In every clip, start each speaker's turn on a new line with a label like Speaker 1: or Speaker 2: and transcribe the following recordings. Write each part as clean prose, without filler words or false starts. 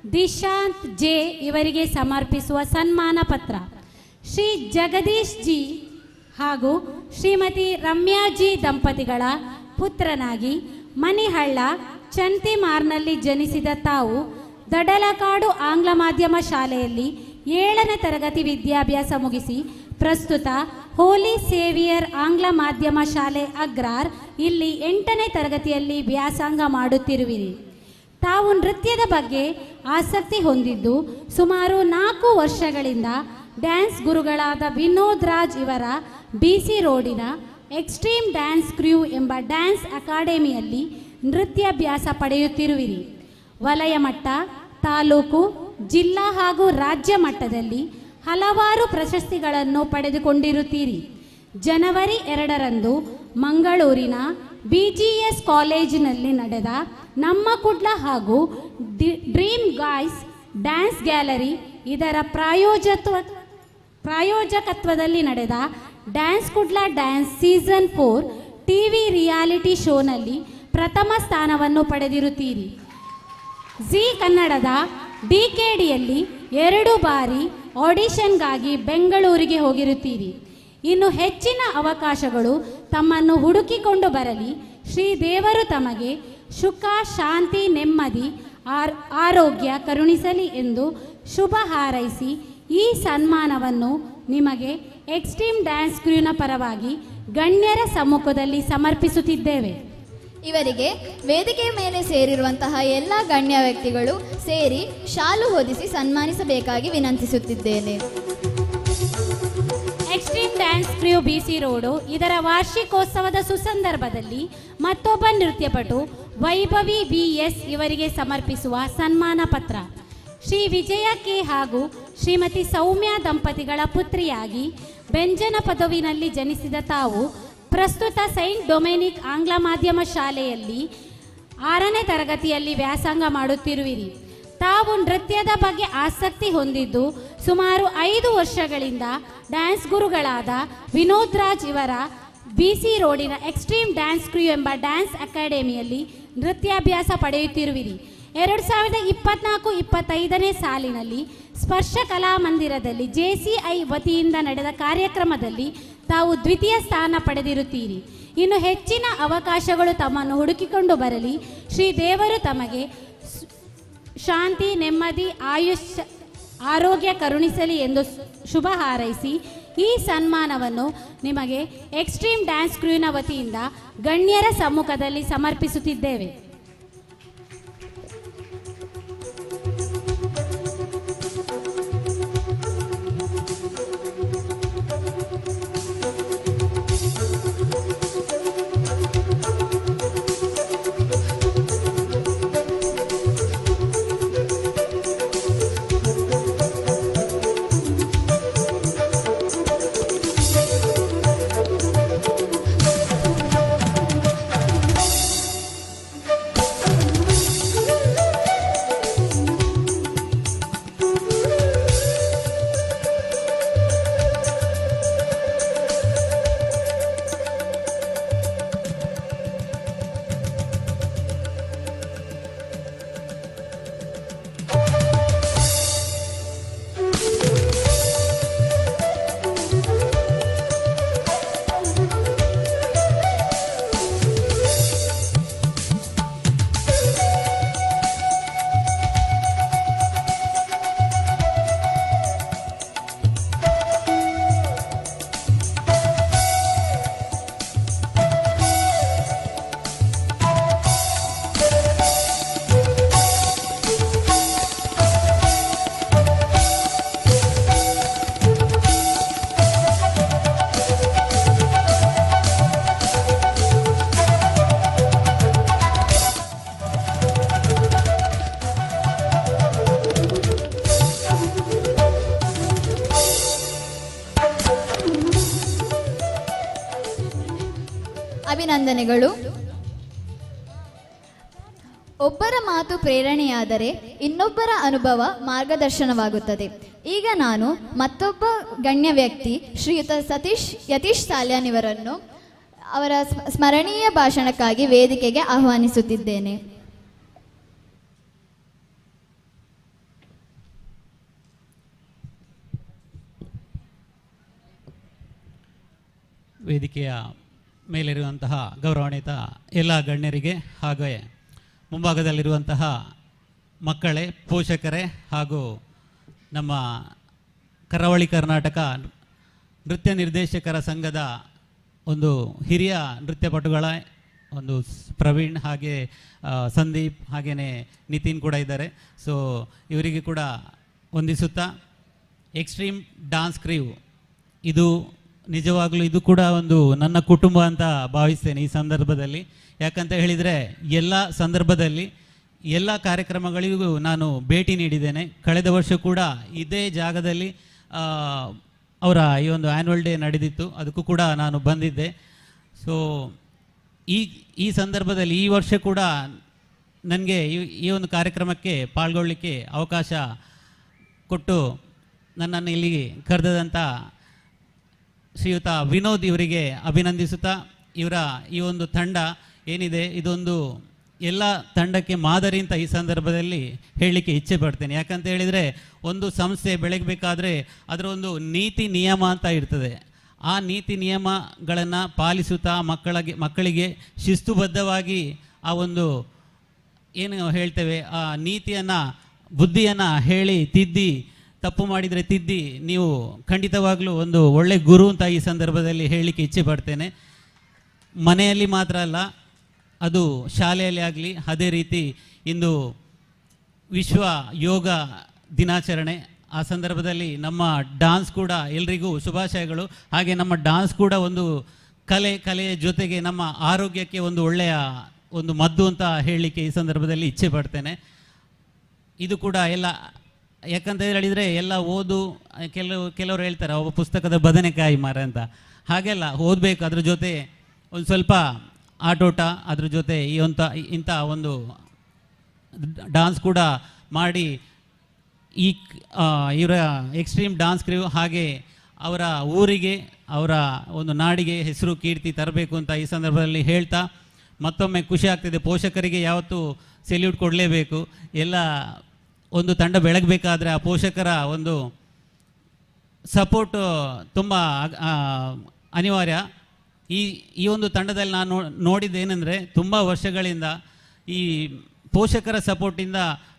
Speaker 1: Dishant J ಇವರಿಗೆ ಸಮರ್ಪಿಸುವ ಸನ್ಮಾನ ಪತ್ರ. ಶ್ರೀ ಜಗದೀಶ್ ಜಿ ಹಾಗೂ ಶ್ರೀಮತಿ ರಮ್ಯಾ ಜಿ ದಂಪತಿಗಳ ಪುತ್ರನಾಗಿ ಮನಿಹಳ್ಳ ಚಂತಿಮಾರ್ನಲ್ಲಿ ಜನಿಸಿದ ತಾವು ದಡಲಕಾಡು ಆಂಗ್ಲ ಮಾಧ್ಯಮ ಶಾಲೆಯಲ್ಲಿ 7ನೇ ತರಗತಿ ವಿದ್ಯಾಭ್ಯಾಸ ಮುಗಿಸಿ ಪ್ರಸ್ತುತ ಹೋಲಿ ಸೇವಿಯರ್ ಆಂಗ್ಲ ಮಾಧ್ಯಮ ಶಾಲೆ ಅಗ್ರಾರ್ ಇಲ್ಲಿ 8ನೇ ತರಗತಿಯಲ್ಲಿ ವ್ಯಾಸಂಗ ಮಾಡುತ್ತಿರುವಿರಿ. ತಾವು ನೃತ್ಯದ ಬಗ್ಗೆ ಆಸಕ್ತಿ ಹೊಂದಿದ್ದು ಸುಮಾರು 4 ವರ್ಷಗಳಿಂದ ಡ್ಯಾನ್ಸ್ ಗುರುಗಳಾದ ವಿನೋದ್ ರಾಜ್ ಇವರ BC ರೋಡಿನ ಎಕ್ಸ್ಟ್ರೀಮ್ ಡ್ಯಾನ್ಸ್ ಕ್ರ್ಯೂ ಎಂಬ ಡ್ಯಾನ್ಸ್ ಅಕಾಡೆಮಿಯಲ್ಲಿ ನೃತ್ಯಾಭ್ಯಾಸ ಪಡೆಯುತ್ತಿರುವಿರಿ. ವಲಯ ಮಟ್ಟ, ತಾಲೂಕು, ಜಿಲ್ಲಾ ಹಾಗೂ ರಾಜ್ಯ ಮಟ್ಟದಲ್ಲಿ ಹಲವಾರು ಪ್ರಶಸ್ತಿಗಳನ್ನು ಪಡೆದುಕೊಂಡಿರುತ್ತೀರಿ. ಜನವರಿ 2ರಂದು ಮಂಗಳೂರಿನ BGS ಕಾಲೇಜಿನಲ್ಲಿ ನಡೆದ ನಮ್ಮ ಕುಡ್ಲ ಹಾಗೂ ಡ್ರೀಮ್ ಗಾಯ್ಸ್ ಡ್ಯಾನ್ಸ್ ಗ್ಯಾಲರಿ ಇದರ ಪ್ರಾಯೋಜಕತ್ವದಲ್ಲಿ ನಡೆದ dance Kudla dance season 4 TV reality ಶೋನಲ್ಲಿ ಪ್ರಥಮ ಸ್ಥಾನವನ್ನು ಪಡೆದಿರುತ್ತೀರಿ. ಜೀ ಕನ್ನಡದ DKDಯಲ್ಲಿ 2 ಬಾರಿ ಆಡಿಷನ್ಗಾಗಿ ಬೆಂಗಳೂರಿಗೆ ಹೋಗಿರುತ್ತೀರಿ. ಇನ್ನು ಹೆಚ್ಚಿನ ಅವಕಾಶಗಳು ತಮ್ಮನ್ನು ಹುಡುಕಿಕೊಂಡು ಬರಲಿ. ಶ್ರೀ ದೇವರು ತಮಗೆ ಸುಖ, ಶಾಂತಿ, ನೆಮ್ಮದಿ, ಆರೋಗ್ಯ ಕರುಣಿಸಲಿ ಎಂದು ಶುಭ ಹಾರೈಸಿ ಈ ಸನ್ಮಾನವನ್ನು ನಿಮಗೆ ಎಕ್ಸ್ಟ್ರೀಮ್ ಡ್ಯಾನ್ಸ್ ಕ್ರ್ಯೂನ ಪರವಾಗಿ ಗಣ್ಯರ ಸಮ್ಮುಖದಲ್ಲಿ ಸಮರ್ಪಿಸುತ್ತಿದ್ದೇವೆ.
Speaker 2: ಇವರಿಗೆ ವೇದಿಕೆಯ ಮೇಲೆ ಸೇರಿರುವಂತಹ ಎಲ್ಲ ಗಣ್ಯ ವ್ಯಕ್ತಿಗಳು ಸೇರಿ ಶಾಲು ಹೊದಿಸಿ ಸನ್ಮಾನಿಸಬೇಕಾಗಿ ವಿನಂತಿಸುತ್ತಿದ್ದೇನೆ.
Speaker 1: Extreme dance crew BC road ಇದರ ವಾರ್ಷಿಕೋತ್ಸವದ ಸುಸಂದರ್ಭದಲ್ಲಿ ಮತ್ತೊಬ್ಬ ನೃತ್ಯಪಟು ವೈಭವಿ VS ಇವರಿಗೆ ಸಮರ್ಪಿಸುವ ಸನ್ಮಾನ ಪತ್ರ. ಶ್ರೀ ವಿಜಯ ಕೆ ಹಾಗೂ ಶ್ರೀಮತಿ ಸೌಮ್ಯ ದಂಪತಿಗಳ ಪುತ್ರಿಯಾಗಿ ಬೆಂಜನ ಪದವಿನಲ್ಲಿ ಜನಿಸಿದ ತಾವು ಪ್ರಸ್ತುತ ಸೈಂಟ್ ಡೊಮಿನಿಕ್ ಆಂಗ್ಲ ಮಾಧ್ಯಮ ಶಾಲೆಯಲ್ಲಿ 6ನೇ ತರಗತಿಯಲ್ಲಿ ವ್ಯಾಸಂಗ ಮಾಡುತ್ತಿರುವಿರಿ. ತಾವು ನೃತ್ಯದ ಬಗ್ಗೆ ಆಸಕ್ತಿ ಹೊಂದಿದ್ದು ಸುಮಾರು 5 ವರ್ಷಗಳಿಂದ ಡ್ಯಾನ್ಸ್ ಗುರುಗಳಾದ ವಿನೋದ್ ರಾಜ್ ಇವರ BC ರೋಡಿನ ಎಕ್ಸ್ಟ್ರೀಮ್ ಡ್ಯಾನ್ಸ್ ಕ್ರ್ಯೂ ಎಂಬ ಡ್ಯಾನ್ಸ್ ಅಕಾಡೆಮಿಯಲ್ಲಿ ನೃತ್ಯಾಭ್ಯಾಸ ಪಡೆಯುತ್ತಿರುವಿರಿ. 2024-25ನೇ ಸಾಲಿನಲ್ಲಿ ಸ್ಪರ್ಶ ಕಲಾಮಂದಿರದಲ್ಲಿ JCI ವತಿಯಿಂದ ನಡೆದ ಕಾರ್ಯಕ್ರಮದಲ್ಲಿ ತಾವು ದ್ವಿತೀಯ ಸ್ಥಾನ ಪಡೆದಿರುತ್ತೀರಿ. ಇನ್ನು ಹೆಚ್ಚಿನ ಅವಕಾಶಗಳು ತಮ್ಮನ್ನು ಹುಡುಕಿಕೊಂಡು ಬರಲಿ. ಶ್ರೀ ದೇವರು ತಮಗೆ ಶಾಂತಿ, ನೆಮ್ಮದಿ, ಆಯುಷ್, ಆರೋಗ್ಯ ಕರುಣಿಸಲಿ ಎಂದು ಶುಭ ಹಾರೈಸಿ ಈ ಸನ್ಮಾನವನ್ನು ನಿಮಗೆ ಎಕ್ಸ್ಟ್ರೀಮ್ ಡ್ಯಾನ್ಸ್ ಕ್ರ್ಯೂನ ವತಿಯಿಂದ ಗಣ್ಯರ ಸಮ್ಮುಖದಲ್ಲಿ ಸಮರ್ಪಿಸುತ್ತಿದ್ದೇವೆ.
Speaker 2: ಅಭಿನಂದನೆಗಳು. ಒಬ್ಬರ ಮಾತು ಪ್ರೇರಣೆಯಾದರೆ ಇನ್ನೊಬ್ಬರ ಅನುಭವ ಮಾರ್ಗದರ್ಶನವಾಗುತ್ತದೆ. ಈಗ ನಾನು ಮತ್ತೊಬ್ಬ ಗಣ್ಯ ವ್ಯಕ್ತಿ ಶ್ರೀಯುತ ಯತೀಶ್ ಸಾಲ್ಯಾನ್ ಇವರನ್ನು ಅವರ ಸ್ಮರಣೀಯ ಭಾಷಣಕ್ಕಾಗಿ ವೇದಿಕೆಗೆ ಆಹ್ವಾನಿಸುತ್ತಿದ್ದೇನೆ.
Speaker 3: ವೇದಿಕೆಯ ಮೇಲಿರುವಂತಹ ಗೌರವಾನ್ವಿತ ಎಲ್ಲ ಗಣ್ಯರಿಗೆ ಹಾಗೆ ಮುಂಭಾಗದಲ್ಲಿರುವಂತಹ ಮಕ್ಕಳೇ, ಪೋಷಕರೇ ಹಾಗೂ ನಮ್ಮ ಕರಾವಳಿ ಕರ್ನಾಟಕ ನೃತ್ಯ ನಿರ್ದೇಶಕರ ಸಂಘದ ಒಂದು ಹಿರಿಯ ನೃತ್ಯಪಟುಗಳ ಒಂದು ಪ್ರವೀಣ್ ಹಾಗೆ ಸಂದೀಪ್ ಹಾಗೆಯೇ ನಿತಿನ್ ಕೂಡ ಇದ್ದಾರೆ. ಸೊ ಇವರಿಗೆ ಕೂಡ ವಂದಿಸುತ್ತಾ, ಎಕ್ಸ್ಟ್ರೀಮ್ ಡಾನ್ಸ್ ಕ್ರೀವ್ ಇದು ನಿಜವಾಗಲೂ ಇದು ಕೂಡ ಒಂದು ನನ್ನ ಕುಟುಂಬ ಅಂತ ಭಾವಿಸ್ತೇನೆ ಈ ಸಂದರ್ಭದಲ್ಲಿ. ಯಾಕಂತ ಹೇಳಿದರೆ ಎಲ್ಲ ಸಂದರ್ಭದಲ್ಲಿ ಎಲ್ಲ ಕಾರ್ಯಕ್ರಮಗಳಿಗೂ ನಾನು ಭೇಟಿ ನೀಡಿದ್ದೇನೆ. ಕಳೆದ ವರ್ಷ ಕೂಡ ಇದೇ ಜಾಗದಲ್ಲಿ ಅವರ ಈ ಒಂದು ಆ್ಯನ್ಯುವಲ್ ಡೇ ನಡೆದಿತ್ತು, ಅದಕ್ಕೂ ಕೂಡ ನಾನು ಬಂದಿದ್ದೆ. ಸೊ ಈ ಈ ಸಂದರ್ಭದಲ್ಲಿ ಈ ವರ್ಷ ಕೂಡ ನನಗೆ ಈ ಒಂದು ಕಾರ್ಯಕ್ರಮಕ್ಕೆ ಪಾಲ್ಗೊಳ್ಳಲಿಕ್ಕೆ ಅವಕಾಶ ಕೊಟ್ಟು ನನ್ನನ್ನು ಇಲ್ಲಿಗೆ ಕರೆದಂಥ ಶ್ರೀಯುತ ವಿನೋದ್ ಇವರಿಗೆ ಅಭಿನಂದಿಸುತ್ತಾ, ಇವರ ಈ ಒಂದು ತಂಡ ಏನಿದೆ ಇದೊಂದು ಎಲ್ಲ ತಂಡಕ್ಕೆ ಮಾದರಿ ಅಂತ ಈ ಸಂದರ್ಭದಲ್ಲಿ ಹೇಳಲಿಕ್ಕೆ ಇಚ್ಛೆ ಪಡ್ತೇನೆ. ಯಾಕಂತ ಹೇಳಿದರೆ ಒಂದು ಸಂಸ್ಥೆ ಬೆಳಗಬೇಕಾದ್ರೆ ಅದರ ಒಂದು ನೀತಿ ನಿಯಮ ಅಂತ ಇರ್ತದೆ. ಆ ನೀತಿ ನಿಯಮಗಳನ್ನು ಪಾಲಿಸುತ್ತಾ ಮಕ್ಕಳಿಗೆ ಶಿಸ್ತುಬದ್ಧವಾಗಿ ಆ ಒಂದು ಏನು ಹೇಳ್ತೇವೆ ಆ ನೀತಿಯನ್ನು ಬುದ್ಧಿಯನ್ನು ಹೇಳಿ ತಿದ್ದಿ, ತಪ್ಪು ಮಾಡಿದರೆ ತಿದ್ದಿ, ನೀವು ಖಂಡಿತವಾಗಲೂ ಒಂದು ಒಳ್ಳೆ ಗುರು ಅಂತ ಈ ಸಂದರ್ಭದಲ್ಲಿ ಹೇಳಲಿಕ್ಕೆ ಇಚ್ಛೆ ಪಡ್ತೇನೆ. ಮನೆಯಲ್ಲಿ ಮಾತ್ರ ಅಲ್ಲ, ಅದು ಶಾಲೆಯಲ್ಲಿ ಆಗಲಿ. ಅದೇ ರೀತಿ ಇಂದು ವಿಶ್ವ ಯೋಗ ದಿನಾಚರಣೆ, ಆ ಸಂದರ್ಭದಲ್ಲಿ ನಮ್ಮ ಡಾನ್ಸ್ ಕೂಡ ಎಲ್ರಿಗೂ ಶುಭಾಶಯಗಳು. ಹಾಗೆ ನಮ್ಮ ಡಾನ್ಸ್ ಕೂಡ ಒಂದು ಕಲೆ, ಕಲೆಯ ಜೊತೆಗೆ ನಮ್ಮ ಆರೋಗ್ಯಕ್ಕೆ ಒಂದು ಒಳ್ಳೆಯ ಒಂದು ಮದ್ದು ಅಂತ ಹೇಳಲಿಕ್ಕೆ ಈ ಸಂದರ್ಭದಲ್ಲಿ ಇಚ್ಛೆ ಪಡ್ತೇನೆ. ಇದು ಕೂಡ ಎಲ್ಲ ಯಾಕಂತ ಹೇಳಿದರೆ ಎಲ್ಲ ಓದು, ಕೆಲವರು ಹೇಳ್ತಾರೆ ಒಬ್ಬ ಪುಸ್ತಕದ ಬದನೆಕಾಯಿ ಮಾರ ಅಂತ, ಹಾಗೆಲ್ಲ ಓದಬೇಕು, ಅದ್ರ ಜೊತೆ ಒಂದು ಸ್ವಲ್ಪ ಆಟೋಟ, ಅದ್ರ ಜೊತೆ ಈ ಇಂಥ ಒಂದು ಡಾನ್ಸ್ ಕೂಡ ಮಾಡಿ ಈ ಇವರ ಎಕ್ಸ್ಟ್ರೀಮ್ ಡಾನ್ಸ್ ಕ್ರೀವ್ ಹಾಗೆ ಅವರ ಊರಿಗೆ ಅವರ ಒಂದು ನಾಡಿಗೆ ಹೆಸರು ಕೀರ್ತಿ ತರಬೇಕು ಅಂತ ಈ ಸಂದರ್ಭದಲ್ಲಿ ಹೇಳ್ತಾ ಮತ್ತೊಮ್ಮೆ ಖುಷಿ ಆಗ್ತಿದೆ. ಪೋಷಕರಿಗೆ ಯಾವತ್ತೂ ಸೆಲ್ಯೂಟ್ ಕೊಡಲೇಬೇಕು. ಎಲ್ಲ ಒಂದು ತಂಡ ಬೆಳಗಬೇಕಾದ್ರೆ ಆ ಪೋಷಕರ ಒಂದು ಸಪೋರ್ಟ್ ತುಂಬ ಅನಿವಾರ್ಯ. ಈ ಈ ಒಂದು ತಂಡದಲ್ಲಿ ನಾನು ನೋಡಿದ್ದೇನೆಂದರೆ ತುಂಬ ವರ್ಷಗಳಿಂದ ಈ ಪೋಷಕರ ಸಪೋರ್ಟಿಂದ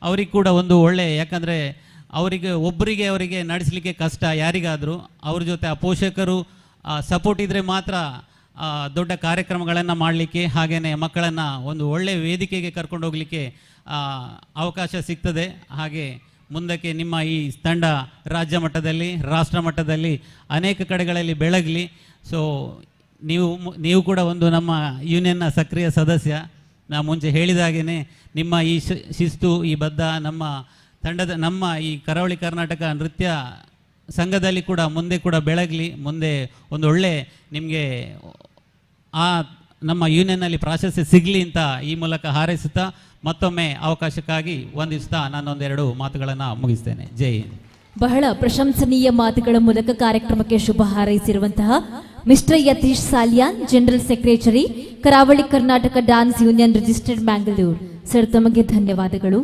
Speaker 3: ಅವ್ರಿಗೆ ಕೂಡ ಒಂದು ಒಳ್ಳೆ, ಯಾಕಂದರೆ ಅವರಿಗೆ ಒಬ್ಬರಿಗೆ ಅವರಿಗೆ ನಡೆಸಲಿಕ್ಕೆ ಕಷ್ಟ ಯಾರಿಗಾದರೂ, ಅವ್ರ ಜೊತೆ ಆ ಪೋಷಕರು ಸಪೋರ್ಟ್ ಇದ್ದರೆ ಮಾತ್ರ ದೊಡ್ಡ ಕಾರ್ಯಕ್ರಮಗಳನ್ನು ಮಾಡಲಿಕ್ಕೆ ಹಾಗೆಯೇ ಮಕ್ಕಳನ್ನು ಒಂದು ಒಳ್ಳೆಯ ವೇದಿಕೆಗೆ ಕರ್ಕೊಂಡು ಹೋಗಲಿಕ್ಕೆ ಅವಕಾಶ ಸಿಗ್ತದೆ. ಹಾಗೆ ಮುಂದಕ್ಕೆ ನಿಮ್ಮ ಈ ತಂಡ ರಾಜ್ಯ ಮಟ್ಟದಲ್ಲಿ ರಾಷ್ಟ್ರ ಮಟ್ಟದಲ್ಲಿ ಅನೇಕ ಕಡೆಗಳಲ್ಲಿ ಬೆಳಗಲಿ. ಸೊ ನೀವು ಕೂಡ ಒಂದು ನಮ್ಮ ಯೂನಿಯನ್ನ ಸಕ್ರಿಯ ಸದಸ್ಯ. ನಾ ಮುಂಚೆ ಹೇಳಿದಾಗೇ ನಿಮ್ಮ ಈ ಶಿಸ್ತು ಈ ಬದ್ಧ ನಮ್ಮ ತಂಡದ ನಮ್ಮ ಈ ಕರಾವಳಿ ಕರ್ನಾಟಕ ನೃತ್ಯ ಸಂಘದಲ್ಲಿ ಕೂಡ ಮುಂದೆ ಕೂಡ ಬೆಳಗಲಿ. ಮುಂದೆ ಒಂದು ಒಳ್ಳೆ ನಿಮಗೆ ಆ ನಮ್ಮ ಯೂನಿಯನ್ನಲ್ಲಿ ಪ್ರಾಶಸ್ತ್ಯ ಸಿಗಲಿ ಅಂತ ಈ ಮೂಲಕ ಹಾರೈಸುತ್ತಾ ಮತ್ತೊಮ್ಮೆ ಅವಕಾಶಕ್ಕಾಗಿ ವಂದಿಸುತ್ತಾ ನಾನೊಂದೆರಡು ಮಾತುಗಳನ್ನು ಮುಗಿಸ್ತೇನೆ. ಜೈ ಹಿಂದ್.
Speaker 4: ಬಹಳ ಪ್ರಶಂಸನೀಯ ಮಾತುಗಳ ಮೂಲಕ ಕಾರ್ಯಕ್ರಮಕ್ಕೆ ಶುಭ ಹಾರೈಸಿರುವಂತಹ Mister Yatish Salian, general secretary, Karavali Karnataka dance union, registered Mangalore sir, ತಮಗೆ ಧನ್ಯವಾದಗಳು.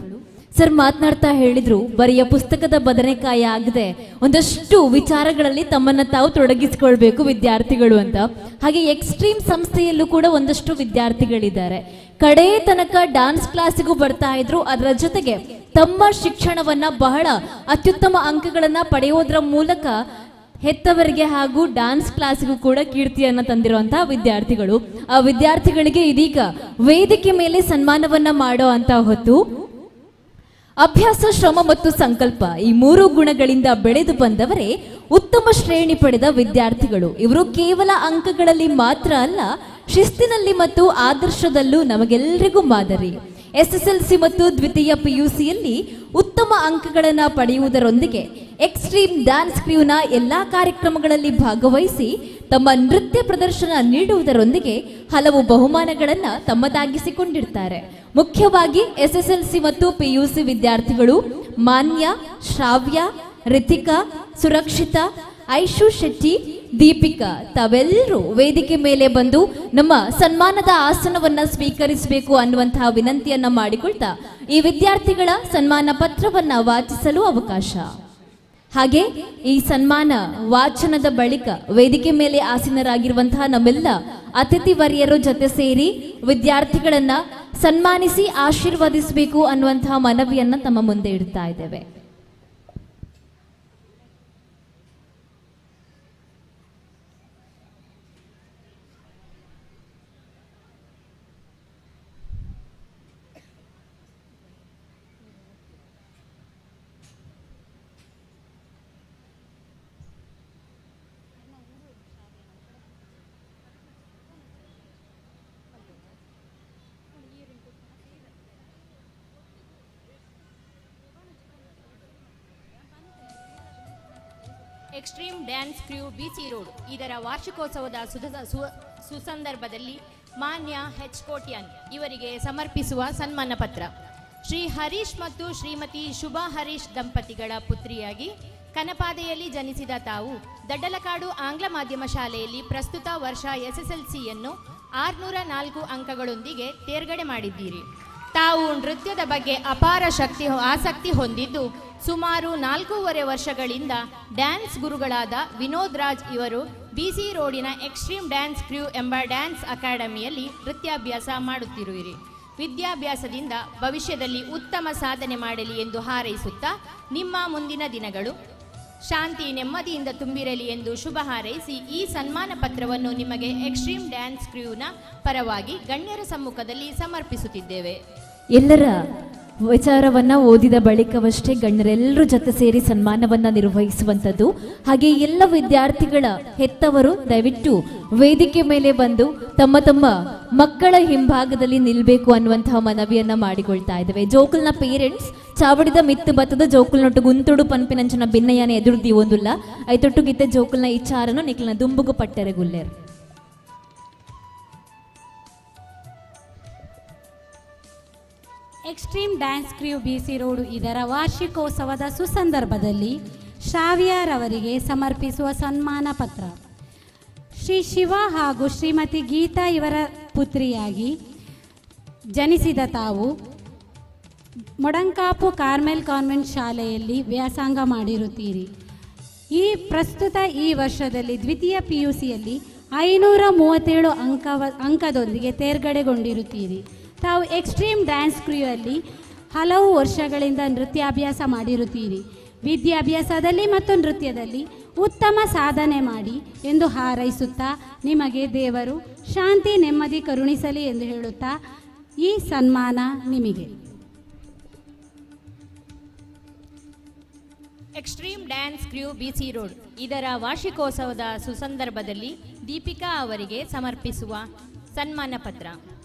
Speaker 4: ಸರ್ ಮಾತನಾಡ್ತಾ ಹೇಳಿದ್ರು, ಬರಿಯ ಪುಸ್ತಕದ ಬದನೆಕಾಯಿ ಆಗದೆ ಒಂದಷ್ಟು ವಿಚಾರಗಳಲ್ಲಿ ತಮ್ಮನ್ನ ತಾವು ತೊಡಗಿಸಿಕೊಳ್ಬೇಕು ವಿದ್ಯಾರ್ಥಿಗಳು ಅಂತ. ಹಾಗೆ ಎಕ್ಸ್ಟ್ರೀಮ್ ಸಂಸ್ಥೆಯಲ್ಲೂ ಕೂಡ ಒಂದಷ್ಟು ವಿದ್ಯಾರ್ಥಿಗಳಿದ್ದಾರೆ. ಕಡೇ ತನಕ ಡಾನ್ಸ್ ಕ್ಲಾಸಿಗೂ ಬರ್ತಾ ಇದ್ರು, ಅದರ ಜೊತೆಗೆ ತಮ್ಮ ಶಿಕ್ಷಣವನ್ನ ಬಹಳ ಅತ್ಯುತ್ತಮ ಅಂಕಗಳನ್ನ ಪಡೆಯೋದ್ರ ಮೂಲಕ ಹೆತ್ತವರಿಗೆ ಹಾಗೂ ಡಾನ್ಸ್ ಕ್ಲಾಸಿಗೂ ಕೂಡ ಕೀರ್ತಿಯನ್ನ ತಂದಿರುವಂತಹ ವಿದ್ಯಾರ್ಥಿಗಳು. ಆ ವಿದ್ಯಾರ್ಥಿಗಳಿಗೆ ಇದೀಗ ವೇದಿಕೆ ಮೇಲೆ ಸನ್ಮಾನವನ್ನ ಮಾಡೋ ಅಂತ ಹೊತ್ತು ಅಭ್ಯಾಸ, ಶ್ರಮ ಮತ್ತು ಸಂಕಲ್ಪ ಈ ಮೂರು ಗುಣಗಳಿಂದ ಬೆಳೆದು ಬಂದವರೇ ಉತ್ತಮ ಶ್ರೇಣಿ ಪಡೆದ ವಿದ್ಯಾರ್ಥಿಗಳು. ಇವರು ಕೇವಲ ಅಂಕಗಳಲ್ಲಿ ಮಾತ್ರ ಅಲ್ಲ, ಶಿಸ್ತಿನಲ್ಲಿ ಮತ್ತು ಆದರ್ಶದಲ್ಲೂ ನಮಗೆಲ್ಲರಿಗೂ ಮಾದರಿ. ಎಸ್ಎಸ್ಎಲ್ಸಿ ಮತ್ತು ದ್ವಿತೀಯ ಪಿಯುಸಿಯಲ್ಲಿ ಉತ್ತಮ ಅಂಕಗಳನ್ನು ಪಡೆಯುವುದರೊಂದಿಗೆ ಎಕ್ಸ್ಟ್ರೀಮ್ ಡ್ಯಾನ್ಸ್ ಕ್ರ್ಯೂನ ಎಲ್ಲಾ ಕಾರ್ಯಕ್ರಮಗಳಲ್ಲಿ ಭಾಗವಹಿಸಿ ತಮ್ಮ ನೃತ್ಯ ಪ್ರದರ್ಶನ ನೀಡುವುದರೊಂದಿಗೆ ಹಲವು ಬಹುಮಾನಗಳನ್ನು ತಮ್ಮದಾಗಿಸಿಕೊಂಡಿರ್ತಾರೆ. ಮುಖ್ಯವಾಗಿ ಎಸ್ಎಸ್ಎಲ್ಸಿ ಮತ್ತು ಪಿಯುಸಿ ವಿದ್ಯಾರ್ಥಿಗಳು ಮಾನ್ಯ, ಶ್ರಾವ್ಯ, ರಿತಿಕಾ, ಸುರಕ್ಷಿತಾ, ಐಶು ಶೆಟ್ಟಿ, ದೀಪಿಕಾ ತಾವೆಲ್ಲರೂ ವೇದಿಕೆ ಮೇಲೆ ಬಂದು ನಮ್ಮ ಸನ್ಮಾನದ ಆಸನವನ್ನ ಸ್ವೀಕರಿಸಬೇಕು ಅನ್ನುವಂತಹ ವಿನಂತಿಯನ್ನ ಮಾಡಿಕೊಳ್ತಾ ಈ ವಿದ್ಯಾರ್ಥಿಗಳ ಸನ್ಮಾನ ಪತ್ರವನ್ನ ವಾಚಿಸಲು ಅವಕಾಶ. ಹಾಗೆ ಈ ಸನ್ಮಾನ ವಾಚನದ ಬಳಿಕ ವೇದಿಕೆ ಮೇಲೆ ಆಸೀನರಾಗಿರುವಂತಹ ನಮ್ಮೆಲ್ಲ ಅತಿಥಿ ವರ್ಯರು ಜೊತೆ ಸೇರಿ ವಿದ್ಯಾರ್ಥಿಗಳನ್ನ ಸನ್ಮಾನಿಸಿ ಆಶೀರ್ವದಿಸಬೇಕು ಅನ್ನುವಂತಹ ಮನವಿಯನ್ನ ತಮ್ಮ ಮುಂದೆ ಇಡ್ತಾ ಇದ್ದೇವೆ.
Speaker 5: Extreme dance crew BC road ಇದರ ವಾರ್ಷಿಕೋತ್ಸವದ ಸುಸಂದರ್ಭದಲ್ಲಿ ಮಾನ್ಯ ಎಚ್ ಕೋಟ್ಯಾನ್ ಇವರಿಗೆ ಸಮರ್ಪಿಸುವ ಸನ್ಮಾನ ಪತ್ರ. ಶ್ರೀ ಹರೀಶ್ ಮತ್ತು ಶ್ರೀಮತಿ ಶುಭಾ ಹರೀಶ್ ದಂಪತಿಗಳ ಪುತ್ರಿಯಾಗಿ ಕನಪಾದೆಯಲ್ಲಿ ಜನಿಸಿದ ತಾವು ದಡ್ಡಲಕಾಡು ಆಂಗ್ಲ ಮಾಧ್ಯಮ ಶಾಲೆಯಲ್ಲಿ ಪ್ರಸ್ತುತ ವರ್ಷ ಎಸ್ಎಸ್ಎಲ್ಸಿಯನ್ನು 604 ಅಂಕಗಳೊಂದಿಗೆ ತೇರ್ಗಡೆ ಮಾಡಿದ್ದೀರಿ. ತಾವು ನೃತ್ಯದ ಬಗ್ಗೆ ಅಪಾರ ಆಸಕ್ತಿ ಹೊಂದಿದ್ದು ಸುಮಾರು 4.5 ವರ್ಷಗಳಿಂದ ಡ್ಯಾನ್ಸ್ ಗುರುಗಳಾದ ವಿನೋದ್ ರಾಜ್ ಇವರು ಬಿಸಿ ರೋಡಿನ ಎಕ್ಸ್ಟ್ರೀಮ್ ಡ್ಯಾನ್ಸ್ ಕ್ರ್ಯೂ ಎಂಬ ಡ್ಯಾನ್ಸ್ ಅಕಾಡೆಮಿಯಲ್ಲಿ ನೃತ್ಯಾಭ್ಯಾಸ ಮಾಡುತ್ತಿರುವಿರಿ. ವಿದ್ಯಾಭ್ಯಾಸದಿಂದ ಭವಿಷ್ಯದಲ್ಲಿ ಉತ್ತಮ ಸಾಧನೆ ಮಾಡಲಿ ಎಂದು ಹಾರೈಸುತ್ತಾ ನಿಮ್ಮ ಮುಂದಿನ ದಿನಗಳು ಶಾಂತಿ ನೆಮ್ಮದಿಯಿಂದ ತುಂಬಿರಲಿ ಎಂದು ಶುಭ ಹಾರೈಸಿ ಈ ಸನ್ಮಾನ ಪತ್ರವನ್ನು ನಿಮಗೆ ಎಕ್ಸ್ಟ್ರೀಮ್ ಡ್ಯಾನ್ಸ್ ಕ್ರ್ಯೂನ ಪರವಾಗಿ ಗಣ್ಯರ ಸಮ್ಮುಖದಲ್ಲಿ ಸಮರ್ಪಿಸುತ್ತಿದ್ದೇವೆ.
Speaker 4: ಎಲ್ಲರ ವಿಚಾರವನ್ನ ಓದಿದ ಬಳಿಕವಷ್ಟೇ ಗಣ್ಯರೆಲ್ಲರೂ ಜೊತೆ ಸೇರಿ ಸನ್ಮಾನವನ್ನ ನಿರ್ವಹಿಸುವಂಥದ್ದು. ಹಾಗೆ ಎಲ್ಲ ವಿದ್ಯಾರ್ಥಿಗಳ ಹೆತ್ತವರು ದಯವಿಟ್ಟು ವೇದಿಕೆ ಮೇಲೆ ಬಂದು ತಮ್ಮ ತಮ್ಮ ಮಕ್ಕಳ ಹಿಂಭಾಗದಲ್ಲಿ ನಿಲ್ಲಬೇಕು ಅನ್ನುವಂತಹ ಮನವಿಯನ್ನ ಮಾಡಿಕೊಳ್ತಾ ಇದ್ದೇವೆ. ಜೋಕುಲ್ನ ಪೇರೆಂಟ್ಸ್ ಚಾವಡಿದ ಮಿತ್ತು ಬತ್ತದ ಜೋಕುಲ್ನೊಟ್ಟು ಗುಂತುಡು ಪನ್ಪಿನಂಚನ ಭಿನ್ನಯಾನ ಎದುರು ಒಂದುಲ್ಲ ಐತೊಟ್ಟುಗಿತ್ತ ಜೋಕುಲ್ನ ಇಚ್ಚಾರನು ನಿಕ್ಲನ ದುಂಬುಗು ಪಟ್ಟೆರೆ ಗುಲ್ಲೇರು.
Speaker 1: Extreme dance crew BC road ಇದರ ವಾರ್ಷಿಕೋತ್ಸವದ ಸುಸಂದರ್ಭದಲ್ಲಿ ಶ್ರಾವ್ಯರವರಿಗೆ ಸಮರ್ಪಿಸುವ ಸನ್ಮಾನ ಪತ್ರ. ಶ್ರೀ ಶಿವ ಹಾಗೂ ಶ್ರೀಮತಿ ಗೀತಾ ಇವರ ಪುತ್ರಿಯಾಗಿ ಜನಿಸಿದ ತಾವು ಮೊಡಂಕಾಪು ಕಾರ್ಮೆಲ್ ಕಾನ್ವೆಂಟ್ ಶಾಲೆಯಲ್ಲಿ ವ್ಯಾಸಂಗ ಮಾಡಿರುತ್ತೀರಿ. ಈ ಪ್ರಸ್ತುತ ಈ ವರ್ಷದಲ್ಲಿ ದ್ವಿತೀಯ PUCಯಲ್ಲಿ 537 ಅಂಕದೊಂದಿಗೆ ತೇರ್ಗಡೆಗೊಂಡಿರುತ್ತೀರಿ. ತಾವು ಎಕ್ಸ್ಟ್ರೀಮ್ ಡ್ಯಾನ್ಸ್ ಕ್ರ್ಯೂಯಲ್ಲಿ ಹಲವು ವರ್ಷಗಳಿಂದ ನೃತ್ಯಾಭ್ಯಾಸ ಮಾಡಿರುತ್ತೀರಿ. ವಿದ್ಯಾಭ್ಯಾಸದಲ್ಲಿ ಮತ್ತು ನೃತ್ಯದಲ್ಲಿ ಉತ್ತಮ ಸಾಧನೆ ಮಾಡಿ ಎಂದು ಹಾರೈಸುತ್ತಾ ನಿಮಗೆ ದೇವರು ಶಾಂತಿ ನೆಮ್ಮದಿ ಕರುಣಿಸಲಿ ಎಂದು ಹೇಳುತ್ತಾ ಈ ಸನ್ಮಾನ ನಿಮಗೆ.
Speaker 5: Extreme dance crew BC road ಇದರ ವಾರ್ಷಿಕೋತ್ಸವದ ಸುಸಂದರ್ಭದಲ್ಲಿ ದೀಪಿಕಾ ಅವರಿಗೆ ಸಮರ್ಪಿಸುವ ಸನ್ಮಾನ ಪತ್ರ.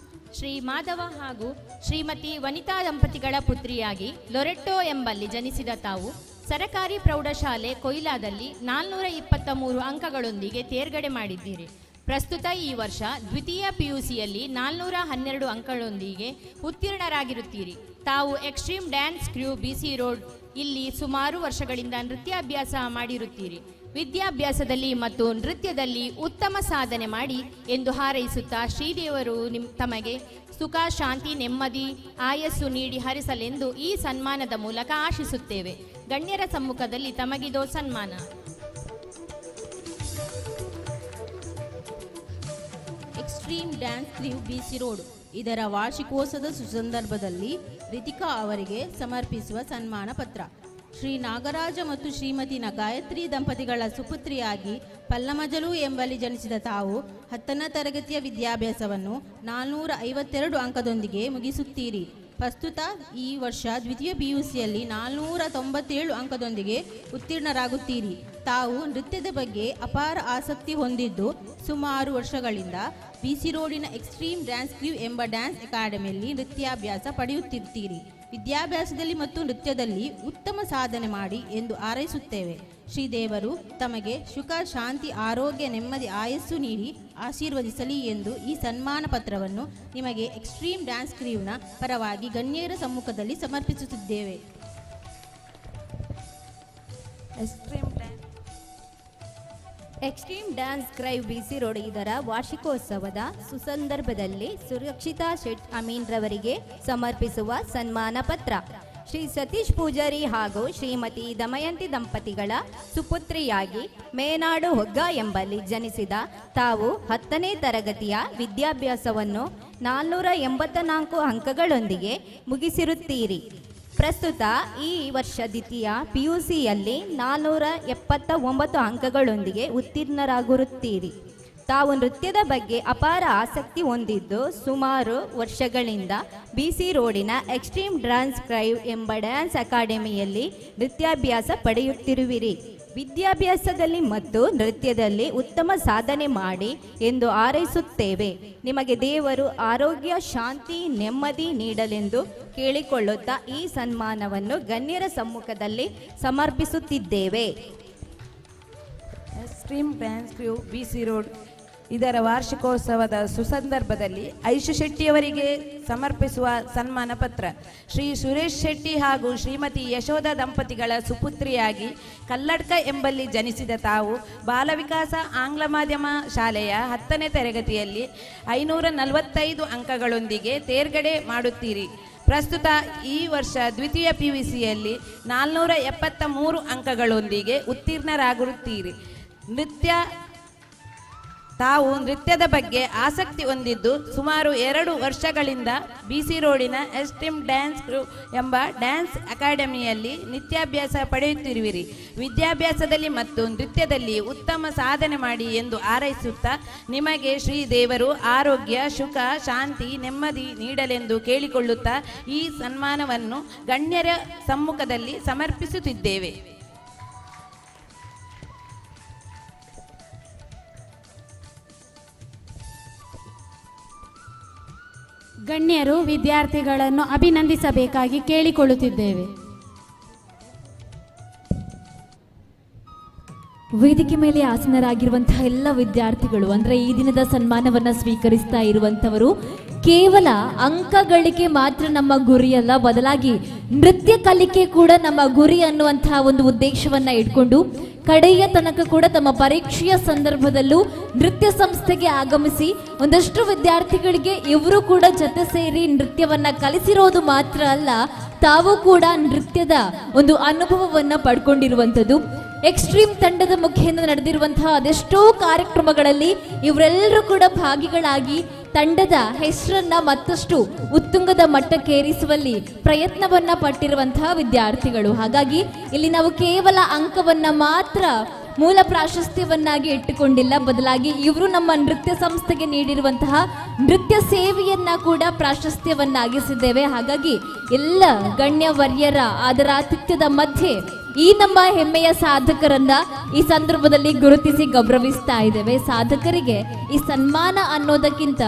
Speaker 5: ಶ್ರೀ ಮಾಧವ ಹಾಗೂ ಶ್ರೀಮತಿ ವನಿತಾ ದಂಪತಿಗಳ ಪುತ್ರಿಯಾಗಿ ಲೊರೆಟ್ಟೋ ಎಂಬಲ್ಲಿ ಜನಿಸಿದ ತಾವು ಸರಕಾರಿ ಪ್ರೌಢಶಾಲೆ ಕೊಯ್ಲಾದಲ್ಲಿ 423 ಅಂಕಗಳೊಂದಿಗೆ ತೇರ್ಗಡೆ ಮಾಡಿದ್ದೀರಿ. ಪ್ರಸ್ತುತ ಈ ವರ್ಷ ದ್ವಿತೀಯ PUCಯಲ್ಲಿ 412 ಅಂಕಗಳೊಂದಿಗೆ ಉತ್ತೀರ್ಣರಾಗಿರುತ್ತೀರಿ. ತಾವು extreme dance crew BC road ಇಲ್ಲಿ ಸುಮಾರು ವರ್ಷಗಳಿಂದ ನೃತ್ಯಾಭ್ಯಾಸ ಮಾಡಿರುತ್ತೀರಿ. ವಿದ್ಯಾಭ್ಯಾಸದಲ್ಲಿ ಮತ್ತು ನೃತ್ಯದಲ್ಲಿ ಉತ್ತಮ ಸಾಧನೆ ಮಾಡಿ ಎಂದು ಹಾರೈಸುತ್ತಾ ಶ್ರೀದೇವರು ತಮಗೆ ಸುಖ ಶಾಂತಿ ನೆಮ್ಮದಿ ಆಯಸ್ಸು ನೀಡಿ ಹರಿಸಲೆಂದು ಈ ಸನ್ಮಾನದ ಮೂಲಕ ಆಶಿಸುತ್ತೇವೆ. ಗಣ್ಯರ ಸಮ್ಮುಖದಲ್ಲಿ ತಮಗಿದೋ ಸನ್ಮಾನ.
Speaker 6: Extreme dance crew BC road ಇದರ ವಾರ್ಷಿಕೋತ್ಸವದ ಸುಸಂದರ್ಭದಲ್ಲಿ ರಿತಿಕಾ ಅವರಿಗೆ ಸಮರ್ಪಿಸುವ ಸನ್ಮಾನ ಪತ್ರ. ಶ್ರೀ ನಾಗರಾಜ ಮತ್ತು ಶ್ರೀಮತಿ ಗಾಯತ್ರಿ ದಂಪತಿಗಳ ಸುಪುತ್ರಿಯಾಗಿ ಪಲ್ಲಮಜಲು ಎಂಬಲ್ಲಿ ಜನಿಸಿದ ತಾವು 10ನೇ ತರಗತಿಯ ವಿದ್ಯಾಭ್ಯಾಸವನ್ನು 452 ಅಂಕದೊಂದಿಗೆ ಮುಗಿಸುತ್ತೀರಿ. ಪ್ರಸ್ತುತ ಈ ವರ್ಷ ದ್ವಿತೀಯ PUCಯಲ್ಲಿ 497 ಅಂಕದೊಂದಿಗೆ ಉತ್ತೀರ್ಣರಾಗುತ್ತೀರಿ. ತಾವು ನೃತ್ಯದ ಬಗ್ಗೆ ಅಪಾರ ಆಸಕ್ತಿ ಹೊಂದಿದ್ದು ಸುಮಾರು ವರ್ಷಗಳಿಂದ ಬಿಸಿ ರೋಡಿನ ಎಕ್ಸ್ಟ್ರೀಮ್ ಡ್ಯಾನ್ಸ್ ಕ್ರ್ಯೂ ಎಂಬ ಡ್ಯಾನ್ಸ್ ಅಕಾಡೆಮಿಯಲ್ಲಿ ನೃತ್ಯಾಭ್ಯಾಸ ಪಡೆಯುತ್ತಿರ್ತೀರಿ. ವಿದ್ಯಾಭ್ಯಾಸದಲ್ಲಿ ಮತ್ತು ನೃತ್ಯದಲ್ಲಿ ಉತ್ತಮ ಸಾಧನೆ ಮಾಡಿ ಎಂದು ಹಾರೈಸುತ್ತೇವೆ. ಶ್ರೀದೇವರು ತಮಗೆ ಸುಖ ಶಾಂತಿ ಆರೋಗ್ಯ ನೆಮ್ಮದಿ ಆಯಸ್ಸು ನೀಡಿ ಆಶೀರ್ವದಿಸಲಿ ಎಂದು ಈ ಸನ್ಮಾನ ಪತ್ರವನ್ನು ನಿಮಗೆ ಎಕ್ಸ್ಟ್ರೀಮ್ ಡ್ಯಾನ್ಸ್ ಕ್ರ್ಯೂನ ಪರವಾಗಿ ಗಣ್ಯರ ಸಮ್ಮುಖದಲ್ಲಿ ಸಮರ್ಪಿಸುತ್ತಿದ್ದೇವೆ.
Speaker 7: Extreme dance crew BC road ಇದರ ವಾರ್ಷಿಕೋತ್ಸವದ ಸುಸಂದರ್ಭದಲ್ಲಿ ಸುರಕ್ಷಿತಾ ಶೆಟ್ ಅಮೀನ್ ರವರಿಗೆ ಸಮರ್ಪಿಸುವ ಸನ್ಮಾನ ಪತ್ರ. Shri Satish Poojary ಹಾಗೂ ಶ್ರೀಮತಿ ದಮಯಂತಿ ದಂಪತಿಗಳ ಸುಪುತ್ರಿಯಾಗಿ ಮೇನಾಡು ಹೊಗ್ಗ ಎಂಬಲ್ಲಿ ಜನಿಸಿದ ತಾವು 10ನೇ ತರಗತಿಯ ವಿದ್ಯಾಭ್ಯಾಸವನ್ನು 484 ಅಂಕಗಳೊಂದಿಗೆ ಮುಗಿಸಿರುತ್ತೀರಿ. ಪ್ರಸ್ತುತ ಈ ವರ್ಷ ದ್ವಿತೀಯ ಪಿಯುಸಿಯಲ್ಲಿ 479 ಅಂಕಗಳೊಂದಿಗೆ ಉತ್ತೀರ್ಣರಾಗಿರುತ್ತೀರಿ. ತಾವು ನೃತ್ಯದ ಬಗ್ಗೆ ಅಪಾರ ಆಸಕ್ತಿ ಹೊಂದಿದ್ದು ಸುಮಾರು ವರ್ಷಗಳಿಂದ ಬಿಸಿ ರೋಡಿನ extreme dance crave ಎಂಬ ಡ್ಯಾನ್ಸ್ ಅಕಾಡೆಮಿಯಲ್ಲಿ ನೃತ್ಯಾಭ್ಯಾಸ ಪಡೆಯುತ್ತಿರುವಿರಿ. ವಿದ್ಯಾಭ್ಯಾಸದಲ್ಲಿ ಮತ್ತು ನೃತ್ಯದಲ್ಲಿ ಉತ್ತಮ ಸಾಧನೆ ಮಾಡಿ ಎಂದು ಹಾರೈಸುತ್ತೇವೆ. ನಿಮಗೆ ದೇವರು ಆರೋಗ್ಯ, ಶಾಂತಿ, ನೆಮ್ಮದಿ ನೀಡಲೆಂದು ಕೇಳಿಕೊಳ್ಳುತ್ತಾ ಈ ಸನ್ಮಾನವನ್ನು ಗಣ್ಯರ ಸಮ್ಮುಖದಲ್ಲಿ ಸಮರ್ಪಿಸುತ್ತಿದ್ದೇವೆ.
Speaker 8: Extreme dance crew BC road ಇದರ ವಾರ್ಷಿಕೋತ್ಸವದ ಸುಸಂದರ್ಭದಲ್ಲಿ ಐಶು ಶೆಟ್ಟಿಯವರಿಗೆ ಸಮರ್ಪಿಸುವ ಸನ್ಮಾನ ಪತ್ರ. ಶ್ರೀ ಸುರೇಶ್ ಶೆಟ್ಟಿ ಹಾಗೂ ಶ್ರೀಮತಿ ಯಶೋಧ ದಂಪತಿಗಳ ಸುಪುತ್ರಿಯಾಗಿ ಕಲ್ಲಡ್ಕ ಎಂಬಲ್ಲಿ ಜನಿಸಿದ ತಾವು ಬಾಲವಿಕಾಸ ಆಂಗ್ಲ ಮಾಧ್ಯಮ ಶಾಲೆಯ 10ನೇ ತರಗತಿಯಲ್ಲಿ 545 ಅಂಕಗಳೊಂದಿಗೆ ತೇರ್ಗಡೆ ಮಾಡುತ್ತೀರಿ. ಪ್ರಸ್ತುತ ಈ ವರ್ಷ ದ್ವಿತೀಯ ಪಿಯುಸಿಯಲ್ಲಿ 473 ಅಂಕಗಳೊಂದಿಗೆ ಉತ್ತೀರ್ಣರಾಗಿರುತ್ತೀರಿ. ತಾವು ನೃತ್ಯದ ಬಗ್ಗೆ ಆಸಕ್ತಿ ಹೊಂದಿದ್ದು ಸುಮಾರು 2 ವರ್ಷಗಳಿಂದ ಬಿಸಿ ರೋಡಿನ extreme dance crew ಎಂಬ ಡ್ಯಾನ್ಸ್ ಅಕಾಡೆಮಿಯಲ್ಲಿ ನೃತ್ಯಾಭ್ಯಾಸ ಪಡೆಯುತ್ತಿರುವಿರಿ. ವಿದ್ಯಾಭ್ಯಾಸದಲ್ಲಿ ಮತ್ತು ನೃತ್ಯದಲ್ಲಿ ಉತ್ತಮ ಸಾಧನೆ ಮಾಡಿ ಎಂದು ಹಾರೈಸುತ್ತಾ ನಿಮಗೆ ಶ್ರೀ ದೇವರು ಆರೋಗ್ಯ, ಸುಖ, ಶಾಂತಿ, ನೆಮ್ಮದಿ ನೀಡಲೆಂದು ಕೇಳಿಕೊಳ್ಳುತ್ತಾ ಈ ಸನ್ಮಾನವನ್ನು ಗಣ್ಯರ ಸಮ್ಮುಖದಲ್ಲಿ ಸಮರ್ಪಿಸುತ್ತಿದ್ದೇವೆ.
Speaker 1: ಗಣ್ಯರು ವಿದ್ಯಾರ್ಥಿಗಳನ್ನು ಅಭಿನಂದಿಸಬೇಕಾಗಿ ಕೇಳಿಕೊಳ್ಳುತ್ತಿದ್ದೇವೆ.
Speaker 4: ವೇದಿಕೆ ಮೇಲೆ ಆಸನರಾಗಿರುವಂತಹ ಎಲ್ಲ ವಿದ್ಯಾರ್ಥಿಗಳು, ಅಂದರೆ ಈ ದಿನದ ಸನ್ಮಾನವನ್ನು ಸ್ವೀಕರಿಸ್ತಾ ಇರುವಂಥವರು, ಕೇವಲ ಅಂಕ ಗಳಿಕೆ ಮಾತ್ರ ನಮ್ಮ ಗುರಿಯಲ್ಲ, ಬದಲಾಗಿ ನೃತ್ಯ ಕಲಿಕೆ ಕೂಡ ನಮ್ಮ ಗುರಿ ಅನ್ನುವಂತಹ ಒಂದು ಉದ್ದೇಶವನ್ನು ಇಟ್ಕೊಂಡು ಕಡೆಯ ತನಕ ಕೂಡ ತಮ್ಮ ಪರೀಕ್ಷೆಯ ಸಂದರ್ಭದಲ್ಲೂ ನೃತ್ಯ ಸಂಸ್ಥೆಗೆ ಆಗಮಿಸಿ ಒಂದಷ್ಟು ವಿದ್ಯಾರ್ಥಿಗಳಿಗೆ ಇವರು ಕೂಡ ಜೊತೆ ಸೇರಿ ನೃತ್ಯವನ್ನ ಕಲಿಸಿರೋದು ಮಾತ್ರ ಅಲ್ಲ, ತಾವು ಕೂಡ ನೃತ್ಯದ ಒಂದು ಅನುಭವವನ್ನು ಪಡ್ಕೊಂಡಿರುವಂಥದ್ದು. ಎಕ್ಸ್ಟ್ರೀಮ್ ತಂಡದ ಮುಖೇನ ನಡೆದಿರುವಂತಹ ಅದೆಷ್ಟೋ ಕಾರ್ಯಕ್ರಮಗಳಲ್ಲಿ ಇವರೆಲ್ಲರೂ ಕೂಡ ಭಾಗಿಗಳಾಗಿ ತಂಡದ ಹೆಸರನ್ನ ಮತ್ತಷ್ಟು ಉತ್ತುಂಗದ ಮಟ್ಟಕ್ಕೇರಿಸುವಲ್ಲಿ ಪ್ರಯತ್ನವನ್ನ ಪಟ್ಟಿರುವಂತಹ ವಿದ್ಯಾರ್ಥಿಗಳು. ಹಾಗಾಗಿ ಇಲ್ಲಿ ನಾವು ಕೇವಲ ಅಂಕವನ್ನ ಮಾತ್ರ ಮೂಲ ಪ್ರಾಶಸ್ತ್ಯವನ್ನಾಗಿ ಇಟ್ಟುಕೊಂಡಿಲ್ಲ, ಬದಲಾಗಿ ಇವರು ನಮ್ಮ ನೃತ್ಯ ಸಂಸ್ಥೆಗೆ ನೀಡಿರುವಂತಹ ನೃತ್ಯ ಸೇವೆಯನ್ನ ಕೂಡ ಪ್ರಾಶಸ್ತ್ಯವನ್ನಾಗಿಸಿದ್ದೇವೆ. ಹಾಗಾಗಿ ಎಲ್ಲ ಗಣ್ಯವರ್ಯರ ಆದರಾತಿಥ್ಯದ ಮಧ್ಯೆ ಈ ನಮ್ಮ ಹೆಮ್ಮೆಯ ಸಾಧಕರನ್ನ ಈ ಸಂದರ್ಭದಲ್ಲಿ ಗುರುತಿಸಿ ಗೌರವಿಸ್ತಾ ಇದ್ದೇವೆ. ಸಾಧಕರಿಗೆ ಈ ಸನ್ಮಾನ ಅನ್ನೋದಕ್ಕಿಂತ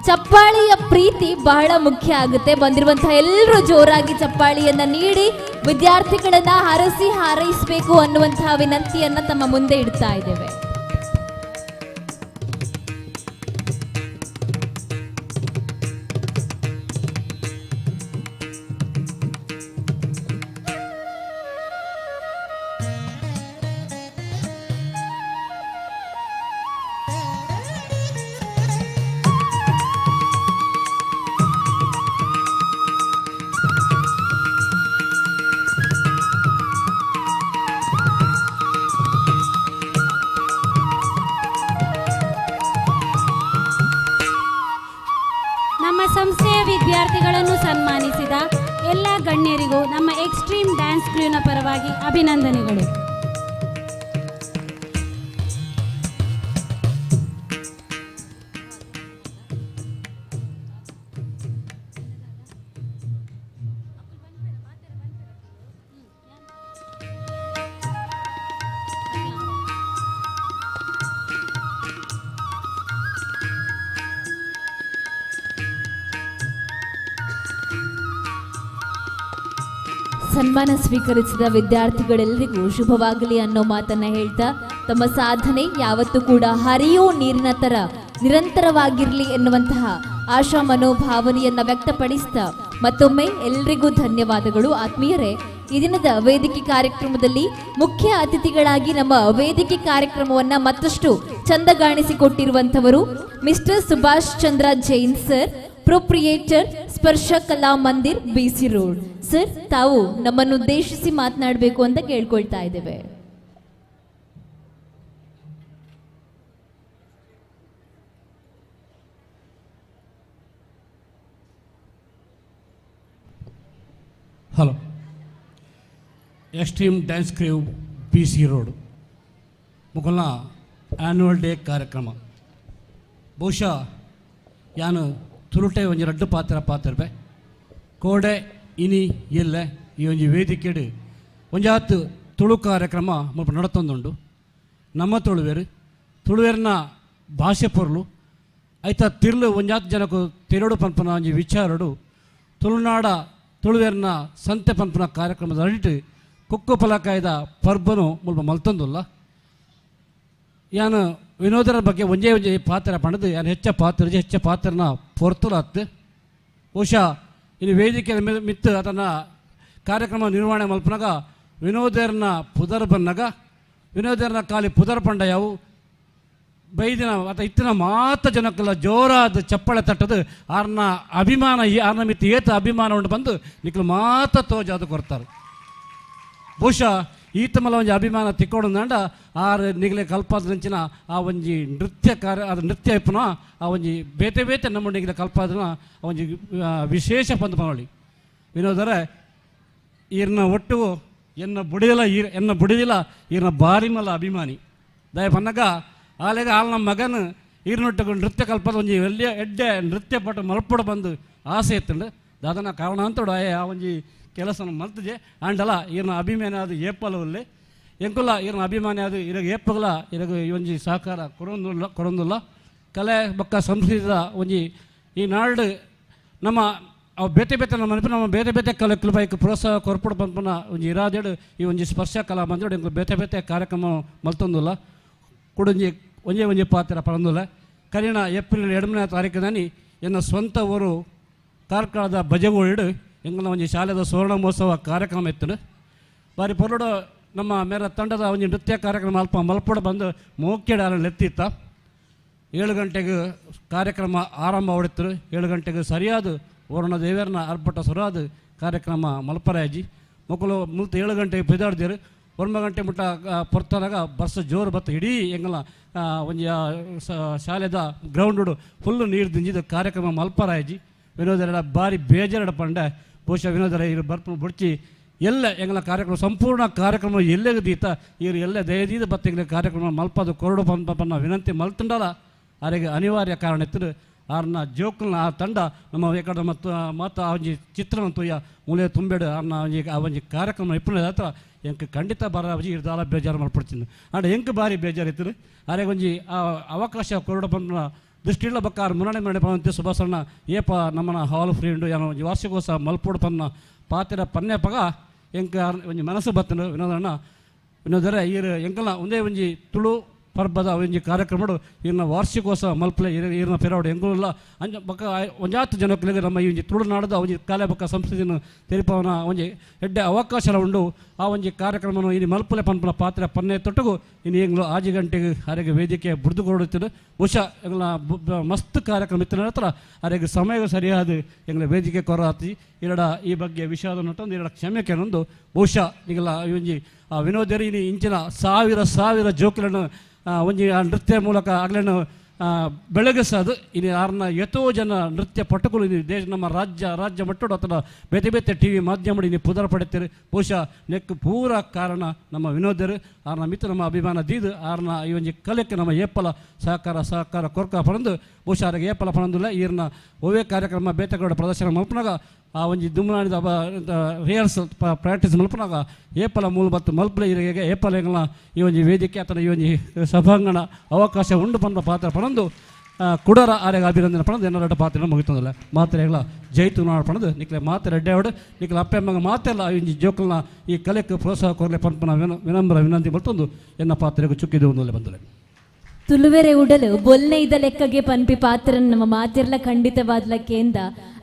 Speaker 4: ಚಪ್ಪಾಳಿಯ ಪ್ರೀತಿ ಬಹಳ ಮುಖ್ಯ ಆಗುತ್ತೆ. ಬಂದಿರುವಂತಹ ಎಲ್ಲರೂ ಜೋರಾಗಿ ಚಪ್ಪಾಳಿಯನ್ನ ನೀಡಿ ವಿದ್ಯಾರ್ಥಿಗಳನ್ನ ಹರಸಿ ಹಾರೈಸಬೇಕು ಅನ್ನುವಂತಹ ವಿನಂತಿಯನ್ನ ತಮ್ಮ ಮುಂದೆ ಇಡ್ತಾ ಇದ್ದೇವೆ.
Speaker 1: ಸಂಸ್ಥೆಯ ವಿದ್ಯಾರ್ಥಿಗಳನ್ನು ಸನ್ಮಾನಿಸಿದ ಎಲ್ಲ ಗಣ್ಯರಿಗೂ ನಮ್ಮ ಎಕ್ಸ್ಟ್ರೀಮ್ ಡ್ಯಾನ್ಸ್ ಕ್ರೂನ ಪರವಾಗಿ ಅಭಿನಂದನೆಗಳು.
Speaker 4: ಸನ್ಮಾನ ಸ್ವೀಕರಿಸಿದ ವಿದ್ಯಾರ್ಥಿಗಳೆಲ್ಲರಿಗೂ ಶುಭವಾಗಲಿ ಅನ್ನೋ ಮಾತನ್ನ ಹೇಳ್ತಾ, ತಮ್ಮ ಸಾಧನೆ ಯಾವತ್ತೂ ಕೂಡ ಹರಿಯೋ ನೀರಿನ ತರ ನಿರಂತರವಾಗಿರಲಿ ಎನ್ನುವಂತಹ ಆಶಾ ಮನೋಭಾವನೆಯನ್ನ ವ್ಯಕ್ತಪಡಿಸ್ತಾ ಮತ್ತೊಮ್ಮೆ ಎಲ್ರಿಗೂ ಧನ್ಯವಾದಗಳು. ಆತ್ಮೀಯರೇ, ಈ ದಿನದ ವೇದಿಕೆ ಕಾರ್ಯಕ್ರಮದಲ್ಲಿ ಮುಖ್ಯ ಅತಿಥಿಗಳಾಗಿ ನಮ್ಮ ವೇದಿಕೆ ಕಾರ್ಯಕ್ರಮವನ್ನ ಮತ್ತಷ್ಟು ಚಂದಗಾಣಿಸಿಕೊಟ್ಟಿರುವಂಥವರು mister Subhash Chandra Jain sir, proprietor, Sparsha Kala Mandir BC road. Sir, ತಾವು ನಮ್ಮನ್ನು ಉದ್ದೇಶಿಸಿ ಮಾತನಾಡಬೇಕು ಅಂತ ಕೇಳ್ಕೊಳ್ತಾ ಇದ್ದೇವೆ.
Speaker 9: Hello, extreme dance crew BC road ಮುಕಲ್ನ annual day ಕಾರ್ಯಕ್ರಮ. ಬಹುಶಃ ಯಾನು ತುರುಟೆ ಒಂಜಿ ರಡ್ಡು ಪಾತ್ರ ಪಾತ್ರಪೆ ಕೋಡೆ ಇನಿ ಎಲ್ಲೆ ಈ ಒಂಜಿ ವೇದಿಕೆಡು ಒಂಜಾತ್ ತುಳು ಕಾರ್ಯಕ್ರಮ ಮುಲ್ಪ ನಡತೊಂದುಂಡು. ನಮ್ಮ ತುಳುವೇರು ತುಳುವೇರಿನ ಭಾಷೆ ಪೊರ್ಲು ಐತ ತಿರ್ಲು ಒಂಜಾತ್ ಜನಕು ತಿರುಡು ಪನ್ಪನ ಒಂಜಿ ವಿಚಾರಡು ತುಳುನಾಡ ತುಳುವೇರಿನ ಸಂತೆ ಪನ್ಪನ ಕಾರ್ಯಕ್ರಮದ ಅಡಿಟ್ಟು ಕುಕ್ಕು ಪಲಕಾಯ್ದ ಪರ್ಬನು ಮುಲ್ಪ ಮಲ್ತೊಂದುಲ್ಲ. ಯಾನು ವಿನೋದರ ಬಗ್ಗೆ ಒಂಜೇ ಒಂಜಿ ಪಾತ್ರ ಪಣದು ಯಾನು ಹೆಚ್ಚ ಪಾತ್ರ ಹೆಚ್ಚ ಪಾತ್ರನ ಪೊರ್ತುಲಾತ್ತು. ಬಹುಶಃ ಇನ್ನು ವೇದಿಕೆ ಮಿತ್ತು ಅದನ್ನು ಕಾರ್ಯಕ್ರಮ ನಿರ್ವಹಣೆ ಮಲ್ಪನಾಗ ವಿನೋದರ್ನ ಪುದರ್ ಬನ್ನಾಗ ವಿನೋದರ್ನ ಖಾಲಿ ಪುದರ್ ಪಂಡ ಯಾವು ಬೈದಿನ ಅಥವಾ ಇತ್ತಿನ ಮಾತ ಜನಕ್ಕೆಲ್ಲ ಜೋರಾದ ಚಪ್ಪಳೆ ತಟ್ಟದು ಆರ್ನ ಅಭಿಮಾನ ಆರ್ನ ಮಿತ್ತು ಏತ ಅಭಿಮಾನ ಉಂಟು ಬಂದು ನಿಕ್ಲು ಮಾತ ತೋಜಾದು ಕೊರ್ತಾರೆ. ಬಹುಶಃ ಈತ ಮಲ ಒಂಜಿ ಅಭಿಮಾನ ತಿಕ್ಕೋಡಂದಾಂಡ ಆರು ನಿಗಲೆ ಕಲ್ಪಾದ್ರಂಚಿನ ಆ ಒಂಜಿ ನೃತ್ಯ ಕಾರ್ಯ ಅದು ನೃತ್ಯ ಇಪ್ಪುನ ಆ ಒಂಜಿ ಬೇತೆ ಬೇತೆ ನಮ್ಮ ನಿಗಲೆ ಕಲ್ಪಾದ್ರನ ಆ ಒಂಜಿ ವಿಶೇಷ ಪಂದು ಪನೊಳಿ. ವಿನೋದರ ಈರ್ನ ಒಟ್ಟು ಎನ್ನ ಬುಡಿದಿಲ್ಲ ಎನ್ನ ಬುಡಿದಿಲ್ಲ ಈರ್ನ ಬಾರಿ ಮಲ್ಲ ಅಭಿಮಾನಿ ದಯ ಪನ್ನಗ ಆಲೆಗ ಆಲ್ನ ಮಗನ ಈರ್ನೊಟ್ಟಿಗೆ ನೃತ್ಯ ಕಲ್ಪದ ಒಂಜಿ ಎಲ್ಲಿಯ ಎಡ್ಡೆ ನೃತ್ಯ ಪಟ ಮಲ್ಪಡ ಬಂದು ಆಸೆ ಇತ್ತಂಡು ದಾದನ ಕಾರಣ ಅಂತೋಡು ಆ ಒಂಜಿ ಕೆಲಸ ಮಲ್ತಜೆ ಆಂಡಲ ಈರ್ನ ಅಭಿಮಾನಿ ಅದು ಏಪಲ ಉಲ್ಲೆ ಎಂಕುಲ ಈರ್ನ ಅಭಿಮಾನಿ ಅದು ಇರಗ ಏಪಗಲ ಇರಗ ಈ ಒಂಜಿ ಸಹಕಾರ ಕೊರೊಂದುಲ್ಲ ಕೊರೊಂದುಲ್ಲ ಕಲೆ ಬೊಕ್ಕ ಸಂಸ್ಕೃತಿದ ಒಂಜಿ ಈ ನಾಡು ನಮ್ಮ ಅವು ಬೇತೆ ಬೇತೆ ನಮ್ಮ ನೆನಪು ನಮ್ಮ ಬೇತೆ ಬೇತೆ ಕಲೆ ಬೈಕ್ ಪ್ರೋತ್ಸಾಹ ಕೊರ್ಪುಡು ಪನ್ಪುನ ಒಂಜಿ ಇರಾದೇಡು ಈ ಒಂಜಿ ಸ್ಪರ್ಶ ಕಲಾ ಮಂದಿರ ಎಂಕುಲು ಬೇತೆ ಬೇತೆ ಕಾರ್ಯಕ್ರಮ ಮಲ್ತೊಂದುಲ್ಲ. ಕುಡೊಂಜಿ ಒಂಜೇ ಒಂಜಿ ಪಾತ್ರ ಪರಂದುಲ್ಲ. ಕರಿಣ ಏಪ್ರಿಲ್ 2ನೇ ತಾರೀಕಿನಲ್ಲಿ ಎನ್ನ ಸ್ವಂತ ಊರು ಕಾರ್ಕಳದ ಬಜಗೋಳಿಡು ಎಂಗಲ ಒಂಜಿ ಶಾಲೆದ ಸುವರ್ಣ ಮಹೋತ್ಸವ ಕಾರ್ಯಕ್ರಮ ಇತ್ತು. ಬಾರಿ ಪೊರಡು ನಮ್ಮ ಮೇರ ತಂಡದ ಒಂಜಿ ನೃತ್ಯ ಕಾರ್ಯಕ್ರಮ ಅಲ್ಪ ಮಲ್ಪುಡ ಬಂದು ಮೋಕೆಡ ಎತ್ತಿತ್ತ. 7 ಗಂಟೆಗೆ ಕಾರ್ಯಕ್ರಮ ಆರಂಭ ಹೊಡಿತರು. 7 ಗಂಟೆಗೆ ಸರಿಯಾದ ವರುಣ ದೇವರನ್ನ ಅರ್ಪಟ ಸುರಾದ ಕಾರ್ಯಕ್ರಮ ಮಲ್ಪರಾಜಿ ಮಕ್ಕಳು ಮುಲ್ತು 7 ಗಂಟೆಗೆ ಬಿದಾಡ್ದಿರು. 9 ಗಂಟೆ ಮುಟ್ಟ ಪೊರ್ತನಾಗ ಬರ್ಸ ಜೋರು ಬತ್ತು ಇಡೀ ಎಂಗಲ ಒಂಜಿ ಶಾಲೆದ ಗ್ರೌಂಡು ಫುಲ್ಲು ನೀರು ದಿಂಜಿದ ಕಾರ್ಯಕ್ರಮ ಮಲ್ಪರಾಜಿ. ವಿನೋದರ ಬಾರಿ ಬೇಜಾರಡ ಪಂಡೆ ಬಹುಶಃ ವಿನೋದರ ಇರು ಬರ್ಪು ಬುಡ್ಚಿ ಎಲ್ಲ ಎಂಗಲ ಕಾರ್ಯಕ್ರಮ ಸಂಪೂರ್ಣ ಕಾರ್ಯಕ್ರಮ ಎಲ್ಲೆಗೆ ದೀತ ಇವರು ಎಲ್ಲ ದಯದೀದ ಬತ್ತಿಂಗ್ಲ ಕಾರ್ಯಕ್ರಮ ಮಲ್ಪದು ಕೊರಡು ಪಂಪನ್ನ ವಿನಂತಿ ಮಲ್ತುಂಡಲ ಆರಿಗೆ ಅನಿವಾರ್ಯ ಕಾರಣ ಇತ್ತು. ಆರ್ನ ಜೋಕುಲ್ನ ಆ ತಂಡ ನಮ್ಮ ಏಕಡ ಮತ್ತು ಮತ್ತು ಆ ಒಂಜಿ ಚಿತ್ರನ ತೂಯ ಮೂಲೆ ತುಂಬೇಡು ಆರ್ನ ಒಂಜಿ ಆ ಒಂಜಿ ಕಾರ್ಯಕ್ರಮ ಇಪ್ಪುನ ಹತ್ರ ಎಂಕ್ ಖಂಡಿತ ಬರ ಇರ್ದಾಲ ಬೇಜಾರು ಮಲ್ಪಡ್ತೀನಿ. ಆಂಡ ಎಂಕ್ ಬಾರಿ ಬೇಜಾರು ಇತ್ತು. ಆರಿಗೆ ಒಂಜಿ ಆ ಅವಕಾಶ ಕೊರಡು ಪಂಪನ ದೃಷ್ಟಿಗಳ ಬಕ್ಕಾರ ಮುನ್ನಡೆ ಮನೆ ಪಂತೆ ಸುಭಾಸಣ್ಣ ಏಪ ನಮ್ಮನ ಹಾಲ್ ಫ್ರೀ ಉಂಡು ಏನೋ ಒಂಜಿ ವಾರ್ಷಿಕೋತ್ಸವ ಮಲ್ಪೋಡು ಪನ್ನ ಪಾತ್ರ ಪನ್ನೆ ಪಗ ಎಂಕ ಒಂಜಿ ಮನಸ್ಸು ಬತ್ತನು ವಿನೋದಣ್ಣ. ವಿನೋದರ ಈರು ಎಂಕಲ್ನ ಒಂದೇ ಒಂಜಿ ತುಳು ಪರ್ಬದ ಒಂಜಿ ಕಾರ್ಯಕ್ರಮಡು ಈರ್ನ ವಾರ್ಷಿಕೋತ್ಸವ ಮಲ್ಪಲೆ ಈರ್ನ ಪೆರವಡು ಎಂಕುಲ್ಲ ಅಂಜ ಬಕ್ಕ ಒಂಜಾತ್ ಜನಕ್ಕಲಿಗೆ ನಮ್ಮ ಈ ಒಂಜಿ ತುಳುನಾಡದ ಒಂಜಿ ಕಲೆ ಬಕ್ಕ ಸಂಸ್ಕೃತಿಯನ್ನು ತೆರಿಪವನ ಒಂಜಿ ಎಡ್ಡೆ ಅವಕಾಶ ಉಂಡು. ಆ ಒಂಜಿ ಕಾರ್ಯಕ್ರಮವನ್ನು ಇನ್ನು ಮಲ್ಪಲೆ ಪನ್ಪುನ ಪಾತ್ರ ಪನ್ನೆ ತೊಟ್ಟಗು ಇನ್ನು ಎಂಗ್ಲು 6 ಗಂಟೆಗೆ ಅರೆಗೆ ವೇದಿಕೆ ಬುಡ್ದು ಕೊಡುತ್ತಿದ್ದು. ಬಹುಶಃ ಎಂಗ್ಲ ಮಸ್ತ್ ಕಾರ್ಯಕ್ರಮ ಇತ್ತು ಹತ್ರ ಅರೆಗೆ ಸಮಯ ಸರಿಯಾದ ಎಂಗ್ಲ ವೇದಿಕೆ ಕೊರಾತಿ ಎರಡ ಈ ಬಗ್ಗೆ ವಿಷಾದ ನಟೊಂದು ಎರಡ ಕ್ಷಮೆ ಕೆನೊಂದು ಬಹುಶಃ ಈಗಲ ಈ ಒಂಜಿ ವಿನೋದರಿ ಇನ್ನು ಇಂಚಿನ ಸಾವಿರ ಸಾವಿರ ಜೋಕುలను ಒಂಜಿ ಆ ನೃತ್ಯ ಮೂಲಕ ಆಗ್ಲೇನು ಬೆಳಗಿಸೋದು ಇನ್ನು ಆರ್ನ ಎಷ್ಟೋ ಜನ ನೃತ್ಯ ಪಟುಗಳು ಇನ್ನು ದೇಶ ನಮ್ಮ ರಾಜ್ಯ ರಾಜ್ಯ ಮಟ್ಟಡು ಅಥವಾ ಬೇತೆ ಬೇತೆ ಟಿ ವಿ ಮಾಧ್ಯಮ ಇನ್ನು ಪುದರ ಪಡೆಯುತ್ತಾರೆ. ಬಹುಶಃ ನೆಕ್ ಪೂರ ಕಾರಣ ನಮ್ಮ ವಿನೋದರು ಆರ್ನ ಮಿತ್ರ ನಮ್ಮ ಅಭಿಮಾನ ದೀದು ಆರ್ನ ಈ ಒಂಜಿ ಕಲೆಕ್ಕೆ ನಮ್ಮ ಏಪಲ ಸಹಕಾರ ಸಹಕಾರ ಕೊರ್ಕ ಪಡೆದು ಬಹುಶಃ ಆರಿಗೆ ಏಪಲ ಪಡಂದಿಲ್ಲ. ಈರ್ನ ಒವ್ವೇ ಕಾರ್ಯಕ್ರಮ ಬೇತೆಗೌಡ ಪ್ರದರ್ಶನ ಮಲ್ಪನಾಗ ಆ ಒಂಜಿ ದುಮ್ನಾಡಿದ ರಿಹರ್ಸಲ್ ಪ್ರಾಕ್ಟೀಸ್ ಮಲ್ಪನಾಗ ಏಪಲ ಮೂಲ ಮತ್ತು ಮಲ್ಪಲೆ ಇರಿಗೆ ಏಪಲ ಎಂಗ್ಲ ಈ ಒಂಜಿ ವೇದಿಕೆ ಅಥವಾ ಈ ಒಂಜಿ ಸಭಾಂಗಣ ಅವಕಾಶ ಉಂಡು ಪಂದ ಪಾತ್ರ ಪಣಂದು ಕುಡರ ಆರೆಗೆ ಅಭಿನಂದನೆ ಪಣಂದು ಎನ್ನರಡ್ಡ ಪಾತ್ರ ಮುಗಿತಂದಿಲ್ಲ. ಮಾತ್ರ ಎಂಗ್ಲ ಜೈತು ನಾಡು ಪಣದು ನಿಕ್ಲೆ ಮಾತ್ರ ಎಡ್ಡೆ ನಿಕ್ಲೆ ಅಪ್ಪೆ ಅಮ್ಮಗ ಮಾತೆಲ್ಲ ಈ ಒಂಜಿ ಜೋಕಲ್ನ ಈ ಕಲೆಕ್ಕೆ ಪ್ರೋತ್ಸಾಹ ಕೊರಲೆ ಪನ್ಪನ ವಿನಮ್ರ ವಿನಂತಿ ಮಲ್ತೊಂದು ಎನ್ನ ಪಾತ್ರೆಗೂ ಚುಕ್ಕಿದ್ದು ಒಂದಲ್ಲೇ ಬಂದಲೆ.
Speaker 4: ತುಳುವೆರೆ ಉಡಲು ಬೊಲ್ನೆ ಇದ ಲೆಕ್ಕಗೆ ಪನ್ಪಿ ಪಾತ್ರ ನಮ್ಮ ಮಾತಿರ್ಲ ಖಂಡಿತವಾದ್ಲ ಕೇಂದ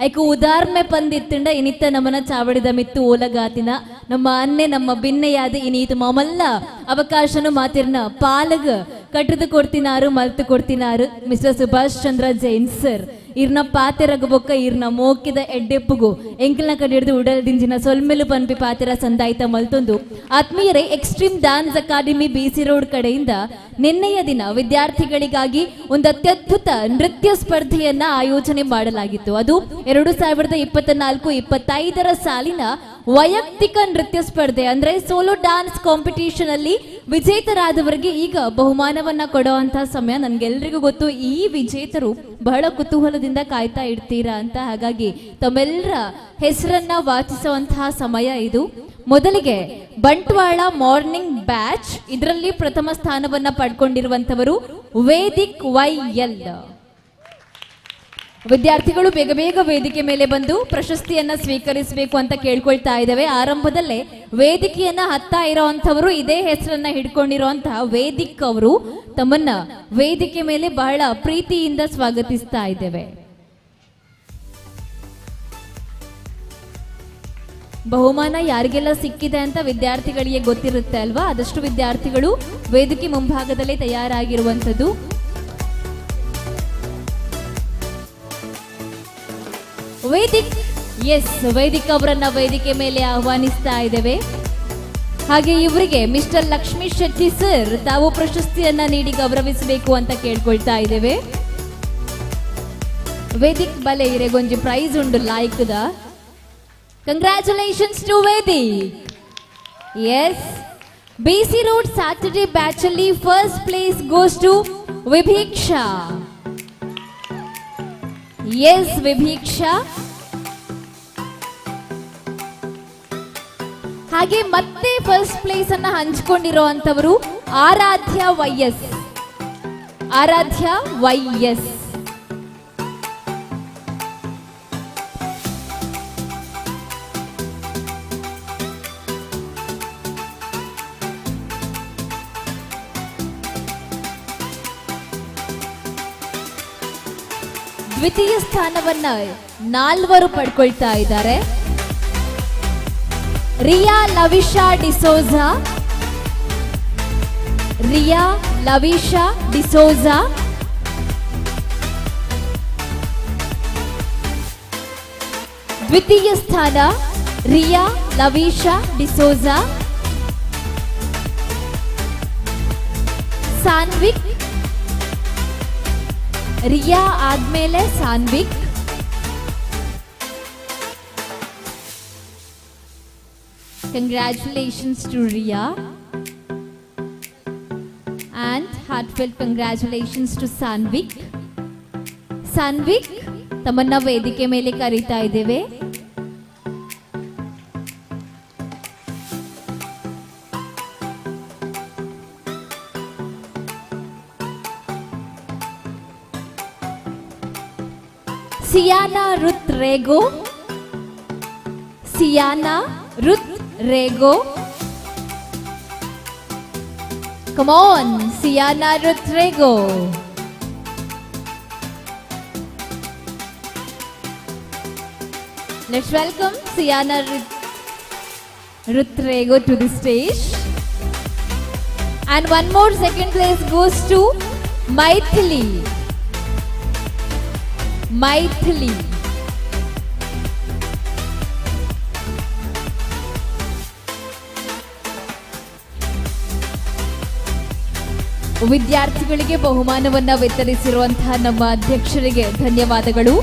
Speaker 4: ಐಕ ಉದಾರ್ಮೆ ಪಂದಿತ್ತಂಡ ಇನಿತ್ತ ನಮನ ಚಾವಡಿದ ಮಿತ್ತು ಓಲಗಾತಿನ ನಮ್ಮ ಅನ್ನೆ ನಮ್ಮ ಬಿನ್ನೆಯಾದ ಇನೀತು ಮಾಮಲ್ಲ ಅವಕಾಶನು ಮಾತಿರ್ನ ಪಾಲಗ ಕಟ್ಟದು ಕೊಡ್ತಿನಾರು ಮಲ್ತು ಕೊಡ್ತಿನಾರು ಮಿಸ್ಟರ್ ಸುಭಾಷ್ ಚಂದ್ರ ಜೈನ್ ಸರ್. ಇರ್ನ ಪಾತೆರಗು ಬೊಕ್ಕ ಇರ್ನ ಮೋಕಿದ ಎಡ್ಡೆಪ್ಪುಗು ಎಂಕಲ್ನ ಕಡೆ ಹಿಡಿದು ಉಡಲ್ ದಿಂಜಿನ ಸೊಲ್ಮೆಲು ಪನ್ಪಿ ಪಾತೆರ ಸಂದಾಯಿತ ಮಲ್ತೊಂದು ಆತ್ಮೀಯರೇ, extreme dance academy BC road ಕಡೆಯಿಂದ ನಿನ್ನೆಯ ದಿನ ವಿದ್ಯಾರ್ಥಿಗಳಿಗಾಗಿ ಒಂದು ಅತ್ಯದ್ಭುತ ನೃತ್ಯ ಸ್ಪರ್ಧೆಯನ್ನ ಆಯೋಜನೆ ಮಾಡಲಾಗಿತ್ತು. ಅದು 2024-25 ಸಾಲಿನ ವೈಯಕ್ತಿಕ ನೃತ್ಯ ಸ್ಪರ್ಧೆ, ಅಂದ್ರೆ ಸೋಲೋ ಡಾನ್ಸ್ ಕಾಂಪಿಟೇಷನ್ ಅಲ್ಲಿ ವಿಜೇತರಾದವರಿಗೆ ಈಗ ಬಹುಮಾನವನ್ನ ಕೊಡುವಂತಹ ಸಮಯ. ನನ್ಗೆಲ್ರಿಗೂ ಗೊತ್ತು ಈ ವಿಜೇತರು ಬಹಳ ಕುತೂಹಲದಿಂದ ಕಾಯ್ತಾ ಇರ್ತೀರಾ ಅಂತ. ಹಾಗಾಗಿ ತಮ್ಮೆಲ್ಲರ ಹೆಸರನ್ನ ವಾಚಿಸುವಂತಹ ಸಮಯ ಇದು. ಮೊದಲಿಗೆ ಬಂಟ್ವಾಳ ಮಾರ್ನಿಂಗ್ ಬ್ಯಾಚ್, ಇದರಲ್ಲಿ ಪ್ರಥಮ ಸ್ಥಾನವನ್ನ ಪಡ್ಕೊಂಡಿರುವಂತವರು ವೇದಿಕ್ ವೈಎಲ್. ವಿದ್ಯಾರ್ಥಿಗಳು ಬೇಗ ಬೇಗ ವೇದಿಕೆ ಮೇಲೆ ಬಂದು ಪ್ರಶಸ್ತಿಯನ್ನ ಸ್ವೀಕರಿಸಬೇಕು ಅಂತ ಕೇಳ್ಕೊಳ್ತಾ ಇದ್ದೇವೆ. ಆರಂಭದಲ್ಲೇ ವೇದಿಕೆಯನ್ನ ಹತ್ತಾ ಇರೋವಂಥವರು ಇದೇ ಹೆಸರನ್ನ ಹಿಡ್ಕೊಂಡಿರುವಂತಹ ವೇದಿಕ್ ಅವರು ತಮ್ಮನ್ನ ವೇದಿಕೆ ಮೇಲೆ ಬಹಳ ಪ್ರೀತಿಯಿಂದ ಸ್ವಾಗತಿಸ್ತಾ ಇದ್ದೇವೆ. ಬಹುಮಾನ ಯಾರಿಗೆಲ್ಲ ಸಿಕ್ಕಿದೆ ಅಂತ ವಿದ್ಯಾರ್ಥಿಗಳಿಗೆ ಗೊತ್ತಿರುತ್ತೆ ಅಲ್ವಾ? ಆದಷ್ಟು ವಿದ್ಯಾರ್ಥಿಗಳು ವೇದಿಕೆ ಮುಂಭಾಗದಲ್ಲೇ ತಯಾರಾಗಿರುವಂಥದ್ದು. ವೇದಿಕ್, ಎಸ್, ವೇದಿಕ್ ಅವರನ್ನ ವೇದಿಕೆ ಮೇಲೆ ಆಹ್ವಾನಿಸ್ತಾ ಇದ್ದೇವೆ. ಹಾಗೆ ಇವರಿಗೆ ಮಿಸ್ಟರ್ ಲಕ್ಷ್ಮೀ ಶೆಟ್ಟಿ ಸರ್ ತಾವು ಪ್ರಶಸ್ತಿಯನ್ನ ನೀಡಿ ಗೌರವಿಸಬೇಕು ಅಂತ ಕೇಳ್ಕೊಳ್ತಾ ಇದ್ದೇವೆ. ವೇದಿಕ್ ಬಲೆ ಇರೆಗೊಂಜಿ ಪ್ರೈಸ್ ಉಂಡು ಲಾಯ್ಕದ. Congratulations to Vedic. Yes, BC road Saturday batch ಅಲ್ಲಿ first place goes to Vibhiksha. Yes, Vibhiksha. ಹಾಗೆ ಮತ್ತೆ ಫಸ್ಟ್ ಪ್ಲೇಸ್ ಅನ್ನ ಹಂಚಿಕೊಂಡಿರುವಂತವರು ಆರಾಧ್ಯ ವೈಎಸ್. ಆರಾಧ್ಯ ವೈಎಸ್. ದ್ವಿತೀಯ ಸ್ಥಾನವನ್ನ ನಾಲ್ವರು ಪಡ್ಕೊಳ್ತಾ ಇದ್ದಾರೆ. ರಿಯಾ ಲವಿಶಾ ಡಿಸೋಜಾ, ರಿಯಾ ಲವಿಶಾ ಡಿಸೋಜಾ. ದ್ವಿತೀಯ ಸ್ಥಾನ ರಿಯಾ ಲವಿಶಾ ಡಿಸೋಜಾ. ಸಾನ್ವಿಕ್, ರಿಯಾ ಆದ್ಮೇಲೆ Sanvik. Congratulations to Riya and heartfelt congratulations to Sanvik. Sanvik Tammanna ವೇದಿಕೆ ಮೇಲೆ ಕರೀತಾ ಇದ್ದೇವೆ. Siana Ruth Rego, Siana Ruth Rego. Come on, Siana Ruth Rego. Let's welcome Siana Ruth Rego to the stage. And one more second place goes to Maithili. Maithili. ವಿದ್ಯಾರ್ಥಿಗಳಿಗೆ ಬಹುಮಾನವನ್ನ ವಿತರಿಸಿರುವಂತಹ ನಮ್ಮ ಅಧ್ಯಕ್ಷರಿಗೆ ಧನ್ಯವಾದಗಳು.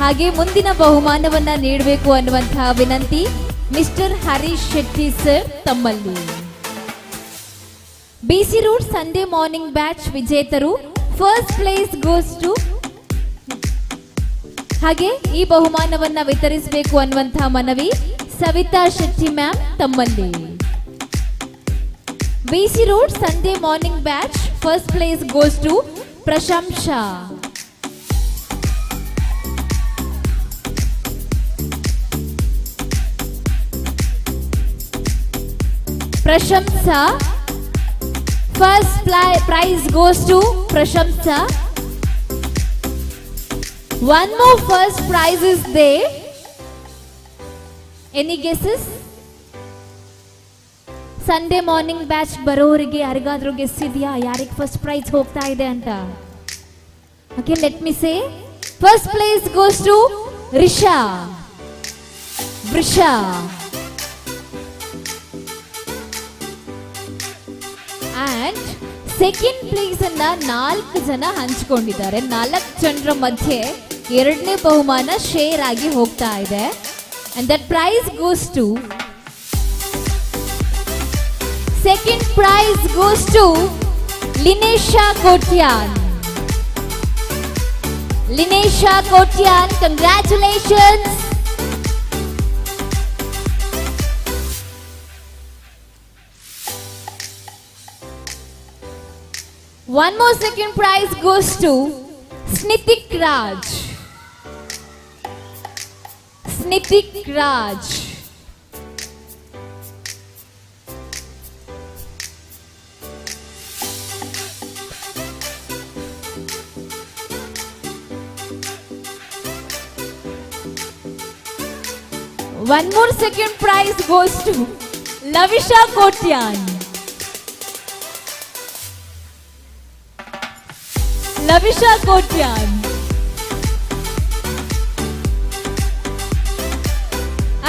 Speaker 4: ಹಾಗೆ ಮುಂದಿನ ಬಹುಮಾನವನ್ನ ನೀಡಬೇಕು ಅನ್ನುವಂತಹ ವಿನಂತಿ ಮಿಸ್ಟರ್ ಹರೀಶ್ ಶೆಟ್ಟಿ ಸರ್ ತಮ್ಮಲ್ಲಿ. BC road Sunday morning batch ವಿಜೇತರು ಫಸ್ಟ್ ಪ್ಲೇಸ್ ಗೋಸ್ ಟು. ಹಾಗೆ ಈ ಬಹುಮಾನವನ್ನ ವಿತರಿಸಬೇಕು ಅನ್ನುವಂತಹ ಮನವಿ ಸವಿತಾ ಶೆಟ್ಟಿ ಮ್ಯಾಮ್ ತಮ್ಮಲ್ಲಿ. BC road Sunday morning batch first place goes to Prashamsa. Prashamsa first prize goes to Prashamsa. One more first prize is there. Any guesses? Sunday morning batch ಬರೋರಿಗೆ ಯಾರಿಗಾದ್ರೂ guess ಇದೆಯಾ ಯಾರಿಗೆ ಫಸ್ಟ್ ಪ್ರೈಸ್ ಹೋಗ್ತಾ ಇದೆ ಅಂತ? Okay, let me say First place goes to Risha Vrisha. And second place ಅನ್ನ 4 ಜನ ಹಂಚಿಕೊಂಡಿದ್ದಾರೆ. 4 ಜನರ ಮಧ್ಯೆ ಎರಡನೇ ಬಹುಮಾನ ಶೇರ್ ಆಗಿ ಹೋಗ್ತಾ ಇದೆ. And that prize goes to second prize goes to Linesha Kotian. Linesha Kotian, congratulations. One more second prize goes to Snitik Raj. Snitik Raj. One more second prize goes to Lavisha Kotian. Lavisha Kotian.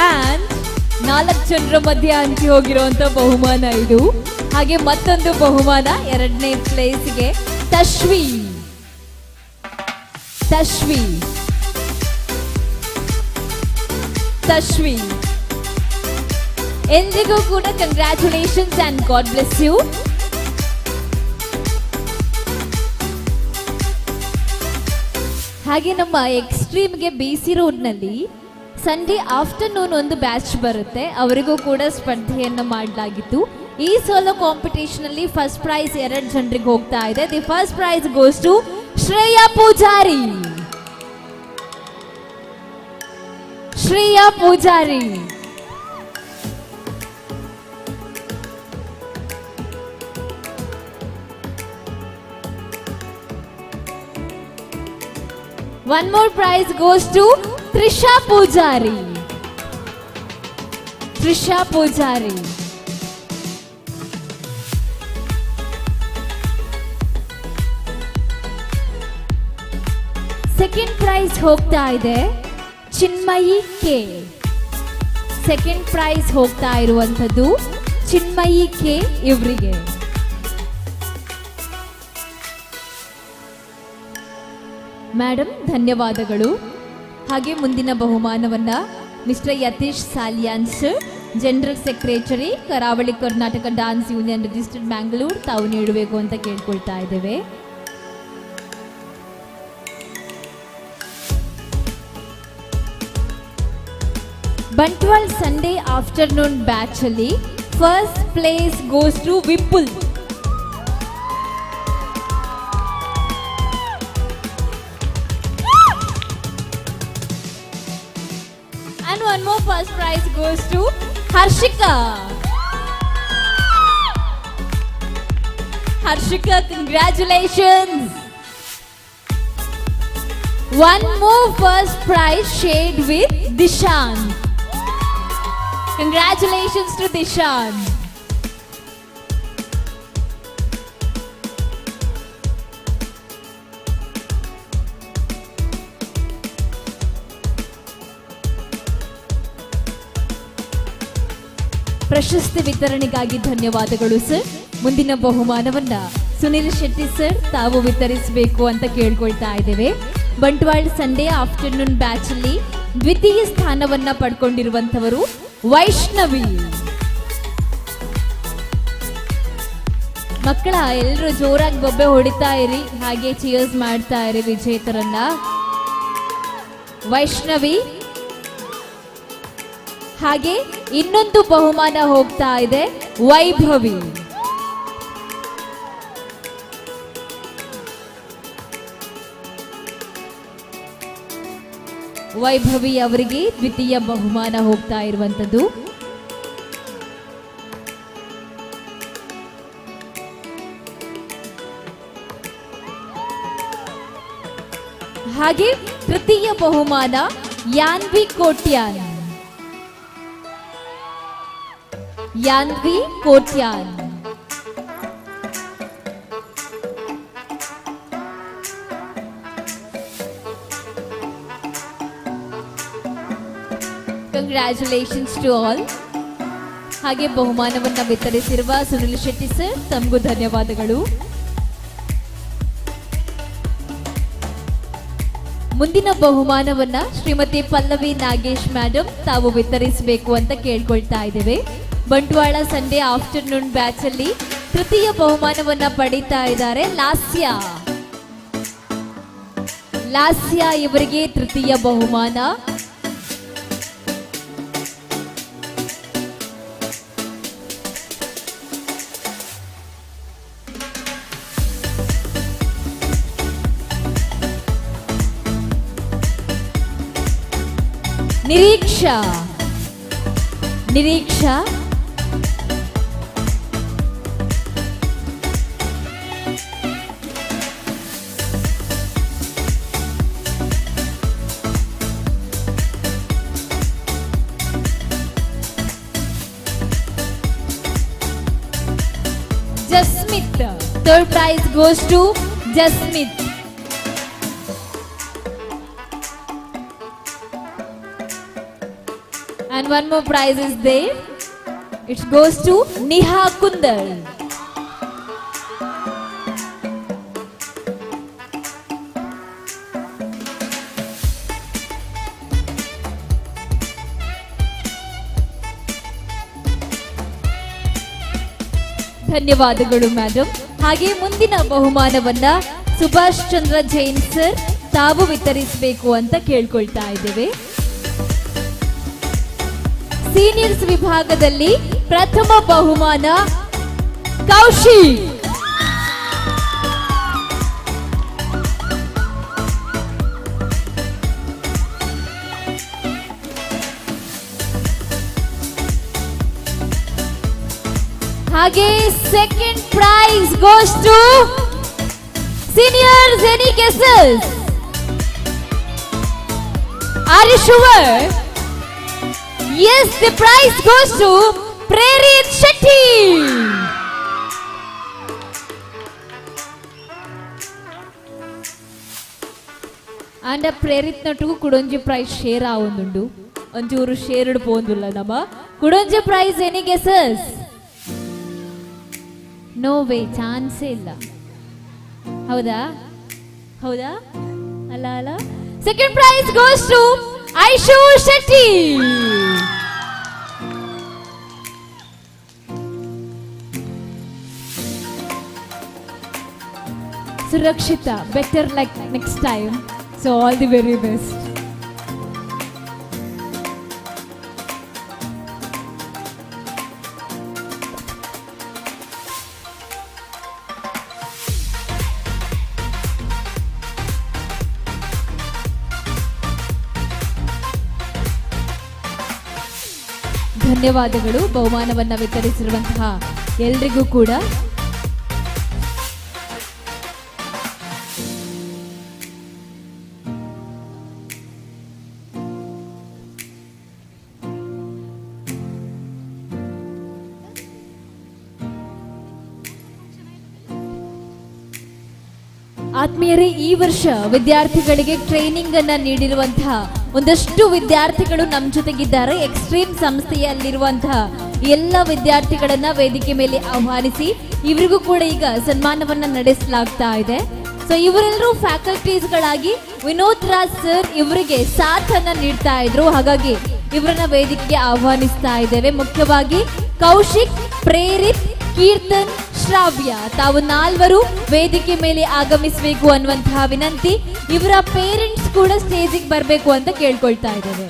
Speaker 4: And 4 ಜನರ ಮಧ್ಯೆ ಹಂಚಿ ಹೋಗಿರುವಂತ ಬಹುಮಾನ ಇದು. ಹಾಗೆ ಮತ್ತೊಂದು ಬಹುಮಾನ ಎರಡನೇ ಪ್ಲೇಸ್ಗೆ ತಶ್ವಿ. ತಶ್ವಿ ತಶ್ವಿ ಎಲ್ರಿಗೂ ಕೂಡ congratulations and God bless you. ಹಾಗೆ ನಮ್ಮ ಎಕ್ಸ್ಟ್ರೀಮ್ಗೆ ಬಿ ಸಿ ರೋಡ್ನಲ್ಲಿ ಸಂಡೇ ಆಫ್ಟರ್ನೂನ್ ಒಂದು ಬ್ಯಾಚ್ ಬರುತ್ತೆ, ಅವರಿಗೂ ಕೂಡ ಸ್ಪರ್ಧೆಯನ್ನು ಮಾಡಲಾಗಿತ್ತು. ಈ ಸೋಲೋ ಕಾಂಪಿಟೇಷನ್ ಅಲ್ಲಿ ಫಸ್ಟ್ ಪ್ರೈಸ್ 2 ಜನರಿಗೆ ಹೋಗ್ತಾ ಇದೆ. The first prize goes to Shreya Poojari. Shreya Poojari. One more prize goes to Trisha Pujari. Trisha Pujari. Second prize ಹೋಗ್ತಾ ಇದೆ ಚಿನ್ಮಯಿ ಕೆ. ಸೆಕೆಂಡ್ ಪ್ರೈಸ್ ಹೋಗ್ತಾ ಇರುವಂಥದ್ದು ಚಿನ್ಮಯಿ ಕೆ ಇವರಿಗೆ. ಮೇಡಮ್ ಧನ್ಯವಾದಗಳು. ಹಾಗೆ ಮುಂದಿನ ಬಹುಮಾನವನ್ನ mister Yatish Salian sir, general secretary, Karavali Karnataka dance union registered Mangalore, ತಾವು ನೀಡಬೇಕು ಅಂತ ಕೇಳ್ಕೊಳ್ತಾ ಇದ್ದೇವೆ. ಬಂಟ್ವಾಲ್ ಸಂಡೇ ಆಫ್ಟರ್ನೂನ್ ಬ್ಯಾಚ್ ಅಲ್ಲಿ first place goes to Vipul. And one more first prize goes to Harshika. Harshika, congratulations. One more first prize shared with Dishan. Congratulations to Dishan. ಪ್ರಶಸ್ತಿ ವಿತರಣೆಗಾಗಿ ಧನ್ಯವಾದಗಳು sir. ಮುಂದಿನ ಬಹುಮಾನವನ್ನ ಸುನಿಲ್ ಶೆಟ್ಟಿ ಸರ್ ತಾವು ವಿತರಿಸಬೇಕು ಅಂತ ಕೇಳ್ಕೊಳ್ತಾ ಇದ್ದೇವೆ. ಬಂಟ್ವಾಳ ಸಂಡೇ ಆಫ್ಟರ್ನೂನ್ ಬ್ಯಾಚ್ ಅಲ್ಲಿ ದ್ವಿತೀಯ ಸ್ಥಾನವನ್ನ ಪಡ್ಕೊಂಡಿರುವಂತವರು ವೈಷ್ಣವಿ. ಮಕ್ಕಳ ಎಲ್ಲರೂ ಜೋರಾಗಿ ಬೊಬ್ಬೆ ಹೊಡಿತಾ ಇರಿ, ಹಾಗೆ ಚಿಯರ್ಸ್ ಮಾಡ್ತಾ ಇರಿ ವಿಜೇತರನ್ನ. ವೈಷ್ಣವಿ. ಹಾಗೆ ಇನ್ನೊಂದು ಬಹುಮಾನ ಹೋಗ್ತಾ ಇದೆ ವೈಭವಿ. ವೈಭವಿ ಅವರಿಗೆ ದ್ವಿತೀಯ ಬಹುಮಾನ ಹೋಗ್ತಾ ಇರುವಂತದ್ದು. ಹಾಗೆ ತೃತೀಯ ಬಹುಮಾನ ಯಾನ್ವಿ Kotian. ಯಾನ್ವಿ Kotian. Congratulations to all. ಹಾಗೆ ಬಹುಮಾನವನ್ನು ವಿತರಿಸಿರುವ ಸುನಿಲ್ ಶೆಟ್ಟಿ ಸರ್ ತಮಗೂ ಧನ್ಯವಾದಗಳು. ಮುಂದಿನ ಬಹುಮಾನವನ್ನ ಶ್ರೀಮತಿ ಪಲ್ಲವಿ ನಾಗೇಶ್ ಮೇಡಮ್ ತಾವು ವಿತರಿಸಬೇಕು ಅಂತ ಕೇಳ್ಕೊಳ್ತಾ ಇದ್ದೇವೆ. ಬಂಟ್ವಾಳ ಸಂಡೇ ಆಫ್ಟರ್ನೂನ್ ಬ್ಯಾಚ್ ಅಲ್ಲಿ ತೃತೀಯ ಬಹುಮಾನವನ್ನ ಪಡೀತಾ ಇದ್ದಾರೆ ಲಾಸ್ಯ. ಲಾಸ್ಯ ಇವರಿಗೆ ತೃತೀಯ ಬಹುಮಾನ. Nireeksha, Nireeksha, Jasmith. Third prize goes to Jasmith. And one more prize is there. It goes to Neha Kundar. ಧನ್ಯವಾದಗಳು ಮೇಡಮ್. ಹಾಗೆ ಮುಂದಿನ ಬಹುಮಾನವನ್ನ ಸುಭಾಷ್ ಚಂದ್ರ ಜೈನ್ ಸರ್ ತಾವು ವಿತರಿಸಬೇಕು ಅಂತ ಕೇಳ್ಕೊಳ್ತಾ ಇದ್ದೇವೆ. ಸೀನಿಯರ್ಸ್ ವಿಭಾಗದಲ್ಲಿ ಪ್ರಥಮ ಬಹುಮಾನ ಕೌಶಿಕ್. ಹಾಗೆ second prize goes to seniors. Any guesses? Are you sure? Yes, the prize goes to Prerit Shetty. And Prerit ನಟುಗು ಕುಡೊಂಜಿ price share ಆವೊಂದುಂಡು. ಒಂಚೂರು ಶೇರ್ಡ್ ಪೋಂದುಲ್ಲ ನಮ್ಮ ಕುಡೊಂಜಿ price. Any guesses? No way, ಚಾನ್ಸೇ ಇಲ್ಲ. ಹೌದಾ? ಹೌದಾ? ಅಲ್ಲ ಅಲ್ಲ. Second prize goes to Aishu Shetty. Surakshita, better luck next time. So all the very best. ಧನ್ಯವಾದಗಳು ಬಹುಮಾನವನ್ನ ವಿತರಿಸಿರುವಂತಹ ಎಲ್ರಿಗೂ ಕೂಡ. ಆತ್ಮೀಯರೇ, ಈ ವರ್ಷ ವಿದ್ಯಾರ್ಥಿಗಳಿಗೆ ಟ್ರೈನಿಂಗ್ ಅನ್ನ ನೀಡಿರುವಂತಹ ಒಂದಷ್ಟು ವಿದ್ಯಾರ್ಥಿಗಳು ನಮ್ಮ ಜೊತೆಗಿದ್ದಾರೆ. ಎಕ್ಸ್ಟ್ರೀಮ್ ಸಂಸ್ಥೆಯಲ್ಲಿರುವಂತಹ ಎಲ್ಲ ವಿದ್ಯಾರ್ಥಿಗಳನ್ನ ವೇದಿಕೆ ಮೇಲೆ ಆಹ್ವಾನಿಸಿ ಇವರಿಗೂ ಕೂಡ ಈಗ ಸನ್ಮಾನವನ್ನ ನಡೆಸಲಾಗ್ತಾ ಇದೆ. ಸೊ ಇವರೆಲ್ಲರೂ ಫ್ಯಾಕಲ್ಟೀಸ್ಗಳಾಗಿ ವಿನೋದ್ ರಾಜ್ ಸರ್ ಇವರಿಗೆ ಸಾಥನ್ನ ನೀಡ್ತಾ ಇದ್ರು. ಹಾಗಾಗಿ ಇವರನ್ನ ವೇದಿಕೆಗೆ ಆಹ್ವಾನಿಸ್ತಾ ಇದ್ದೇವೆ. ಮುಖ್ಯವಾಗಿ ಕೌಶಿಕ್, ಪ್ರೇರಿತ್, ಕೀರ್ತನ್, ಶ್ರಾವ್ಯ ತಾವು ನಾಲ್ವರು ವೇದಿಕೆ ಮೇಲೆ ಆಗಮಿಸಬೇಕು ಅನ್ನುವಂತಹ ವಿನಂತಿ. ಇವರ ಪೇರೆಂಟ್ಸ್ ಕೂಡ ಸ್ಟೇಜಿಗೆ ಬರಬೇಕು ಅಂತ ಕೇಳ್ಕೊಳ್ತಾ ಇದ್ದೇವೆ.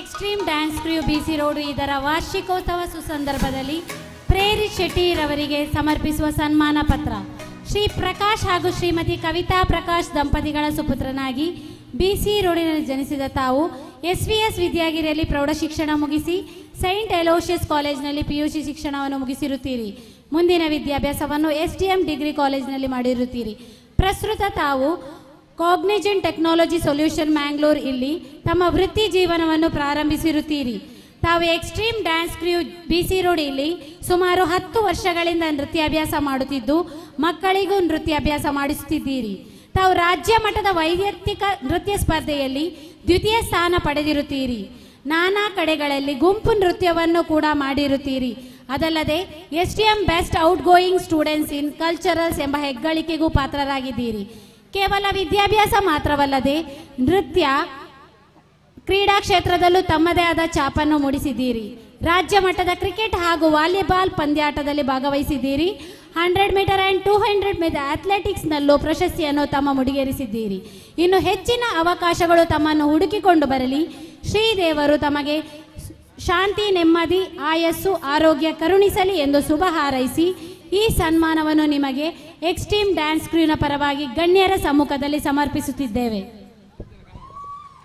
Speaker 1: ಎಕ್ಸ್ಟ್ರೀಮ್ ಡ್ಯಾನ್ಸ್ ಕ್ರ್ಯೂ ಬಿಸಿ ರೋಡು ಇದರ ವಾರ್ಷಿಕೋತ್ಸವ ಸುಸಂದರ್ಭದಲ್ಲಿ ಪ್ರೇರಿತ್ ಶೆಟ್ಟಿರವರಿಗೆ ಸಮರ್ಪಿಸುವ ಸನ್ಮಾನ ಪತ್ರ. ಶ್ರೀ ಪ್ರಕಾಶ್ ಹಾಗೂ ಶ್ರೀಮತಿ ಕವಿತಾ ಪ್ರಕಾಶ್ ದಂಪತಿಗಳ ಸುಪುತ್ರನಾಗಿ ಬಿಸಿ ರೋಡಿನಲ್ಲಿ ಜನಿಸಿದ ತಾವು ಎಸ್ವಿಎಸ್ ವಿದ್ಯಾಗಿರಿಯಲ್ಲಿ ಪ್ರೌಢಶಿಕ್ಷಣ ಮುಗಿಸಿ ಸೈಂಟ್ ಎಲೋಷಿಯಸ್ ಕಾಲೇಜಿನಲ್ಲಿ ಪಿಯುಸಿ ಶಿಕ್ಷಣವನ್ನು ಮುಗಿಸಿರುತ್ತೀರಿ. ಮುಂದಿನ ವಿದ್ಯಾಭ್ಯಾಸವನ್ನು ಎಸ್ಡಿಎಂ ಡಿಗ್ರಿ ಕಾಲೇಜಿನಲ್ಲಿ ಮಾಡಿರುತ್ತೀರಿ. ಪ್ರಸ್ತುತ ತಾವು ಕಾಗ್ನಿಜೆಂಟ್ ಟೆಕ್ನಾಲಜಿ ಸೊಲ್ಯೂಷನ್ ಮ್ಯಾಂಗ್ಳೂರ್ ಇಲ್ಲಿ ತಮ್ಮ ವೃತ್ತಿ ಜೀವನವನ್ನು ಪ್ರಾರಂಭಿಸಿರುತ್ತೀರಿ. ತಾವು ಎಕ್ಸ್ಟ್ರೀಮ್ ಡ್ಯಾನ್ಸ್ ಕ್ರ್ಯೂ ಬಿಸಿ ರೋಡ್ ಇಲ್ಲಿ ಸುಮಾರು 10 ವರ್ಷಗಳಿಂದ ನೃತ್ಯಾಭ್ಯಾಸ ಮಾಡುತ್ತಿದ್ದು ಮಕ್ಕಳಿಗೂ ನೃತ್ಯಾಭ್ಯಾಸ ಮಾಡಿಸುತ್ತಿದ್ದೀರಿ. ತಾವು ರಾಜ್ಯ ಮಟ್ಟದ ವೈಯಕ್ತಿಕ ನೃತ್ಯ ಸ್ಪರ್ಧೆಯಲ್ಲಿ ದ್ವಿತೀಯ ಸ್ಥಾನ ಪಡೆದಿರುತ್ತೀರಿ. ನಾನಾ ಕಡೆಗಳಲ್ಲಿ ಗುಂಪು ನೃತ್ಯವನ್ನು ಕೂಡ ಮಾಡಿರುತ್ತೀರಿ. ಅದಲ್ಲದೆ SDM best outgoing students in culturals ಎಂಬ ಹೆಗ್ಗಳಿಕೆಗೂ ಪಾತ್ರರಾಗಿದ್ದೀರಿ. ಕೇವಲ ವಿದ್ಯಾಭ್ಯಾಸ ಮಾತ್ರವಲ್ಲದೆ ನೃತ್ಯ ಕ್ರೀಡಾ ಕ್ಷೇತ್ರದಲ್ಲೂ ತಮ್ಮದೇ ಆದ ಛಾಪನ್ನು ಮೂಡಿಸಿದ್ದೀರಿ. ರಾಜ್ಯ ಮಟ್ಟದ ಕ್ರಿಕೆಟ್ ಹಾಗೂ ವಾಲಿಬಾಲ್ ಪಂದ್ಯಾಟದಲ್ಲಿ ಭಾಗವಹಿಸಿದ್ದೀರಿ. 100 ಮೀಟರ್ ಆ್ಯಂಡ್ 200 ಮೀಟರ್ ಅಥ್ಲೆಟಿಕ್ಸ್ನಲ್ಲೂ ಪ್ರಶಸ್ತಿಯನ್ನು ತಮ್ಮ ಮುಡಿಗೇರಿಸಿದ್ದೀರಿ. ಇನ್ನು ಹೆಚ್ಚಿನ ಅವಕಾಶಗಳು ತಮ್ಮನ್ನು ಹುಡುಕಿಕೊಂಡು ಬರಲಿ. ಶ್ರೀದೇವರು ತಮಗೆ ಶಾಂತಿ, ನೆಮ್ಮದಿ, ಆಯಸ್ಸು, ಆರೋಗ್ಯ ಕರುಣಿಸಲಿ ಎಂದು ಶುಭ ಹಾರೈಸಿ ಈ ಸನ್ಮಾನವನ್ನು ನಿಮಗೆ ಎಕ್ಸ್ಟ್ರೀಮ್ ಡ್ಯಾನ್ಸ್ ಕ್ರ್ಯೂನ ಪರವಾಗಿ ಗಣ್ಯರ ಸಮ್ಮುಖದಲ್ಲಿ ಸಮರ್ಪಿಸುತ್ತಿದ್ದೇವೆ.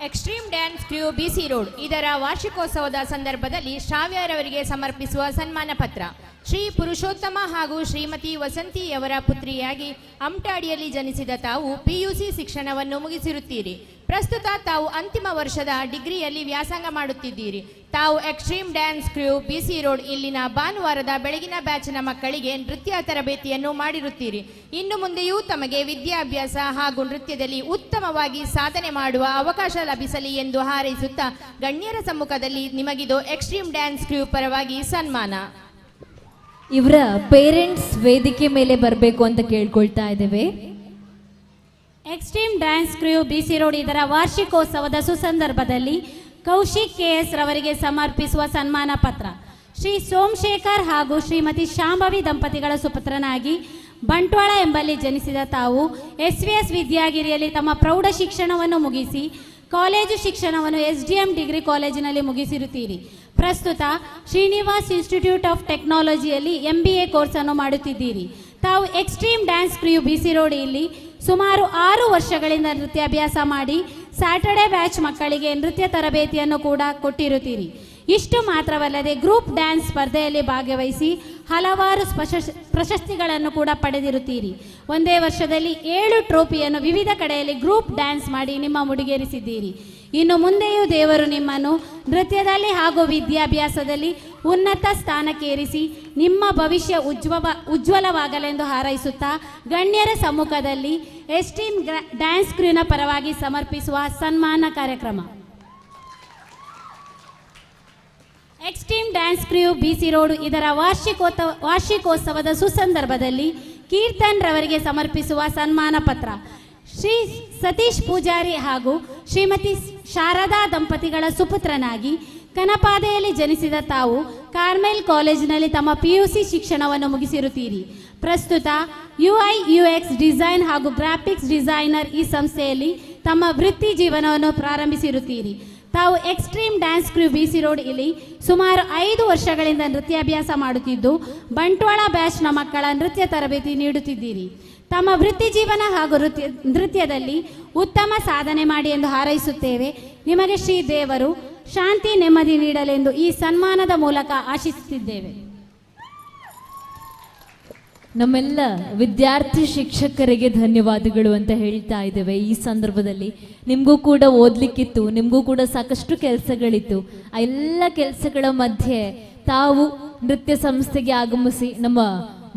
Speaker 5: ಎಕ್ಸ್ಟ್ರೀಮ್ ಡ್ಯಾನ್ಸ್ ಕ್ರ್ಯೂ ಬಿಸಿ ರೋಡ್ ಇದರ ವಾರ್ಷಿಕೋತ್ಸವದ ಸಂದರ್ಭದಲ್ಲಿ ಶ್ರಾವ್ಯರವರಿಗೆ ಸಮರ್ಪಿಸುವ ಸನ್ಮಾನ ಪತ್ರ. ಶ್ರೀ ಪುರುಷೋತ್ತಮ ಹಾಗೂ ಶ್ರೀಮತಿ ವಸಂತಿಯವರ ಪುತ್ರಿಯಾಗಿ ಅಮ್ಟಾಡಿಯಲ್ಲಿ ಜನಿಸಿದ ತಾವು ಪಿಯುಸಿ ಶಿಕ್ಷಣವನ್ನು ಮುಗಿಸಿರುತ್ತೀರಿ. ಪ್ರಸ್ತುತ ತಾವು ಅಂತಿಮ ವರ್ಷದ ಡಿಗ್ರಿಯಲ್ಲಿ ವ್ಯಾಸಂಗ ಮಾಡುತ್ತಿದ್ದೀರಿ. ತಾವು ಎಕ್ಸ್ಟ್ರೀಮ್ ಡ್ಯಾನ್ಸ್ ಕ್ರ್ಯೂ ಬಿಸಿ ರೋಡ್ ಇಲ್ಲಿನ ಭಾನುವಾರದ ಬೆಳಗಿನ ಬ್ಯಾಚಿನ ಮಕ್ಕಳಿಗೆ ನೃತ್ಯ ತರಬೇತಿಯನ್ನು ಮಾಡಿರುತ್ತೀರಿ. ಇನ್ನು ಮುಂದೆಯೂ ತಮಗೆ ವಿದ್ಯಾಭ್ಯಾಸ ಹಾಗೂ ನೃತ್ಯದಲ್ಲಿ ಉತ್ತಮವಾಗಿ ಸಾಧನೆ ಮಾಡುವ ಅವಕಾಶ ಲಭಿಸಲಿ ಎಂದು ಹಾರೈಸುತ್ತಾ ಗಣ್ಯರ ಸಮ್ಮುಖದಲ್ಲಿ ನಿಮಗಿದು ಎಕ್ಸ್ಟ್ರೀಮ್ ಡ್ಯಾನ್ಸ್ ಕ್ರ್ಯೂ ಪರವಾಗಿ ಸನ್ಮಾನ.
Speaker 4: ಇವರ ಪೇರೆಂಟ್ಸ್ ವೇದಿಕೆ ಮೇಲೆ ಬರಬೇಕು ಅಂತ ಕೇಳ್ಕೊಳ್ತಾ ಇದ್ದೇವೆ.
Speaker 1: ಎಕ್ಸ್ಟ್ರೀಮ್ ಡ್ಯಾನ್ಸ್ ಕ್ರ್ಯೂ ಬಿಸಿ ರೋಡ್ ಇದರ ವಾರ್ಷಿಕೋತ್ಸವದ ಸುಸಂದರ್ಭದಲ್ಲಿ ಕೌಶಿಕ್ ಕೆಎಸ್ ರವರಿಗೆ ಸಮರ್ಪಿಸುವ ಸನ್ಮಾನ ಪತ್ರ. ಶ್ರೀ ಸೋಮಶೇಖರ್ ಹಾಗೂ ಶ್ರೀಮತಿ ಶಾಂಭವಿ ದಂಪತಿಗಳ ಸುಪುತ್ರನಾಗಿ ಬಂಟ್ವಾಳ ಎಂಬಲ್ಲಿ ಜನಿಸಿದ ತಾವು ಎಸ್ವಿಎಸ್ ವಿದ್ಯಾಗಿರಿಯಲ್ಲಿ ತಮ್ಮ ಪ್ರೌಢ ಶಿಕ್ಷಣವನ್ನು ಮುಗಿಸಿ ಕಾಲೇಜು ಶಿಕ್ಷಣವನ್ನು ಎಸ್ಡಿಎಂ ಡಿಗ್ರಿ ಕಾಲೇಜಿನಲ್ಲಿ ಮುಗಿಸಿರುತ್ತೀರಿ. ಪ್ರಸ್ತುತ ಶ್ರೀನಿವಾಸ್ ಇನ್ಸ್ಟಿಟ್ಯೂಟ್ ಆಫ್ ಟೆಕ್ನಾಲಜಿಯಲ್ಲಿ MBA ಕೋರ್ಸನ್ನು ಮಾಡುತ್ತಿದ್ದೀರಿ. ತಾವು ಎಕ್ಸ್ಟ್ರೀಮ್ ಡ್ಯಾನ್ಸ್ ಕ್ರ್ಯೂ ಬಿಸಿ ರೋಡ್ ಇಲ್ಲಿ ಸುಮಾರು 6 ವರ್ಷಗಳಿಂದ ನೃತ್ಯಾಭ್ಯಾಸ ಮಾಡಿ ಸ್ಯಾಟರ್ಡೆ ಬ್ಯಾಚ್ ಮಕ್ಕಳಿಗೆ ನೃತ್ಯ ತರಬೇತಿಯನ್ನು ಕೂಡ ಕೊಟ್ಟಿರುತ್ತೀರಿ. ಇಷ್ಟು ಮಾತ್ರವಲ್ಲದೆ ಗ್ರೂಪ್ ಡ್ಯಾನ್ಸ್ ಸ್ಪರ್ಧೆಯಲ್ಲಿ ಭಾಗವಹಿಸಿ ಹಲವಾರು ಪ್ರಶಸ್ತಿಗಳನ್ನು ಕೂಡ ಪಡೆದಿರುತ್ತೀರಿ. ಒಂದೇ ವರ್ಷದಲ್ಲಿ 7 ಟ್ರೋಫಿಯನ್ನು ವಿವಿಧ ಕಡೆಯಲ್ಲಿ ಗ್ರೂಪ್ ಡ್ಯಾನ್ಸ್ ಮಾಡಿ ನಿಮ್ಮ ಮುಡಿಗೇರಿಸಿದ್ದೀರಿ. ಇನ್ನು ಮುಂದೆಯೂ ದೇವರು ನಿಮ್ಮನ್ನು ನೃತ್ಯದಲ್ಲಿ ಹಾಗೂ ವಿದ್ಯಾಭ್ಯಾಸದಲ್ಲಿ ಉನ್ನತ ಸ್ಥಾನಕ್ಕೇರಿಸಿ ನಿಮ್ಮ ಭವಿಷ್ಯ ಉಜ್ವಲವಾಗಲೆಂದು ಹಾರೈಸುತ್ತಾ ಗಣ್ಯರ ಸಮ್ಮುಖದಲ್ಲಿ ಎಸ್ಟೀಮ್ ಡ್ಯಾನ್ಸ್ ಕ್ರ್ಯೂನ ಪರವಾಗಿ ಸಮರ್ಪಿಸುವ ಸನ್ಮಾನ ಕಾರ್ಯಕ್ರಮ. ಎಕ್ಸ್ಟ್ರೀಮ್ ಡ್ಯಾನ್ಸ್ ಕ್ರ್ಯೂ ಬಿಸಿ ರೋಡ್ ಇದರ ವಾರ್ಷಿಕೋತ್ಸವದ ಸುಸಂದರ್ಭದಲ್ಲಿ ಕೀರ್ತನ್ ರವರಿಗೆ ಸಮರ್ಪಿಸುವ ಸನ್ಮಾನ ಪತ್ರ. ಶ್ರೀ ಸತೀಶ್ ಪೂಜಾರಿ ಹಾಗೂ ಶ್ರೀಮತಿ ಶಾರದಾ ದಂಪತಿಗಳ ಸುಪುತ್ರನಾಗಿ ಕನಪಾದೆಯಲ್ಲಿ ಜನಿಸಿದ ತಾವು ಕಾರ್ಮೆಲ್ ಕಾಲೇಜಿನಲ್ಲಿ ತಮ್ಮ ಪಿಯುಸಿ ಶಿಕ್ಷಣವನ್ನು ಮುಗಿಸಿರುತ್ತೀರಿ. ಪ್ರಸ್ತುತ UI UX design ಹಾಗೂ ಗ್ರಾಫಿಕ್ಸ್ ಡಿಸೈನರ್ ಈ ಸಂಸ್ಥೆಯಲ್ಲಿ ತಮ್ಮ ವೃತ್ತಿ ಜೀವನವನ್ನು ಪ್ರಾರಂಭಿಸಿರುತ್ತೀರಿ. ತಾವು ಎಕ್ಸ್ಟ್ರೀಮ್ ಡ್ಯಾನ್ಸ್ ಕ್ರ್ಯೂ ಬಿಸಿ ರೋಡ್ ಇಲ್ಲಿ ಸುಮಾರು 5 ವರ್ಷಗಳಿಂದ ನೃತ್ಯಾಭ್ಯಾಸ ಮಾಡುತ್ತಿದ್ದು ಬಂಟ್ವಾಳ ಬ್ಯಾಚ್ನ ಮಕ್ಕಳ ನೃತ್ಯ ತರಬೇತಿ ನೀಡುತ್ತಿದ್ದೀರಿ. ತಮ್ಮ ವೃತ್ತಿ ಜೀವನ ಹಾಗೂ ನೃತ್ಯದಲ್ಲಿ ಉತ್ತಮ ಸಾಧನೆ ಮಾಡಿ ಎಂದು ಹಾರೈಸುತ್ತೇವೆ. ನಿಮಗೆ ಶ್ರೀ ದೇವರು ಶಾಂತಿ ನೆಮ್ಮದಿ ನೀಡಲೆಂದು ಈ ಸನ್ಮಾನದ ಮೂಲಕ ಆಶಿಸುತ್ತಿದ್ದೇವೆ.
Speaker 4: ನಮ್ಮೆಲ್ಲ ವಿದ್ಯಾರ್ಥಿ ಶಿಕ್ಷಕರಿಗೆ ಧನ್ಯವಾದಗಳು ಅಂತ ಹೇಳ್ತಾ ಇದ್ದೇವೆ. ಈ ಸಂದರ್ಭದಲ್ಲಿ ನಿಮಗೂ ಕೂಡ ಓದಲಿಕ್ಕಿತ್ತು, ನಿಮಗೂ ಕೂಡ ಸಾಕಷ್ಟು ಕೆಲಸಗಳಿತ್ತು. ಆ ಎಲ್ಲ ಕೆಲಸಗಳ ಮಧ್ಯೆ ತಾವು ನೃತ್ಯ ಸಂಸ್ಥೆಗೆ ಆಗಮಿಸಿ ನಮ್ಮ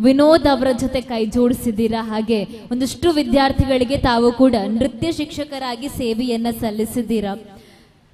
Speaker 4: ವಿನೋದ್ ಅವರ ಜೊತೆ ಕೈ ಜೋಡಿಸಿದ್ದೀರಾ. ಹಾಗೆ ಒಂದಷ್ಟು ವಿದ್ಯಾರ್ಥಿಗಳಿಗೆ ತಾವು ಕೂಡ ನೃತ್ಯ ಶಿಕ್ಷಕರಾಗಿ ಸೇವೆಯನ್ನು ಸಲ್ಲಿಸಿದ್ದೀರಾ.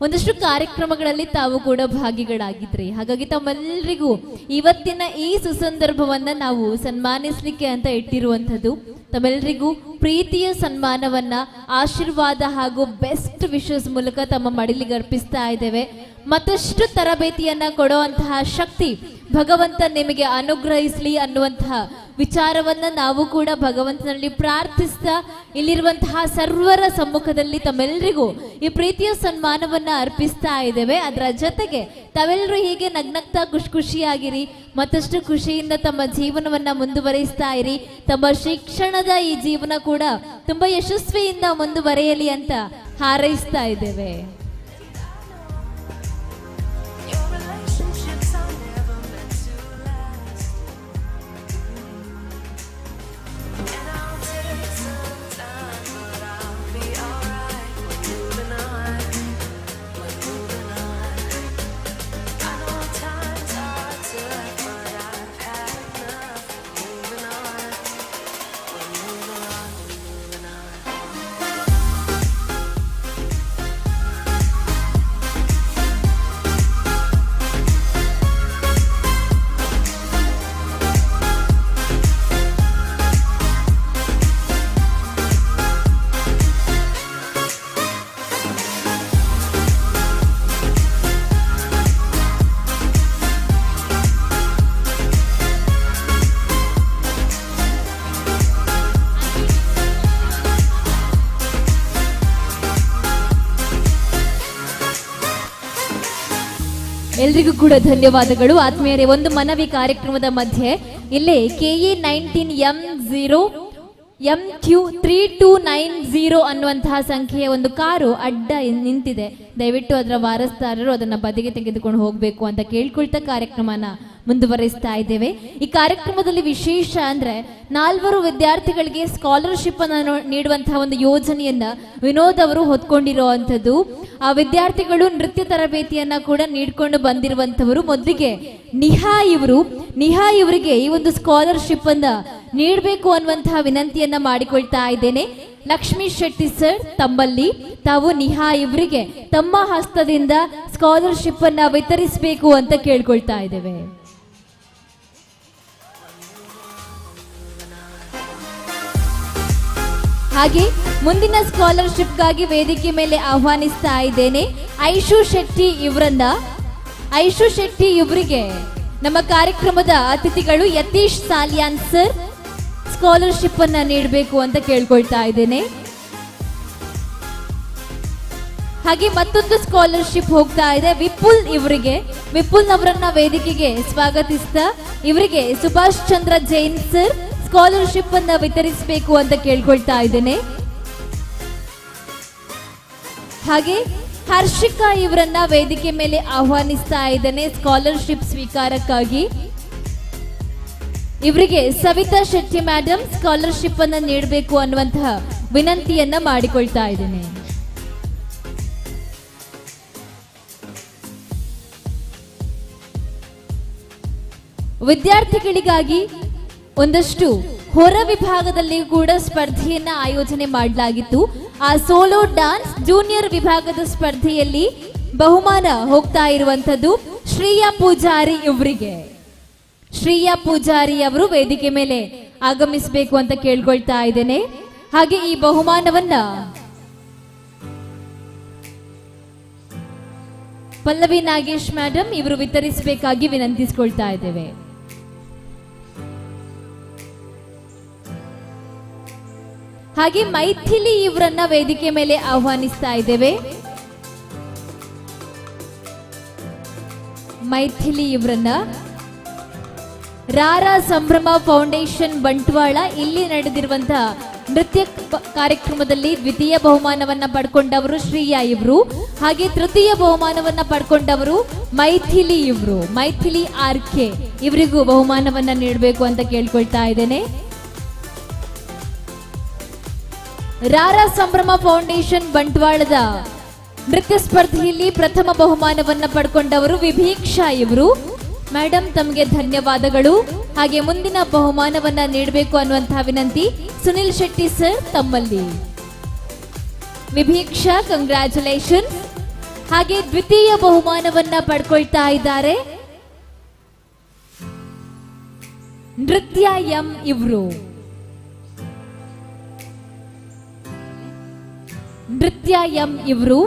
Speaker 4: ಒಂದಷ್ಟು ಕಾರ್ಯಕ್ರಮಗಳಲ್ಲಿ ತಾವು ಕೂಡ ಭಾಗಿಗಳಾಗಿದ್ರಿ. ಹಾಗಾಗಿ ತಮ್ಮೆಲ್ಲರಿಗೂ ಇವತ್ತಿನ ಈ ಸುಸಂದರ್ಭವನ್ನ ನಾವು ಸನ್ಮಾನಿಸ್ಲಿಕ್ಕೆ ಅಂತ ಇಟ್ಟಿರುವಂಥದ್ದು. ತಮ್ಮೆಲ್ಲರಿಗೂ ಪ್ರೀತಿಯ ಸನ್ಮಾನವನ್ನ ಆಶೀರ್ವಾದ ಹಾಗೂ ಬೆಸ್ಟ್ ವಿಶಸ್ ಮೂಲಕ ತಮ್ಮ ಮಡಿಲಿಗೆ ಅರ್ಪಿಸ್ತಾ ಇದ್ದೇವೆ. ಮತ್ತಷ್ಟು ತರಬೇತಿಯನ್ನ ಕೊಡುವಂತಹ ಶಕ್ತಿ ಭಗವಂತ ನಿಮಗೆ ಅನುಗ್ರಹಿಸಲಿ ಅನ್ನುವಂತಹ ವಿಚಾರವನ್ನ ನಾವು ಕೂಡ ಭಗವಂತನಲ್ಲಿ ಪ್ರಾರ್ಥಿಸ್ತಾ ಇಲ್ಲಿರುವಂತಹ ಸರ್ವರ ಸಮ್ಮುಖದಲ್ಲಿ ತಮ್ಮೆಲ್ಲರಿಗೂ ಈ ಪ್ರೀತಿಯ ಸನ್ಮಾನವನ್ನ ಅರ್ಪಿಸ್ತಾ ಇದ್ದೇವೆ. ಅದರ ಜೊತೆಗೆ ತಾವೆಲ್ಲರೂ ಹೀಗೆ ನಗ್ನಗ್ತಾ ಖುಷಿ ಖುಷಿಯಾಗಿರಿ, ಮತ್ತಷ್ಟು ಖುಷಿಯಿಂದ ತಮ್ಮ ಜೀವನವನ್ನ ಮುಂದುವರಿಸ್ತಾ ಇರಿ. ತಮ್ಮ ಶಿಕ್ಷಣದ ಈ ಜೀವನ ಕೂಡ ತುಂಬಾ ಯಶಸ್ವಿಯಿಂದ ಮುಂದುವರೆಯಲಿ ಅಂತ ಹಾರೈಸ್ತಾ ಇದ್ದೇವೆ. ಎಲ್ರಿಗೂ ಕೂಡ ಧನ್ಯವಾದಗಳು. ಆತ್ಮೀಯರೇ, ಒಂದು ಮನವಿ ಕಾರ್ಯಕ್ರಮದ ಮಧ್ಯೆ ಇಲ್ಲಿ KE 19 M0 MQ 3290 ಅನ್ನುವಂತಹ ಸಂಖ್ಯೆಯ ಒಂದು ಕಾರು ಅಡ್ಡ ನಿಂತಿದೆ. ದಯವಿಟ್ಟು ಅದರ ವಾರಸ್ದಾರರು ಅದನ್ನು ಬದಿಗೆ ತೆಗೆದುಕೊಂಡು ಹೋಗಬೇಕು ಅಂತ ಕೇಳ್ಕೊಳ್ತಾ ಕಾರ್ಯಕ್ರಮನ ಮುಂದುವರಿಸ್ತಾ ಇದ್ದೇವೆ. ಈ ಕಾರ್ಯಕ್ರಮದಲ್ಲಿ ವಿಶೇಷ ಅಂದ್ರೆ 4 ವಿದ್ಯಾರ್ಥಿಗಳಿಗೆ ಸ್ಕಾಲರ್ಶಿಪ್ ಅನ್ನು ನೀಡುವಂತಹ ಒಂದು ಯೋಜನೆಯನ್ನ ವಿನೋದ್ ಅವರು ಹೊತ್ಕೊಂಡಿರುವಂಥದ್ದು. ಆ ವಿದ್ಯಾರ್ಥಿಗಳು ನೃತ್ಯ ತರಬೇತಿಯನ್ನ ಕೂಡ ನೀಡಿಕೊಂಡು ಬಂದಿರುವಂಥವರು. ಮೊದಲಿಗೆ ನಿಹಾ ಇವರಿಗೆ ಈ ಒಂದು ಸ್ಕಾಲರ್ಶಿಪ್ ಅನ್ನ ನೀಡಬೇಕು ಅನ್ನುವಂತಹ ವಿನಂತಿಯನ್ನ ಮಾಡಿಕೊಳ್ತಾ ಇದ್ದೇನೆ. ಲಕ್ಷ್ಮೀ ಶೆಟ್ಟಿ ಸರ್ ತಮ್ಮಲ್ಲಿ ತಾವು ನಿಹಾ ಇವರಿಗೆ ತಮ್ಮ ಹಸ್ತದಿಂದ ಸ್ಕಾಲರ್ಶಿಪ್ ಅನ್ನ ವಿತರಿಸಬೇಕು ಅಂತ ಕೇಳ್ಕೊಳ್ತಾ ಇದ್ದೇವೆ. ಹಾಗೆ ಮುಂದಿನ ಸ್ಕಾಲರ್ಶಿಪ್ಗಾಗಿ ವೇದಿಕೆ ಮೇಲೆ ಆಹ್ವಾನಿಸ್ತಾ ಇದ್ದೇನೆ ಐಶು ಶೆಟ್ಟಿ ಇವರನ್ನ. ಐಶು ಶೆಟ್ಟಿ ಇವರಿಗೆ ನಮ್ಮ ಕಾರ್ಯಕ್ರಮದ ಅತಿಥಿಗಳು ಯತೀಶ್ ಸಾಲಿಯಾನ್ ಸರ್ ಸ್ಕಾಲರ್ಶಿಪ್ ಅನ್ನ ನೀಡಬೇಕು ಅಂತ ಕೇಳ್ಕೊಳ್ತಾ ಇದ್ದೇನೆ. ಹಾಗೆ ಮತ್ತೊಂದು ಸ್ಕಾಲರ್ಶಿಪ್ ಹೋಗ್ತಾ ಇದೆ ವಿಪುಲ್ ಇವರಿಗೆ. ವಿಪುಲ್ ಅವರನ್ನ ವೇದಿಕೆಗೆ ಸ್ವಾಗತಿಸ್ತಾ ಇವರಿಗೆ ಸುಭಾಷ್ ಚಂದ್ರ ಜೈನ್ ಸರ್ ಸ್ಕಾಲರ್ಶಿಪ್ ಅನ್ನ ವಿತರಿಸಬೇಕು ಅಂತ ಕೇಳ್ಕೊಳ್ತಾ ಇದ್ದೇನೆ. ಹಾಗೆ ಹರ್ಷಿಕಾ ಇವರನ್ನ ವೇದಿಕೆ ಮೇಲೆ ಆಹ್ವಾನಿಸ್ತಾ ಇದ್ದೇನೆ ಸ್ಕಾಲರ್ಶಿಪ್ ಸ್ವೀಕಾರಕ್ಕಾಗಿ. ಇವರಿಗೆ ಸವಿತಾ ಶೆಟ್ಟಿ ಮೇಡಮ್ ಸ್ಕಾಲರ್ಶಿಪ್ ಅನ್ನ ನೀಡಬೇಕು ಅನ್ನುವಂತಹ ವಿನಂತಿಯನ್ನ ಮಾಡಿಕೊಳ್ತಾ ಇದ್ದೇನೆ. ವಿದ್ಯಾರ್ಥಿಗಳಿಗಾಗಿ ಒಂದಷ್ಟು ಹೊರ ವಿಭಾಗದಲ್ಲಿ ಕೂಡ ಸ್ಪರ್ಧೆಯನ್ನ ಆಯೋಜನೆ ಮಾಡಲಾಗಿತ್ತು. ಆ ಸೋಲೋ ಡಾನ್ಸ್ ಜೂನಿಯರ್ ವಿಭಾಗದ ಸ್ಪರ್ಧೆಯಲ್ಲಿ ಬಹುಮಾನ ಹೋಗ್ತಾ ಇರುವಂತದ್ದು ಶ್ರೇಯಾ ಪೂಜಾರಿ ಇವರಿಗೆ. ಶ್ರೇಯಾ ಪೂಜಾರಿ ಅವರು ವೇದಿಕೆ ಮೇಲೆ ಆಗಮಿಸಬೇಕು ಅಂತ ಕೇಳ್ಕೊಳ್ತಾ ಇದ್ದೇನೆ. ಹಾಗೆ ಈ ಬಹುಮಾನವನ್ನ ಪಲ್ಲವಿ ನಾಗೇಶ್ ಮೇಡಮ್ ಇವರು ವಿತರಿಸಬೇಕಾಗಿ ವಿನಂತಿಸಿಕೊಳ್ತಾ ಇದ್ದೇವೆ. ಹಾಗೆ ಮೈಥಿಲಿ ಇವರನ್ನ ವೇದಿಕೆ ಮೇಲೆ ಆಹ್ವಾನಿಸ್ತಾ ಇದ್ದೇವೆ. ಮೈಥಿಲಿ ಇವರನ್ನ ರಾರಾ ಸಂಭ್ರಮ ಫೌಂಡೇಶನ್ ಬಂಟ್ವಾಳ ಇಲ್ಲಿ ನಡೆದಿರುವಂತಹ ನೃತ್ಯ ಕಾರ್ಯಕ್ರಮದಲ್ಲಿ ದ್ವಿತೀಯ ಬಹುಮಾನವನ್ನ ಪಡ್ಕೊಂಡವರು ಶ್ರೀಯಾ ಇವರು. ಹಾಗೆ ತೃತೀಯ ಬಹುಮಾನವನ್ನ ಪಡ್ಕೊಂಡವರು ಮೈಥಿಲಿ ಇವರು, ಮೈಥಿಲಿ ಆರ್ ಕೆ ಇವರಿಗೂ ಬಹುಮಾನವನ್ನ ನೀಡಬೇಕು ಅಂತ ಕೇಳ್ಕೊಳ್ತಾ ಇದ್ದೇನೆ. ರಾರಾ ಸಂಭ್ರಮ ಫೌಂಡೇಶನ್ ಬಂಟ್ವಾಳದ ನೃತ್ಯ ಸ್ಪರ್ಧೆಯಲ್ಲಿ ಪ್ರಥಮ ಬಹುಮಾನವನ್ನ ಪಡ್ಕೊಂಡವರು ವಿಭೀಕ್ಷಾ ಇವರು. ಮೇಡಮ್ ತಮಗೆ ಧನ್ಯವಾದಗಳು. ಹಾಗೆ ಮುಂದಿನ ಬಹುಮಾನವನ್ನ ನೀಡಬೇಕು ಅನ್ನುವಂತಹ ವಿನಂತಿ ಸುನಿಲ್ ಶೆಟ್ಟಿ ಸರ್ ತಮ್ಮಲ್ಲಿ. ವಿಭೀಕ್ಷಾ ಕಂಗ್ರ್ಯಾಚುಲೇಷನ್. ಹಾಗೆ ದ್ವಿತೀಯ ಬಹುಮಾನವನ್ನ ಪಡ್ಕೊಳ್ತಾ ಇದ್ದಾರೆ ನೃತ್ಯ ಎಂ ಇವರು. ನೃತ್ಯ ಎಂ ಇವರು.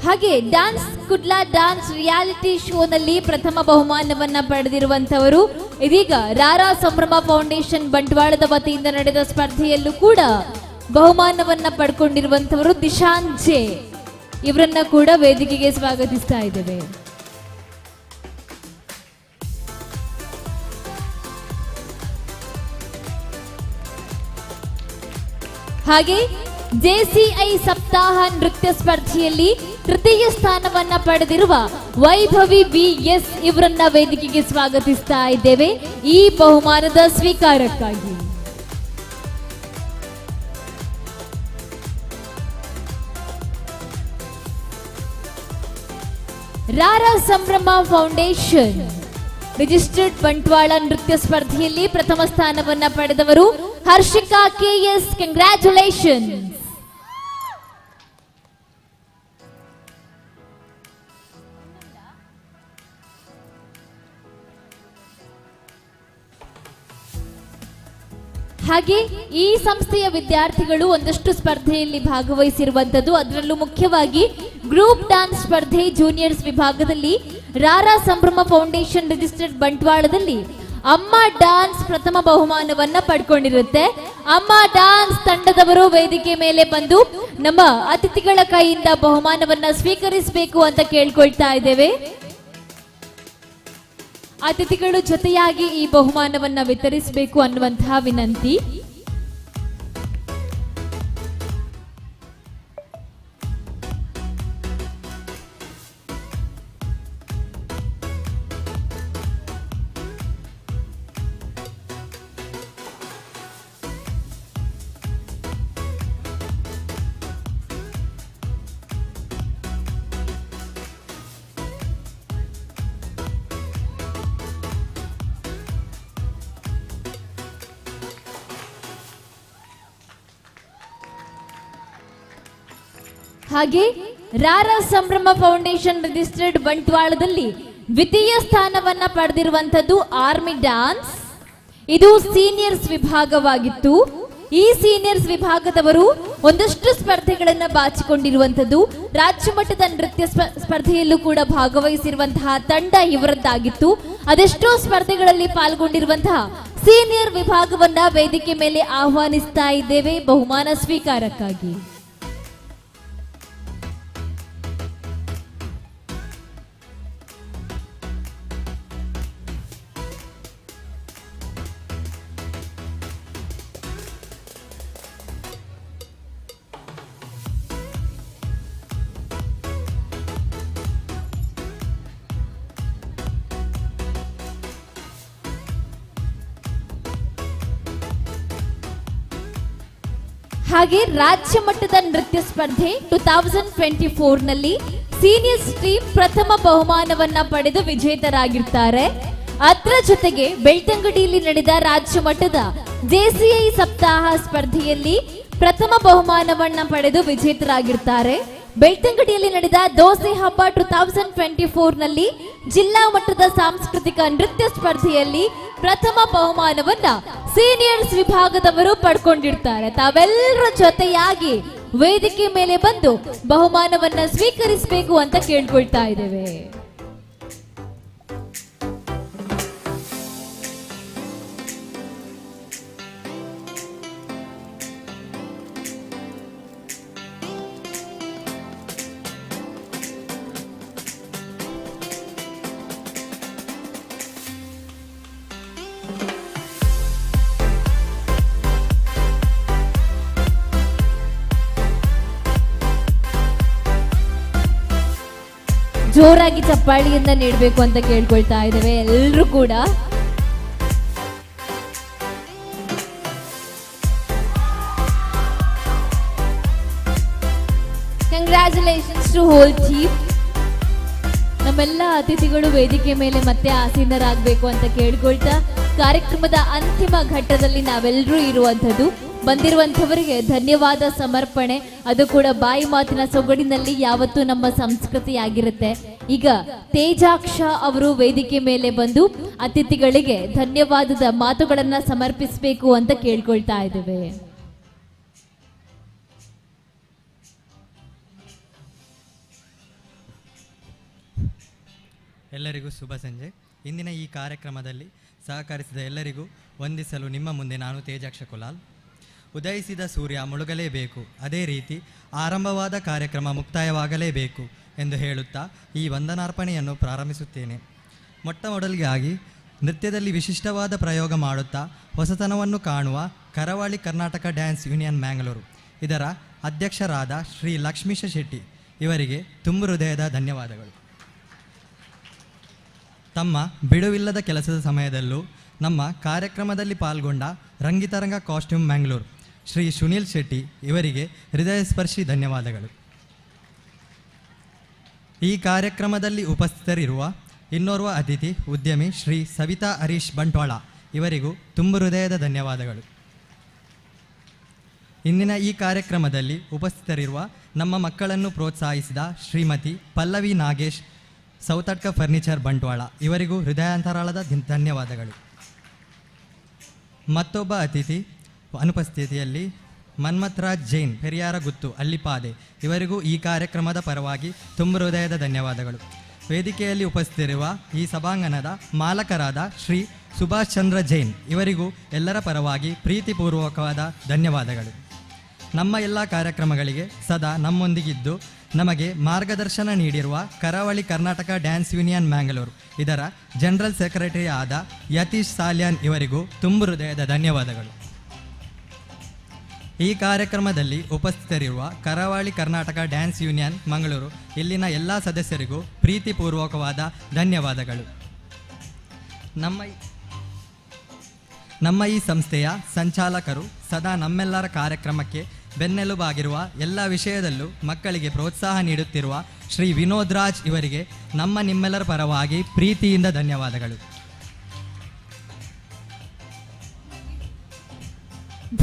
Speaker 4: ಹಾಗೆ ಡ್ಯಾನ್ಸ್ ಕುಡ್ಲಾ ಡ್ಯಾನ್ಸ್ ರಿಯಾಲಿಟಿ ಶೋನಲ್ಲಿ ಪ್ರಥಮ ಬಹುಮಾನವನ್ನ ಪಡೆದಿರುವಂತವರು ಇದೀಗ ರಾರಾ ಸಂಭ್ರಮ ಫೌಂಡೇಶನ್ ಬಂಟ್ವಾಳದ ವತಿಯಿಂದ ನಡೆದ ಸ್ಪರ್ಧೆಯಲ್ಲೂ ಕೂಡ ಬಹುಮಾನವನ್ನ ಪಡ್ಕೊಂಡಿರುವಂತವರು ದಿಶಾನ್ ಜೆ ಇವರನ್ನ ಕೂಡ ವೇದಿಕೆಗೆ ಸ್ವಾಗತಿಸ್ತಾ ಇದ್ದೇವೆ. ಹಾಗೆ ಜೆಸಿಐ ಸಪ್ತಾಹ ನೃತ್ಯ ಸ್ಪರ್ಧೆಯಲ್ಲಿ ತೃತೀಯ ಸ್ಥಾನವನ್ನ ಪಡೆದಿರುವ ವೈಭವಿ ವಿ ಎಸ್ ಇವರನ್ನ ವೇದಿಕೆಗೆ ಸ್ವಾಗತಿಸ್ತಾ ಇದ್ದೇವೆ ಈ ಬಹುಮಾನದ ಸ್ವೀಕಾರಕ್ಕಾಗಿ. ರಾರಾ ಸಂಭ್ರಮ ಫೌಂಡೇಶನ್ ರಿಜಿಸ್ಟರ್ಡ್ ಬಂಟ್ವಾಳ ನೃತ್ಯ ಸ್ಪರ್ಧೆಯಲ್ಲಿ ಪ್ರಥಮ ಸ್ಥಾನವನ್ನ ಪಡೆದವರು ಹರ್ಷಿಕಾ ಕೆಎಸ್. ಕಂಗ್ರ್ಯಾಚುಲೇಷನ್. ಹಾಗೆ ಈ ಸಂಸ್ಥೆಯ ವಿದ್ಯಾರ್ಥಿಗಳು ಒಂದಷ್ಟು ಸ್ಪರ್ಧೆಯಲ್ಲಿ ಭಾಗವಹಿಸಿರುವಂತದ್ದು, ಅದರಲ್ಲೂ ಮುಖ್ಯವಾಗಿ ಗ್ರೂಪ್ ಡಾನ್ಸ್ ಸ್ಪರ್ಧೆ ಜೂನಿಯರ್ಸ್ ವಿಭಾಗದಲ್ಲಿ ರಾರಾ ಸಂಭ್ರಮ ಫೌಂಡೇಶನ್ ರಿಜಿಸ್ಟರ್ಡ್ ಬಂಟ್ವಾಳದಲ್ಲಿ ಅಮ್ಮ ಡಾನ್ಸ್ ಪ್ರಥಮ ಬಹುಮಾನವನ್ನ ಪಡ್ಕೊಂಡಿರುತ್ತೆ. ಅಮ್ಮ ಡಾನ್ಸ್ ತಂಡದವರು ವೇದಿಕೆ ಮೇಲೆ ಬಂದು ನಮ್ಮ ಅತಿಥಿಗಳ ಕೈಯಿಂದ ಬಹುಮಾನವನ್ನ ಸ್ವೀಕರಿಸಬೇಕು ಅಂತ ಕೇಳ್ಕೊಳ್ತಾ ಇದ್ದೇವೆ. ಅತಿಥಿಗಳು ಜೊತೆಯಾಗಿ ಈ ಬಹುಮಾನವನ್ನ ವಿತರಿಸಬೇಕು ಅನ್ನುವಂತಹ ವಿನಂತಿ. ಹಾಗೆ ರಾರಾ ಸಂಭ್ರಮ ಫೌಂಡೇಶನ್ ರಿಜಿಸ್ಟರ್ಡ್ ಬಂಟ್ವಾಳದಲ್ಲಿ ದ್ವಿತೀಯ ಸ್ಥಾನವನ್ನ ಪಡೆದಿರುವಂತದ್ದು ಆರ್ಮಿ ಡ್ಯಾನ್ಸ್. ಇದು ಸೀನಿಯರ್ಸ್ ವಿಭಾಗವಾಗಿತ್ತು. ಈ ಸೀನಿಯರ್ಸ್ ವಿಭಾಗದವರು ಒಂದಷ್ಟು ಸ್ಪರ್ಧೆಗಳನ್ನ ಬಾಚಿಕೊಂಡಿರುವಂತದ್ದು, ರಾಜ್ಯ ಮಟ್ಟದ ನೃತ್ಯ ಸ್ಪರ್ಧೆಯಲ್ಲೂ ಕೂಡ ಭಾಗವಹಿಸಿರುವಂತಹ ತಂಡ ಇವರದ್ದಾಗಿತ್ತು. ಅದೆಷ್ಟೋ ಸ್ಪರ್ಧೆಗಳಲ್ಲಿ ಪಾಲ್ಗೊಂಡಿರುವಂತಹ ಸೀನಿಯರ್ ವಿಭಾಗವನ್ನ ವೇದಿಕೆ ಮೇಲೆ ಆಹ್ವಾನಿಸ್ತಾ ಇದ್ದೇವೆ ಬಹುಮಾನ ಸ್ವೀಕಾರಕ್ಕಾಗಿ. ಹಾಗೆ ರಾಜ್ಯ ಮಟ್ಟದ ನೃತ್ಯ ಸ್ಪರ್ಧೆ 2024 ನಲ್ಲಿ ಸೀನಿಯರ್ಸ್ ಟೀಮ್ ಪ್ರಥಮ ಬಹುಮಾನವನ್ನ ಪಡೆದು ವಿಜೇತರಾಗಿರ್ತಾರೆ. ಅದರ ಜೊತೆಗೆ ಬೆಳ್ತಂಗಡಿಯಲ್ಲಿ ನಡೆದ ರಾಜ್ಯ ಮಟ್ಟದ ಜೆಸಿಐ ಸಪ್ತಾಹ ಸ್ಪರ್ಧೆಯಲ್ಲಿ ಪ್ರಥಮ ಬಹುಮಾನವನ್ನ ಪಡೆದು ವಿಜೇತರಾಗಿರ್ತಾರೆ. ಬೆಳ್ತಂಗಡಿಯಲ್ಲಿ ನಡೆದ ದೋಸೆ ಹಬ್ಬ 2024 ನಲ್ಲಿ ಜಿಲ್ಲಾ ಮಟ್ಟದ ಸಾಂಸ್ಕೃತಿಕ ನೃತ್ಯ ಸ್ಪರ್ಧೆಯಲ್ಲಿ ಪ್ರಥಮ ಬಹುಮಾನವನ್ನ ಸೀನಿಯರ್ಸ್ ವಿಭಾಗದವರು ಪಡ್ಕೊಂಡಿರ್ತಾರೆ. ತಾವೆಲ್ಲರ ಜೊತೆಯಾಗಿ ವೇದಿಕೆ ಮೇಲೆ ಬಂದು ಬಹುಮಾನವನ್ನ ಸ್ವೀಕರಿಸಬೇಕು ಅಂತ ಕೇಳ್ಕೊಳ್ತಾ ಇದ್ದೇವೆ. ಜೋರಾಗಿ ಚಪ್ಪಾಳಿಯನ್ನ ನೀಡಬೇಕು ಅಂತ ಕೇಳ್ಕೊಳ್ತಾ ಇದ್ದೇವೆ ಎಲ್ಲರೂ ಕೂಡ. ಕಂಗ್ರ್ಯಾಚುಲೇಷನ್ಸ್ ಟು ಹೋಲ್ ಟೀಮ್. ನಮ್ಮೆಲ್ಲ ಅತಿಥಿಗಳು ವೇದಿಕೆ ಮೇಲೆ ಮತ್ತೆ ಆಸೀನರಾಗಬೇಕು ಅಂತ ಕೇಳ್ಕೊಳ್ತಾ ಕಾರ್ಯಕ್ರಮದ ಅಂತಿಮ ಘಟ್ಟದಲ್ಲಿ ನಾವೆಲ್ಲರೂ ಇರುವಂಥದ್ದು. ಬಂದಿರುವಂಥವರಿಗೆ ಧನ್ಯವಾದ ಸಮರ್ಪಣೆ, ಅದು ಕೂಡ ಬಾಯಿ ಮಾತಿನ ಸೊಗಡಿನಲ್ಲಿ ಯಾವತ್ತೂ ನಮ್ಮ ಸಂಸ್ಕೃತಿಯಾಗಿರುತ್ತೆ. ಈಗ ತೇಜಾಕ್ಷ ಅವರು ವೇದಿಕೆ ಮೇಲೆ ಬಂದು ಅತಿಥಿಗಳಿಗೆ ಧನ್ಯವಾದದ ಮಾತುಗಳನ್ನ ಸಮರ್ಪಿಸಬೇಕು ಅಂತ ಕೇಳ್ಕೊಳ್ತಾ ಇದ್ದೇವೆ.
Speaker 10: ಎಲ್ಲರಿಗೂ ಶುಭ ಸಂಜೆ. ಇಂದಿನ ಈ ಕಾರ್ಯಕ್ರಮದಲ್ಲಿ ಸಹಕರಿಸಿದ ಎಲ್ಲರಿಗೂ ವಂದಿಸಲು ನಿಮ್ಮ ಮುಂದೆ ನಾನು ತೇಜಾಕ್ಷ ಕುಲಾಲ್. ಉದಯಿಸಿದ ಸೂರ್ಯ ಮುಳುಗಲೇಬೇಕು, ಅದೇ ರೀತಿ ಆರಂಭವಾದ ಕಾರ್ಯಕ್ರಮ ಮುಕ್ತಾಯವಾಗಲೇಬೇಕು ಎಂದು ಹೇಳುತ್ತಾ ಈ ವಂದನಾರ್ಪಣೆಯನ್ನು ಪ್ರಾರಂಭಿಸುತ್ತೇನೆ. ಮೊಟ್ಟ ಮೊದಲಿಗಾಗಿ ನೃತ್ಯದಲ್ಲಿ ವಿಶಿಷ್ಟವಾದ ಪ್ರಯೋಗ ಮಾಡುತ್ತಾ ಹೊಸತನವನ್ನು ಕಾಣುವ ಕರಾವಳಿ ಕರ್ನಾಟಕ ಡ್ಯಾನ್ಸ್ ಯೂನಿಯನ್ ಮ್ಯಾಂಗ್ಳೂರು ಇದರ ಅಧ್ಯಕ್ಷರಾದ ಶ್ರೀ ಲಕ್ಷ್ಮೀಶ ಶೆಟ್ಟಿ ಇವರಿಗೆ ತುಂಬು ಹೃದಯದ ಧನ್ಯವಾದಗಳು. ತಮ್ಮ ಬಿಡುವಿಲ್ಲದ ಕೆಲಸದ ಸಮಯದಲ್ಲೂ ನಮ್ಮ ಕಾರ್ಯಕ್ರಮದಲ್ಲಿ ಪಾಲ್ಗೊಂಡ ರಂಗಿತರಂಗ ಕಾಸ್ಟ್ಯೂಮ್ ಮ್ಯಾಂಗ್ಳೂರು ಶ್ರೀ ಸುನೀಲ್ ಶೆಟ್ಟಿ ಇವರಿಗೆ ಹೃದಯಸ್ಪರ್ಶಿ ಧನ್ಯವಾದಗಳು. ಈ ಕಾರ್ಯಕ್ರಮದಲ್ಲಿ ಉಪಸ್ಥಿತರಿರುವ ಇನ್ನೋರ್ವ ಅತಿಥಿ ಉದ್ಯಮಿ ಶ್ರೀ ಸವಿತಾ ಹರೀಶ್ ಬಂಟ್ವಾಳ ಇವರಿಗೂ ತುಂಬು ಹೃದಯದ ಧನ್ಯವಾದಗಳು. ಇಂದಿನ ಈ ಕಾರ್ಯಕ್ರಮದಲ್ಲಿ ಉಪಸ್ಥಿತರಿರುವ ನಮ್ಮ ಮಕ್ಕಳನ್ನು ಪ್ರೋತ್ಸಾಹಿಸಿದ ಶ್ರೀಮತಿ ಪಲ್ಲವಿ ನಾಗೇಶ್ ಸೌತಡ್ಕ ಫರ್ನಿಚರ್ ಬಂಟ್ವಾಳ ಇವರಿಗೂ ಹೃದಯಾಂತರಾಳದ ಧನ್ಯವಾದಗಳು. ಮತ್ತೊಬ್ಬ ಅತಿಥಿ ಅನುಪಸ್ಥಿತಿಯಲ್ಲಿ ಮನ್ಮಥರಾಜ್ ಜೈನ್ ಪೆರಿಯಾರ ಗುತ್ತು ಅಲ್ಲಿಪಾದೆ ಇವರಿಗೂ ಈ ಕಾರ್ಯಕ್ರಮದ ಪರವಾಗಿ ತುಂಬ ಹೃದಯದ ಧನ್ಯವಾದಗಳು. ವೇದಿಕೆಯಲ್ಲಿ ಉಪಸ್ಥಿತರಿರುವ ಈ ಸಭಾಂಗಣದ ಮಾಲಕರಾದ ಶ್ರೀ ಸುಭಾಷ್ ಚಂದ್ರ ಜೈನ್ ಇವರಿಗೂ ಎಲ್ಲರ ಪರವಾಗಿ ಪ್ರೀತಿಪೂರ್ವಕವಾದ ಧನ್ಯವಾದಗಳು. ನಮ್ಮ ಎಲ್ಲ ಕಾರ್ಯಕ್ರಮಗಳಿಗೆ ಸದಾ ನಮ್ಮೊಂದಿಗಿದ್ದು ನಮಗೆ ಮಾರ್ಗದರ್ಶನ ನೀಡಿರುವ ಕರಾವಳಿ ಕರ್ನಾಟಕ ಡ್ಯಾನ್ಸ್ ಯೂನಿಯನ್ ಮ್ಯಾಂಗ್ಳೂರು ಇದರ ಜನರಲ್ ಸೆಕ್ರೆಟರಿ ಆದ ಯತೀಶ್ ಸಾಲ್ಯಾನ್ ಇವರಿಗೂ ತುಂಬು ಹೃದಯದ ಧನ್ಯವಾದಗಳು. ಈ ಕಾರ್ಯಕ್ರಮದಲ್ಲಿ ಉಪಸ್ಥಿತರಿರುವ ಕರಾವಳಿ ಕರ್ನಾಟಕ ಡ್ಯಾನ್ಸ್ ಯೂನಿಯನ್ ಮಂಗಳೂರು ಇಲ್ಲಿನ ಎಲ್ಲ ಸದಸ್ಯರಿಗೂ ಪ್ರೀತಿಪೂರ್ವಕವಾದ ಧನ್ಯವಾದಗಳು. ನಮ್ಮ ಈ ಸಂಸ್ಥೆಯ ಸಂಚಾಲಕರು ಸದಾ ನಮ್ಮೆಲ್ಲರ ಕಾರ್ಯಕ್ರಮಕ್ಕೆ ಬೆನ್ನೆಲುಬಾಗಿರುವ ಎಲ್ಲ ವಿಷಯದಲ್ಲೂ ಮಕ್ಕಳಿಗೆ ಪ್ರೋತ್ಸಾಹ ನೀಡುತ್ತಿರುವ ಶ್ರೀ ವಿನೋದ್ ರಾಜ್ ಇವರಿಗೆ ನಮ್ಮ ನಿಮ್ಮೆಲ್ಲರ ಪರವಾಗಿ ಪ್ರೀತಿಯಿಂದ ಧನ್ಯವಾದಗಳು.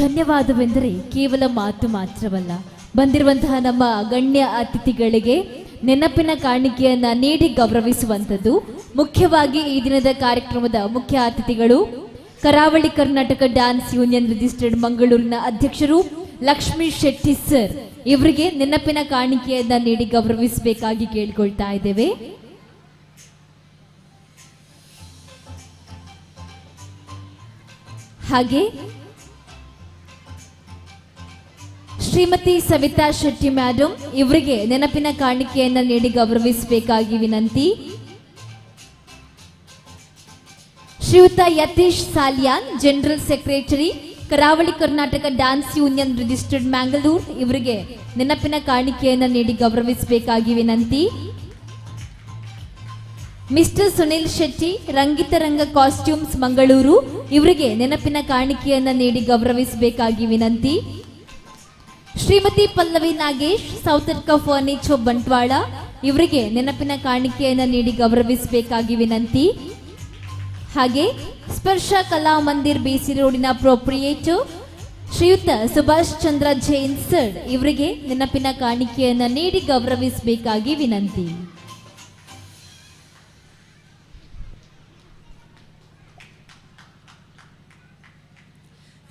Speaker 4: ಧನ್ಯವಾದವೆಂದರೆ ಕೇವಲ ಮಾತು ಮಾತ್ರವಲ್ಲ, ಬಂದಿರುವಂತಹ ನಮ್ಮ ಗಣ್ಯ ಅತಿಥಿಗಳಿಗೆ ನೆನಪಿನ ಕಾಣಿಕೆಯನ್ನ ನೀಡಿ ಗೌರವಿಸುವಂಥದ್ದು. ಮುಖ್ಯವಾಗಿ ಈ ದಿನದ ಕಾರ್ಯಕ್ರಮದ ಮುಖ್ಯ ಅತಿಥಿಗಳು ಕರಾವಳಿ ಕರ್ನಾಟಕ ಡ್ಯಾನ್ಸ್ ಯೂನಿಯನ್ ರಿಜಿಸ್ಟರ್ಡ್ ಮಂಗಳೂರಿನ ಅಧ್ಯಕ್ಷರು ಲಕ್ಷ್ಮೀ ಶೆಟ್ಟಿ ಸರ್ ಇವರಿಗೆ ನೆನಪಿನ ಕಾಣಿಕೆಯನ್ನ ನೀಡಿ ಗೌರವಿಸಬೇಕಾಗಿ ಕೇಳಿಕೊಳ್ತಾ ಇದ್ದೇವೆ. ಹಾಗೆ ಶ್ರೀಮತಿ ಸವಿತಾ ಶೆಟ್ಟಿ ಮೇಡಮ್ ಇವರಿಗೆ ನೆನಪಿನ ಕಾಣಿಕೆಯನ್ನ ನೀಡಿ ಗೌರವಿಸಬೇಕಾಗಿ ವಿನಂತಿ. ಶ್ರೀಯುತ Yatish Salian, general secretary, Karavali Karnataka dance union registered Mangalore ಇವರಿಗೆ ನೆನಪಿನ ಕಾಣಿಕೆಯನ್ನು ನೀಡಿ ಗೌರವಿಸಬೇಕಾಗಿ ವಿನಂತಿ. ಮಿಸ್ಟರ್ ಸುನಿಲ್ ಶೆಟ್ಟಿ, ರಂಗಿತರಂಗ ಕಾಸ್ಟ್ಯೂಮ್ಸ್ ಮಂಗಳೂರು ಇವರಿಗೆ ನೆನಪಿನ ಕಾಣಿಕೆಯನ್ನು ನೀಡಿ ಗೌರವಿಸಬೇಕಾಗಿ ವಿನಂತಿ. ಶ್ರೀಮತಿ ಪಲ್ಲವಿ ನಾಗೇಶ್, ಸೌತಡ್ಕ ಫರ್ನಿಚರ್ ಬಂಟ್ವಾಳ ಇವರಿಗೆ ನೆನಪಿನ ಕಾಣಿಕೆಯನ್ನು ನೀಡಿ ಗೌರವಿಸಬೇಕಾಗಿ ವಿನಂತಿ. ಹಾಗೆ ಸ್ಪರ್ಶ ಕಲಾ ಮಂದಿರ್ ಬಿಸಿ ರೋಡಿನ ಪ್ರೊಪ್ರಿಯೇಟರ್ ಶ್ರೀಯುತ ಸುಭಾಷ್ ಚಂದ್ರ ಜೈನ್ ಸರ್ ಇವರಿಗೆ ನೆನಪಿನ ಕಾಣಿಕೆಯನ್ನು ನೀಡಿ ಗೌರವಿಸಬೇಕಾಗಿ ವಿನಂತಿ.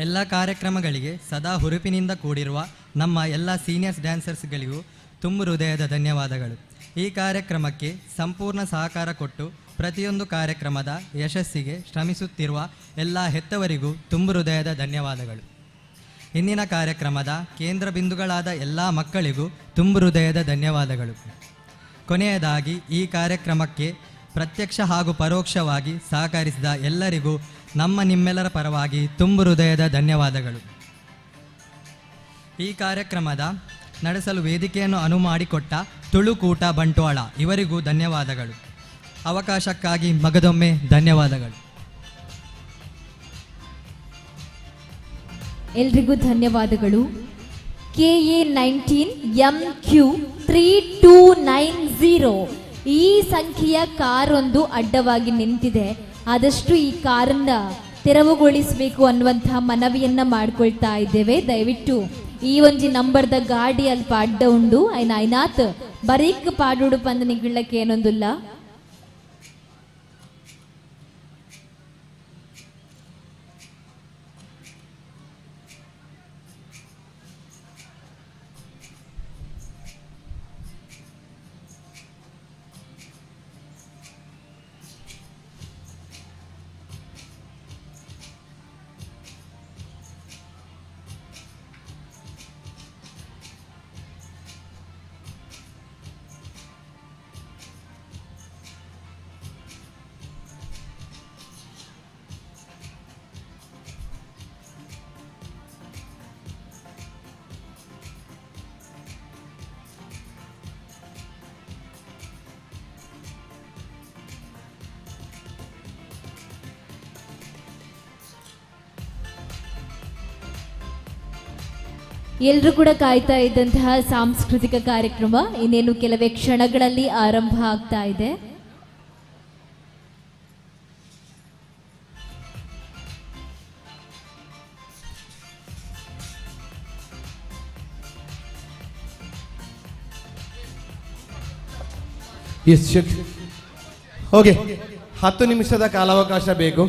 Speaker 10: ಎಲ್ಲ ಕಾರ್ಯಕ್ರಮಗಳಿಗೆ ಸದಾ ಹುರುಪಿನಿಂದ ಕೂಡಿರುವ ನಮ್ಮ ಎಲ್ಲ ಸೀನಿಯರ್ಸ್ ಡ್ಯಾನ್ಸರ್ಸ್ಗಳಿಗೂ ತುಂಬು ಹೃದಯದ ಧನ್ಯವಾದಗಳು. ಈ ಕಾರ್ಯಕ್ರಮಕ್ಕೆ ಸಂಪೂರ್ಣ ಸಹಕಾರ ಕೊಟ್ಟು ಪ್ರತಿಯೊಂದು ಕಾರ್ಯಕ್ರಮದ ಯಶಸ್ಸಿಗೆ ಶ್ರಮಿಸುತ್ತಿರುವ ಎಲ್ಲ ಹೆತ್ತವರಿಗೂ ತುಂಬು ಹೃದಯದ ಧನ್ಯವಾದಗಳು. ಇಂದಿನ ಕಾರ್ಯಕ್ರಮದ ಕೇಂದ್ರ ಬಿಂದುಗಳಾದ ಎಲ್ಲ ಮಕ್ಕಳಿಗೂ ತುಂಬು ಹೃದಯದ ಧನ್ಯವಾದಗಳು. ಕೊನೆಯದಾಗಿ ಈ ಕಾರ್ಯಕ್ರಮಕ್ಕೆ ಪ್ರತ್ಯಕ್ಷ ಹಾಗೂ ಪರೋಕ್ಷವಾಗಿ ಸಹಕರಿಸಿದ ಎಲ್ಲರಿಗೂ ನಮ್ಮ ನಿಮ್ಮೆಲ್ಲರ ಪರವಾಗಿ ತುಂಬು ಹೃದಯದ ಧನ್ಯವಾದಗಳು. ಈ ಕಾರ್ಯಕ್ರಮದ ನಡೆಸಲು ವೇದಿಕೆಯನ್ನು ಅನುವು ಮಾಡಿಕೊಟ್ಟ ತುಳುಕೂಟ ಬಂಟ್ವಾಳ ಇವರಿಗೂ ಧನ್ಯವಾದಗಳು. ಅವಕಾಶಕ್ಕಾಗಿ ಮಗದೊಮ್ಮೆ ಧನ್ಯವಾದಗಳು.
Speaker 4: ಎಲ್ರಿಗೂ ಧನ್ಯವಾದಗಳು. KA 19 MQ 3290 ಈ ಸಂಖ್ಯೆಯ ಕಾರೊಂದು ಅಡ್ಡವಾಗಿ ನಿಂತಿದೆ. ಆದಷ್ಟು ಈ ಕಾರನ್ನ ತೆರವುಗೊಳಿಸಬೇಕು ಅನ್ನುವಂತಹ ಮನವಿಯನ್ನ ಮಾಡ್ಕೊಳ್ತಾ ಇದ್ದೇವೆ. ದಯವಿಟ್ಟು ಈ ಒಂಜಿ ನಂಬರ್ದ ಗಾಡಿ ಅಲ್ಪ ಅಡ್ಡ ಉಂಡು ಐನ ಐನಾತ್ ಬರೀಕ್ ಪಾಡುಡು ಪಂದ ನಿಗಿಳ್ಳಕ್ಕೆ ಏನೊಂದುಲ್ಲ. ಎಲ್ಲರೂ ಕೂಡ ಕಾಯ್ತಾ ಇದ್ದಂತಹ ಸಾಂಸ್ಕೃತಿಕ ಕಾರ್ಯಕ್ರಮ ಇನ್ನೇನು ಕೆಲವೇ ಕ್ಷಣಗಳಲ್ಲಿ ಆರಂಭ ಆಗ್ತಾ ಇದೆ.
Speaker 11: ಓಕೆ, 10 ನಿಮಿಷದ ಕಾಲಾವಕಾಶ ಬೇಕು.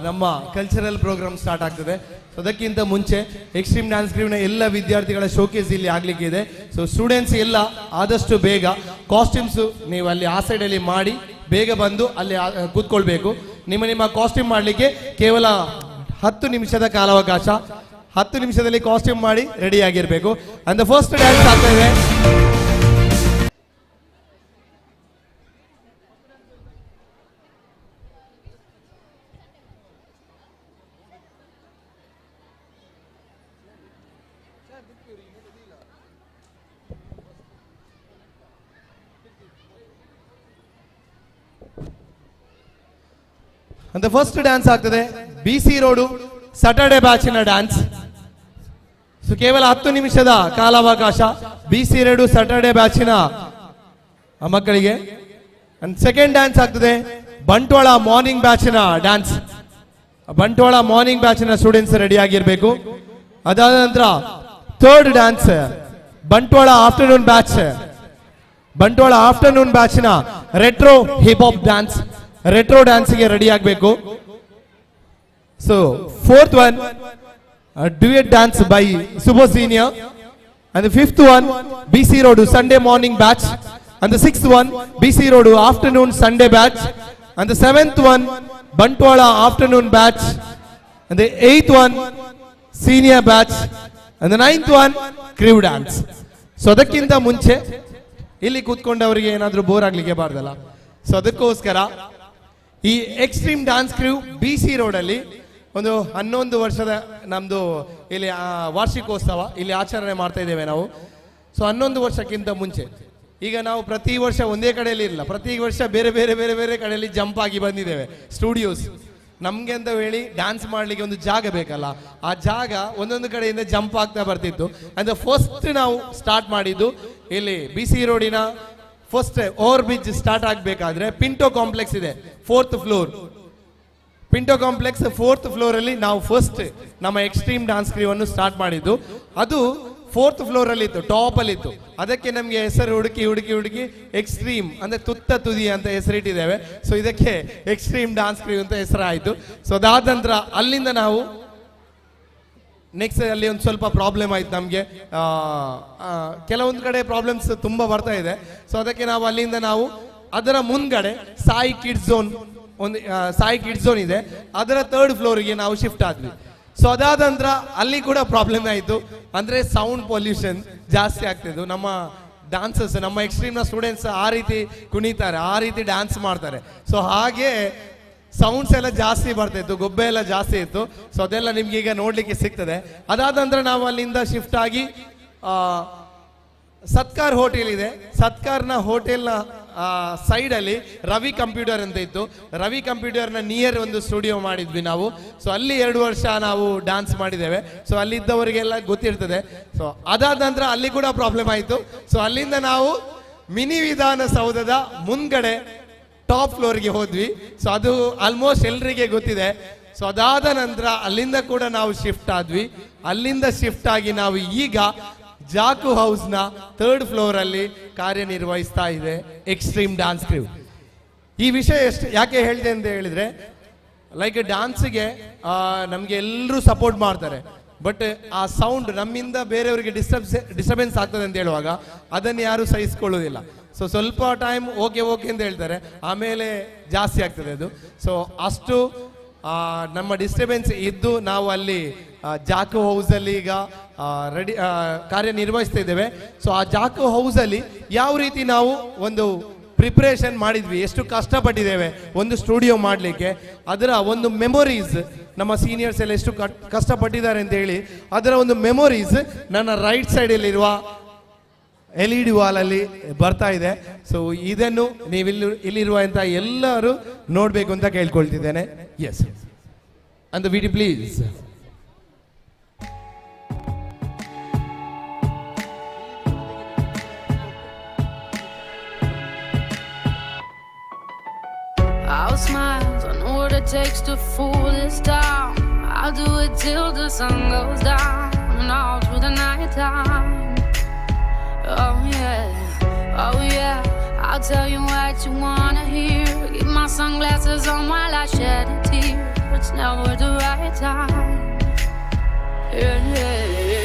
Speaker 11: ನಮ್ಮ ಕಲ್ಚರಲ್ ಪ್ರೋಗ್ರಾಮ್ ಸ್ಟಾರ್ಟ್ ಆಗ್ತದೆ. ಸೊ ಅದಕ್ಕಿಂತ ಮುಂಚೆ ಎಕ್ಸ್ಟ್ರೀಮ್ ಡ್ಯಾನ್ಸ್ ಕ್ರೂನ ಎಲ್ಲ ವಿದ್ಯಾರ್ಥಿಗಳ ಶೋಕೇಸ್ ಇಲ್ಲಿ ಆಗಲಿಕ್ಕೆ ಇದೆ. ಸೊ ಸ್ಟೂಡೆಂಟ್ಸ್ ಎಲ್ಲ ಆದಷ್ಟು ಬೇಗ ಕಾಸ್ಟ್ಯೂಮ್ಸು ನೀವು ಅಲ್ಲಿ ಆ ಸೈಡಲ್ಲಿ ಮಾಡಿ ಬೇಗ ಬಂದು ಅಲ್ಲಿ ಕೂತ್ಕೊಳ್ಬೇಕು. ನಿಮ್ಮ ನಿಮ್ಮ ಕಾಸ್ಟ್ಯೂಮ್ ಮಾಡಲಿಕ್ಕೆ ಕೇವಲ 10 ನಿಮಿಷದ ಕಾಲಾವಕಾಶ. 10 ನಿಮಿಷದಲ್ಲಿ ಕಾಸ್ಟ್ಯೂಮ್ ಮಾಡಿ ರೆಡಿ ಆಗಿರಬೇಕು. ಅಂಡ್ ಫಸ್ಟ್ ಡ್ಯಾನ್ಸ್ ಆಗ್ತಾ ಇದೆ. ಅಂತ ಫಸ್ಟ್ ಡ್ಯಾನ್ಸ್ ಆಗ್ತದೆ ಬಿ ಸಿ ರೋಡು ಸ್ಯಾಟರ್ಡೆ ಬ್ಯಾಚಿನ ಡ್ಯಾನ್ಸ್. ಸೊ ಕೇವಲ 10 ನಿಮಿಷದ ಕಾಲಾವಕಾಶ ಬಿ ಸಿ ರೋಡು ಸ್ಯಾಟರ್ಡೆ ಬ್ಯಾಚಿನ ಮಕ್ಕಳಿಗೆ. ಅಂಡ್ ಸೆಕೆಂಡ್ ಡ್ಯಾನ್ಸ್ ಆಗ್ತದೆ ಬಂಟ್ವಾಳ ಮಾರ್ನಿಂಗ್ ಬ್ಯಾಚಿನ ಡ್ಯಾನ್ಸ್. ಬಂಟ್ವಾಳ ಮಾರ್ನಿಂಗ್ ಬ್ಯಾಚಿನ ಸ್ಟೂಡೆಂಟ್ಸ್ ರೆಡಿ ಆಗಿರಬೇಕು. ಅದಾದ ನಂತರ third dance Bantwal afternoon batch. Bantwal afternoon ಬ್ಯಾಚಿನ retro hip hop dance, retro ಡ್ಯಾನ್ಸ್ಗೆ ready ಆಗಬೇಕು. So fourth one duet dance by Subho senior, and fifth one B C road Sunday morning batch, and sixth one B C road afternoon Sunday batch, and seventh one Bantwal afternoon batch, and eighth one senior batch, and ninth one crew dance. So ಅದಕ್ಕಿಂತ ಮುಂಚೆ ಇಲ್ಲಿ ಕೂತ್ಕೊಂಡವರಿಗೆ ಏನಾದರೂ bore ಆಗ್ಲಿಕ್ಕೆ ಬಾರ್ದಲ್ಲ, ಸೊ ಅದಕ್ಕೋಸ್ಕರ ಈ extreme dance crew B C ರೋಡಲ್ಲಿ ಒಂದು 11 ವರ್ಷದ ನಮ್ಮದು ಇಲ್ಲಿ ವಾರ್ಷಿಕೋತ್ಸವ ಇಲ್ಲಿ ಆಚರಣೆ ಮಾಡ್ತಾ ಇದ್ದೇವೆ ನಾವು. ಸೊ 11 ವರ್ಷಕ್ಕಿಂತ ಮುಂಚೆ, ಈಗ ನಾವು ಪ್ರತಿ ವರ್ಷ ಒಂದೇ ಕಡೆಯಲ್ಲಿ ಇರಲ್ಲ, ಪ್ರತಿ ವರ್ಷ ಬೇರೆ ಬೇರೆ ಬೇರೆ ಬೇರೆ ಕಡೆಯಲ್ಲಿ ಜಂಪ್ ಆಗಿ ಬಂದಿದ್ದೇವೆ. ಸ್ಟುಡಿಯೋಸ್ ನಮಗೆ ಅಂತ ಹೇಳಿ ಡ್ಯಾನ್ಸ್ ಮಾಡಲಿಕ್ಕೆ ಒಂದು ಜಾಗ ಬೇಕಲ್ಲ, ಆ ಜಾಗ ಒಂದೊಂದು ಕಡೆಯಿಂದ ಜಂಪ್ ಆಗ್ತಾ ಬರ್ತಿತ್ತು. ಅಂದರೆ ಫಸ್ಟ್ ನಾವು ಸ್ಟಾರ್ಟ್ ಮಾಡಿದ್ದು ಇಲ್ಲಿ ಬಿ ಸಿ ರೋಡಿನ ಫಸ್ಟ್ ಓವರ್ ಬ್ರಿಡ್ಜ್ ಸ್ಟಾರ್ಟ್ ಆಗಬೇಕಾದ್ರೆ ಪಿಂಟೋ ಕಾಂಪ್ಲೆಕ್ಸ್ ಇದೆ, fourth floor. Pinto complex fourth ಫ್ಲೋರಲ್ಲಿ ನಾವು ಫಸ್ಟ್ ನಮ್ಮ ಎಕ್ಸ್ಟ್ರೀಮ್ ಡ್ಯಾನ್ಸ್ ಕ್ರೀವನ್ನು ಸ್ಟಾರ್ಟ್ ಮಾಡಿದ್ದು. ಅದು ಫೋರ್ತ್ ಫ್ಲೋರಲ್ಲಿ ಇತ್ತು, ಟಾಪಲ್ಲಿತ್ತು. ಅದಕ್ಕೆ ನಮಗೆ ಹೆಸರು ಹುಡುಕಿ ಹುಡುಕಿ ಹುಡುಕಿ ಎಕ್ಸ್ಟ್ರೀಮ್ ಅಂದರೆ ತುತ್ತ ತುದಿ ಅಂತ ಹೆಸರಿಟ್ಟಿದ್ದೇವೆ. ಸೊ ಇದಕ್ಕೆ ಎಕ್ಸ್ಟ್ರೀಮ್ ಡ್ಯಾನ್ಸ್ ಕ್ರೀವ್ ಅಂತ ಹೆಸರಾಯಿತು. ಸೊ ಅದಾದ ನಂತರ ಅಲ್ಲಿಂದ ನಾವು ನೆಕ್ಸ್ಟ್ ಅಲ್ಲಿ ಒಂದು ಸ್ವಲ್ಪ ಪ್ರಾಬ್ಲಮ್ ಆಯ್ತು ನಮಗೆ. ಕೆಲವೊಂದು ಕಡೆ ಪ್ರಾಬ್ಲಮ್ಸ್ ತುಂಬ ಬರ್ತಾ ಇದೆ. ಸೊ ಅದಕ್ಕೆ ನಾವು ಅಲ್ಲಿಂದ ನಾವು ಅದರ ಮುಂದ್ಗಡೆ ಸಾಯಿ ಕಿಡ್ಸ್ ಝೋನ್ ಒಂದು ಸಾಯಿ ಕಿಡ್ಸ್ ಝೋನ್ ಇದೆ, ಅದರ ಥರ್ಡ್ ಫ್ಲೋರಿಗೆ ನಾವು ಶಿಫ್ಟ್ ಆದ್ವಿ. ಸೊ ಅದಾದ ನಂತರ ಅಲ್ಲಿ ಕೂಡ ಪ್ರಾಬ್ಲಮ್ ಆಯಿತು. ಅಂದರೆ ಸೌಂಡ್ ಪೊಲ್ಯೂಷನ್ ಜಾಸ್ತಿ ಆಗ್ತಿದ್ದು. ನಮ್ಮ ಡ್ಯಾನ್ಸರ್ಸ್, ನಮ್ಮ ಎಕ್ಸ್ಟ್ರೀಮ್ನ ಸ್ಟೂಡೆಂಟ್ಸ್ ಆ ರೀತಿ ಕುಣಿತಾರೆ, ಆ ರೀತಿ ಡ್ಯಾನ್ಸ್ ಮಾಡ್ತಾರೆ. ಸೊ ಹಾಗೆ ಸೌಂಡ್ಸ್ ಎಲ್ಲ ಜಾಸ್ತಿ ಬರ್ತಾಯಿತ್ತು, ಗೊಬ್ಬೆ ಎಲ್ಲ ಜಾಸ್ತಿ ಇತ್ತು. ಸೊ ಅದೆಲ್ಲ ನಿಮ್ಗೆ ಈಗ ನೋಡಲಿಕ್ಕೆ ಸಿಗ್ತದೆ. ಅದಾದ ನಂತರ ನಾವು ಅಲ್ಲಿಂದ ಶಿಫ್ಟ್ ಆಗಿ ಸತ್ಕಾರ್ ಹೋಟೆಲ್ ಇದೆ, ಸತ್ಕಾರ್ನ ಹೋಟೆಲ್ನ ಸೈಡಲ್ಲಿ ರವಿ ಕಂಪ್ಯೂಟರ್ ಅಂತ ಇತ್ತು. ರವಿ ಕಂಪ್ಯೂಟರ್ನ ನಿಯರ್ ಒಂದು ಸ್ಟುಡಿಯೋ ಮಾಡಿದ್ವಿ ನಾವು. ಸೊ ಅಲ್ಲಿ 2 ವರ್ಷ ನಾವು ಡ್ಯಾನ್ಸ್ ಮಾಡಿದ್ದೇವೆ. ಸೊ ಅಲ್ಲಿದ್ದವರಿಗೆಲ್ಲ ಗೊತ್ತಿರ್ತದೆ. ಸೊ ಅದಾದ ನಂತರ ಅಲ್ಲಿ ಕೂಡ ಪ್ರಾಬ್ಲಮ್ ಆಯಿತು. ಸೊ ಅಲ್ಲಿಂದ ನಾವು ಮಿನಿ ವಿಧಾನಸೌಧದ ಮುಂದ್ಗಡೆ ಟಾಪ್ ಫ್ಲೋರ್ಗೆ ಹೋದ್ವಿ. ಸೊ ಅದು ಆಲ್ಮೋಸ್ಟ್ ಎಲ್ರಿಗೆ ಗೊತ್ತಿದೆ. ಸೊ ಅದಾದ ನಂತರ ಅಲ್ಲಿಂದ ಕೂಡ ನಾವು ಶಿಫ್ಟ್ ಆದ್ವಿ. ಅಲ್ಲಿಂದ ಶಿಫ್ಟ್ ಆಗಿ ನಾವು ಈಗ ಜಾಕು ಹೌಸ್ನ ಥರ್ಡ್ ಫ್ಲೋರಲ್ಲಿ ಕಾರ್ಯನಿರ್ವಹಿಸ್ತಾ ಇದೆ ಎಕ್ಸ್ಟ್ರೀಮ್ ಡ್ಯಾನ್ಸ್ ಕ್ರೂ. ಈ ವಿಷಯ ಎಷ್ಟು ಯಾಕೆ ಹೇಳಿದೆ ಅಂತ ಹೇಳಿದರೆ, ಲೈಕ್ ಡ್ಯಾನ್ಸಿಗೆ ನಮಗೆ ಎಲ್ಲರೂ ಸಪೋರ್ಟ್ ಮಾಡ್ತಾರೆ, ಬಟ್ ಆ ಸೌಂಡ್ ನಮ್ಮಿಂದ ಬೇರೆಯವರಿಗೆ ಡಿಸ್ಟರ್ಬೆನ್ಸ್ ಆಗ್ತದೆ ಅಂತ ಹೇಳುವಾಗ ಅದನ್ನು ಯಾರೂ ಸಹಿಸ್ಕೊಳ್ಳೋದಿಲ್ಲ. ಸೊ ಸ್ವಲ್ಪ ಟೈಮ್ ಓಕೆ ಓಕೆ ಅಂತ ಹೇಳ್ತಾರೆ, ಆಮೇಲೆ ಜಾಸ್ತಿ ಆಗ್ತದೆ ಅದು. ಸೊ ಅಷ್ಟು ನಮ್ಮ ಡಿಸ್ಟರ್ಬೆನ್ಸ್ ಇದ್ದು ನಾವು ಅಲ್ಲಿ ಜಾಕು ಹೌಸಲ್ಲಿ ಈಗ ರೆಡಿ ಕಾರ್ಯನಿರ್ವಹಿಸ್ತಾ ಇದ್ದೇವೆ. ಸೊ ಆ ಜಾಕು ಹೌಸಲ್ಲಿ ಯಾವ ರೀತಿ ನಾವು ಒಂದು ಪ್ರಿಪ್ರೇಷನ್ ಮಾಡಿದ್ವಿ, ಎಷ್ಟು ಕಷ್ಟಪಟ್ಟಿದ್ದೇವೆ ಒಂದು ಸ್ಟುಡಿಯೋ ಮಾಡಲಿಕ್ಕೆ, ಅದರ ಒಂದು ಮೆಮೊರೀಸ್ ನಮ್ಮ ಸೀನಿಯರ್ಸ್ ಎಲ್ಲ ಎಷ್ಟು ಕಷ್ಟಪಟ್ಟಿದ್ದಾರೆ ಅಂತ ಹೇಳಿ ಅದರ ಒಂದು ಮೆಮೊರೀಸ್ ನನ್ನ ರೈಟ್ ಸೈಡಲ್ಲಿರುವ ಎಲ್ ಇ ಡಿ ವಾಲಲ್ಲಿ ಬರ್ತಾ ಇದೆ. ಸೊ ಇದನ್ನು ನೀವಿಲ್ಲಿ ಇಲ್ಲಿರುವಂಥ ಎಲ್ಲರೂ ನೋಡಬೇಕು ಅಂತ ಕೇಳ್ಕೊಳ್ತಿದ್ದೇನೆ. S and VD please.
Speaker 12: All smiles, I know what it takes to fool this town. I'll do it till the sun goes down and all through the night time. Oh yeah, oh yeah. I'll tell you what you wanna hear. Keep my sunglasses on while I shed a tear. It's never the right time. Yeah, yeah.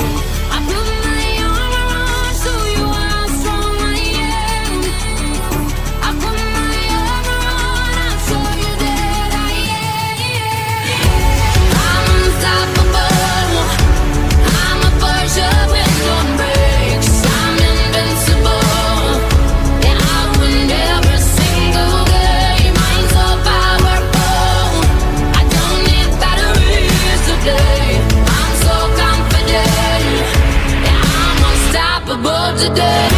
Speaker 12: I put my armor on, show you how strong I am. I put my armor on, I'll show you that I am. I'm unstoppable. I'm a Porsche with no brakes. I'm invincible. Yeah, I win every single game. I'm so powerful. I don't need batteries to play. I'm so confident. Yeah, I'm unstoppable today.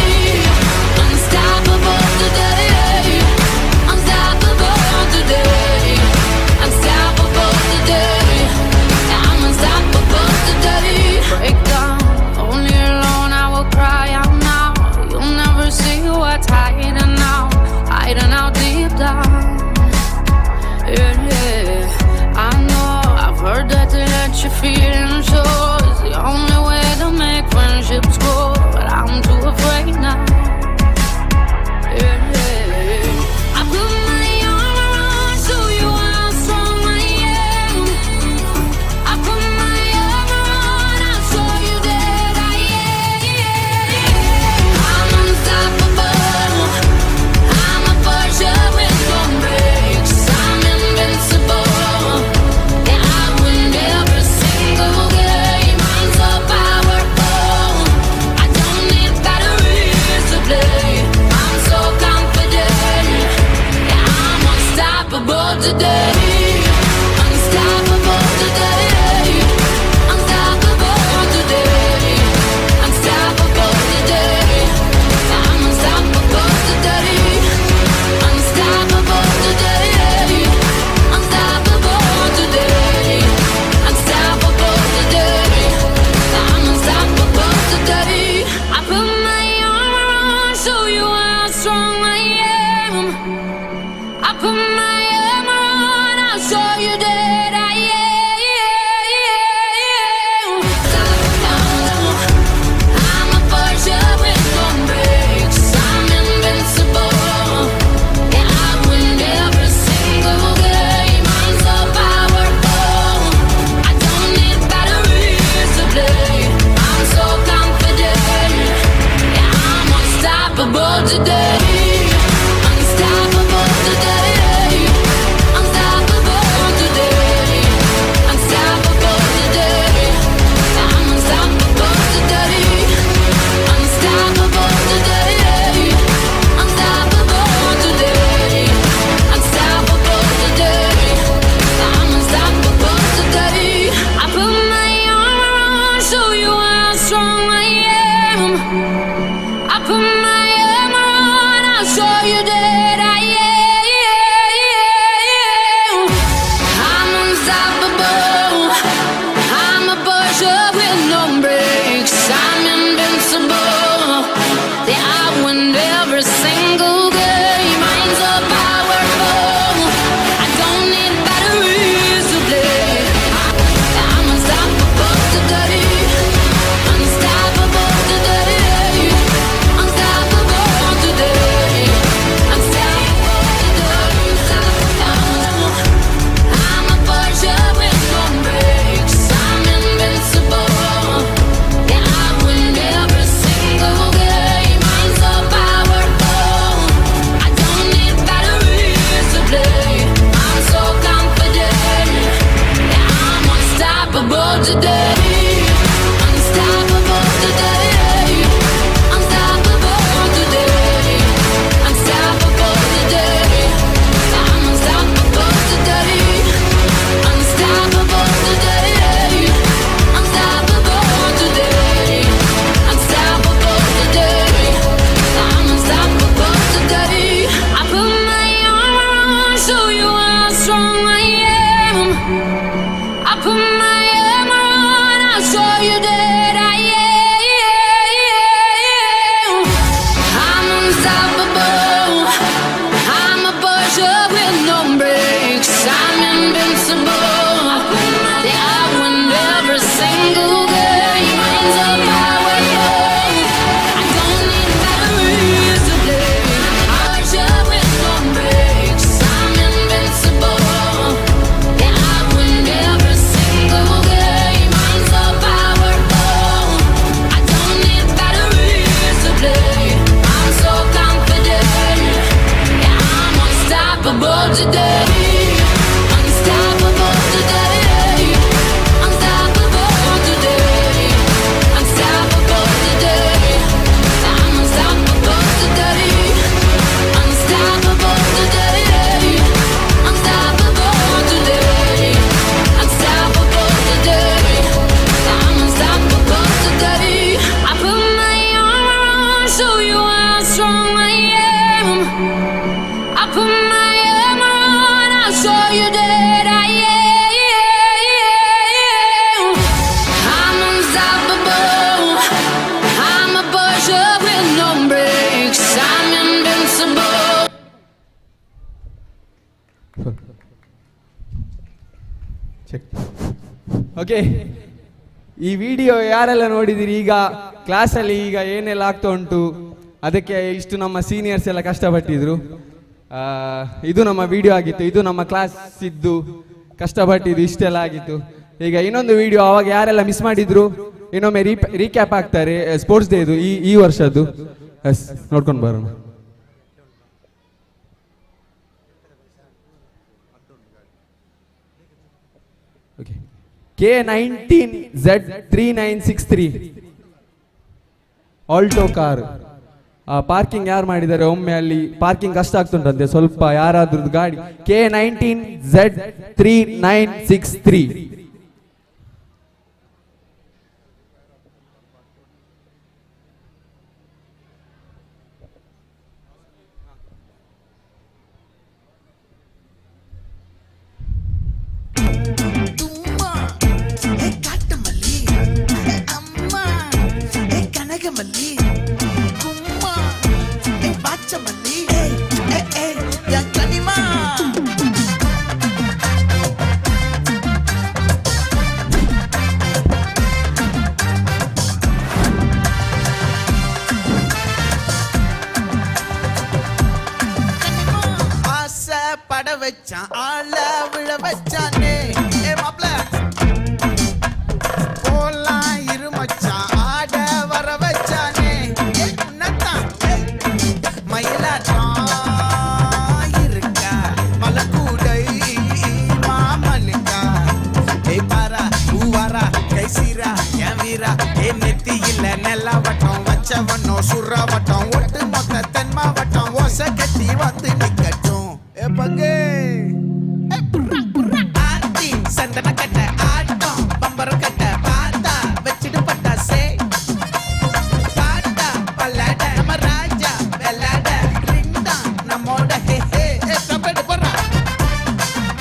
Speaker 12: Unstoppable today. Unstoppable today. Unstoppable today. I'm unstoppable today. Break down, only alone I will cry out now. You'll never see what's hiding out, hiding out deep down. Yeah, yeah. I know I've heard that to let your feelings show is the only way to make friendships grow, but I'm too afraid now. Yeah, yeah. I put my armor on, show you how strong I am. I put my armor on, I'll show you that I am. I'm unstoppable. I'm a Porsche with no brakes. I'm invincible. Yeah, I win every single game. I'm so powerful. I don't need batteries to play. I'm so confident. Yeah, I'm unstoppable today. Unstoppable today. Unstoppable today. Unstoppable today. I'm unstoppable today. Unstoppable today. Unstoppable today. Unstoppable today. I'm unstoppable today. I put my armor on, show you how strong I am. I put my armor on, I'll show you that I am. I'm a Porsche with no brakes. I'm invincible. Yeah, I win every single game. I'm so powerful. I don't need batteries to play. I'm so confident. Yeah, I'm unstoppable today. Unstoppable today. Unstoppable today. Unstoppable today. I'm unstoppable today. Unstoppable today. Unstoppable today. Unstoppable today. I'm unstoppable today. I put my armor on, show you how strong I am. I put my armor on, I'll show you that I am. I'm unstoppable. I'm a Porsche with no brakes. I'm invincible. Yeah, I win every single game. I'm so powerful. I don't need batteries to play. I'm unstoppable today. Unstoppable today. Unstoppable today. Unstoppable today. I'm a Porsche with no brakes. I'm invincible. Yeah, I win every single game. I'm so powerful. I don't need batteries to play. I'm so confident. Yeah, I'm unstoppable today. Unstoppable today. Unstoppable today. Unstoppable today. I'm unstoppable today. Unstoppable today. Unstoppable today. Unstoppable today. I'm unstoppable today. I put my armor on, show you how strong I am. I put my armor on, I'll show you that I am. I'm unstoppable. I'm a Porsche with no brakes.
Speaker 13: Check. Okay, ಈ video ಯಾರೆಲ್ಲ ನೋಡಿದಿರಿ? ಈಗ ಕ್ಲಾಸಲ್ಲಿ ಈಗ ಏನೆಲ್ಲ ಆಗ್ತಾ ಉಂಟು, ಅದಕ್ಕೆ ಇಷ್ಟು ನಮ್ಮ ಸೀನಿಯರ್ಸ್ ಎಲ್ಲ ಕಷ್ಟಪಟ್ಟಿದ್ರು. ಇದು ನಮ್ಮ ವಿಡಿಯೋ ಆಗಿತ್ತು. ಇದು ನಮ್ಮ ಕ್ಲಾಸ್ ಇದ್ದು ಕಷ್ಟಪಟ್ಟಿದ್ದು, ಇಷ್ಟೆಲ್ಲ ಆಗಿತ್ತು. ಈಗ ಇನ್ನೊಂದು ವಿಡಿಯೋ ಅವಾಗ ಯಾರೆಲ್ಲ ಮಿಸ್ ಮಾಡಿದ್ರು ಇನ್ನೊಮ್ಮೆ ರೀಕ್ಯಾಪ್ ಆಗ್ತಾರೆ. ಸ್ಪೋರ್ಟ್ಸ್ ಡೇ ಇದು ಈ ಈ ವರ್ಷದ್ದು. ಎಸ್, ನೋಡ್ಕೊಂಡು ಬರೋಣ. Okay, K 19 Z 3963 Alto car parking ಯಾರು ಮಾಡಿದ್ದಾರೆ? ಒಮ್ಮೆ ಅಲ್ಲಿ ಪಾರ್ಕಿಂಗ್ ಕಷ್ಟ ಆಗ್ತುಂಟಂತೆ ಸ್ವಲ್ಪ. ಯಾರಾದ್ರದ್ದು ಗಾಡಿ K 19 Z 3963?
Speaker 14: காட்டுமல்லி அம்மா, ஏ கனகமல்லி கும்மா, ஏ பாச்சமல்லி, ஏ ஏ ஏ கனிமா. ஆசை பட வச்சான், ஆள விழ வச்சானே. ஏ மாப்ள போலாம் இரு மச்சான், ஆட வர வச்சானே. ஏ உன்னத்தான், ஏய், மயிலாட்டம் இருக்கா மலக்கூடை மாமனுக்கா. ஏய் பாரா பூவாரா கைசீரா என் வீரா, ஏ நெத்தியில நெல்லாவட்டம் வச்சவனோ சுறாவட்டம், ஒட்டு மொத்த தென் மாவட்டம் ஓசை கட்டி வந்து நிக்கட்டும். ஏ பங்கே ஆத்தி சந்தன கட்ட ஆட்டம் பம்பரம் கட்ட பார்த்தா வச்சிடு பட்டாசே. பாட்டா பல்லாட நம்ம ராஜா வெள்ளாட ரிங்டா நம்மோட ஹே ஹே. ஏ trumpet போடுறா.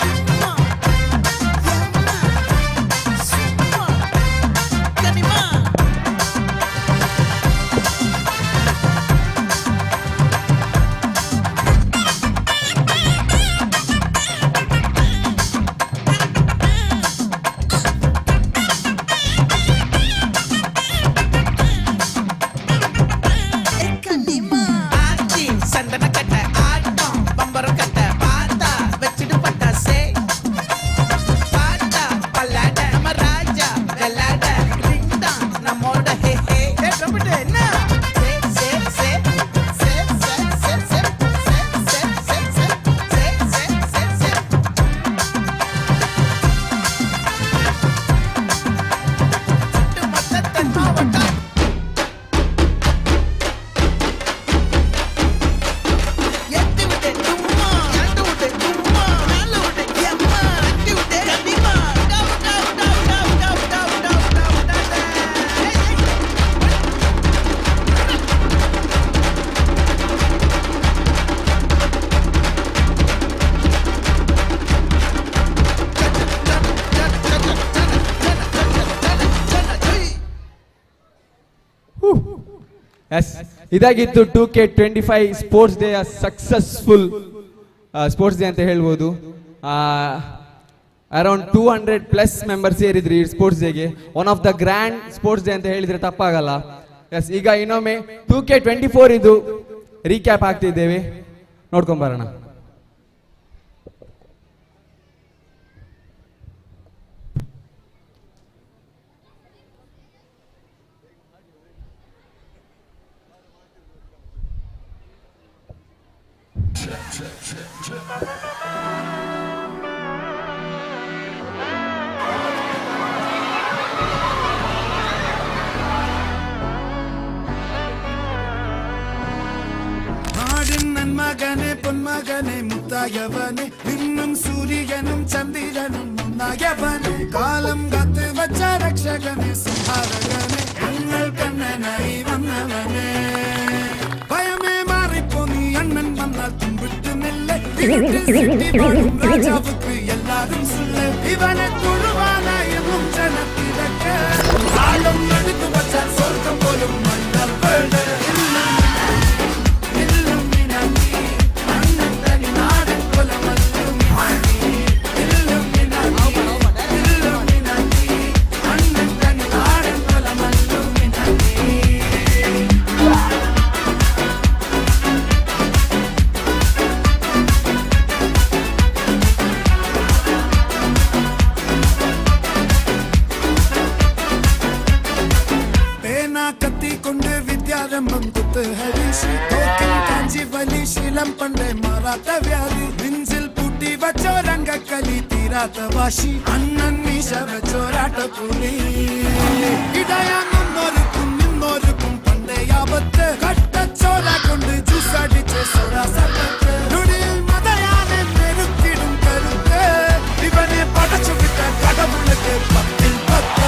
Speaker 14: அம்மா, எம்மா, சும்மா, கனிமா. ஆத்தி சந்தன கட்ட ஆட்டம் பம்பரம் கட்ட பார்த்தா வச்சிடு பட்டாசே. பாட்டா பல்லாட நம்ம ராஜா வெள்ளாட ரிங்டா நம்மோட ஹே ஹே. ஏ trumpet என்ன சே சே சே சே சே சே சே சே சே சே சே சே சே சே. ஒட்டுமொத்த தென் மாவட்டம் எட்டு விட்டு தும்மா, ரெண்டு விட்டு தும்மா, நாலு விட்டு எம்மா, அஞ்சு விட்டு கண்டிமா. டவு, டவு, டவு, டவு, டவு, டவு, டவு, டவு, டவு, டவு.
Speaker 13: ಎಸ್, ಇದಾಗಿತ್ತು 2K25 sports day, successful sports day ಅಂತ ಹೇಳ್ಬೋದು. ಅರೌಂಡ್ 200+ ಮೆಂಬರ್ಸ್ ಸೇರಿದ್ರಿ ಈ ಸ್ಪೋರ್ಟ್ಸ್ ಡೇಗೆ. One of the grand sports day ಅಂತ ಹೇಳಿದ್ರೆ ತಪ್ಪಾಗಲ್ಲ. ಎಸ್, ಈಗ ಇನ್ನೊಮ್ಮೆ 2K24 ಇದು ರೀಕ್ಯಾಪ್ ಆಗ್ತಿದ್ದೇವೆ, ನೋಡ್ಕೊಂಬರೋಣ.
Speaker 15: നാടിൻ നന്മകനെ പൊന്മകനെ മുത്തായവനെ, നിന്നും സൂര്യനും ചന്ദ്രനും ഒന്നായവനെ, കാലം കാത്ത് വച്ച രക്ഷകനെ സംഹാരകനെ, ഞങ്ങൾ കണ്ണനായി വന്നവനെ. ഭയമേ മാറിപ്പോ നീ അണ്ണൻ വന്നാൽ തുമ്പിട്ട് നെല്ല്. രാജാവുക്ക് എല്ലാരും സുല്ല്, ഇവനെ തൊഴുവാനായി എന്നും ജനത്തിരക്ക്. ആളും എടുത്തു വച്ചാൽ സ്വർഗം പോലും മണ്ണൽ വേണ്ട. ശീലം പണ്ടേ മാറാത്ത വ്യാധി. നെഞ്ചിൽ പൂട്ടി വച്ചോരംഗക്കലി തീരാത്ത വാശി. അണ്ണൻ മീശ വെച്ചോരാട്ടപ്പുലി. ഇടയാന്നൊരുക്കും നിന്നൊരുക്കും പണ്ടേ ആപത്ത്. കട്ടച്ചോര കൊണ്ട് ജ്യൂസ് അടിച്ച് സോഡാ സർബത്ത്. നൊടിയിൽ മതയാനെ മെരുക്കിടും കരുത്ത്. ഇവനെ പടച്ചു വിട്ട കടവുള്ളക്ക് 10-ൽ 10.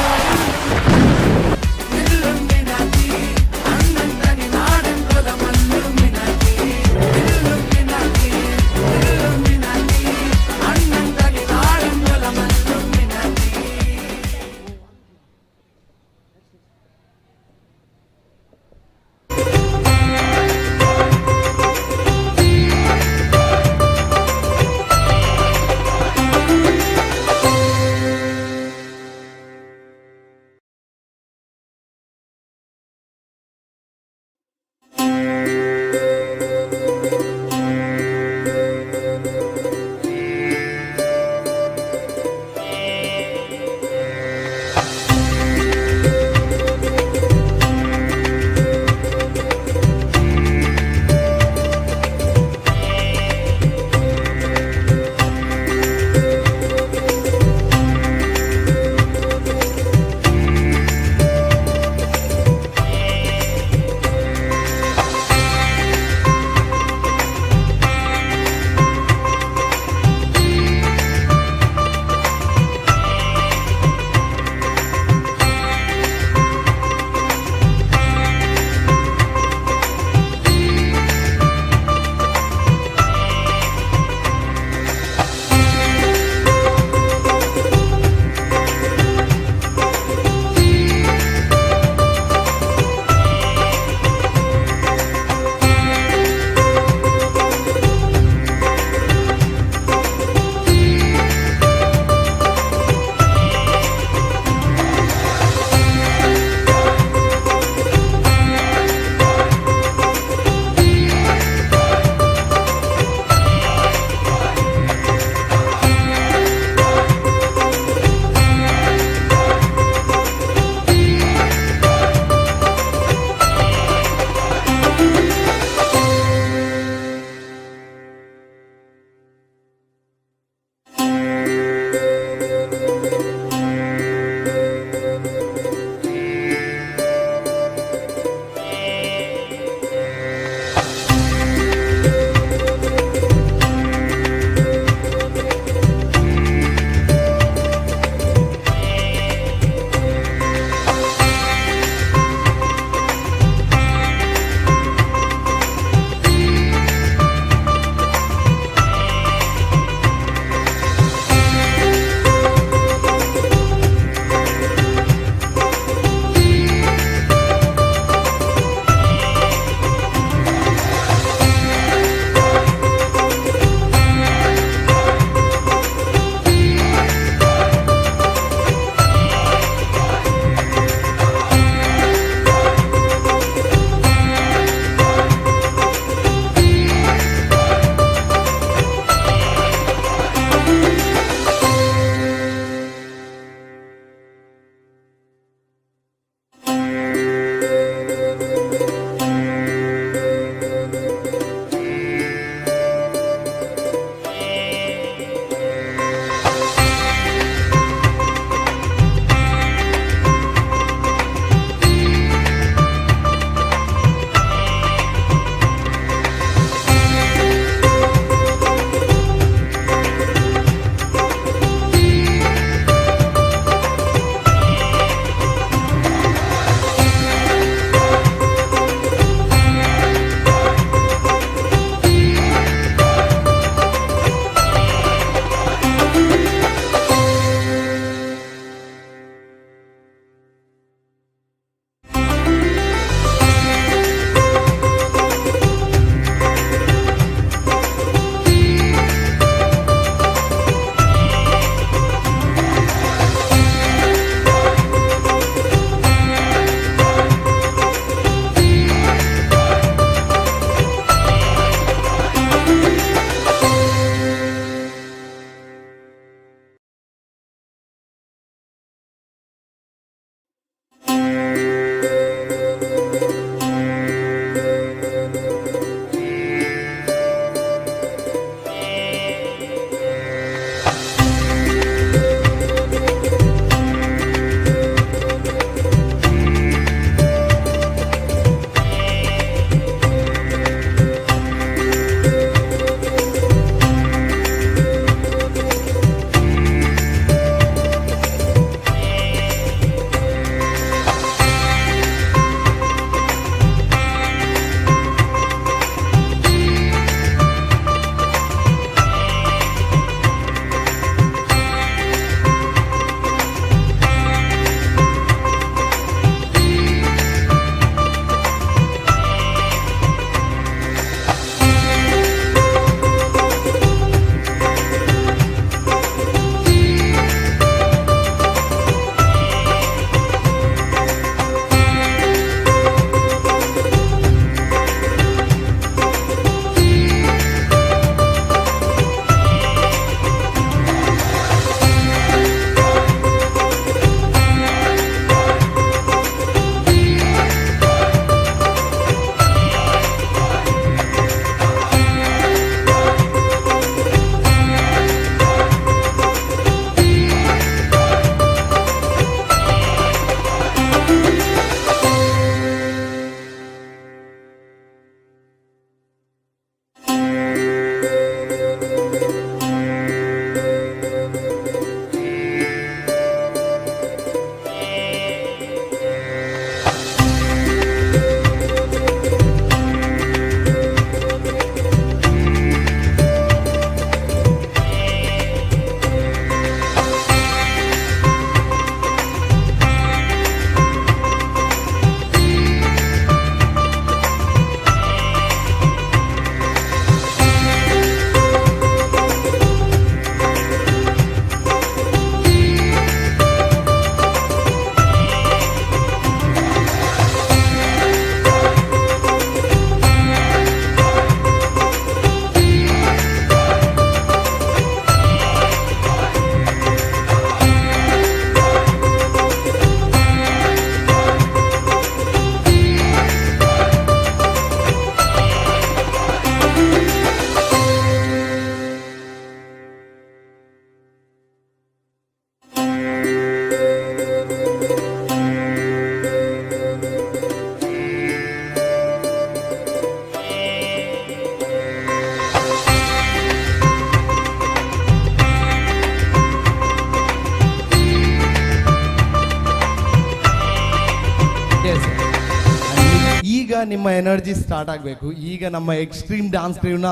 Speaker 11: ನಿಮ್ಮ ಎನರ್ಜಿ ಸ್ಟಾರ್ಟ್ ಆಗಬೇಕು. ಈಗ ನಮ್ಮ ಎಕ್ಸ್ಟ್ರೀಮ್ ಡ್ಯಾನ್ಸ್ ಕ್ರೂನ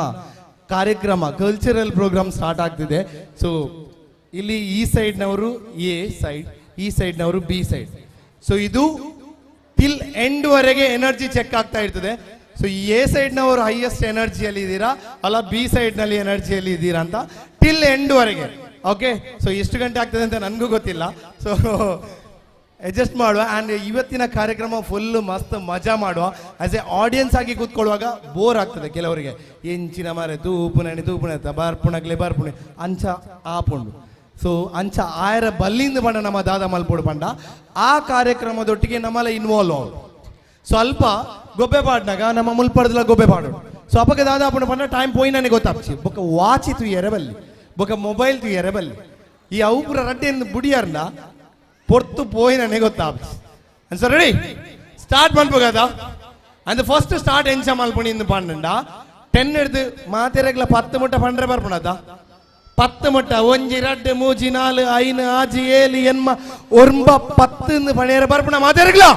Speaker 11: ಕಾರ್ಯಕ್ರಮ cultural program start ಆಗ್ತಿದೆ. ಸೊ ಇಲ್ಲಿ ಈ ಸೈಡ್ನವರು ಎ ಸೈಡ್, ಈ ಸೈಡ್ನವರು B side. So ಇದು ಟಿಲ್ ಎಂಡ್ವರೆಗೆ ಎನರ್ಜಿ ಚೆಕ್ ಆಗ್ತಾ ಇರ್ತದೆ. ಸೊ ಈ ಎ ಸೈಡ್ನವರು ಹೈಯೆಸ್ಟ್ ಎನರ್ಜಿಯಲ್ಲಿ ಇದ್ದೀರಾ ಅಲ್ಲ ಬಿ ಸೈಡ್ನಲ್ಲಿ ಎನರ್ಜಿಯಲ್ಲಿ ಇದ್ದೀರಾ ಅಂತ ಟಿಲ್ ಎಂಡ್ವರೆಗೆ. ಓಕೆ, ಸೊ ಎಷ್ಟು ಗಂಟೆ ಆಗ್ತದೆ ಅಂತ ನನಗೂ ಗೊತ್ತಿಲ್ಲ. ಸೊ ಅಡ್ಜಸ್ಟ್ ಮಾಡುವ. ಆ್ಯಂಡ್ ಇವತ್ತಿನ ಕಾರ್ಯಕ್ರಮ ಫುಲ್ಲು ಮಸ್ತ್ ಮಜಾ ಮಾಡುವ. As A audience ಆಗಿ ಕೂತ್ಕೊಳ್ಳುವಾಗ ಬೋರ್ ಆಗ್ತದೆ ಕೆಲವರಿಗೆ. ಎಂಚಿನ ಮಾರೆ ತೂಪುನಣಿ ತೂಪುಣ ಬರ್ಪುಣಗ್ಲೆ ಬರ್ಪುಣೆ ಅಂಚ ಆಪುಂಡು. ಸೊ ಅಂಚ ಆಯರ ಬಲ್ಲಿಂದ ಪಂಡ ನಮ್ಮ ದಾದ ಮಲ್ಪೋಡು ಪಂಡ ಆ ಕಾರ್ಯಕ್ರಮದೊಟ್ಟಿಗೆ ನಮ್ಮಲ್ಲ ಇನ್ವಾಲ್ವ್ ಆವಡು. ಸ್ವಲ್ಪ ಗೊಬ್ಬೆ ಪಾಡ್ನಾಗ ನಮ್ಮ ಮುಲ್ಪಡ್ದಲ ಗೊಬ್ಬೆ ಪಾಡೋಡು. ಸೊ ಅಪ್ಪಗೆ ದಾದ ಆಪುಂಡು ಪಂಡ ಟೈಮ್ ಪೋಯಿ ನನಗೆ ಗೊತ್ತಾಪ್ಚಿ. ಬೊಕ್ಕ ವಾಚಿ ತುಯ್ಯರೆ ಬಲ್ಲಿ, ಬೊಕ್ಕ ಮೊಬೈಲ್ ತುಯ್ಯರೆ ಬಲ್ಲಿ, ಈ ಅವು ಪೂರ ರಡ್ಡೆಯಿಂದ ಬುಡಿಯಾರ್ನ ಪೊರ್ತು ಪೋಯಿ ನನಗೆ ಗೊತ್ತಾಪ್ಚಿ. And so ready start ಮಲ್ಪಗದ. And first start ಎಂಚ ಮಲ್ಪುಣಿ ಇಂದು ಪಂಡ 10 ಹಿಡ್ದು ಮಾತೆರಗ್ಲ 10 ಮುಟ್ಟ ಪಂಡ್ರೆ ಬರ್ಪುಣದ. 10 ಮುಟ್ಟ 1 2 3 4 5 6 7 8 9 10 ಪಣೇರ ಬರ್ಪುಣ ಮಾತೆರಗ್ಲ.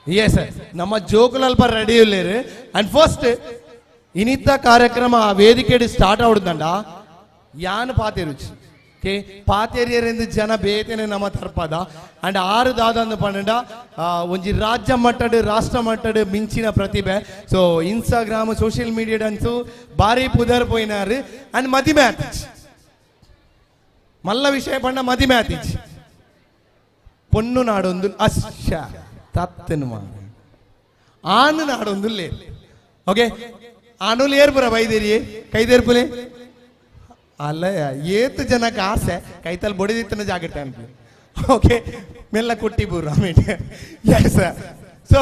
Speaker 11: ಎಸ್, ನಮ್ಮ ಜೋಕುಲಲ್ಪ ರೆಡಿ ಇಲ್ಲೇರು. ಅಂಡ್ ಫಸ್ಟ್ ಇನಿತ ಕಾರ್ಯಕ್ರಮ ವೇದಿಕೆ ಸ್ಟಾರ್ಟ್ ಆವಡ್ದಂಡ ಯಾನ್ ಪಾತೆರುಚಿ ಓಕೆ ಪಾತೇರಿಯರೆಂದು ಜನ ಬೇತೇನೆ ನಮ್ಮ ತರ್ಪದ. ಅಂಡ್ 6 ದಾದಂದು ಪಂಡ ಒಂಜಿ ರಾಜ್ಯ ಮಟ್ಟಡ್ ರಾಷ್ಟ್ರ ಮಟ್ಟಡ್ ಮಿಂಚಿನ ಪ್ರತಿಭೆ. So Instagram social media dance ಭಾರಿ ಪುದರ್ ಪೋಯಿನಾರು. ಅಂಡ್ ಮದಿಮೆ ಆತಿಚ್ ಮಲ್ಲ ವಿಷಯ ಪಂಡ ಮದಿಮೆ ಆತಿಚ್ ಪೊಣ್ಣು ನಾಡೊಂದು ಅಶ್ಶ ತತ್ತನು ಆನು ನಾಡೊಂದು ಲೇರ್. ಓಕೆ, ಆನುಲ್ ಏರ್ಪುರ ಬೈದೇರಿ ಕೈದೇರ್ಪುಲೆ ಅಲ್ಲ ಏತು ಜನಕ್ಕೆ ಆಸೆ ಕೈತಲ್ಲಿ ಬಡಿದಿತ್ತನ ಜಾಗ್ರತೆ ಅನ್ಪಿ. ಓಕೆ, ಮೆಲ್ಲ ಕುಟ್ಟಿ ಬೂರ ಆಮೇಲೆ. ಎಸ್, ಸೊ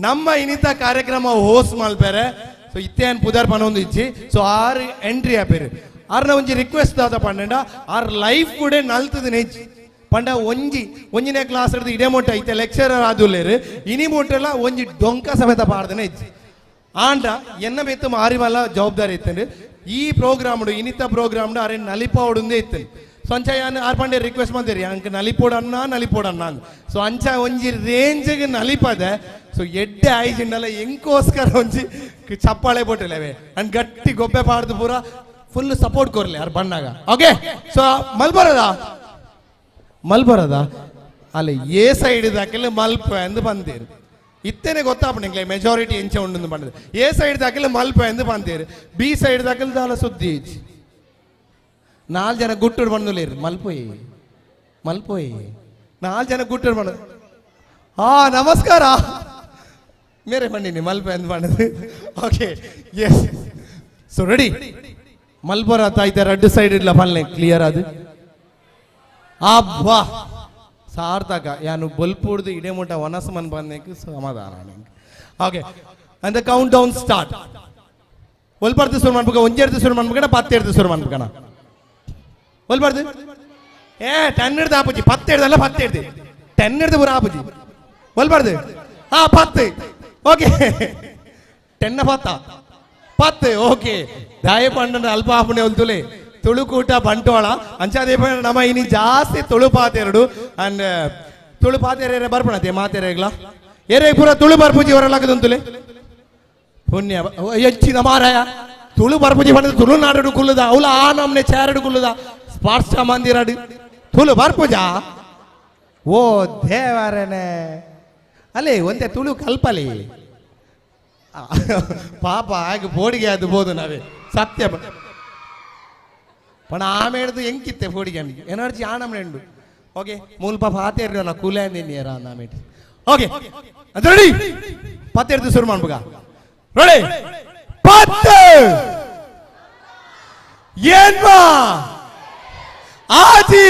Speaker 11: ನಮ್ಮ ಇನಿತ ಕಾರ್ಯಕ್ರಮ ಹೋಸ್ಟ್ ಮಲ್ಪೇರೆ. ಸೊ ಇತ್ತೇನ್ ಪುದರ್ ಪನೊಂದು ಇಚ್ಚಿ. ಸೊ 6 ಎಂಟ್ರಿ ಆಪೇರು. ಆರ್ನ ಒಂಜಿ ರಿಕ್ವೆಸ್ಟ್ ದಾದ ಪಂಡ ಆರ್ ಲೈಫ್ ಕೂಡ ನಲ್ತದ ನೆಜ್ಜಿ ಪಂಡ ಒಂಜಿ ಒಂಜಿನೇ ಕ್ಲಾಸ್ ಹಿಡಿದು ಇಡೇ ಮೊಟ್ಟ ಐತೆ ಲೆಕ್ಚರರ್ ಆದುಲ್ಲೇರು ಇನಿ ಮೊಟ್ಟೆಲ್ಲ ಒಂಜಿ ಡೊಂಕ ಸಮೇತ ಪಾಡ್ದನೆ ಇಜ್ಜಿ. ಆಂಡ ಎನ್ನ ಬೇತು ಮಾರಿ ಮಲ್ಲ ಜವಾಬ್ದಾರಿ ಇತ್ತಂದ್ರೆ ಈ ಪ್ರೋಗ್ರಾಮ್ ಇನಿತ ಪ್ರೋಗ್ರಾಮ್ ಅರೆ ನಲಿಪಾವುಡುಂದೇ ಇತ್ತು. ಸೊ ಅಂಚ ಯಾನ್ ಆರ್ ಪಂಡೆ ರಿಕ್ವೆಸ್ಟ್ ಮಾಡ್ತೀರಿ ಅಂಕ ನಲಿಪೋಡನ್ನ ನಲಿಪೋಡನ್ನ ಅಂದ್. ಸೊ ಅಂಚ ಒಂಜಿ ರೇಂಜ್ಗೆ ನಲಿಪದೆ. ಸೊ ಎಡ್ಡೆ ಆಯ್ಜಿಂಡಲ್ಲ ಎಂಕೋಸ್ಕರ ಒಂಜಿ ಚಪ್ಪಾಳೆ ಪೊಟ್ಟಲೇವೆ ಅಂಡ್ ಗಟ್ಟಿ ಗೊಬ್ಬೆ ಪಾಡ್ದು ಪೂರ ಫುಲ್ ಸಪೋರ್ಟ್ ಕೊರ್ಲಿ ಯಾರು ಬಣ್ಣಾಗ. ಓಕೆ, ಸೊ ಮಲ್ಬರದ ಮಲ್ಬರದ ಅಲ್ಲಿ ಎ ಸೈಡ್ ದಾಕಲೆ ಮಲ್ಪ ಎಂದು ಬಂದೇರು. ಇತ್ತೇನೆ ಗೊತ್ತಾಪಣಿಂಗ್ಲೆ ಮೆಜಾರಿಟಿ ಎಂಚ ಉಂಡು ಬಂದது. ಎ ಸೈಡ್ ದಾಕಲೆ ಮಲ್ಪ ಎಂದು ಬಂದೇರು, ಬಿ ಸೈಡ್ ದಾಕಲೆ ದಾಲ ಸುದ್ದಿ ಇಜ್ಜಿ. 4 ಜನ ಗುಟ್ಟುಡು ಬಂದುಲೇರು ಮಲ್ಪೋಯಿ ಮಲ್ಪೋಯಿ 4 ಜನ ಗುಟ್ಟುಡು ಬಂದು ಹಾ ನಮಸ್ಕಾರ ಮೇರೆ ಬಂದಿನಿ ಮಲ್ಪ ಎಂದು ಬಂದದು. Okay, S, so ready ಮಲ್ಪರ ತಾಯ್ತ ರಡ್ಡು ಸೈಡ್ ಇಡ್ಲ ಪಲ್ಲೆ ಕ್ಲಿಯರ್ ಅದು. ಅಬ್ಬಾ ಸಾರ್ಥಕ ಯಾನು ಬಲ್ಪುಡ್ದು ಇಡೇ ಮುಟ್ಟ ವನಸ್ ಮನ್ ಬಂದೇಕು ಸಮಾಧಾನ. ಓಕೆ, ಅಂದ count down start. ಒಲ್ಪರ್ದು ಶುರು ಮಾಡ್ಬೇಕ, ಒಂಜೆರ್ದು ಶುರು ಮಾಡ್ಬೇಕಣ 10 ಹಿಡ್ದು ಶುರು ಮಾಡ್ಬೇಕಣ. ಒಲ್ಪರ್ದು ಏ 10 ಹಿಡ್ದು ಆಪುಜಿ, 10 ಹಿಡ್ದಲ್ಲ 10 ಹಿಡ್ದು 10 ಹಿಡ್ದು ಪೂರ ಆಪುಜಿ. ಒಲ್ಪರ್ದು ಹಾ 10. ಓಕೆ, 10 10 10. ಓಕೆ, ದಾಯ ಪಂಡ ಅಲ್ಪ ಆಪುಣೆ ಒಲ್ತುಲೆ ತುಳುಕೂಟ ಬಂಟ್ವಾಳ ಅಂಚಾದೇ ನಮ್ಮ ಇನಿ ಜಾಸ್ತಿ ತುಳು ಪಾತೆರಡು. ಅಂಡ್ ತುಳು ಪಾತೆರೆ ಬರ್ಪಣತೆ ಮಾತೆರೆಗ್ಲ ಏರೇ ಪೂರ ತುಳು ಬರ್ಪುಜಿ ಹೊರಲಾಗದಂತುಲೆ ಪುಣ್ಯ ಹೆಚ್ಚಿನ ಮಾರಾಯ ತುಳು ಬರ್ಪುಜಿ ಬಂದ ತುಳುನಾಡು ಕುಲ್ಲುದ ಅವಲ ಆ ನಮ್ನೆ ಚಾರಡು ಕುಲ್ಲುದ ಸ್ಪರ್ಶ ಮಂದಿರಡು ತುಳು ಬರ್ಪುಜ ಓ ದೇವರನೆ ಅಲ್ಲೇ ಒಂದೇ ತುಳು ಕಲ್ಪಲಿ ಪಾಪ ಆಗ ಬೋಡಿಗೆ ಅದು ಬೋದು ನಾವೇ ಸತ್ಯ ಪಣ ಆಮೇಡ್ದು ಎಂಕಿತ್ತೆ ಫೋಡಿಗೆ ಎನರ್ಜಿ ಆನಮ್ನೆ ಉಂಡು. ಓಕೆ, ಮೂಲ ಪಾಪ ಆತೇರ್ನ ಕೂಲೆ ಅಂದಿನ ಆಮೇಲೆ. ಓಕೆ, ಅದು ರೆಡಿ 10 ಹಿಡ್ದು ಶುರು ಮಾಡ್ಬೇಕ. ರೆಡಿ 10 8 6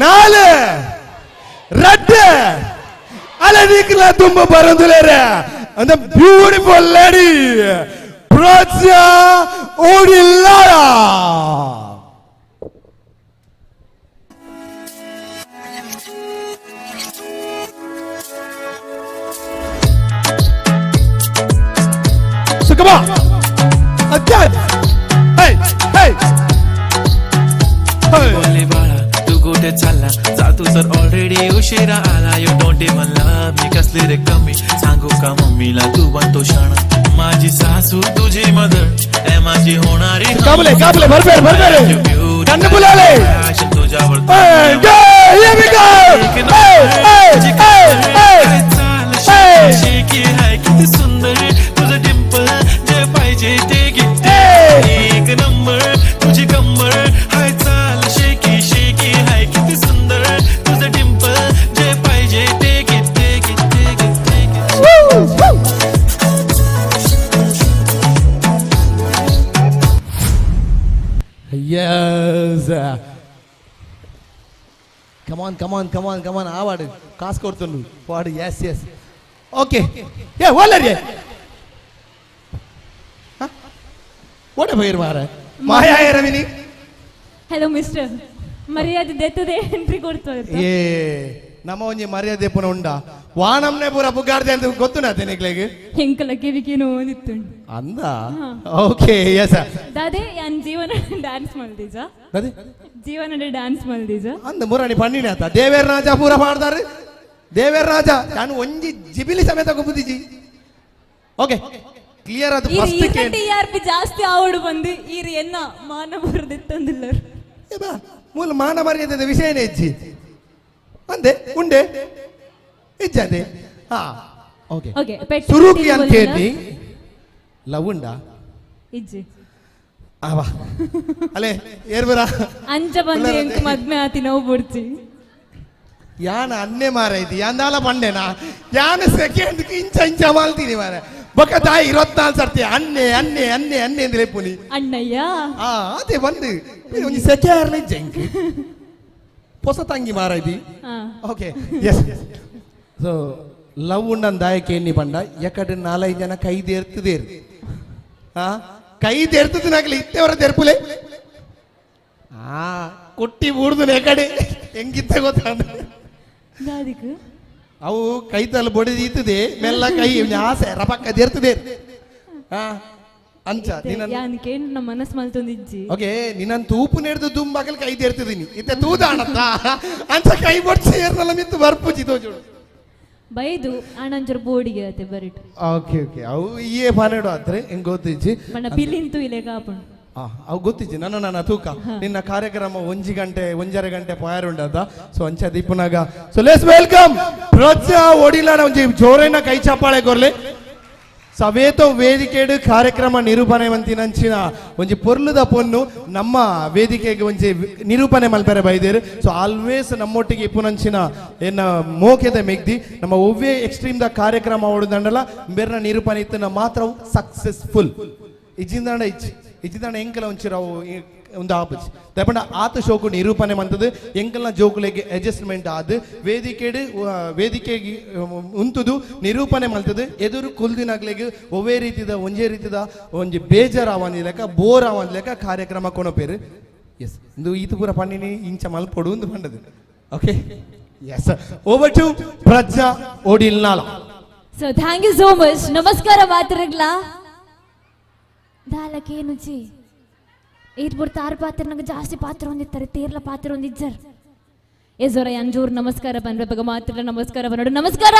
Speaker 11: 4 2 ಅಲೆ ತುಂಬ ಬರಂದುಲೇರೆ ಅಂದ ಬ್ಯೂಟಿಫುಲ್ ಲೇಡಿ ಪ್ರಜ್ಞಾ ಓಡಿಲ್ಲಾರ. So come on. Again. Hey, hey.
Speaker 16: बोले बाळा तू कुठे चालला? तू तर ऑलरेडी उशिरा आला. You don't even love me, कसली रे कमी सांगू का मम्मीला, तू बनतो शाणा. माझी सासू तुझी मदर, ए माझी होणारी.
Speaker 11: काबले काबले भरपेर भरपेर कन्नु बुलाले.
Speaker 16: तुझ्यावर
Speaker 11: Hey, yeah, here we go. Hey, hey, hey, hey, hey.
Speaker 16: शेकी हाय किती सुंदर तुझं डिंपल, जे पाहिजे ते घेते. एक नंबर तुझी कंबर हाय, चाल शेकी शेकी हाय किती सुंदर तुझं डिंपल, जे पाहिजे ते घेते घेते घेते.
Speaker 11: Yes. Come on, come on, come on, come on. ಆವಾಡು ಕಾಸು ಕೊಡ್ತುಂಡು ವಾಡು. Yes yes, okay. ಏ ಓಲರಿ ಓಡೆ ಬೈರ್ ಮಾರ ಮಾಯಾ ರವಿನಿ.
Speaker 4: ಹಲೋ ಮಿಸ್ಟರ್, ಮರ್ಯಾದೆ ದೆತ್ತದೆ ಎಂಟ್ರಿ ಕೊಡ್ತಾರೆ.
Speaker 11: ಏ ನಮ್ಮ ಒಂಜಿ ಮರ್ಯಾದೆ ಪುನ ಉಂಡ ವಾನಮ್ನೆ ಪೂರ ಪುಗಾರ್ದೆ ಅಂತ ಗೊತ್ತುನ ನಿಕ್ಲೆಗ್.
Speaker 4: ಎಂಕಲ ಕಿವಿಕೇನೋ ಒಂದಿತ್ತುಂಡು.
Speaker 11: ಅಂದ ಓಕೆ ಎಸ್.
Speaker 4: ದಾದೆ ಯಾನ್ ಜೀವನ ಡ್ಯಾನ್ಸ್ ಮಲ್ದೀಜ.
Speaker 11: ಅದೇ
Speaker 4: ಜೀವನ ಡ್ಯಾನ್ಸ್ ಮಲ್ದೀಜ.
Speaker 11: ಅಂದ ಮುರಾಣಿ ಪಣ್ಣಿನ ಆತ ದೇವೇರ್ ರಾಜ ಪೂರ ಮಾಡ್ತಾರೆ. ದೇವೇರ್ ರಾಜ ನಾನು ಒಂಜಿ ಜಿಬಿಲಿ ಸಮೇತ ಗುಬ್ಬುದಿಜಿ. ಓಕೆ ಕ್ಲಿಯರ್ ಅದು ಫಸ್ಟ್.
Speaker 4: ಟಿ ಆರ್ ಪಿ ಜಾಸ್ತಿ ಆವಡು ಬಂದು ಈರ್ ಎನ್ನ ಮಾನ ಬರದಿತ್ತಂದಿಲ್ಲರು.
Speaker 11: ಮೂಲ ಮಾನ ಮರ್ಯಾದೆದ ವಿಷಯನೇ ಇಜ್ಜಿ ಅಂದೆ ಉಂಡೆ ಇಜ್ಜಂದೆ. ಹಾ ಓಕೆ.
Speaker 4: ಓಕೆ
Speaker 11: ಸುರುಕಿ ಅಂತ ಹೇಳಿ ಲವ್ ಉಂಡ
Speaker 4: ಇಜ್ಜಿ
Speaker 11: ಆವಾ ಅಲೆ ಏರ್ಬರ
Speaker 4: ಅಂಚ ಬಂದು ಎಂಕ್ ಮದ್ಮೆ ಆತಿ ನೋವು ಬುಡ್ಚಿ.
Speaker 11: ಯಾನ ಅನ್ನೆ ಮಾರೈತಿ ಯಾಂದಾಲ ಪಂಡೆನಾ ಯಾನ ಸೆಕೆಂಡ್ ಇಂಚ ಇಂಚ ಮಾಲ್ತೀನಿ ಮಾರ ಬೊಕ್ಕ ತಾಯಿ 24 ಸರ್ತಿ ಅನ್ನೆ ಅನ್ನೆ ಅನ್ನೆ ಅನ್ನೆ ಅಂದ್ರೆ ಪುಲಿ
Speaker 4: ಅಣ್ಣಯ್ಯ.
Speaker 11: ಆ ಅದೇ ಬಂದು ಒಂಜಿ ಸೆಕೆರ್ಲೆ ಜಂಕ್ ಹೊಸ ತಂಗಿ ಮಾರೈತಿ. Okay yes. ಸೊ ಲವ್ ಉಂಡನ್ ದಾಯಕ್ಕೆ ಎಣ್ಣಿ ಪಂಡ ಎಕಡೆ ನಾಲೈದು ಜನ ಕೈದೇರ್ತದೇರು. ಆ ಕೈ ದೇರ್ತದನಾಗಲಿ ಇತ್ತೆವರ ದೆರ್ಪುಲೆ ಆ ಕೊಟ್ಟಿ ಬೂಡ್ದು ಎಕಡೆ ಹೆಂಗಿತ್ತ ಗೊತ್ತಾಂಡ. ಅವು ಕೈತಲ್ಲಿ ಬಡಿದೀತದೆ ಮೆಲ್ಲ ಕೈ ಆಸೆ ರಪಕ್ಕ ದೇರ್ತದೆ. ಆ ಅಂಚ
Speaker 4: ನಿನ್ನ ಮನಸ್ಸು ಮಲ್ತೊಂದಿಜ್ಜಿ.
Speaker 11: ಓಕೆ ನಿನ್ನ ತೂಪು ನೆಡ್ದು ದುಂಬಾಗಲ್ ಕೈ ದೇರ್ತಿದ್ದೀನಿ ಇತ್ತೆ ತೂದಾಣತ್ತ ಅಂಚ ಕೈ ಬಡ್ಸಿ ಏರ್ನಲ್ಲ ಮಿತ್ತು ಬರ್ಪುಜಿ ತೋಜುಡು
Speaker 4: ಬೈದು ಅಣ್ಣಂಚೂರು ಬೋಡಿಗೆ ಅತ್ತೆ ಬರಿಟು.
Speaker 11: ಓಕೆ ಓಕೆ ಅವು ಏ ಪನ್ನೆರಡು ಆದ್ರೆ ಹೆಂಗ್ ಗೊತ್ತಿಜ್ಜಿ
Speaker 4: ಬಣ್ಣ ಬಿಲ್ಲಿಂತು ಇಲೆ ಕಾಪುಂಡು.
Speaker 11: ಅವು ಗೊತ್ತಿಜ್ಜಿ ನನ್ನ ನನ್ನ ತೂಕ ನಿನ್ನ ಕಾರ್ಯಕ್ರಮ ಒಂಜಿ ಗಂಟೆ ಒಂಜರೆ ಗಂಟೆ ಪಾಯರ್ ಉಂಡದ. ಸೊ ಅಂಚ ದೀಪನಾಗ ಸೊ let's welcome ಪ್ರಜ್ಞಾ ಒಡಿಲಾನ ಒಂಜಿ ಜೋರೇನ ಕೈ ಚಪ್ಪಾಳೆ ಕೊರ್ಲೆ. ಸವೇತೋ ವೇದಿಕೆಡು ಕಾರ್ಯಕ್ರಮ ನಿರೂಪಣೆ ಮಂತಿನಂಚಿನ ಒಂಜಿ ಪೊರ್ಲುದ ಪೊನ್ನು ನಮ್ಮ ವೇದಿಕೆಗೆ ಒಂಜಿ ನಿರೂಪಣೆ ಮಲ್ಪೆರೆ ಬೈದೇರು. ಸೊ ಆಲ್ವೇಸ್ ನಮ್ಮೊಟ್ಟಿಗೆ ಇಪ್ಪುನಂಚಿನ ಎನ್ನ ಮೋಕೆದ ಮೆಗ್ದಿ ನಮ್ಮ ಒವ್ವೇ ಎಕ್ಸ್ಟ್ರೀಮ್ the ಕಾರ್ಯಕ್ರಮ ಓಡುದಂಡಲ ಬೇರ್ನ ನಿರೂಪಣೆ ಇತ್ತಿನ ಮಾತ್ರ ಸಕ್ಸಸ್ಫುಲ್ ಇಜ್ಜಿಂದಾಂಡ ಇಜ್ಜಿ ಇಜ್ಜಿಂದಾಂಡ ಎಂಕಲ ಒಂಚಿರಾವು ಒಂದು ಆಪುಜಿ ದಯಪಂಡ ಆತ ಶೋಕು ನಿರೂಪಣೆ ಮಂತದ್ದು ಎಂಕಲ್ನ ಜೋಕುಲೆಗೆ ಅಡ್ಜಸ್ಟ್ಮೆಂಟ್ ಆದ್ ವೇದಿಕೆಡು ವೇದಿಕೆಗೆ ಉಂತುದು ನಿರೂಪಣೆ ಮಲ್ತದು ಎದುರು ಕುಲ್ದಿನಾಗ್ಲೆಗೆ ಒವ್ವೇ ರೀತಿದ ಒಂಜೇ ರೀತಿದ ಒಂಜಿ ಬೇಜಾರ್ ಆವಂದಿ ಲೆಕ್ಕ ಬೋರ್ ಆವಂದಿ ಲೆಕ್ಕ ಕಾರ್ಯಕ್ರಮ ಕೊನಪೇರು. ಎಸ್ ಇಂದು ಈತ ಪೂರ ಪಣ್ಣಿನಿ ಇಂಚ ಮಲ್ಪೊಡು ಒಂದು ಪಂಡದು. Okay yes over to Prajna Odilnala.
Speaker 4: So thank you so much. ನಮಸ್ಕಾರ ಮಾತೃಗ್ಲಾ ದಾಲಕೇನುಜಿ ಏರ್ಬುರ್ ತಾರ್ ಪಾತ್ರ ನಂಗೆ ಜಾಸ್ತಿ ಪಾತ್ರ ಹೊಂದಿತ್ತಾರೆ ತೇರ್ಲ ಪಾತ್ರ ಹೊಂದಿಜ್ಜರ್ ಎಜೋರ ಅಂಜೂರ್ ನಮಸ್ಕಾರ ಬಂದ್ರೆ ಬಗ ಮಾತ್ರ ನಮಸ್ಕಾರ ಬನ್ನೋಡು ನಮಸ್ಕಾರ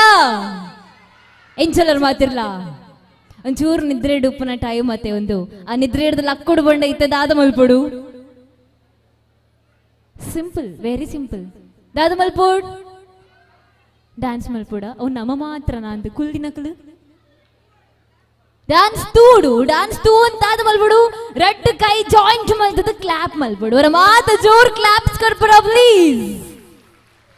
Speaker 4: ಎಂಚಲರ್ ಮಾತಿರ್ಲ ಒಂಚೂರು ನಿದ್ರೆ ಡುಪ್ಪನ ಟೈಮ್ ಮತ್ತೆ ಒಂದು ಆ ನಿದ್ರೆ ಹಿಡ್ದು ಲಕ್ಕೊಡು ಬಂಡ ಇತ್ತ ದಾದ ಮಲ್ಪೊಡು ಸಿಂಪಲ್ ವೆರಿ ಸಿಂಪಲ್ ದಾದ ಮಲ್ಪೋಡ್ ಡ್ಯಾನ್ಸ್ ಮಲ್ಪೋಡ ಅವು ನಮ್ಮ ಮಾತ್ರ ನಾಂದು ಕುಲ್ದಿನಕಲು ಡ್ಯಾನ್ಸ್ ತೂಡು ಡ್ಯಾನ್ಸ್ ತೂ ಅಂತ ದಾದ ಮಲ್ಪಡು ರೆಡ್ ಕೈ ಜಾಯಿಂಟ್ ಮಲ್ತದ ಕ್ಲಾಪ್ ಮಲ್ಪಡು ಅವರ ಮಾತ ಜೋರ್ claps ಕೊಡ್ಪಡ please.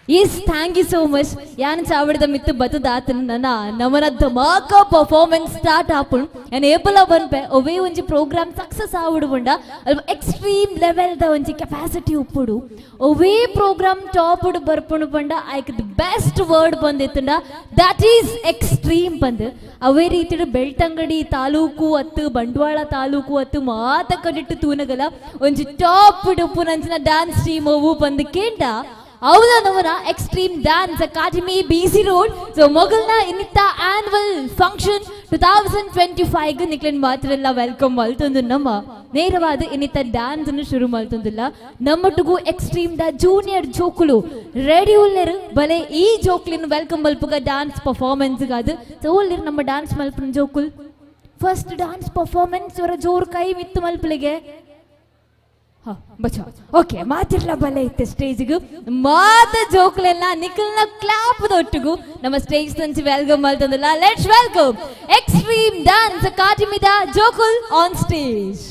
Speaker 4: Yes thank you so much. ಯಾನ್ ಚಾವಡಿದ ಮಿತ್ತು ಬತ್ತದಾತನ ನನ್ನ ನಮನ ಧಮಾಕ ಪರ್ಫಾರ್ಮೆನ್ಸ್ ಸ್ಟಾರ್ಟ್ ಆಪುಣ್ ಯಾನ್ ಏಪಲ ಬನ್ಪೆ ಒವೇ ಒಂಜಿ ಪ್ರೋಗ್ರಾಮ್ ಸಕ್ಸಸ್ ಆವಡು ಬಂಡ ಅಲ್ಪ ಎಕ್ಸ್ಟ್ರೀಮ್ ಲೆವೆಲ್ದ ಒಂಜಿ ಕೆಪಾಸಿಟಿ ಉಪ್ಪುಡು ಒವೇ ಪ್ರೋಗ್ರಾಮ್ ಟಾಪ್ ಬರ್ಪುಣು ಬಂಡ ಐಕ್ the best word ಬಂದಿತ್ತುಂಡ that is extreme ಬಂದು ಅವೇ ರೀತಿಡು ಬೆಳ್ತಂಗಡಿ ತಾಲೂಕು ಅತ್ತು ಬಂಟ್ವಾಳ ತಾಲೂಕು ಅತ್ತು ಮಾತ ಕಡಿಟ್ಟು ತೂನಗಲ ಒಂಜಿ ಟಾಪ್ ಉಪ್ಪುನಂಚಿನ ಡ್ಯಾನ್ಸ್ ಟೀಮ್ ಅವು ಬಂದು ಕೇಂಡ ಅವನ ನಮನ extreme dance academy BC road. So ಮೊಗಲ್ನ ಇನ್ನಿತ್ತ annual function 2025 ನಿಕ್ಲೆನ್ ಮಾತ್ರ welcome ಮಲ್ತೊಂದು ನಮ್ಮ ನೇರವಾದ ಇನ್ನಿತ ಡ್ಯಾನ್ಸ್ ಅನ್ನು ಶುರು ಮಲ್ತೊಂದಿಲ್ಲ. ನಮ್ಮೊಟ್ಟಿಗೂ ಎಕ್ಸ್ಟ್ರೀಮ್ the junior ಜೋಕುಲು ರೆಡಿ ಉಲ್ಲೆರ್ ಬಲೆ ಈ ಜೋಕ್ಲಿನ್ welcome ಮಲ್ಪುಗ ಡ್ಯಾನ್ಸ್ ಪರ್ಫಾರ್ಮೆನ್ಸ್ ಗಾದು. ಸೊ ಉಲ್ಲೆರ್ ನಮ್ಮ ಡ್ಯಾನ್ಸ್ ಮಲ್ಪುನ ಜೋಕುಲ್ ಫಸ್ಟ್ ಡ್ಯಾನ್ಸ್ ಪರ್ಫಾರ್ಮೆನ್ಸ್ ಅವರ ಜೋರು ಕೈ ಮಿತ್ತು ಮಲ್ಪಲಿಗೆ ಬಚಾ. ಓಕೆ ಮಾತಿರ್ಲ ಬಲೆ ಇತ್ತೆ ಸ್ಟೇಜ್ಗೂ ಮಾತ ಜೋಕ್ಲೆಲ್ಲ ನಿಖಲ್ನ ಕ್ಲಾಪ್ ದೊಟ್ಟಿಗೂ ನಮ್ಮ ಸ್ಟೇಜ್ ತಂಚಿ welcome ಮಲ್ತಂದಿಲ್ಲ. Let's welcome extreme dance ಅಕಾಡೆಮಿದ ಜೋಕುಲ್ on stage.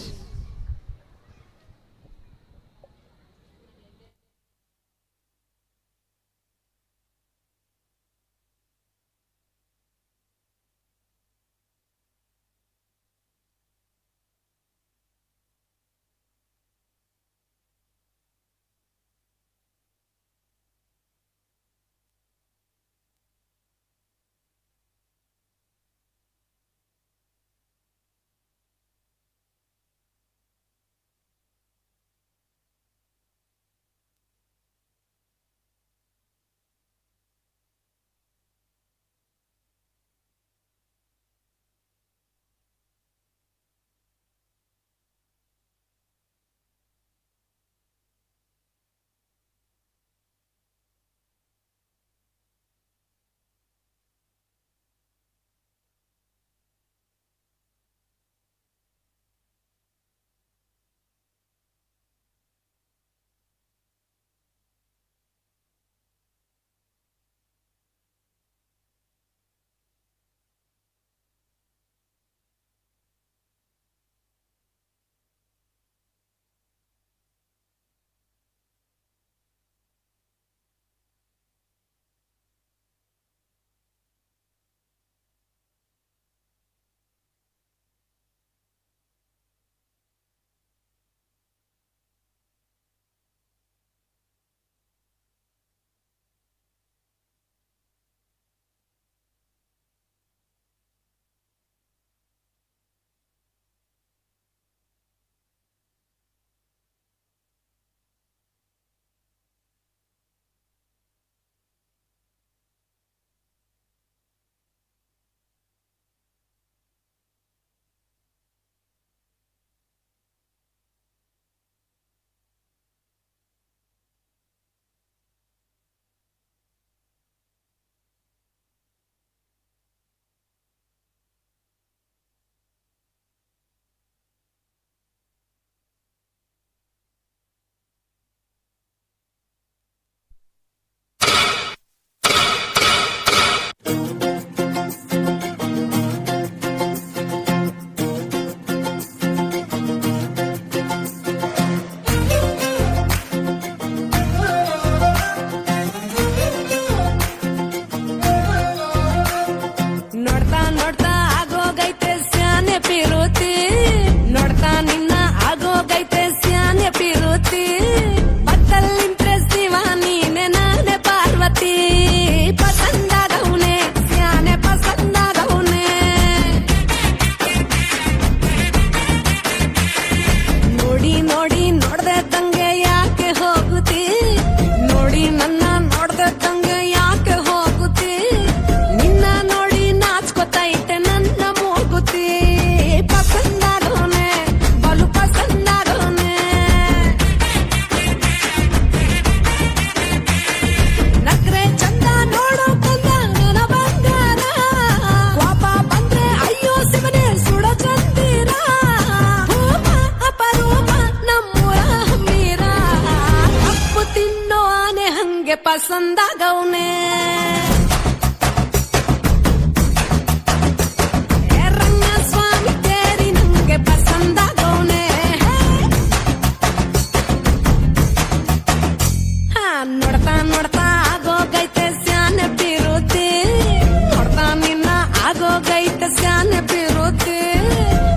Speaker 17: ನೋಡ್ತಾ ನೋಡ್ತಾ ಆಗೋಗೈತೆ ಸ್ಯಾನೆ ಪಿರುತಿ, ನೋಡ್ತಾ ನಿನ್ನ ಆಗೋಗೈತೆ ಸ್ಯಾನೆ ಪಿರುತಿ, ಪಕ್ಕದಲ್ಲಿಂತ್ರೆ ಶಿವ ನೀನೆ ನಾನೆ ಪಾರ್ವತಿ, ಪಸಂದಾಗವ್ನೆ ಸ್ಯಾನೆ ಪಸಂದಾಗವ್ನೆ. ನೋಡಿ ನೋಡಿ ನೋಡ್ದೆ ತಂಗೆ ಯಾಕೆ ಹೋಗುತ್ತಿ, ನೋಡಿ ನನ್ನ ನೋಡ್ದೆ ತಂಗೆ ಯಾಕೆ ಹೋಗುತ್ತಿ, ನಿನ್ನ ನೋಡಿ ನಾಚ್ಕೊತೈತೆ ನನ್ನ ಮೂಗುತಿ, ಪಸಂದಾಗವ್ನೆ ಬಲು ಪಸಂದಾಗವ್ನೆ. ನಕ್ರೆ ಚಂದ ನೋಡೋ ಕಂದ ನನ್ನ ಬಂಗಾರ, ಕೋಪ ಬಂದ್ರೆ ಅಯ್ಯೋ ಶಿವನೇ ಸುಡ ಚಂದಿರ, ರೂಪ ಅಪರೂಪ ನಮ್ಮೂರ ಹಮ್ಮೀರ, ಕಪ್ಪು ತಿನ್ನೋ ಆನೆ ಹಂಗೆ ಪಸಂದಾಗವ್ನೆ. ರಂಗಸ್ವಾಮಿ ತೇರಿ ನಂಗೆ ಪಸಂದಾಗವ್ನೆ. ಹಾ ನೋಡ್ತಾ ನೋಡ್ತಾ ಆಗೋಗೈತೆ ಸ್ಯಾನೆ ಪಿರುತಿ, ನೋಡ್ತಾ ನಿನ್ನ ಆಗೋಗೈತೆ ಸ್ಯಾನೆ ಪಿರುತಿ,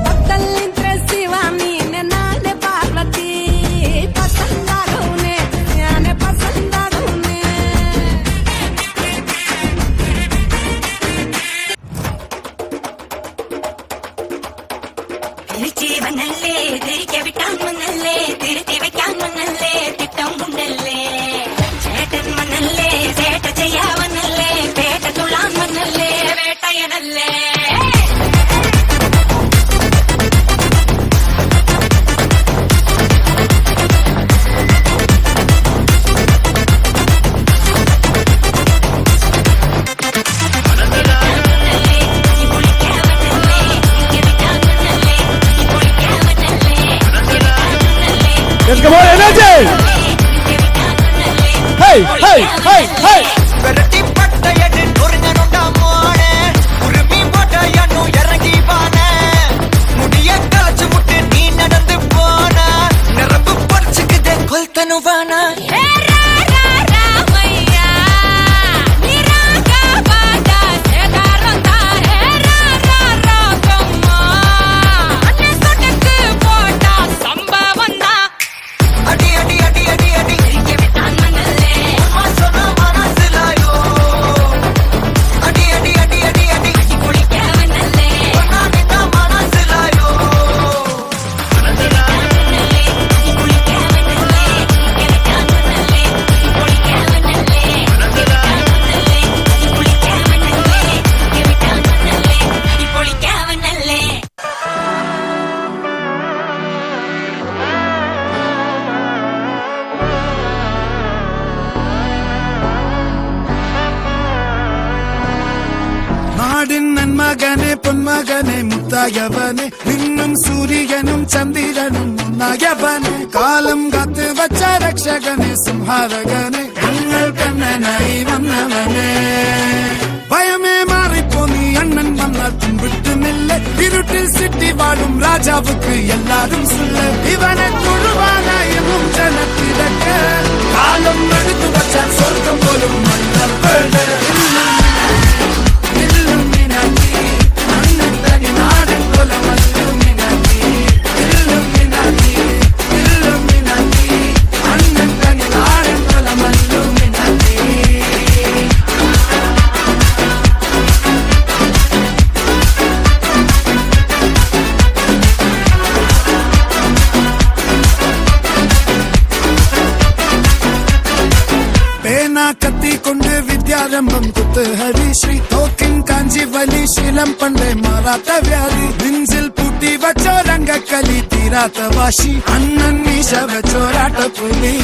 Speaker 17: ಪಕ್ಕದಲ್ಲಿಂತ್ರೆ ಶಿವ ನೀನೆ ನಾನೆ ಪಾರ್ವತಿ, ಪಸಂದಾಗವ್ನೆ ಸ್ಯಾನೆ ಪಸಂದಾಗವ್ನೆ.
Speaker 18: തിരിച്ചീവനല്ലേ തിരികെ വിട്ടാൻ വന്നല്ലേ തിരുത്തി വെക്കാൻ വന്നല്ലേ തിട്ടം കൊണ്ടല്ലേ ചേട്ടൻ വന്നല്ലേ ചേട്ട ചെയ്യാ വന്നല്ലേ പേട്ട തുള്ളാൻ വന്നല്ലേ വേട്ടയനല്ലേ.
Speaker 11: Yes, come on, energy! Hey, hey, hey, hey!
Speaker 15: നന്മകനെ പൊന്മകനെ മുത്തായവനെ നിന്നും സൂര്യനും ചന്ദ്രനും ഒന്നായവനെ കാലം കാത്ത് വച്ച രക്ഷകനെ സംഹാരകനെ ഞങ്ങൾ കണ്ണനായി വന്നവനെ ഭയമേ മാറിപ്പോ നീ അണ്ണൻ വന്നാൽ തുമ്പിട്ടുന്നില്ല ഇരുട്ടിൽ സിറ്റി വാഴും രാജാവുക്ക് എല്ലാരും സുല്ല ഇവനെ തൊഴുവാനായും ജനത്തിരക്ക് കാലം എടുത്തു വച്ചാൽ സ്വർഗം പോലും മണ്ണപ്പെട കത്തിക്കൊണ്ട് വിദ്യാരംഭം കുത്ത് ഹരിശ്രീ തോക്കിൻ കാഞ്ചി വലി ശീലം പണ്ടേ മാറാത്ത വ്യാധി നെഞ്ചിൽ പൂട്ടി വച്ചോരംഗക്കലി തീരാത്ത വാശി അണ്ണൻ മീശ വെച്ചോരാട്ടപ്പുലി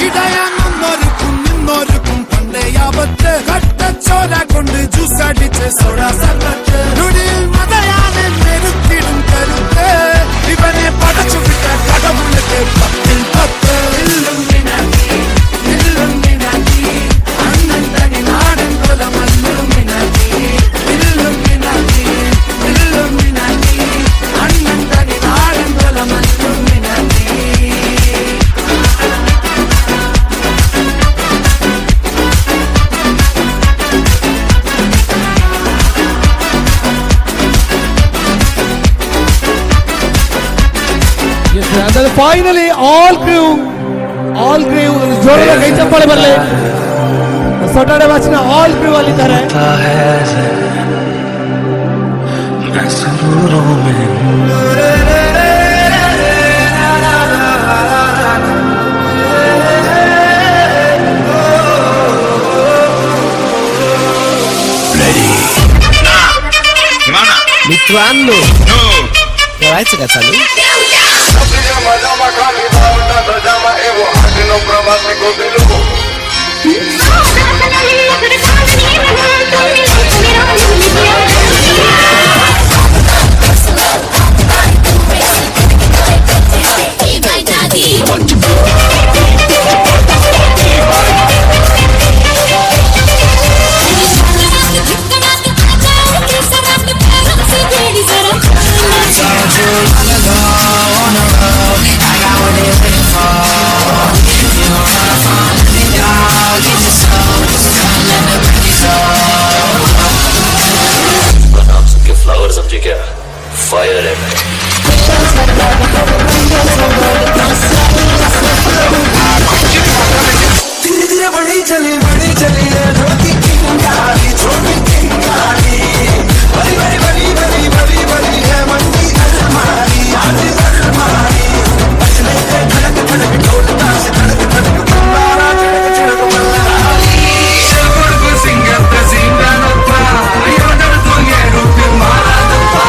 Speaker 15: ഇടയാനൊന്നൊരുക്കും നിന്നൊരുക്കും പണ്ടേ ആപത്ത് കട്ടച്ചോര കൊണ്ട് ജ്യൂസ് അടിച്ച് സോഡാ സർബത്ത് നുടിയിൽ മതയാനെ മെരുക്കിടും കരുത്ത് ഇവനെ പടച്ചു വിട്ട കടവുള്ളത് 10-ൽ 10.
Speaker 11: Yes, and then finally all crew ಜೋರದ ಕೈ ಚಪ್ಪಾಳೆ ಬರಲಿ. ಸಟರ್ಡೆ ಬ್ಯಾಚ್ ನ ಆಲ್ ಕ್ರೂ ಅಲ್ಲಿದ್ದಾರೆ.
Speaker 19: मित्रांनो, करायचं का चालू?
Speaker 20: नाम सुन के फ्लावर समझे क्या? फायर है मैं।
Speaker 15: धीरे धीरे बढ़ी चली है छोटी चिंगारी छोटी चिंगारी बड़ी बड़ी बड़ी बड़ी बड़ी बड़ी है मंडी अलमारी आज अलमारी बजने से धड़क धड़क ढोल ताश धड़क धड़क बल्लारा झड़क झड़क बल्लारी सिंगर सिंगर तो ये रूप मारा दफा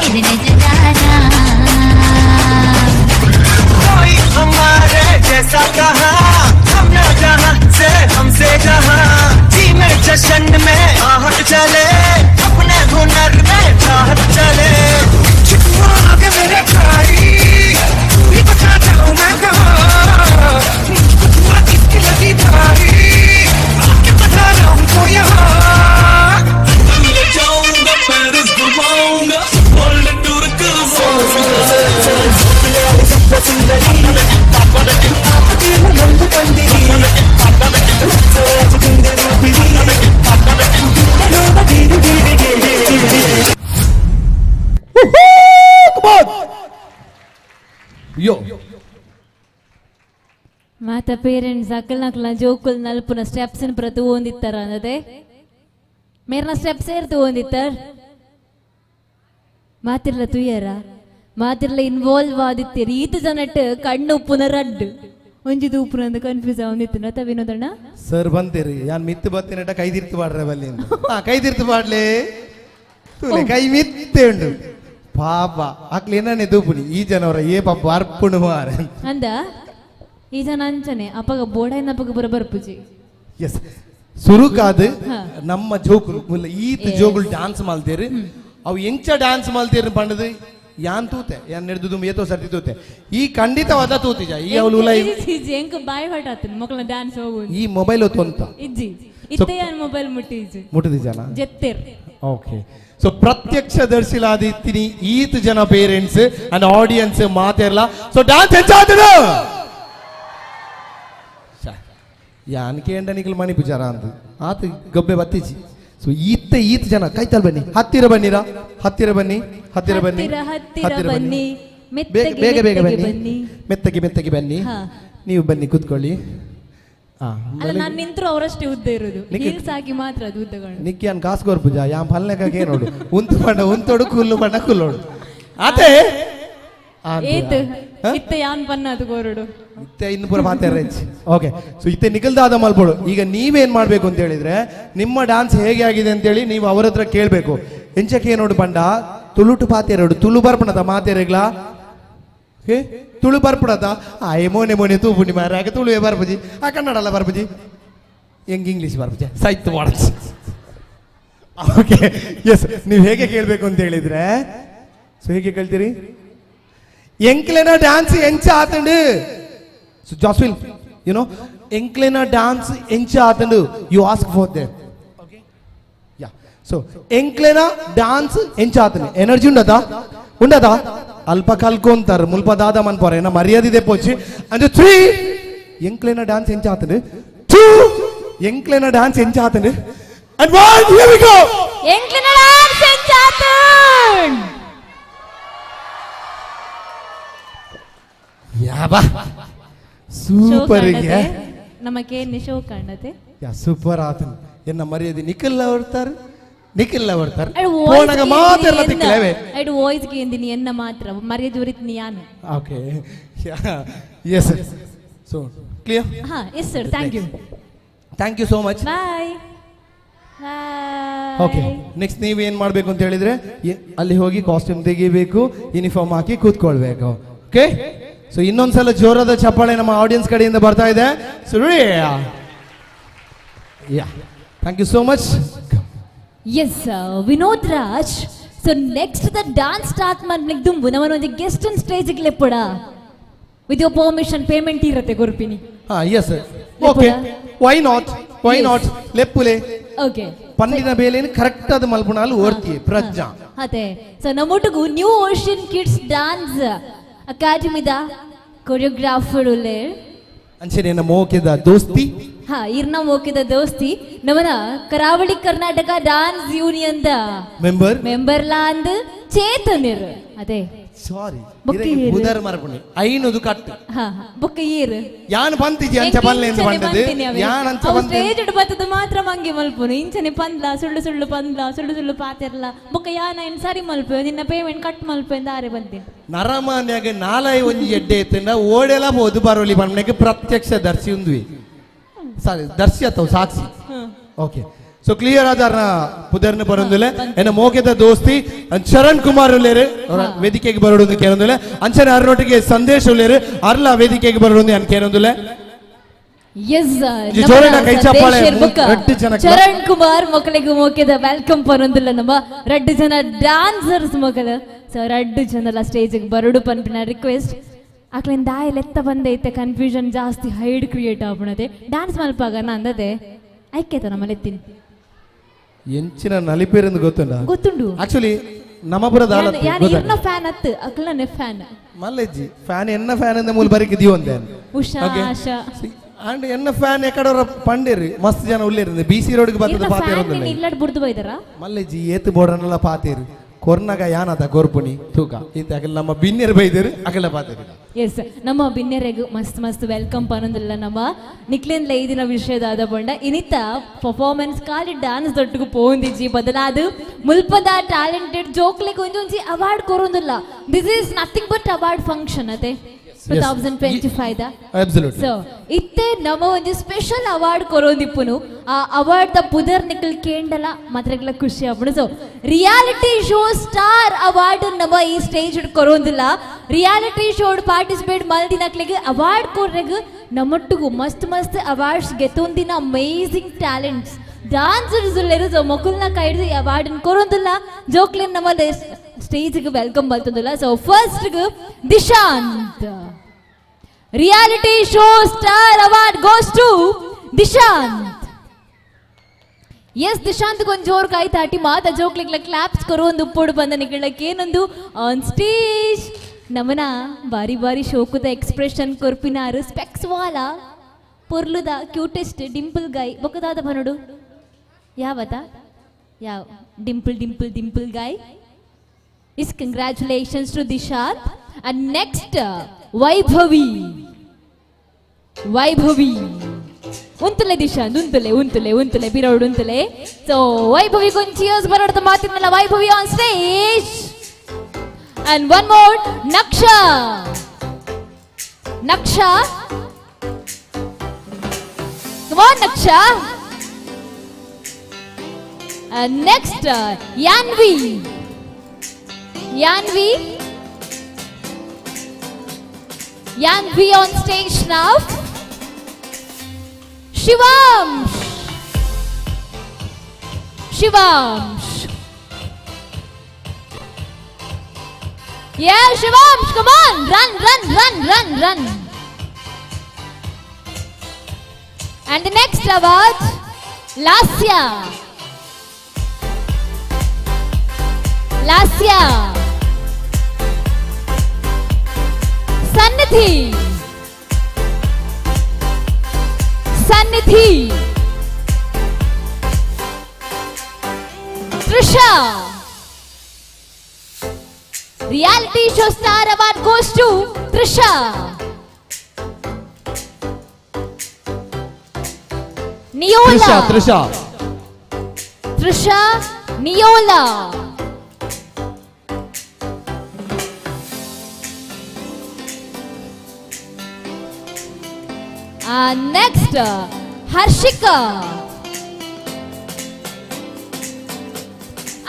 Speaker 18: இது நிஜதானா?
Speaker 4: ಮಾತ ಪೇರೆಂಟ್ಸ್ ಅಕ್ಕಲ್ನಕ್ಲ ಜೋಕುಲ್ ನಲ್ಪುನ ಸ್ಟೆಪ್ಸ್ ಪೂರ ತೂವೊಂದಿತ್ತಾರ ಅಂದತೆ ಮೇರ್ನ ಸ್ಟೆಪ್ಸ್ ಏರ್ ತೂವೊಂದಿತ್ತಾರ ಮಾತಿರ್ಲ ತುಯ್ಯರ ಮಾತಿರ್ಲ ಇನ್ವಾಲ್ವ್ ಆದಿತ್ತೀರಿ ಈತ ಜನಟ್ ಕಣ್ಣು ಉಪ್ಪುನ ರಡ್ಡು ಒಂಜಿ ತೂಪುನ ಅಂದ್ ಕನ್ಫ್ಯೂಸ್ ಆವೊಂದಿತ್ತು ನತ ವಿನೋದಣ್ಣ
Speaker 11: ಸರ್ ಬಂತೀರಿ ಯಾನ್ ಮಿತ್ತು ಬತ್ತಿನಟ ಕೈ ತಿರ್ತು ಪಾಡ್ರೆ ಬಲ್ಲಿ ಹಾ ಕೈ ತಿರ್ತು ಪಾಡ್ಲೆ ತೂಲೆ ಕೈ ಮಿತ್ತೆ ಉಂಡು ಪಾಪ ಅಕ್ಲು ಏನನೆ ತೂಪುನಿ ಈ ಜನವರ ಏ ಪಾಪ ಅರ್ಪುಣು ಮಾರೆ
Speaker 4: ಅಂದ ಈ ಜನ ಅಂಚನೆ ಅಪ್ಪಗ ಬೋಡೈನ ಅಪ್ಪಗ ಬರ ಬರ್ಪುಜಿ
Speaker 11: ಎಸ್ ಸುರುಕಾದ ನಮ್ಮ ಜೋಕುಲು ಮುಲ್ಲ ಈತ ಜೋಕುಲು ಡ್ಯಾನ್ಸ್ ಮಲ್ತೇರು ಅವು ಎಂಚ ಡ್ಯಾನ್ಸ್ ಮಲ್ತೇರು ಪಂಡದು ಯಾನ್ ತೂತೆ ಯಾನ್ ನೆಡ್ದು ಏತೋ ಸರ್ತಿ ತೂತೆ ಈ ಖಂಡಿತವಾದ ತೂತಿಜ ಈ ಅವಳು ಉಲೈ
Speaker 4: ಎಂಕ್ ಬಾಯ್ ಹೊಟ್ ಆತನ ಮಕ್ಕಳ ಡ್ಯಾನ್ಸ್ ಹೋಗು
Speaker 11: ಈ ಮೊಬೈಲ್ ತೊಂತ
Speaker 4: ಇಜ್ಜಿ ಇತ್ತೆ ಯಾನ್ ಮೊಬೈಲ್ ಮುಟ್ಟಿಜ್ಜಿ
Speaker 11: ಮುಟ್ಟುದಿಜನ
Speaker 4: ಜೆತ್ತೇರ್
Speaker 11: ಓಕೆ ಸೊ ಪ್ರತ್ಯಕ್ಷ ದರ್ಶಿಲಾದಿತ್ತೀನಿ ಈತ ಜನ ಪೇರೆಂಟ್ಸ್ ಅಂಡ್ ಆಡಿಯನ್ಸ್ ಮಾತಿರಲ್ಲ ಸೊ ಡ್ಯಾನ್ಸ್ ಹೆಚ್ಚಾತದ ಯಾನ್ ಕೇಂಡ ನಿಖಲ್ ಮಣಿ ಪೂಜಾರ ಅಂತ ಆತ ಗಬ್ಬೆ ಬತ್ತಿಜಿ ಸೊ ಈತ ಈತ ಜನ ಕೈತಲ್ ಬನ್ನಿ ಹತ್ತಿರ ಬನ್ನಿರಾ ಹತ್ತಿರ ಬನ್ನಿ ಹತ್ತಿರ ಬನ್ನಿ
Speaker 4: ಹತ್ತಿರ ಬನ್ನಿ
Speaker 11: ಬೇಗ ಬೇಗ ಬನ್ನಿ ಮೆತ್ತಗೆ ಮೆತ್ತಗೆ ಬನ್ನಿ ನೀವು ಬನ್ನಿ ಕೂತ್ಕೊಳ್ಳಿ
Speaker 4: ಅಲ್ಲ ನಾನು ನಿಂತರು ಅವರಷ್ಟೇ ಉದ್ದ ಇರೋದು ಹೀಲ್ಸ್ ಹಾಕಿ ಮಾತ್ರ ಅದು ಉದ್ದಗಳು
Speaker 11: ನಿಕ್ಕಿ ಅನ್ ಕಾಸು ಕೊರ್ಪುಜ ಯಾನ್ ಪಲ್ಲೆಕಾಗೆ ನೋಡು ಉಂತು ಬಣ್ಣ ಉಂತೋಡು ಕುಲ್ಲು ಬಣ್ಣ ಕುಲ್ಲೋಡು ಆತೆ
Speaker 4: ಏತ್ ಇತ್ತೆ ಯಾನ್ ಬಣ್ಣ ಅದು ಕೋರಡು
Speaker 11: ಇತ್ತೆ ಇನ್ನು ಪೂರ ಮಾತಾಡ ಓಕೆ ಸೊ ಇತ್ತೆ ನಿಖಲ್ದಾದ ಮಲ್ಪೋಡು ಈಗ ನೀವೇನ್ ಮಾಡ್ಬೇಕು ಅಂತ ಹೇಳಿದ್ರೆ ನಿಮ್ಮ ಡಾನ್ಸ್ ಹೇಗೆ ಆಗಿದೆ ಅಂತೇಳಿ ನೀವು ಅವ್ರ ಹತ್ರ ಕೇಳಬೇಕು ಎಂಚಕ್ಕೆ ನೋಡು ಬಂಡ ತುಳುಟು ಪಾತೇರೋಡು ತುಳು ಬರ್ಪಣದ ಮಾತೇರೆಗ್ಲಾ ಹೇ ತುಳು ಬರ್ಪಣದ ಆ ಮೋನೆ ಮೋನೆ ತೂಪುಂಡಿ ಮಾರ ಆಗ ತುಳುವೆ ಬರ್ಪುಜಿ ಆ ಕನ್ನಡ ಅಲ್ಲ ಬರ್ಪುಜಿ ಹೆಂಗ್ ಇಂಗ್ಲೀಷ್ ಬರ್ಪುಜಿ ಸಾಹಿತ್ಯ ಮಾಡಸ್ ಓಕೆ ಎಸ್ ನೀವು ಹೇಗೆ ಕೇಳಬೇಕು ಅಂತ ಹೇಳಿದ್ರೆ ಸೊ ಹೇಗೆ ಕೇಳ್ತೀರಿ ಎಂಕ್ಲೆನ ಡ್ಯಾನ್ಸ್ ಎಂಚ ಆತಂಡು ಸೊ ಜಾಸ್ವಿಲ್ you know ಎಂಕ್ಲೆನ ಡ್ಯಾನ್ಸ್ ಎಂಚ ಆತಂಡು you ask for them yeah so ಎಂಕ್ಲೆನ dance ಎಂಚ ಆತಂಡು ಎನರ್ಜಿ ಉಂಡದಾ ಉಂಡದಾ ಅಲ್ಪ ಕಲ್ಕೊಂತಾರೆ ಮುಲ್ಪ ದಾದ ಮನ್ಪೋರೆ ಏನ ಮರ್ಯಾದೆ ಪೋಚಿ ಅಂದ್ರೆ 3 ಎಂಕ್ಲೆನ ಡ್ಯಾನ್ಸ್ ಎಂಚ ಆತಂಡು 2 ಎಂಕ್ಲೆನ ಡ್ಯಾನ್ಸ್ ಎಂಚ ಆತಂಡು ಅಂಡ್ 1 here we go
Speaker 4: ಎಂಕ್ಲೆನ ಡ್ಯಾನ್ಸ್ ಎಂಚ ಆತಂಡ್
Speaker 11: ಯಾಬಾ ಸೂಪರ್
Speaker 4: ನಮಗೆ ಶೋ ಕಾಣತೆ
Speaker 11: ಯಾ ಸೂಪರ್ ಆತನ್ ಎನ್ನ ಮರ್ಯಾದೆ ನಿಖಲ್ ಅವರ್ತಾರೆ ನಿಖಲ್ ಅವರ್ತಾರೆ ಪೋಣಗ ಮಾತ್ರ ತಿಕ್ಕಲವೆ
Speaker 4: ಐಡ್ ವಾಯ್ಸ್ ಗೆ ಎಂದಿನಿ ಎನ್ನ ಮಾತ್ರ ಮರ್ಯಾದೆ ಉರಿತ್ ಯಾನು
Speaker 11: okay yes so clear
Speaker 4: ha yes sir thank you
Speaker 11: thank you so much
Speaker 4: bye
Speaker 11: okay next ನೀವು ಏನು ಮಾಡಬೇಕು ಅಂತ ಹೇಳಿದ್ರೆ ಅಲ್ಲಿ ಹೋಗಿ ಕಾಸ್ಟ್ಯೂಮ್ ತೆಗಿಬೇಕು ಯೂನಿಫಾರ್ಮ್ ಹಾಕಿ ಕೂತ್ಕೊಳ್ಬೇಕು ಓಕೆ ಸೊ ಇನ್ನೊಂದ್ಸಲ ಜೋರಾದ ಚಪ್ಪಾಳೆ ನಮ್ಮ ಆಡಿಯನ್ಸ್ ಕಡೆಯಿಂದ ಬರ್ತಾ ಇದೆ so yeah thank you so much
Speaker 4: yes Vinod Raj so next the dance start ಮಾಡ್ಲಿಕ್ಕೆ ದುಂಬು ನಮ್ಮ ಒಂದು ಗೆಸ್ಟ್ ಸ್ಟೇಜ್ ಲೆಪ್ಪಡ ವಿತ್ your permission payment ಇರುತ್ತೆ ಗುರುಪಿನಿ
Speaker 11: ಹಾ yes okay why not why not ಲೆಪ್ಪುಲೆ
Speaker 4: okay
Speaker 11: ಪಂಡಿನ ಬೇಲೇನು ಕರೆಕ್ಟ್ ಆದ ಮಲ್ಪುಣಾಲು ಓರ್ತಿ ಪ್ರಜ್ಞಾ
Speaker 4: ಅದೇ ಸೊ ನಮ್ಮೊಟ್ಟಿಗೂ ನ್ಯೂ ಓಷನ್ ಕಿಡ್ಸ್ ಡಾನ್ಸ್ ಅಕಾಡೆಮಿದ ಕೊರಿಯೋಗ್ರಾಫರ್ ಉಲ್ಲೇರ್
Speaker 11: ಅಂಚನೆ ಮೋಕಿದ ದೋಸ್ತಿ
Speaker 4: ಹಾ ಇರ್ನ ಮೋಕಿದ ದೋಸ್ತಿ ನಮನ ಕರಾವಳಿ Karnataka dance union the
Speaker 11: member
Speaker 4: member ಲಾಂದ್ ಚೇತನಿರ್ ಅದೇ
Speaker 11: ಸಾರಿ ಬುಧರ್ ಮರಪುಣಿ ಐನದು ಕಟ್ಟು
Speaker 4: ಹಾ ಬೊಕ್ಕ ಏರು
Speaker 11: ಯಾನ್ ಬಂತಿಜಿ ಅಂಚ ಪಲ್ಲೆ ಎಂದು ಬಂದದ್ದು ಯಾನ್ ಅಂಚ ಬಂತೆ
Speaker 4: ಸ್ಟೇಜ್ ಬತ್ತದ ಮಾತ್ರ ಮಂಗೆ ಮಲ್ಪುನು ಇಂಚನೆ ಪಂದ್ಲ ಸುಳ್ಳು ಸುಳ್ಳು ಪಂದ್ಲ ಸುಳ್ಳು ಸುಳ್ಳು ಪಾತಿರ್ಲ ಬೊಕ್ಕ ಯಾನ್ ಐನ್ ಸರಿ ಮಲ್ಪು ನಿನ್ನ ಪೇಮೆಂಟ್ ಕಟ್ ಮಲ್ಪು ಎಂದು ಆರೆ ಬಂತೀನಿ
Speaker 11: ನರಮಾನ್ಯಾಗ ನಾಲೈ ಒಂಜಿ ಎಡ್ಡೆ ಎತ್ತಿಂಡ ಓಡೆಲ ಪೋದು ಬರೋಲಿ ಪನ್ನೆಗೆ ಪ್ರತ್ಯಕ್ಷ ದರ್ಶಿ ಉಂದ್ವಿ ಸಾರಿ ದರ್ಶಿ ಅಥವಾ ಸಾಕ್ಷಿ ಓಕೆ ಸೊ ಕ್ಲಿಯರ್ ಆದಾರ್ನ ಪುದರ್ನ ಬರೋದಿಲ್ಲ ಎನ್ನ ಮೋಕೆದ ದೋಸ್ತಿ ಚರಣ್ ಕುಮಾರ್ ಉಲ್ಲೇರು ಅವರ ವೇದಿಕೆಗೆ ಬರೋದು ಕೇಳೊಂದಿಲ್ಲ ಅಂಚನೆ ಅರ್ನೊಟ್ಟಿಗೆ ಸಂದೇಶ್ ಉಲ್ಲೇರು ಅರ್ಲ ವೇದಿಕೆಗೆ ಬರೋದು ಅನ್ ಕೇಳೊಂದಿಲ್ಲ
Speaker 4: ಚರಣ್ ಕುಮಾರ್ ಮಕ್ಕಳಿಗೆ ಮೋಕೆದ welcome ಪರೊಂದಿಲ್ಲ ನಮ್ಮ ರಡ್ಡು ಜನ ಡಾನ್ಸರ್ಸ್ ಮಕ್ಕಳು ಸೊ ರಡ್ಡು ಜನಲ ಸ್ಟೇಜಿಗೆ ಬರಡು ಪನ್ಪಿನ ರಿಕ್ವೆಸ್ಟ್ ಆಕ್ಲಿಂದ ದಾಯಲ್ ಎತ್ತ ಬಂದೈತೆ ಕನ್ಫ್ಯೂಷನ್ ಜಾಸ್ತಿ ಹೈಡ್ ಕ್ರಿಯೇಟ್ ಆಗ್ಬಿಡದೆ ಡ್ಯಾನ್ಸ್ ಮಲ್ಪಾಗ ಅಂದದೆ ಐಕ್ಯತ ನಮ್ಮಲ್ಲಿ ಎತ್ತೀನಿ
Speaker 11: ಎಂಚಿನ ನಲಿಪೇರಂದು ಗೊತ್ತುಂಡ
Speaker 4: ಗೊತ್ತುಂಡು
Speaker 11: ಆಕ್ಚುಲಿ ನಮ್ಮಪುರದ
Speaker 4: ಇರ್ನ ಫ್ಯಾನ್ ಅತ್ತು ಅಕ್ಲನೆ ಫ್ಯಾನ್
Speaker 11: ಮಲ್ಲೆಜ್ಜಿ ಫ್ಯಾನ್ ಎನ್ನ ಫ್ಯಾನ್ ಅಂದ ಮೂಲ ಬರಿಕೆ ದಿವಂದೆ
Speaker 4: ಉಷಾ ಆಶಾ
Speaker 11: ಅಂಡ್ ಎನ್ನ ಫ್ಯಾನ್ ಎಕಡವರ ಪಂಡೇರಿ ಮಸ್ತ್ ಜನ ಉಲ್ಲೇರಿ ಬಿ ಸಿ ರೋಡ್ಗೆ ಬರ್ತದ ಪಾತೇರು
Speaker 4: ಇಲ್ಲಡ್ ಬುಡ್ದು ಬೈದರ
Speaker 11: ಮಲ್ಲೆಜ್ಜಿ ಏತು ಬೋರ್ಡನ್ನೆಲ್ಲ ಪಾತೇರು ಕೊರ್ನಗ ಯಾನದ ಕೊರ್ಪುನಿ ತೂಕ ಈತ ಅಕಲ್ ನಮ್ಮ ಬಿನ್ನೆರ್ ಬೈದೇರು ಅಕಲ ಪಾತೆರ್.
Speaker 4: ಎಸ್, ನಮ್ಮ ಬಿನ್ನೆರೆಗ್ ಮಸ್ತ್ ಮಸ್ತ್ welcome ಪನೊಂದಿಲ್ಲ. ನಮ್ಮ ನಿಕ್ಲೆನ್ ಲೈದಿನ ವಿಷಯದಾದ ಪಂಡ ಇನಿತ ಪರ್ಫಾರ್ಮೆನ್ಸ್ ಖಾಲಿ ಡ್ಯಾನ್ಸ್ ದೊಟ್ಟುಗು ಪೋಂದಿಜ್ಜಿ, ಬದಲಾದ ಮುಲ್ಪದ ಟ್ಯಾಲೆಂಟೆಡ್ ಜೋಕ್ಲೆಗ್ ಒಂಜೊಂಜಿ ಅವಾರ್ಡ್ ಕೊರೊಂದಿಲ್ಲ. This is nothing but award function ಅತೆ 2025 the.
Speaker 11: Absolutely.
Speaker 4: So ಇತ್ತೆ ನಮ್ಮ ಒಂಜಿ ಸ್ಪೆಷಲ್ ಅವಾರ್ಡ್ ಕೊರೊಂದಿಪ್ಪುನು. ಆ ಅವಾರ್ಡ್ ದ ಪುದರ್ ನಿಕಲ್ ಕೇಂಡಲ ಮಾತ್ರಗ್ಲ ಖುಷಿ ಆಪುಂಡು. So reality show star award ನಮ್ಮ ಈ ಸ್ಟೇಜ್ ಕೊರೊಂದಿಲ್ಲ. ರಿಯಾಲಿಟಿ ಶೋ ಪಾರ್ಟಿಸಿಪೇಟ್ ಮಲ್ದಿನಕ್ಲೆಗ್ ಅವಾರ್ಡ್ ಕೊರ್ರೆಗ್ ನಮ್ಮೊಟ್ಟಿಗೂ ಮಸ್ತ್ ಮಸ್ತ್ ಅವಾರ್ಡ್ಸ್ ಗೆತ್ತೊಂದಿನ ಅಮೇಸಿಂಗ್ ಟ್ಯಾಲೆಂಟ್ಸ್ ಡಾನ್ಸರ್ಸ್ ಉಲ್ಲೆರ್. ಸೊ ಮೊಕುಲ್ನ ಕೈಡ್ದು ಈ ಅವಾರ್ಡ್ ಕೊರೊಂದಿಲ್ಲ. ಜೋಕ್ಲೆನ್ ನಮ್ಮ ಸ್ಟೇಜ್ಗೆ welcome ಬರ್ತದಿಲ್ಲ. So first Dishant, reality show star award goes to Dishant. Yes, Dishant ಒಂದ್ ಜೋರ್ ಕಾಯಿ ತಾಟಿ ಮಾತ ಜೋಕ್ಲಿಗ್ಲ ಕ್ಲಾಪ್ಸ್ ಕೊರು ಒಂದು ಉಪ್ಪೋಡು ಬಂದ ನಿಗಳಕ್ಕೆ ಏನೊಂದು ಆನ್ ಸ್ಟೇಜ್ ನಮನ ಬಾರಿ ಬಾರಿ ಶೋಕುದ ಎಕ್ಸ್ಪ್ರೆಷನ್ ಕೊರ್ಪಿನಾರು ಸ್ಪೆಕ್ಸ್ ವಾಲ ಪೊರ್ಲುದ ಕ್ಯೂಟೆಸ್ಟ್ ಡಿಂಪಲ್ ಗಾಯ್ ಬೊಕ್ಕದಾದ ಬನೋಡು ಯಾವತ ಯಾವ dimple dimple dimple guy. Is congratulations to Dishant. And next Vaibhavi. Vaibhavi ಉಂತಲೆ Dishant, ಉಂತಲೆ ಉಂತಲೆ ಉಂತಲೆ ಬಿರೋಡ್ ಉಂತಲೆ. ಸೊ Vaibhavi ಗೊಂಚಿಯರ್ಸ್ ಬರೋಡ್ದ ಮಾತಿನಲ್ಲ. Vaibhavi on stage. And one more Naksha. Naksha, come on Naksha. And next Yanvi. Yanvi, Yanvi on stage now. Shivamsh, Shivamsh. Yeah, Shivamsh, come on, run, run, run, run, run. And the next award, Lasya. Lasya. Sannidhi. Sannidhi. Trisha. Reality show star award goes to Trisha. Niola.
Speaker 11: Trisha, Trisha.
Speaker 4: Trisha, Niola. Next, Harshika.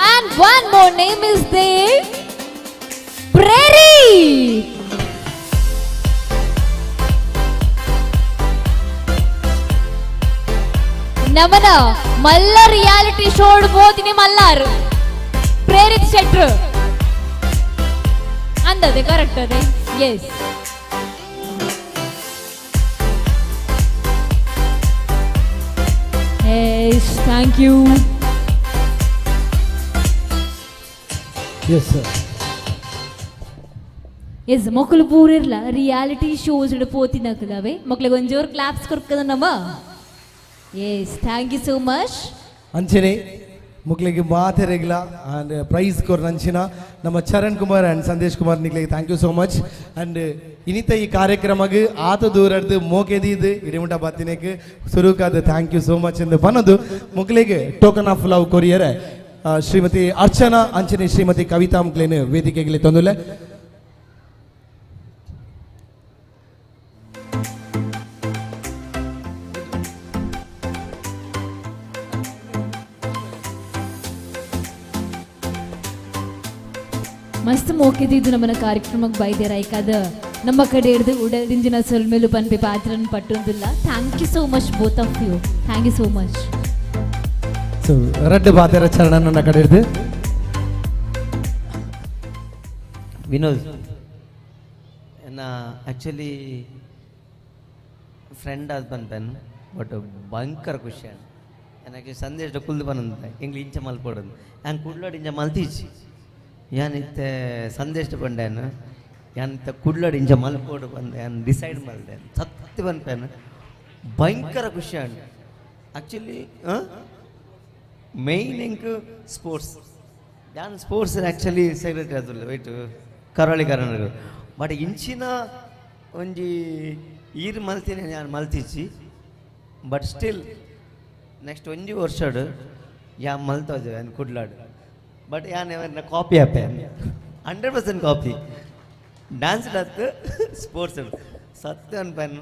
Speaker 4: And one more name is there, Prairie. ನಮನ ಮಲ್ಲ reality show ಬೋದಿನಿ ಮಲ್ಲಾರು ಪ್ರೇರಿತ್ ಶೆಟ್ರು ಅಂದದೆ correct ಅದೇ. Yes yes, thank you.
Speaker 9: Yes sir.
Speaker 4: Yes, ಮೊಕ್ಕಲು ಪೂರಿರ್ಲ reality shows ಪೋತಿನಕಲವೆ ಮಕ್ಳಿಗೆ ಒಂಜೋರು claps ಕೊರ್ಕದ ನಮ್ಮ. Yes, thank you so much.
Speaker 11: ಅಂಚನೆ ಮುಕ್ಳಿಗೆ ಮಾತೆರೆಗ್ಲ and prize ಕೊರ್ ಅಂಚಿನ ನಮ್ಮ ಚರಣ್ ಕುಮಾರ್ ಆ್ಯಂಡ್ ಸಂದೇಶ್ ಕುಮಾರ್ ನಿಕ್ಲಿಗೆ thank you so much. And ಇನಿತ ಈ ಕಾರ್ಯಕ್ರಮಗ್ ಆತ ದೂರಡ್ದು ಮೋಕೆದೀದು ಇಡಿಮುಟ ಬತ್ತಿನೇಕ್ ಸುರುಕಾದ thank you so much ಎಂದು ಬನ್ನದು ಮುಕ್ಳಿಗೆ ಟೋಕನ್ ಆಫ್ ಲವ್ ಕೊರಿಯರೆ ಶ್ರೀಮತಿ ಅರ್ಚನಾ ಅಂಚನೆ ಶ್ರೀಮತಿ ಕವಿತಾ ಮುಕ್ಲೇನು ವೇದಿಕೆಗೆ ತಂದುಲೆ.
Speaker 4: ಮಸ್ತ್ ಮೋಕೆದಿದ್ದು ನಮ್ಮನ ಕಾರ್ಯಕ್ರಮಕ್ಕೆ ಬೈದೇರಾಯ್ಕಾದ ನಮ್ಮ ಕಡೆ ಹಿಡಿದು ಉಡದಿಂಜಿನ ಸೊಲ್ಮೇಲು ಪನ್ಪೆ ಪಾತ್ರನ ಪಟ್ಟೊಂದಿಲ್ಲ. Thank you so much both of you, thank you so much.
Speaker 11: So ರಡ್ಡು ಬಾತೆರ ಚರಣನ ಕಡೆ ಹಿಡಿದು
Speaker 21: ವಿನೋದ್ ಎನ್ನ ಆ್ಯಕ್ಚುಲಿ ಫ್ರೆಂಡ್ ಆದ್ ಪನ್ಪೆನ್ ಬಟ್ ಭಯಂಕರ ಖುಷಿ ಆಂಡ್ ನನಗೆ ಸಂದೇಶ ಕುಲ್ದು ಬನ್ನಂತ ಎಂಗ್ಲು ಇಂಚ ಮಲ್ಪೊಡೊಂದು ಆ್ಯಂಡ್ ಕುಡ್ಲಡ್ ಇಂಚ ಮಲ್ತೀಚಿ ಯಾನ್ ಇತ್ತೆ ಸಂದೇಶ ಪಂಡೆನ್ ಯಾನ್ ಇತ್ತೆ ಕುಡ್ಲಡ್ ಇಂಚ ಮಲ್ಪೊಡು ಬಂದೆ ಯಾನ್ ಡಿಸೈಡ್ ಮಲ್ದೆ ಸತ್ಯ ಪನ್ಪೆನ್ ಭಯಂಕರ ಖುಷಿ ಆಂಡ್ ಆ್ಯಕ್ಚುಲಿ ಮೇಯ್ನ್ ಎಂಕ್ ಸ್ಪೋರ್ಟ್ಸ್ ಯಾನ್ ಸ್ಪೋರ್ಟ್ಸ್ ಆ್ಯಕ್ಚುಲಿ ಸೆಕ್ರೆಟರಿ ಆದುಲ್ಲ ವೇಟ್ ಕರಾವಳಿ ಕರ್ನಾಟಕ ಬಟ್ ಇಂಚಿನ ಒಂಜಿ ಈರ್ ಮಲ್ತಿನ ಯಾನ್ ಮಲ್ತಿಚ್ಚಿ ಬಟ್ ಸ್ಟಿಲ್ ನೆಕ್ಸ್ಟ್ ಒಂಜಿ ವರ್ಷಡ್ ಯಾನ್ ಮಲ್ತೋಜ ಯಾನ್ ಕುಡ್ಲಾಡ್ ಬಟ್ ಯಾನ್ ಎವನ್ನ ಕಾಪಿ ಆಪೆ 100% ಕಾಪಿ ಡ್ಯಾನ್ಸ್ ಅತ್ತು ಸ್ಪೋರ್ಟ್ಸ್ ಸತ್ಯ ಅನ್ಪನ್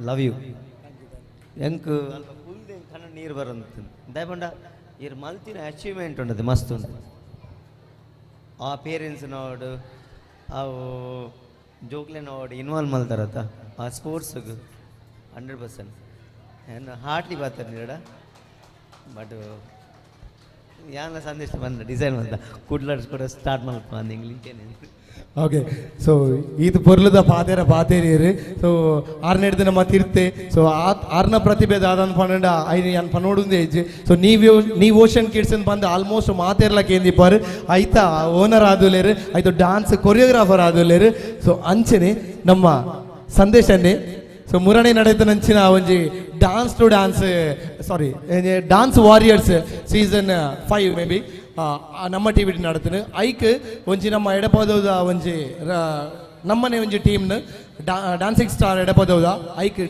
Speaker 21: ಲವ್ you ಎಂಕ್ ಅಲ್ಪ ಕುಲ್ದೆ ಕಣ್ಣ ನೀರು ಬರಂತ ದಯಪಂಡ ಇರ್ ಮಲ್ತಿನ ಅಚೀವ್ಮೆಂಟ್ ಉಂಡದು ಮಸ್ತ್ ಉಂಡು ಆ ಪೇರೆಂಟ್ಸ್ ನೋಡು ಅವು ಜೋಕ್ಲೆ ನೋಡು ಇನ್ವಾಲ್ವ್ ಮಲ್ತಾರತ್ತ ಆ ಸ್ಪೋರ್ಟ್ಸ್ಗೆ 100% ಏನು ಹಾರ್ಟ್ಲಿ ಬರ್ತಾರೆ ನೀಡ ಬಟ್ ಯಾನ ಸಂದೇಶ ಬಂದ ಡಿಸೈನ್ ಬಂದ ಕುಡ್ಲಾಡ್ಸ್ ಕೂಡ ಸ್ಟಾರ್ಟ್ ಮಲ್ಪ ಅಂದ್ ಇಂಗ್ಲಿಂಚೇನೆ.
Speaker 11: ಓಕೆ ಸೊ ಇದು ಪೊರ್ಲುದ ಪಾತೆರ ಪಾತೇರಿಯರು ಸೊ ಆರ್ನೇಡ್ ದಿನ ಮತ್ತಿರ್ತೆ ಸೊ ಆರ್ನ ಪ್ರತಿಭೆ ದಾದನ್ ಪನ್ನಡ ಐನ ಯಾನ್ ಪನೋಡುಂದೆ ಹೆಜ್ಜೆ ಸೊ ನೀವು ನೀವು ಓಷನ್ ಕಿಡ್ಸ್ ಅಂತ ಬಂದು ಆಲ್ಮೋಸ್ಟ್ ಮಾತೇರ್ಲ ಕೇಂದಿಪಾರು ಐತ ಓನರ್ ಆದುಲೇರು ಐತ ಡಾನ್ಸ್ ಕೊರಿಯೋಗ್ರಾಫರ್ ಆದುಲೇರು ಸೊ ಅಂಚನೆ ನಮ್ಮ ಸಂದೇಶನೇ ಸೊ ಮುರಣಿ ನಡೆದ ನಂಚಿನ ಒಂಜಿ dance to dance sorry dance warriors season 5 maybe ನಮ್ಮ ಟಿ ವಿ ನಡತನು ಐಕ್ ಒಂಜಿ ನಮ್ಮ ಎಡಪದೌದ ಒಂಜಿ ನಮ್ಮನೆ ಒಂಜಿ ಟೀಮ್ನ ಡ್ಯಾನ್ಸಿಂಗ್ ಸ್ಟಾರ್ ಎಡಪದೌದ ಐಕ್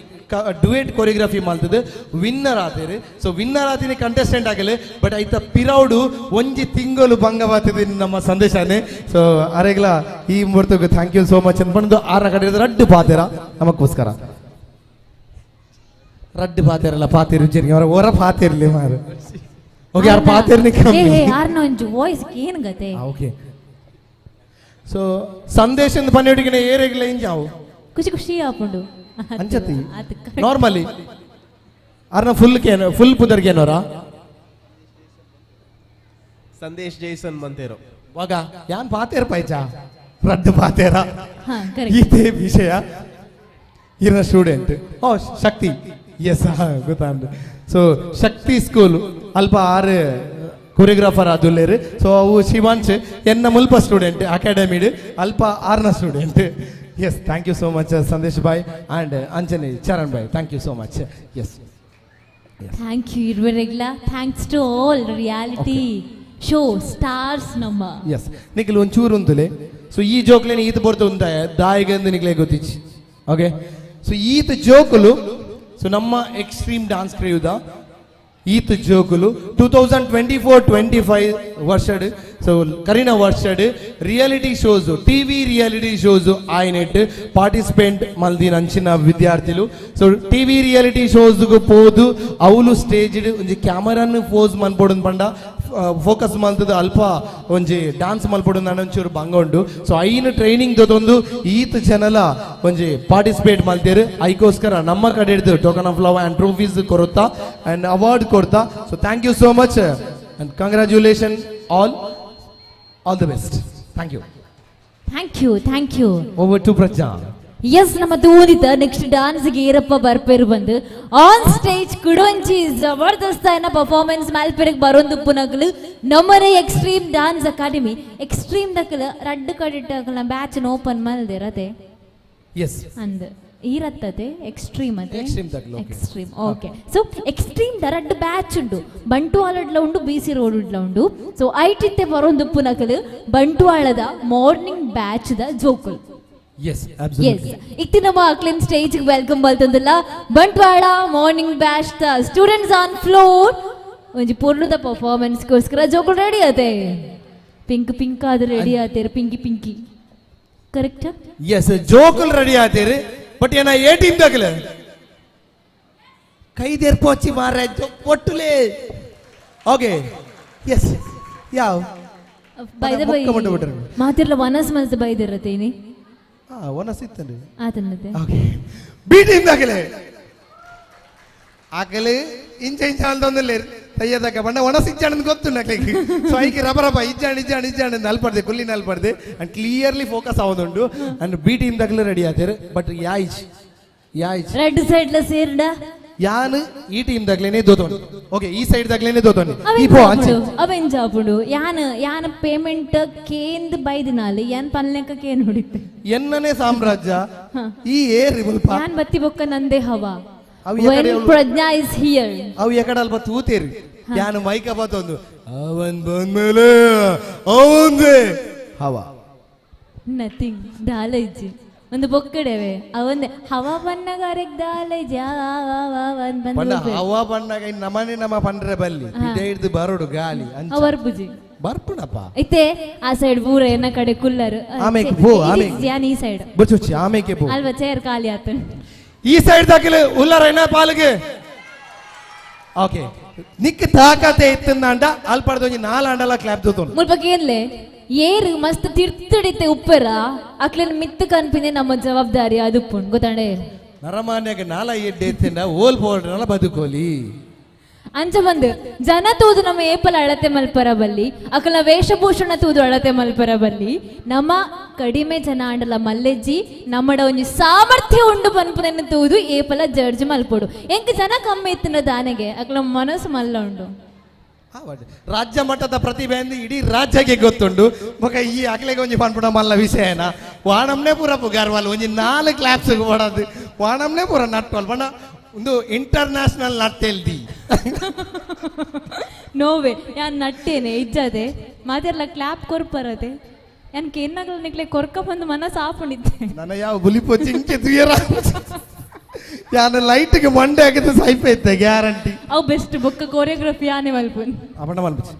Speaker 11: ಡುಯೆಟ್ ಕೊರಿಯೋಗ್ರಫಿ ಮಲ್ತದೆ ವಿನ್ನರ್ ಆತೇರು ಸೊ ವಿನ್ನರ್ ಆತಿನಿ ಕಂಟೆಸ್ಟೆಂಟ್ ಆಗಲಿ ಬಟ್ ಐತ ಪಿರೌಡು ಒಂಜಿ ತಿಂಗಳು ಭಂಗವಾತಿದೆ ನಮ್ಮ ಸಂದೇಶನೇ ಸೊ ಅರೆಗ್ಲ ಈ ಮುಹೂರ್ತಕ್ಕೆ thank you so much ಅನ್ಕೊಂಡು ಆರ ಕಡೆ ರಡ್ಡು ಪಾತೇರ ನಮಗೋಸ್ಕರ ರಡ್ಡು ಪಾತೇರಲ್ಲ ಪಾತೇರು ಜರಿ ಅವರ ಹೊರ ಪಾತೇರ್ಲಿ ಮಾರು ಓಕೆ ಯಾರು ಪಾತೇರ್ನಿ ಕಮ್ಮಿ
Speaker 4: ಯಾರನ್ನ ಒಂಜಿ ವಾಯ್ಸ್ ಏನು ಗತೆ
Speaker 11: ಓಕೆ ಸೊ ಸಂದೇಶದ ಪನ್ನಿಟಿಗೆ ಏರೆಗ್ಲ ಇಂಜಾವು
Speaker 4: ಖುಷಿ ಖುಷಿ ಆಪುಂಡು
Speaker 11: ಅಂಚತಿ ನಾರ್ಮಲಿ ಅರ್ನ ಫುಲ್ ಕೇನ ಫುಲ್ ಪುದರ್ಗೇನೋರ
Speaker 2: ಸಂದೇಶ್ ಜೈಸನ್ ಮಂತೇರೋ
Speaker 11: ವಾಗ ಯಾನ್ ಪಾತೇರ್ ಪೈಚಾ ರಡ್ಡು ಪಾತೇರ ಇದೇ ವಿಷಯ ಇರ್ನ ಸ್ಟೂಡೆಂಟ್ ಓ ಶಕ್ತಿ ಎಸ್ ಗೊತ್ತಾಂಡ್ ಸೊ ಶಕ್ತಿ ಸ್ಕೂಲ್ ಅಲ್ಪ ಆರು ಕೊರಿಯೋಗ್ರಾಫರ್ ಆದುಲ್ಲೇರು ಸೊ ಅವು ಶಿವಾಂಶ್ ಎನ್ನ ಮುಲ್ಪ ಸ್ಟೂಡೆಂಟ್ ಅಕಾಡೆಮಿಡ್ ಅಲ್ಪ ಆರ್ನ student yes thank you so much Sandesh bhai and Anjani Charan bhai thank you so much yes
Speaker 4: thank you ಇರುವರೆಗ್ಲ thanks to all reality show stars ನಮ್ಮ
Speaker 11: ಎಸ್ ನಿಖಿಲ್ ಒಂಚೂರು ಉಂತುಲೆ ಸೊ ಈ ಜೋಕ್ಲೇನೆ ಈತ ಬೋರ್ತ ಉಂತಾಯ ದಾಯಿಗಂದು ನಿಕ್ಲೆ ಗೊತ್ತಿಚ್ಚಿ ಓಕೆ ಸೊ ಈತ ಜೋಕುಲು ಸೊ ನಮ್ಮ ಎಕ್ಸ್ಟ್ರೀಮ್ ಡಾನ್ಸ್ ಕ್ರಿಯುದ ಈತ ಜೋಕುಲು 2024-25 ವರ್ಷಡ್ ಸೊ ಕರಿನ ವರ್ಷಡ್ reality shows TV reality shows ಆಯ್ನೆಟ್ participant ಮಲ್ದಿನ ಅಂಚಿನ ವಿದ್ಯಾರ್ಥಿಲು ಸೊ ಟಿವಿ ರಿಯಾಲಿಟಿ ಶೋಸ್ಗೆ ಪೋದು ಅವಲು ಸ್ಟೇಜ್ ಒಂಜಿ ಕ್ಯಾಮರಾನ್ ಫೋಸ್ ಮನ್ಪೊಡು ಪಂಡ ಫೋಕಸ್ ಮಲ್ತದ ಅಲ್ಪ ಒಂಜಿ ಡಾನ್ಸ್ ಮಲ್ಪೊಡು ಒಂಚೂರು ಭಂಗ ಉಂಡು ಸೊ ಐನ ಟ್ರೈನಿಂಗ್ ದೊತ್ತೊಂದು ಈತ ಜನಲ ಒಂಜಿ ಪಾರ್ಟಿಸಿಪೇಟ್ ಮಲ್ತೇರು ಐಕೋಸ್ಕರ ನಮ್ಮ ಕಡೆ ಹಿಡ್ದು token of love and trophies ಕೊರುತ್ತಾ and award ಕೊಡ್ತಾ so thank you so much and congratulation all all the best thank you
Speaker 4: thank you thank you
Speaker 11: over to Prajna
Speaker 4: yes ನಮ್ಮ ತೂನಿತ ನೆಕ್ಸ್ಟ್ ಡಾನ್ಸ್ಗೆ ಏರಪ್ಪ ಬರ್ಪೇರು ಬಂದು ಆನ್ stage ಕುಡೊಂಚಿ ಜಬರ್ದಸ್ತ performance ಮಲ್ಪೆರೆಗ್ ಬರೋಂದು ಪುನಗಲು ನಮ್ಮನೆ extreme dance academy extreme ದಕ್ಕಲ ರಡ್ಡು ಕಡಿಟ್ಟಕಲ batch open ಮಲ್ದಿರತೆ
Speaker 11: ಎಸ್
Speaker 4: ಅಂದ್ ಈರತ್ತದೆ ಎಕ್ಸ್ಟ್ರೀಮ್ ಅದೇ
Speaker 11: ಎಕ್ಸ್ಟ್ರೀಮ್ ದಕ್ಕಲು
Speaker 4: extreme okay so extreme the ರಡ್ಡು ಬ್ಯಾಚ್ ಉಂಡು ಬಂಟ್ವಾಳಡ್ಲ ಉಂಡು ಬಿ ಸಿ ರೋಡ್ ಉಂಡು ಸೊ ಐಟಿತ್ತೆ ಬರೋಂದು ಪುನಕಲು ಬಂಟ್ವಾಳದ ಮಾರ್ನಿಂಗ್ ಬ್ಯಾಚ್ the ಜೋಕುಲ್
Speaker 11: S absolutely
Speaker 4: ಇತ್ತಿ ನಮ್ಮ ಅಕ್ಲಿನ್ ಸ್ಟೇಜ್ welcome ಬಲ್ತಂದಿಲ್ಲ Bantwal morning batch the students on floor ಒಂಜಿ ಪೊರ್ಲುದ ಪರ್ಫಾರ್ಮೆನ್ಸ್ಗೋಸ್ಕರ ಜೋಕುಲ್ ರೆಡಿ ಆತೆ ಪಿಂಕ್ ಪಿಂಕ್ ಆದ್ರೆ ready ಆತೇರು Pinki pinky correct
Speaker 11: yes ಜೋಕುಲ್ ರೆಡಿ ಆತೇರು ಬಟ್ ಏನ ಎ ಟೀಮ್ ದಾಗಲ ಕೈದೇರ್ ಪೋಚಿ ಮಾರ ಪೊಟ್ಟುಲೇ ಓಕೆ ಎಸ್ ಯಾವ
Speaker 4: ಬೈ the by ಮಾತಿರ್ಲ ವನಸ್ ಮನ್ಸ್ ಬೈದಿರತ್ತೇನಿ
Speaker 11: ವನಸ್ ಇತ್ತಂడి
Speaker 4: ಆತನ್ನತೆ
Speaker 11: ಓಕೆ ಬಿ ಟೀಮ್ ದಾಗಲೆ ಆಕಲಿ ಇಂಚ ಇಂಚ ಅಂತಂದಿಲ್ಲ ತಯ್ಯದಕ್ಕ ಬಣ್ಣ ಒಣಸ್ ಇಜ್ಜಾಣ ಗೊತ್ತು ನಕ್ಲಿಗೆ ಸೊ ಐಕೆ ರಬ ರಬ ಇಜ್ಜಾಣ ಇಜ್ಜಾಣ ಇಜ್ಜಾಣ ನಲ್ಪಡ್ದೆ ಕುಲ್ಲಿ ನಲ್ಪಡ್ದೆ ಅಂಡ್ ಕ್ಲಿಯರ್ಲಿ ಫೋಕಸ್ ಆವದುಂಡು ಅಂಡ್ ಬಿ ಟೀಮ್ ದಾಗಲೆ ರೆಡಿ ಆತೇರು ಬಟ್ ಯಾಯಿಜ್ ಯಾಯಿಜ್
Speaker 4: ರೆಡ್ ಸೈಡ್ ಲ ಸೇರ್ಡ
Speaker 11: ಯಾನ್ ಈ ಟೀಮ್ ದಾಗ್ಲೇನೆ ದೋತೋನಿ ಓಕೆ ಈ ಸೈಡ್ ದಾಗ್ಲೇನೆ ದೋತೋನಿ ಈ ಪೋ ಅಂಚೆ
Speaker 4: ಅವೆನ್ ಜಾಪುಂಡು ಯಾನ್ ಯಾನ್ ಪೇಮೆಂಟ್ ಕೇಂದ್ ಬೈದಿನಾಲ್ ಯಾನ್ ಪನ್ಲೆಕ ಕೇನ್ ಹೊಡಿತೆ
Speaker 11: ಎನ್ನನೆ ಸಾಮ್ರಾಜ್ಯ ಈ ಏರಿ ಮುಲ್ಪ
Speaker 4: ಯಾನ್ ಬತ್ತಿ ಬೊಕ್ಕ ನಂದೇ ಹವಾ When Prajna is here.
Speaker 11: ಅವು ಎಕಡ ಅಲ್ಪ ತೂತೇರಿ ಯಾನು ಮೈಕ ಬತ್ತೊಂದು ಅವನ್ ಬಂದ್ಮೇಲೆ ಅವಂದೇ ಹವಾ
Speaker 4: ನಥಿಂಗ್ ದಾಲ ಇಜ್ಜಿ ಒಂದು ಬೊಕ್ಕಡೆವೆ ಅವೊಂದೆ ಹವಾ ಬಣ್ಣಗಾರೆಗ್ ದಾಲ ಇಜ್ಜಿ ಆ
Speaker 11: ಪಂಡ
Speaker 4: ಬಂದು
Speaker 11: ಹವಾ ಬಣ್ಣಗ ಇನ್ ನಮನೆ ನಮ್ಮ ಪಂಡ್ರೆ ಬಲ್ಲಿ ಪಿದೆ ಹಿಡ್ದು ಬರೋಡು ಗಾಲಿ ಅಂಚ.
Speaker 4: ಅವರ್ಬುಜಿ
Speaker 11: ಬರ್ಪುಣಪ್ಪ
Speaker 4: ಇತ್ತೆ ಆ ಸೈಡ್ ಪೂರ ಎನ್ನ ಕಡೆ ಕುಲ್ಲರು
Speaker 11: ಆಮೇಕ್ ಪೋ, ಆಮೇಕ್.
Speaker 4: ಯಾನ್ ಈ ಸೈಡ್
Speaker 11: ಬುಚ್ಚುಚ್ಚಿ ಆಮೇಕೆ ಪೋ
Speaker 4: ಅಲ್ವಾ ಚೇರ್ ಖಾಲಿ ಆತು
Speaker 11: ಈ ಸೈಡ್ ದಾಖಲೆ ಉಲ್ಲರ ಏನ ಪಾಲಿಗೆ ಓಕೆ ನಿಕ್ ತಾಕತೆ ಇತ್ತಂದಾಂಡ ಅಲ್ಪಡ್ದ ಒಂಜಿ ನಾಲಾಂಡಲ ಕ್ಲಾಪ್ ದೂತೊಂಡು
Speaker 4: ಮುಲ್ಪಕ್ಕೆ ಏನ್ಲೆ ಏರು ಮಸ್ತ್ ತಿರ್ತಡಿತೆ ಉಪ್ಪರ ಅಕ್ಲೆನ್ ಮಿತ್ತು ಕನ್ಪಿನೆ ನಮ್ಮ ಜವಾಬ್ದಾರಿ ಅದು ಪುಣ್ ಗೊತ್ತಾಂಡೆ
Speaker 11: ನರಮಾನ್ಯಗೆ ನಾಲ ಎಡ್ಡೆ ಇತ್ತಿಂಡ ಓಲ್ ಪೋಲ್ಡ್ರಲ್ಲ ಬದುಕೋಲಿ
Speaker 4: ಅಂಚ ಬಂದು ಜನ ತೂದು ನಮ್ಮ ಏಪಲ ಅಳತೆ ಮಲ್ಪರ ಬಲ್ಲಿ ಅಕಲ ವೇಷಭೂಷಣ ತೂದು ಅಳತೆ ಮಲ್ಪರ ಬಲ್ಲಿ ನಮ್ಮ ಕಡಿಮೆ ಜನ ಆಂಡಲ ಮಲ್ಲೆಜ್ಜಿ ನಮ್ಮಡ ಒಂಜಿ ಸಾಮರ್ಥ್ಯ ಉಂಡು ಪನ್ಪುನೆನ್ ತೂದು ಏಪಲ ಜಡ್ಜ್ ಮಲ್ಪೊಡು ಎಂಕ್ ಜನ ಕಮ್ಮಿ ಇತ್ತಿನ ದಾನೆಗೆ ಅಕಲ ಮನಸ್ಸು ಮಲ್ಲ ಉಂಡು
Speaker 11: ರಾಜ್ಯ ಮಟ್ಟದ ಪ್ರತಿಭೆ ಅಂದು ಇಡೀ ರಾಜ್ಯಕ್ಕೆ ಗೊತ್ತುಂಡು ಬೊಕ ಈ ಅಕ್ಲೆಗೆ ಒಂಜಿ ಪನ್ಪುಣ ಮಲ್ಲ ವಿಷಯನ ವಾಣಮ್ನೇ ಪೂರ ಪುಗಾರ್ವಲ್ ಒಂಜಿ ನಾಲ್ಕು ಕ್ಲಾಪ್ಸ್ ಕೊಡೋದು ವಾಣಮ್ನೇ ಪೂರ ನಟ್ವಲ್ ಪಂಡ ಒಂದು ಇಂಟರ್ನ್ಯಾಷನಲ್ ನಟ್ಟೆಲ್ದಿ
Speaker 4: ನೋವೆ ಯಾನ್ ನಟ್ಟೇನೆ ಇಜ್ಜದೆ ಮಾತೆರ್ಲ ಕ್ಲಾಪ್ ಕೊರ್ಪರದೆ ಯಾನ್ ಕೇನ್ನಗಲ ನಿಕ್ಲೆ ಕೊರ್ಕ ಬಂದು ಮನಸ್ಸು ಆಪುಣಿದ್ದೆ
Speaker 11: ನನ್ನ ಯಾವ ಬುಲಿಪೋ ಚಿಂಕೆ ತುಯರ ಯಾನ ಲೈಟ್ಗೆ ಮಂಡೆ ಹಾಕಿದ್ರೆ ಸೈಪೈತೆ ಗ್ಯಾರಂಟಿ
Speaker 4: ಅವು ಬೆಸ್ಟ್ ಬೊಕ್ಕ ಕೊರಿಯೋಗ್ರಫಿ ಯಾನೆ ಮಲ್ಪುನ್
Speaker 11: ಅಪಣ ಮಲ್ಪುಚಿ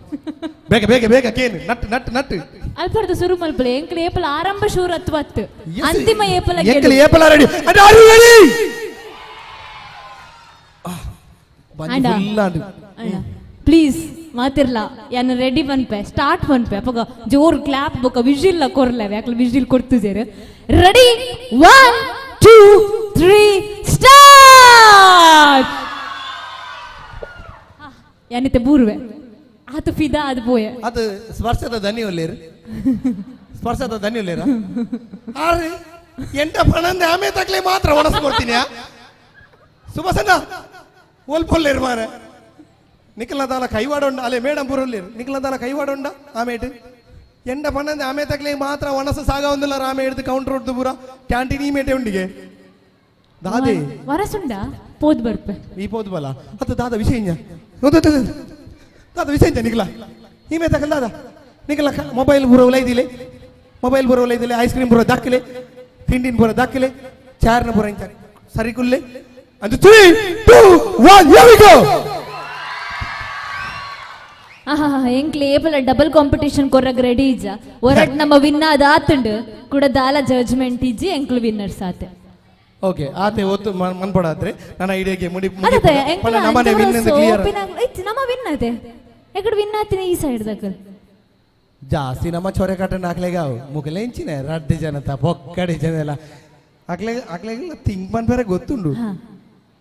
Speaker 11: ಬೇಗ ಬೇಗ ಬೇಗ ಕೇನು ನಟ್ ನಟ್ ನಟ್
Speaker 4: ಅಲ್ಪರ್ದು ಸುರು ಮಲ್ಪಲೆ ಎಂಕ್ಲ ಏಪಲ ಆರಂಭ ಶೂರ ಅತ್ವತ್ತು ಅಂತಿಮ ಏಪಲ
Speaker 11: ಎಂಕಲ್ ಏಪಲ ready and are you ready
Speaker 4: ಅಂಡ ಪ್ಲೀಸ್ ಮಾತಿರ್ಲ ಯಾನ್ ರೆಡಿ ಪನ್ಪೆ ಸ್ಟಾರ್ಟ್ ಪನ್ಪೆ ಅಪಗ ಜೋರ್ ಕ್ಲಾಪ್ ಬೊಕ್ಕ ವಿಜಿಲ್ ಕೊರ್ಲವೆ ಯಾಕಲ ವಿಜಿಲ್ ಕೊಡ್ತಿದ್ದೇರು. Ready 1 2 3 start. ಯಾನಿತೆ ಬೂರ್ವೆ ಆತು ಫಿದಾ ಅದು ಪೋಯೆ
Speaker 11: ಅದು ಸ್ಪರ್ಶದ ದನಿ ಒಲ್ಲೇರು ಸ್ಪರ್ಶದ ದನಿ ಒಲ್ಲೇರ ಆರೆ ಎಂಟ ಪಣಂದೆ ಆಮೆ ತಕ್ಲೆ ಮಾತ್ರ ಒಣಸ್ಕೊಡ್ತೀನಿ ಸುಭಸಣ್ಣ ಓಲ್ಪೊಲ್ಲೇರು ಮಾರೆ ನಿಖಲ ದಾಲ ಕೈವಾಡ ಉಂಡ ಅಲ್ಲೇ ಮೇಡಮ್ ಬುರೊಲ್ಲೇರು ನಿಖಲ ದಾಲ ಕೈವಾಡ ಉಂಡ ಆಮೇಟು ಎಂಡ ಪಣ್ಣಂದೆ ಆಮೆ ತಕ್ಲೆ ಮಾತ್ರ ಒಣಸ ಸಾಗ ಒಂದಿಲ್ಲ ರಾಮೆ ಹಿಡ್ದು ಕೌಂಟರ್ ಹೊಡ್ದು ಪೂರ ಕ್ಯಾಂಟೀನ್ ಈ ಮೇಟೆ ಉಂಡಿಗೆ ದಾದೆ
Speaker 4: ವರಸುಂಡ ಪೋದ್ ಬರ್ಪೆ
Speaker 11: ಈ ಪೋದ್ ಬಲ ಅದು ದಾದ ವಿಷಯ ಇಂಜ ದಾದ ವಿಷಯ ಇಂಜ ನಿಖಲ ಈ ಮೇ ತಕಲ್ ದಾದ ನಿಖಲ ಮೊಬೈಲ್ ಪೂರ ಉಲೈದಿಲೆ ಮೊಬೈಲ್ ಪೂರ ಉಲೈದಿಲೆ ಐಸ್ ಕ್ರೀಮ್ ಪೂರ ದಾಖಲೆ ತಿಂಡಿನ ಪೂರ ದಾಖಲೆ ಚಾರ್ನ ಪೂರ ಇಂಚ ಸರಿ ಕುಲ್ಲೆ ಅಂದು 3 2 1 here we go.
Speaker 4: ಆಹಾ ಎಂಕ್ಲೆ ಏಪಲ ಡಬಲ್ ಕಾಂಪಿಟೇಷನ್ ಕೊರ್ರಗ್ ರೆಡಿ ಇಜ್ಜ ಒರಟ್ ನಮ್ಮ ವಿನ್ ಅದ ಆತುಂಡು ಕೂಡ ದಾಲ ಜಡ್ಜ್ಮೆಂಟ್ ಇಜ್ಜಿ ಎಂಕ್ಲು ವಿನ್ನರ್ಸ್ ಆತೆ.
Speaker 11: ಓಕೆ ಆತೆ ಒತ್ತು ಮನ್ಪಡಾತ್ರೆ ನನ್ನ ಐಡಿಯಾಗೆ ಮುಡಿ
Speaker 4: ಅದೇ
Speaker 11: ಪಂಡ ನಮ್ಮನೆ ವಿನ್ ಅಂತ ಕ್ಲಿಯರ್
Speaker 4: ನಮ್ಮ ವಿನ್ ಅದೇ ಎಕಡೆ ವಿನ್ ಆತಿನ ಈ ಸೈಡ್ ದಕಲ್
Speaker 11: ಜಾಸ್ತಿ ನಮ್ಮ ಚೊರೆ ಕಟ್ಟಂಡ್ ಹಾಕ್ಲೆಗಾವು ಮುಗಲೆ ಇಂಚಿನ ರಡ್ಡೆ ಜನತ ಬೊಕ್ಕಡೆ ಜನ ಎಲ್ಲ ಅಕ್ಲೆ ಅಕ್ಲೆಗೆಲ್ಲ ಥಿಂಕ್ ಮನ್ಪರೆ ಗೊತ್ತುಂಡು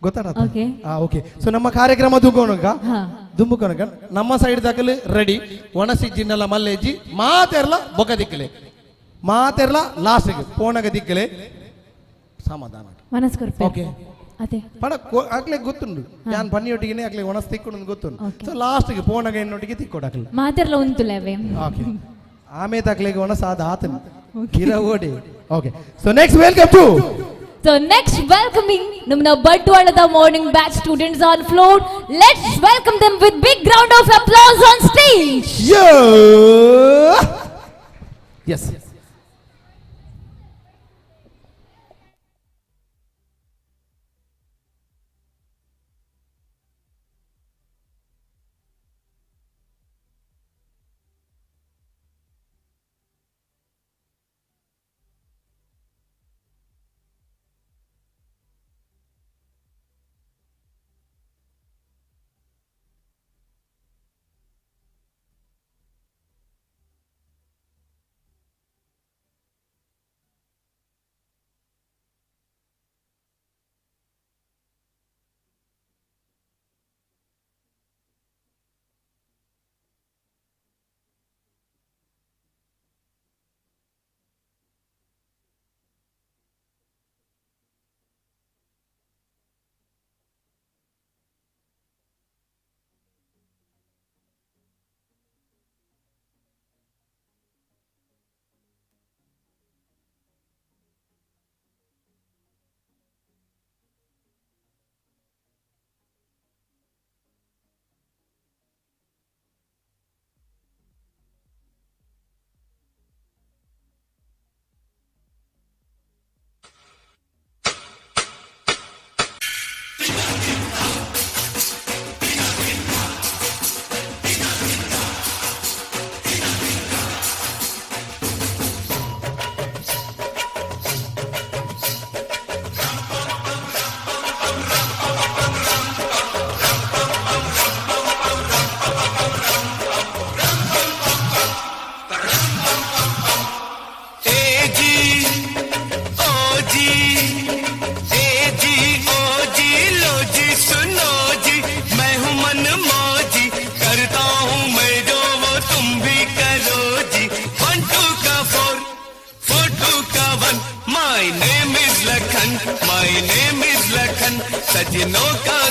Speaker 11: ಗೊತ್ತಾಡ
Speaker 4: ಓಕೆ
Speaker 11: ಓಕೆ ಸೊ ನಮ್ಮ ಕಾರ್ಯಕ್ರಮ ದುಂಬುಕೊನಗ ದುಂಬುಕೊನಗ ನಮ್ಮ ಸೈಡ್ ದಾಕಲು ರೆಡಿ ಒಣಸಿ ಜಿನ್ನಲ ಮಲ್ಲೇಜಿ ಮಾತೆರ್ಲ ಬೊಕ ದಿಕ್ಕಲೆ ಮಾತೆರ್ಲ ಲಾಸ್ಟ್ಗೆ ಪೋಣಗ ದಿಕ್ಕಲೆ ಸಮಾಧಾನ
Speaker 4: ಮನಸ್ ಕೊರ್ಪೆ
Speaker 11: ಓಕೆ
Speaker 4: ಅದೇ
Speaker 11: ಪಣ ಅಕ್ಲೆ ಗೊತ್ತುಂಡು ಯಾನ್ ಪನ್ನಿಯೊಟ್ಟಿಗೆ ಅಕ್ಲೆ ಒಣಸ್ ತಿಕ್ಕೊಂಡು ಗೊತ್ತುಂಡು ಸೊ ಲಾಸ್ಟ್ಗೆ ಪೋಣಗ ಎನ್ನೊಟ್ಟಿಗೆ ತಿಕ್ಕೊಡಕ್ಲೆ
Speaker 4: ಮಾತೆರ್ಲ ಉಂತುಲವೆ.
Speaker 11: ಓಕೆ ಆಮೇ ತಕ್ಲೆಗೆ ಒಣಸ ಅದ ಆತನ ಗಿರ ಓಡಿ. Okay so next welcome to
Speaker 4: So next welcoming Namna Batwalada morning batch students on floor. Let's welcome them with big round of applause on stage.
Speaker 11: Yeah. Yes.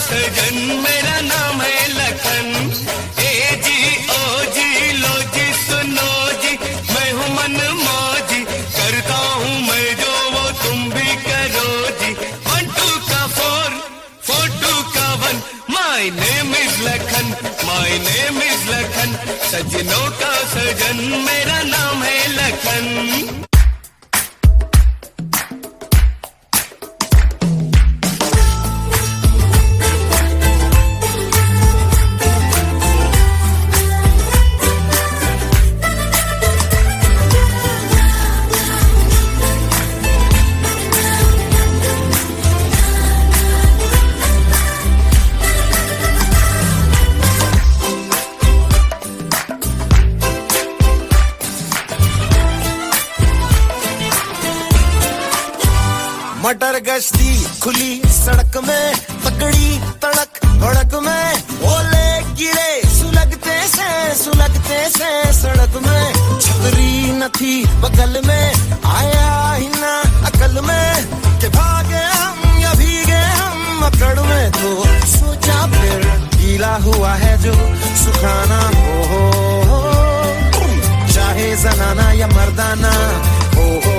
Speaker 16: सजन, मेरा नाम है लखन। ए जी ओ जी लो जी सुनो जी, मैं हूँ मन मौजी, करता हूँ मैं जो वो तुम भी करो जी। 1 2 का 4, 4 2 का 1, my name is Lakhan, my name is Lakhan. सजनों का सजन, मेरा नाम है लखन।
Speaker 3: मटर गश्ती खुली सड़क में, तकड़ी तड़क भड़क में, ओले गिरे सुलगते से सुलगते से सड़क में। छतरी न थी बगल में, आया ही ना अकल में, कि भागे हम या भीगे हम अकड़ में। तो सोचा फिर गीला हुआ है जो सुखाना हो, चाहे जनाना या मर्दाना हो, हो।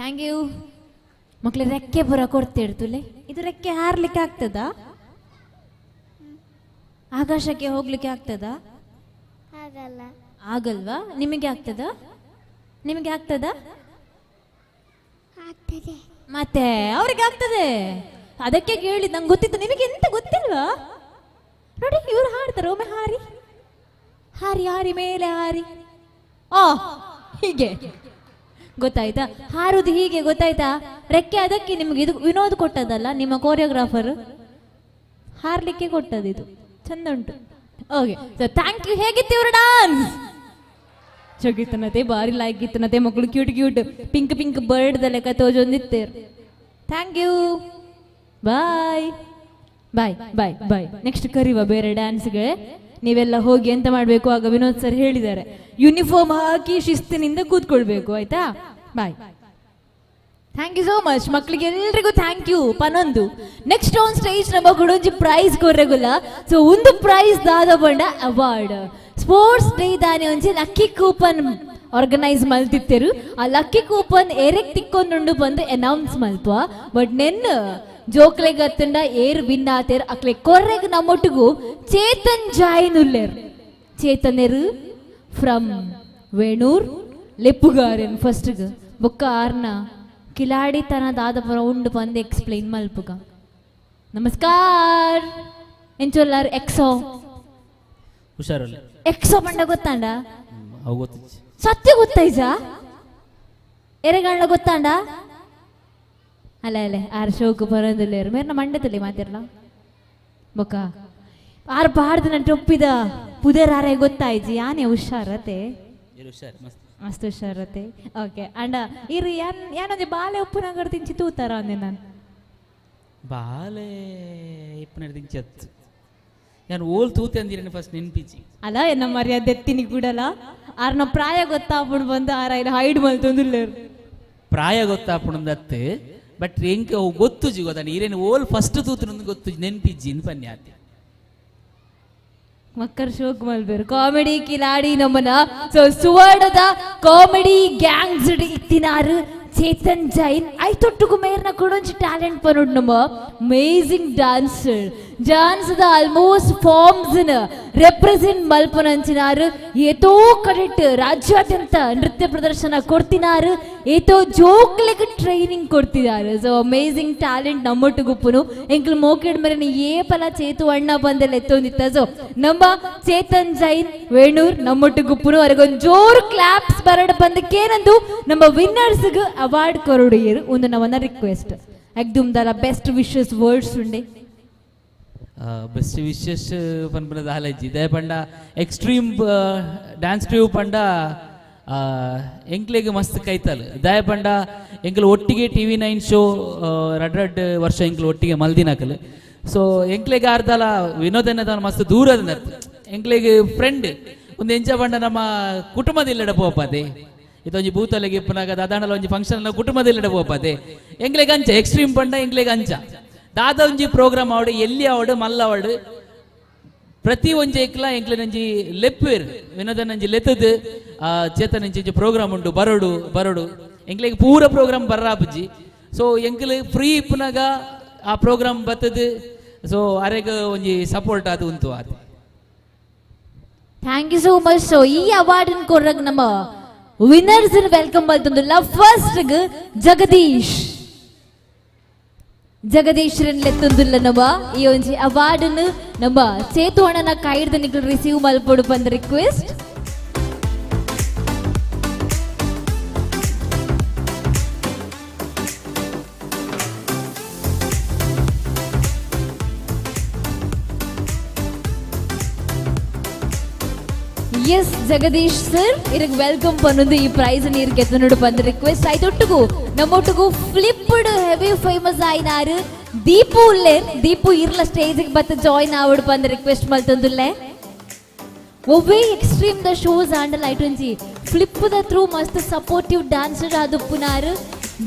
Speaker 4: Thank you. ಮಕ್ಳು ರೆಕ್ಕೆ ಪೂರ ಕೊಡ್ತಿರ್ತುಲೆ, ಇದು ರೆಕ್ಕೆ ಹಾರ್ಲಿಕ್ಕೆ ಆಗ್ತದಾ? ಆಕಾಶಕ್ಕೆ ಹೋಗ್ಲಿಕ್ಕೆ ಆಗ್ತದಾ?
Speaker 22: ಆಗಲ್ಲ.
Speaker 4: ಆಗಲ್ವಾ? ನಿಮಗೆ ಆಗ್ತದಾ? ನಿಮಗೆ ಆಗ್ತದಾ?
Speaker 22: ಆಗ್ತದೆ.
Speaker 4: ಮತ್ತೆ ಅವ್ರಿಗೆ ಆಗ್ತದೆ, ಅದಕ್ಕೆ ಕೇಳಿ ನಂಗೆ ಗೊತ್ತಿತ್ತು. ನಿಮಗೆ ಎಂತ ಗೊತ್ತಿಲ್ವಾ? ನೋಡಿ ಇವ್ರು ಹಾಡ್ತಾರೆ, ಒಮ್ಮೆ ಹಾರಿ ಹಾರಿ ಹಾರಿ ಮೇಲೆ ಹಾರಿ. ಆ ಹೀಗೆ ಗೊತ್ತಾಯ್ತಾ ಹಾರುದು? ಹೀಗೆ ಗೊತ್ತಾಯ್ತಾ? ರೆಕ್ಕೆ ಅದಕ್ಕೆ ನಿಮ್ಗೆ ಇದು ವಿನೋದ್ ಕೊಟ್ಟದಲ್ಲ ನಿಮ್ಮ ಕೋರಿಯೋಗ್ರಾಫರ್, ಹಾರ್ಲಿಕ್ಕೆ ಕೊಟ್ಟದ್ದು ಇದು. ಚಂದ ಉಂಟು. ಓಕೆ, ಸೊ thank you. ಹೇಗಿತ್ತು ಇವ್ರ ಡಾನ್ಸ್? ಚಗಿತನತೆ ಬಾರಿ ಲೈಕ್ ಇತ್ತನತೆ ಮಕ್ಕಳು, cute cute pink pink bird ಲೆಕ್ಕ ತೋಜೊಂದಿತ್ತೇರು. Thank you, bye bye bye bye. Next ಕರೀವ ಬೇರೆ ಡ್ಯಾನ್ಸ್ಗೆ. ನೀವೆಲ್ಲ ಹೋಗಿ ಎಂತ ಮಾಡಬೇಕು ಆಗ ವಿನೋದ್ ಸರ್ ಹೇಳಿದ್ದಾರೆ, ಯೂನಿಫಾರ್ಮ್ ಹಾಕಿ ಶಿಸ್ತಿನಿಂದ ಕೂತ್ಕೊಳ್ಬೇಕು, ಆಯ್ತಾ? Bye, thank you so much ಮಕ್ಕಳಿಗೆ ಎಲ್ರಿಗೂ thank you. ಪನೊಂದು ನೆಕ್ಸ್ಟ್ ಆನ್ ಸ್ಟೇಜ್ ನಮ್ಮ ಗುಡೊಂಜಿ ಪ್ರೈಸ್ ಕೊರ್ರೆಗುಲ್ಲ. ಸೊ ಒಂದು ಪ್ರೈಸ್ ದಾದ ಬಂಡ ಅವಾರ್ಡ್ ಸ್ಪೋರ್ಟ್ಸ್ ಡೇ ದಾನೆ ಒಂಜಿ ಲಕ್ಕಿ ಕೂಪನ್ ಆರ್ಗನೈಸ್ ಮಲ್ತಿತ್ತೆರು. ಆ ಲಕ್ಕಿ ಕೂಪನ್ ಎರೆಕ್ ತಿಕ್ಕೊಂದುಂಡು ಬಂದು ಅನೌನ್ಸ್ ಮಲ್ಪ. ಬಟ್ ನೆನ್ ಜೋಕ್ಲೆಗತ್ತಂಡ ಏರ್ ವಿನ್ ಆತೇರ್ ಅಕ್ಲೆ ಕೊರ್ರೆಗ್ ನಮ್ಮೊಟ್ಟಿಗೂ ಚೇತನ್ ಜಾಯಿನ್ ಉಲ್ಲೇರ್. ಚೇತನೆರು ಫ್ರಮ್ ವೇಣೂರ್. ಲೆಪ್ಪುಗಾರೆನ್ ಫಸ್ಟ್ಗ್ ಬೊಕ್ಕ ಆರ್ನ ಕಿಲಾಡಿ ತನ ದಾದ ಪುರ ಉಂಡು ಪಂದ್ ಎಕ್ಸ್ಪ್ಲೈನ್ ಮಲ್ಪುಗ. ನಮಸ್ಕಾರ ಎಂಚೊಲ್ಲಾರ್ ಎಕ್ಸೋ
Speaker 6: ಹುಷಾರಲ್ಲ
Speaker 4: ಎಕ್ಸೋ ಪಂಡ ಗೊತ್ತಾಂಡ?
Speaker 6: ಅವು ಗೊತ್ತಿಜ್ಜಿ.
Speaker 4: ಸತ್ಯ ಗೊತ್ತಾಯ್ಜ? ಎರೆಗಾಂಡ ಗೊತ್ತಾಂಡ? ಅಲ್ಲ ಅಲ್ಲ ಆರ್ ಶೋಕು ಬರೋದಿಲ್ಲ ಮೇರ್ನ ಮಂಡ್ಯದಲ್ಲಿ ಮಾತಿರಲ್ಲ ಬೊಕ್ಕ ಆರ್ ಪಾಡ್ದು ನನ್ನ ಟೊಪ್ಪಿದ ಪುದರ್ ಆರೆ ಗೊತ್ತಾಯ್ಜಿ ಯಾನೆ ಹುಷಾರತೆ ಮಸ್ತ್ ಹುಷಾರತೆ. ಓಕೆ ಅಂಡ ಇರು ಯಾನ್ ಯಾನೊಂಜಿ ಬಾಲೆ ಉಪ್ಪುನಗರ ತಿಂಚಿ ತೂತಾರ ಅಂದೆ ನಾನು
Speaker 6: ಬಾಲೆ ಇಪ್ಪನ ತಿಂಚತ್ ಯಾನ್ ಓಲ್ ತೂತೆ ಅಂದಿರೇನು ಫಸ್ಟ್ ನೆನ್ಪಿಜಿ
Speaker 4: ಅಲ್ಲ ಎನ್ನ ಮರ್ಯಾದೆ ಎತ್ತಿನಿ ಕೂಡಲ ಆರ್ನ ಪ್ರಾಯ ಗೊತ್ತಾಪುಂಡು ಬಂದು ಆರ ಇಲ್ಲ ಹೈಡ್ ಮಲ್ತೊಂದುಲ್ಲೇರು
Speaker 6: ಪ್ರಾಯ ಗೊತ್ತಾಪುಂಡತ್ತೆ ಬಟ್ ಎಂಕ ಅವು ಗೊತ್ತುಜಿ ಗೊತ್ತಾನೆ ಈರೇನು ಓಲ್ ಫಸ್ಟ್ ತೂತನೊಂದು ಗೊತ್ತುಜಿ ನೆನ್ಪಿಜ್ಜಿ ಇಂದ್ ಪನ್ಯಾತೆ
Speaker 4: ಮಕ್ಕರ್ ಶೋಕ್ ಮಲ್ಬೇರು ಕಾಮಿಡಿ ಕಿಲಾಡಿ ನಮ್ಮನ. ಸೊ ಸುವರ್ಣದ ಕಾಮಿಡಿ ಗ್ಯಾಂಗ್ಸ್ ಇತ್ತಿನಾರು ಚೇತನ್ ಜೈನ್ ಐತೊಟ್ಟುಗು ಮೇರ್ನ ಕೊಡೊಂಜಿ ಟ್ಯಾಲೆಂಟ್ ಪನೋಡ್ ನಮ್ಮ ಅಮೇಸಿಂಗ್ ಡ್ಯಾನ್ಸರ್ ಡ್ಯಾನ್ಸ್ದ ಆಲ್ಮೋಸ್ಟ್ ಫಾರ್ಮ್ಸ್ ರೆಪ್ರೆಸೆಂಟ್ ಮಲ್ಪನಂಚಿನಾರು ಏತೋ ಕಡೆಟ್ ರಾಜ್ಯಾದ್ಯಂತ ನೃತ್ಯ ಪ್ರದರ್ಶನ ಕೊಡ್ತಿನಾರು ಏತೋ ಜೋಕ್ಲೆಗ್ ಟ್ರೈನಿಂಗ್ ಕೊಡ್ತಿದ್ದಾರೆ. ಸೊ ಅಮೇಸಿಂಗ್ ಟ್ಯಾಲೆಂಟ್ ನಮ್ಮೊಟ್ಟುಗುಪ್ಪುನು ಎಂಕ್ಲು ಮೋಕೆಡ್ ಮೇರೆನ ಏಪಲ ಚೇತು ಅಣ್ಣ ಬಂದೆಲ್ಲ ಎತ್ತೊಂದಿತ್ತ. ಸೊ ನಮ್ಮ ಚೇತನ್ ಜೈನ್ ವೇಣೂರ್ ನಮ್ಮೊಟ್ಟುಗುಪ್ಪುನು ಅವ್ರಿಗೊಂದು ಜೋರು ಕ್ಲಾಪ್ಸ್ ಬರಡ ಬಂದಕ್ಕೇನಂದು ನಮ್ಮ ವಿನ್ನರ್ಸ್ಗೆ ಅವಾರ್ಡ್ ಕೊರೊಡಿಯರು ಒಂದು ನಮ್ಮನ್ನ ರಿಕ್ವೆಸ್ಟ್ ಎಕ್ದುಮ್ದಲ ಬೆಸ್ಟ್ ವಿಶಸ್ ವರ್ಡ್ಸ್ ಉಂಡೆ.
Speaker 6: ಬೆಸ್ಟ್ ವಿಶಸ್ ಪನ್ಪುನದ ಆಲಜ್ಜಿ ದಯ ಪಂಡ ಎಕ್ಸ್ಟ್ರೀಮ್ ಡ್ಯಾನ್ಸ್ ಕ್ರೂ ಪಂಡ ಎಂಕ್ಲೆಗ್ ಮಸ್ತ್ ಕೈತಲ್ ದಯ ಪಂಡ ಎಂಕ್ಲು ಒಟ್ಟಿಗೆ TV9 show ರಡ್ ರಡ್ ವರ್ಷ ಎಂಕ್ಲು ಒಟ್ಟಿಗೆ ಮಲ್ದಿನಕಲ್. ಸೊ ಎಂಕ್ಲೆಗ್ ಆರ್ದಲ ವಿನೋದನ ಮಸ್ತ್ ದೂರದ ಎಂಕ್ಲೆಗ್ ಫ್ರೆಂಡ್ ಒಂದು ಎಂಚ ಪಂಡ ನಮ್ಮ ಕುಟುಂಬದಿಲ್ಲಡ ಪೋಪದೆ ಇದೊಂಜಿ ಬೂತಲೆಗೆ ಇಪ್ಪನಾಗ ದಾದಾಣಲ ಒಂಜಿ ಫಂಕ್ಷನ್ ಕುಟುಂಬದಿಲ್ಲಡ ಪೋಪದೆ ಎಂಕ್ಲೆಗ್ ಅಂಚ ಎಕ್ಸ್ಟ್ರೀಮ್ ಪಂಡ ಎಂಕ್ಲೆಗ್ ಅಂಚ ದಾದ ಒಂಜಿ ಪ್ರೋಗ್ರಾಮ್ ಆವಡು ಎಲ್ಲಿ ಆವಡು ಮಲ್ಲ ಆವಡು ಪ್ರತಿ ಒಂಜಿ ಐಕ್ಲ ಎಂಕ್ಲೆನಂಜಿ ಲೆಪ್ಪೇರ್ ವಿನೋದನಂಜಿ ಲೆತ್ತದು ಚೇತನಂಜಿ ಒಂಜಿ ಪ್ರೋಗ್ರಾಮ್ ಉಂಡು ಬರೋಡು ಬರೋಡು ಎಂಕ್ಲೆಗ್ ಪೂರ ಪ್ರೋಗ್ರಾಮ್ ಬರ್ರಾಪುಜಿ. ಸೊ ಎಂಕ್ಲೆ ಫ್ರೀ ಇಪ್ಪನಾಗ ಆ ಪ್ರೋಗ್ರಾಮ್ ಬತ್ತದು. ಸೊ ಅರೆಗ್ ಒಂಜಿ ಸಪೋರ್ಟ್ ಅದು ಉಂಟು ಅದು.
Speaker 4: Thank you so much. So ಈ ಅವಾರ್ಡ್ ಕೊಡ್ರಾಗ ನಮ್ಮ ವಿನ್ನರ್ಸ್ welcome ಮಲ್ತೊಂದುಲ್ಲ. ಫಸ್ಟ್ ಜಗದೀಶ್ ಜಗದೀಶ್ರನ್ ಲೆತ್ತೊಂದುಲ್ಲ ನಮ್ಮ ಈ ಒಂಜಿ ಅವಾರ್ಡ್ ನಮ್ಮ ಚೇತು ಅಣ್ಣನ ಕೈಡ್ದ ನಿಕ್ಲು ರಿಸೀವ್ ಮಲ್ಪೊಡು ಪಂದ್ ರಿಕ್ವೆಸ್ಟ್. ಎಸ್ ಜಗದೀಶ್ ಸರ್ ಇರಗ್ welcome ಪನ್ನೊಂದು ಈ ಪ್ರೈಸ್ ನೀರು ಗೆತ್ತನೋಡು ಬಂದ ರಿಕ್ವೆಸ್ಟ್ ಆಯ್ತೊಟ್ಟುಗು ನಮ್ಮೊಟ್ಟುಗು ಫ್ಲಿಪ್ಡ್ ಹೆವಿ ಫೇಮಸ್ ಆಯ್ನಾರು ದೀಪು ಉಲ್ಲೇರ್ ದೀಪು ಇರ್ಲ ಸ್ಟೇಜ್ ಬತ್ತ ಜಾಯಿನ್ ಆವಡು ಬಂದ ರಿಕ್ವೆಸ್ಟ್ ಮಲ್ತೊಂದುಲ್ಲೆ. ಒವ್ವೇ ಎಕ್ಸ್ಟ್ರೀಮ್ the shows ಆಂಡಲ್ ಐಟೊಂಜಿ ಫ್ಲಿಪ್ the through ಮಸ್ತ್ ಸಪೋರ್ಟಿವ್ ಡ್ಯಾನ್ಸರ್ ಆದುಪ್ಪುನಾರು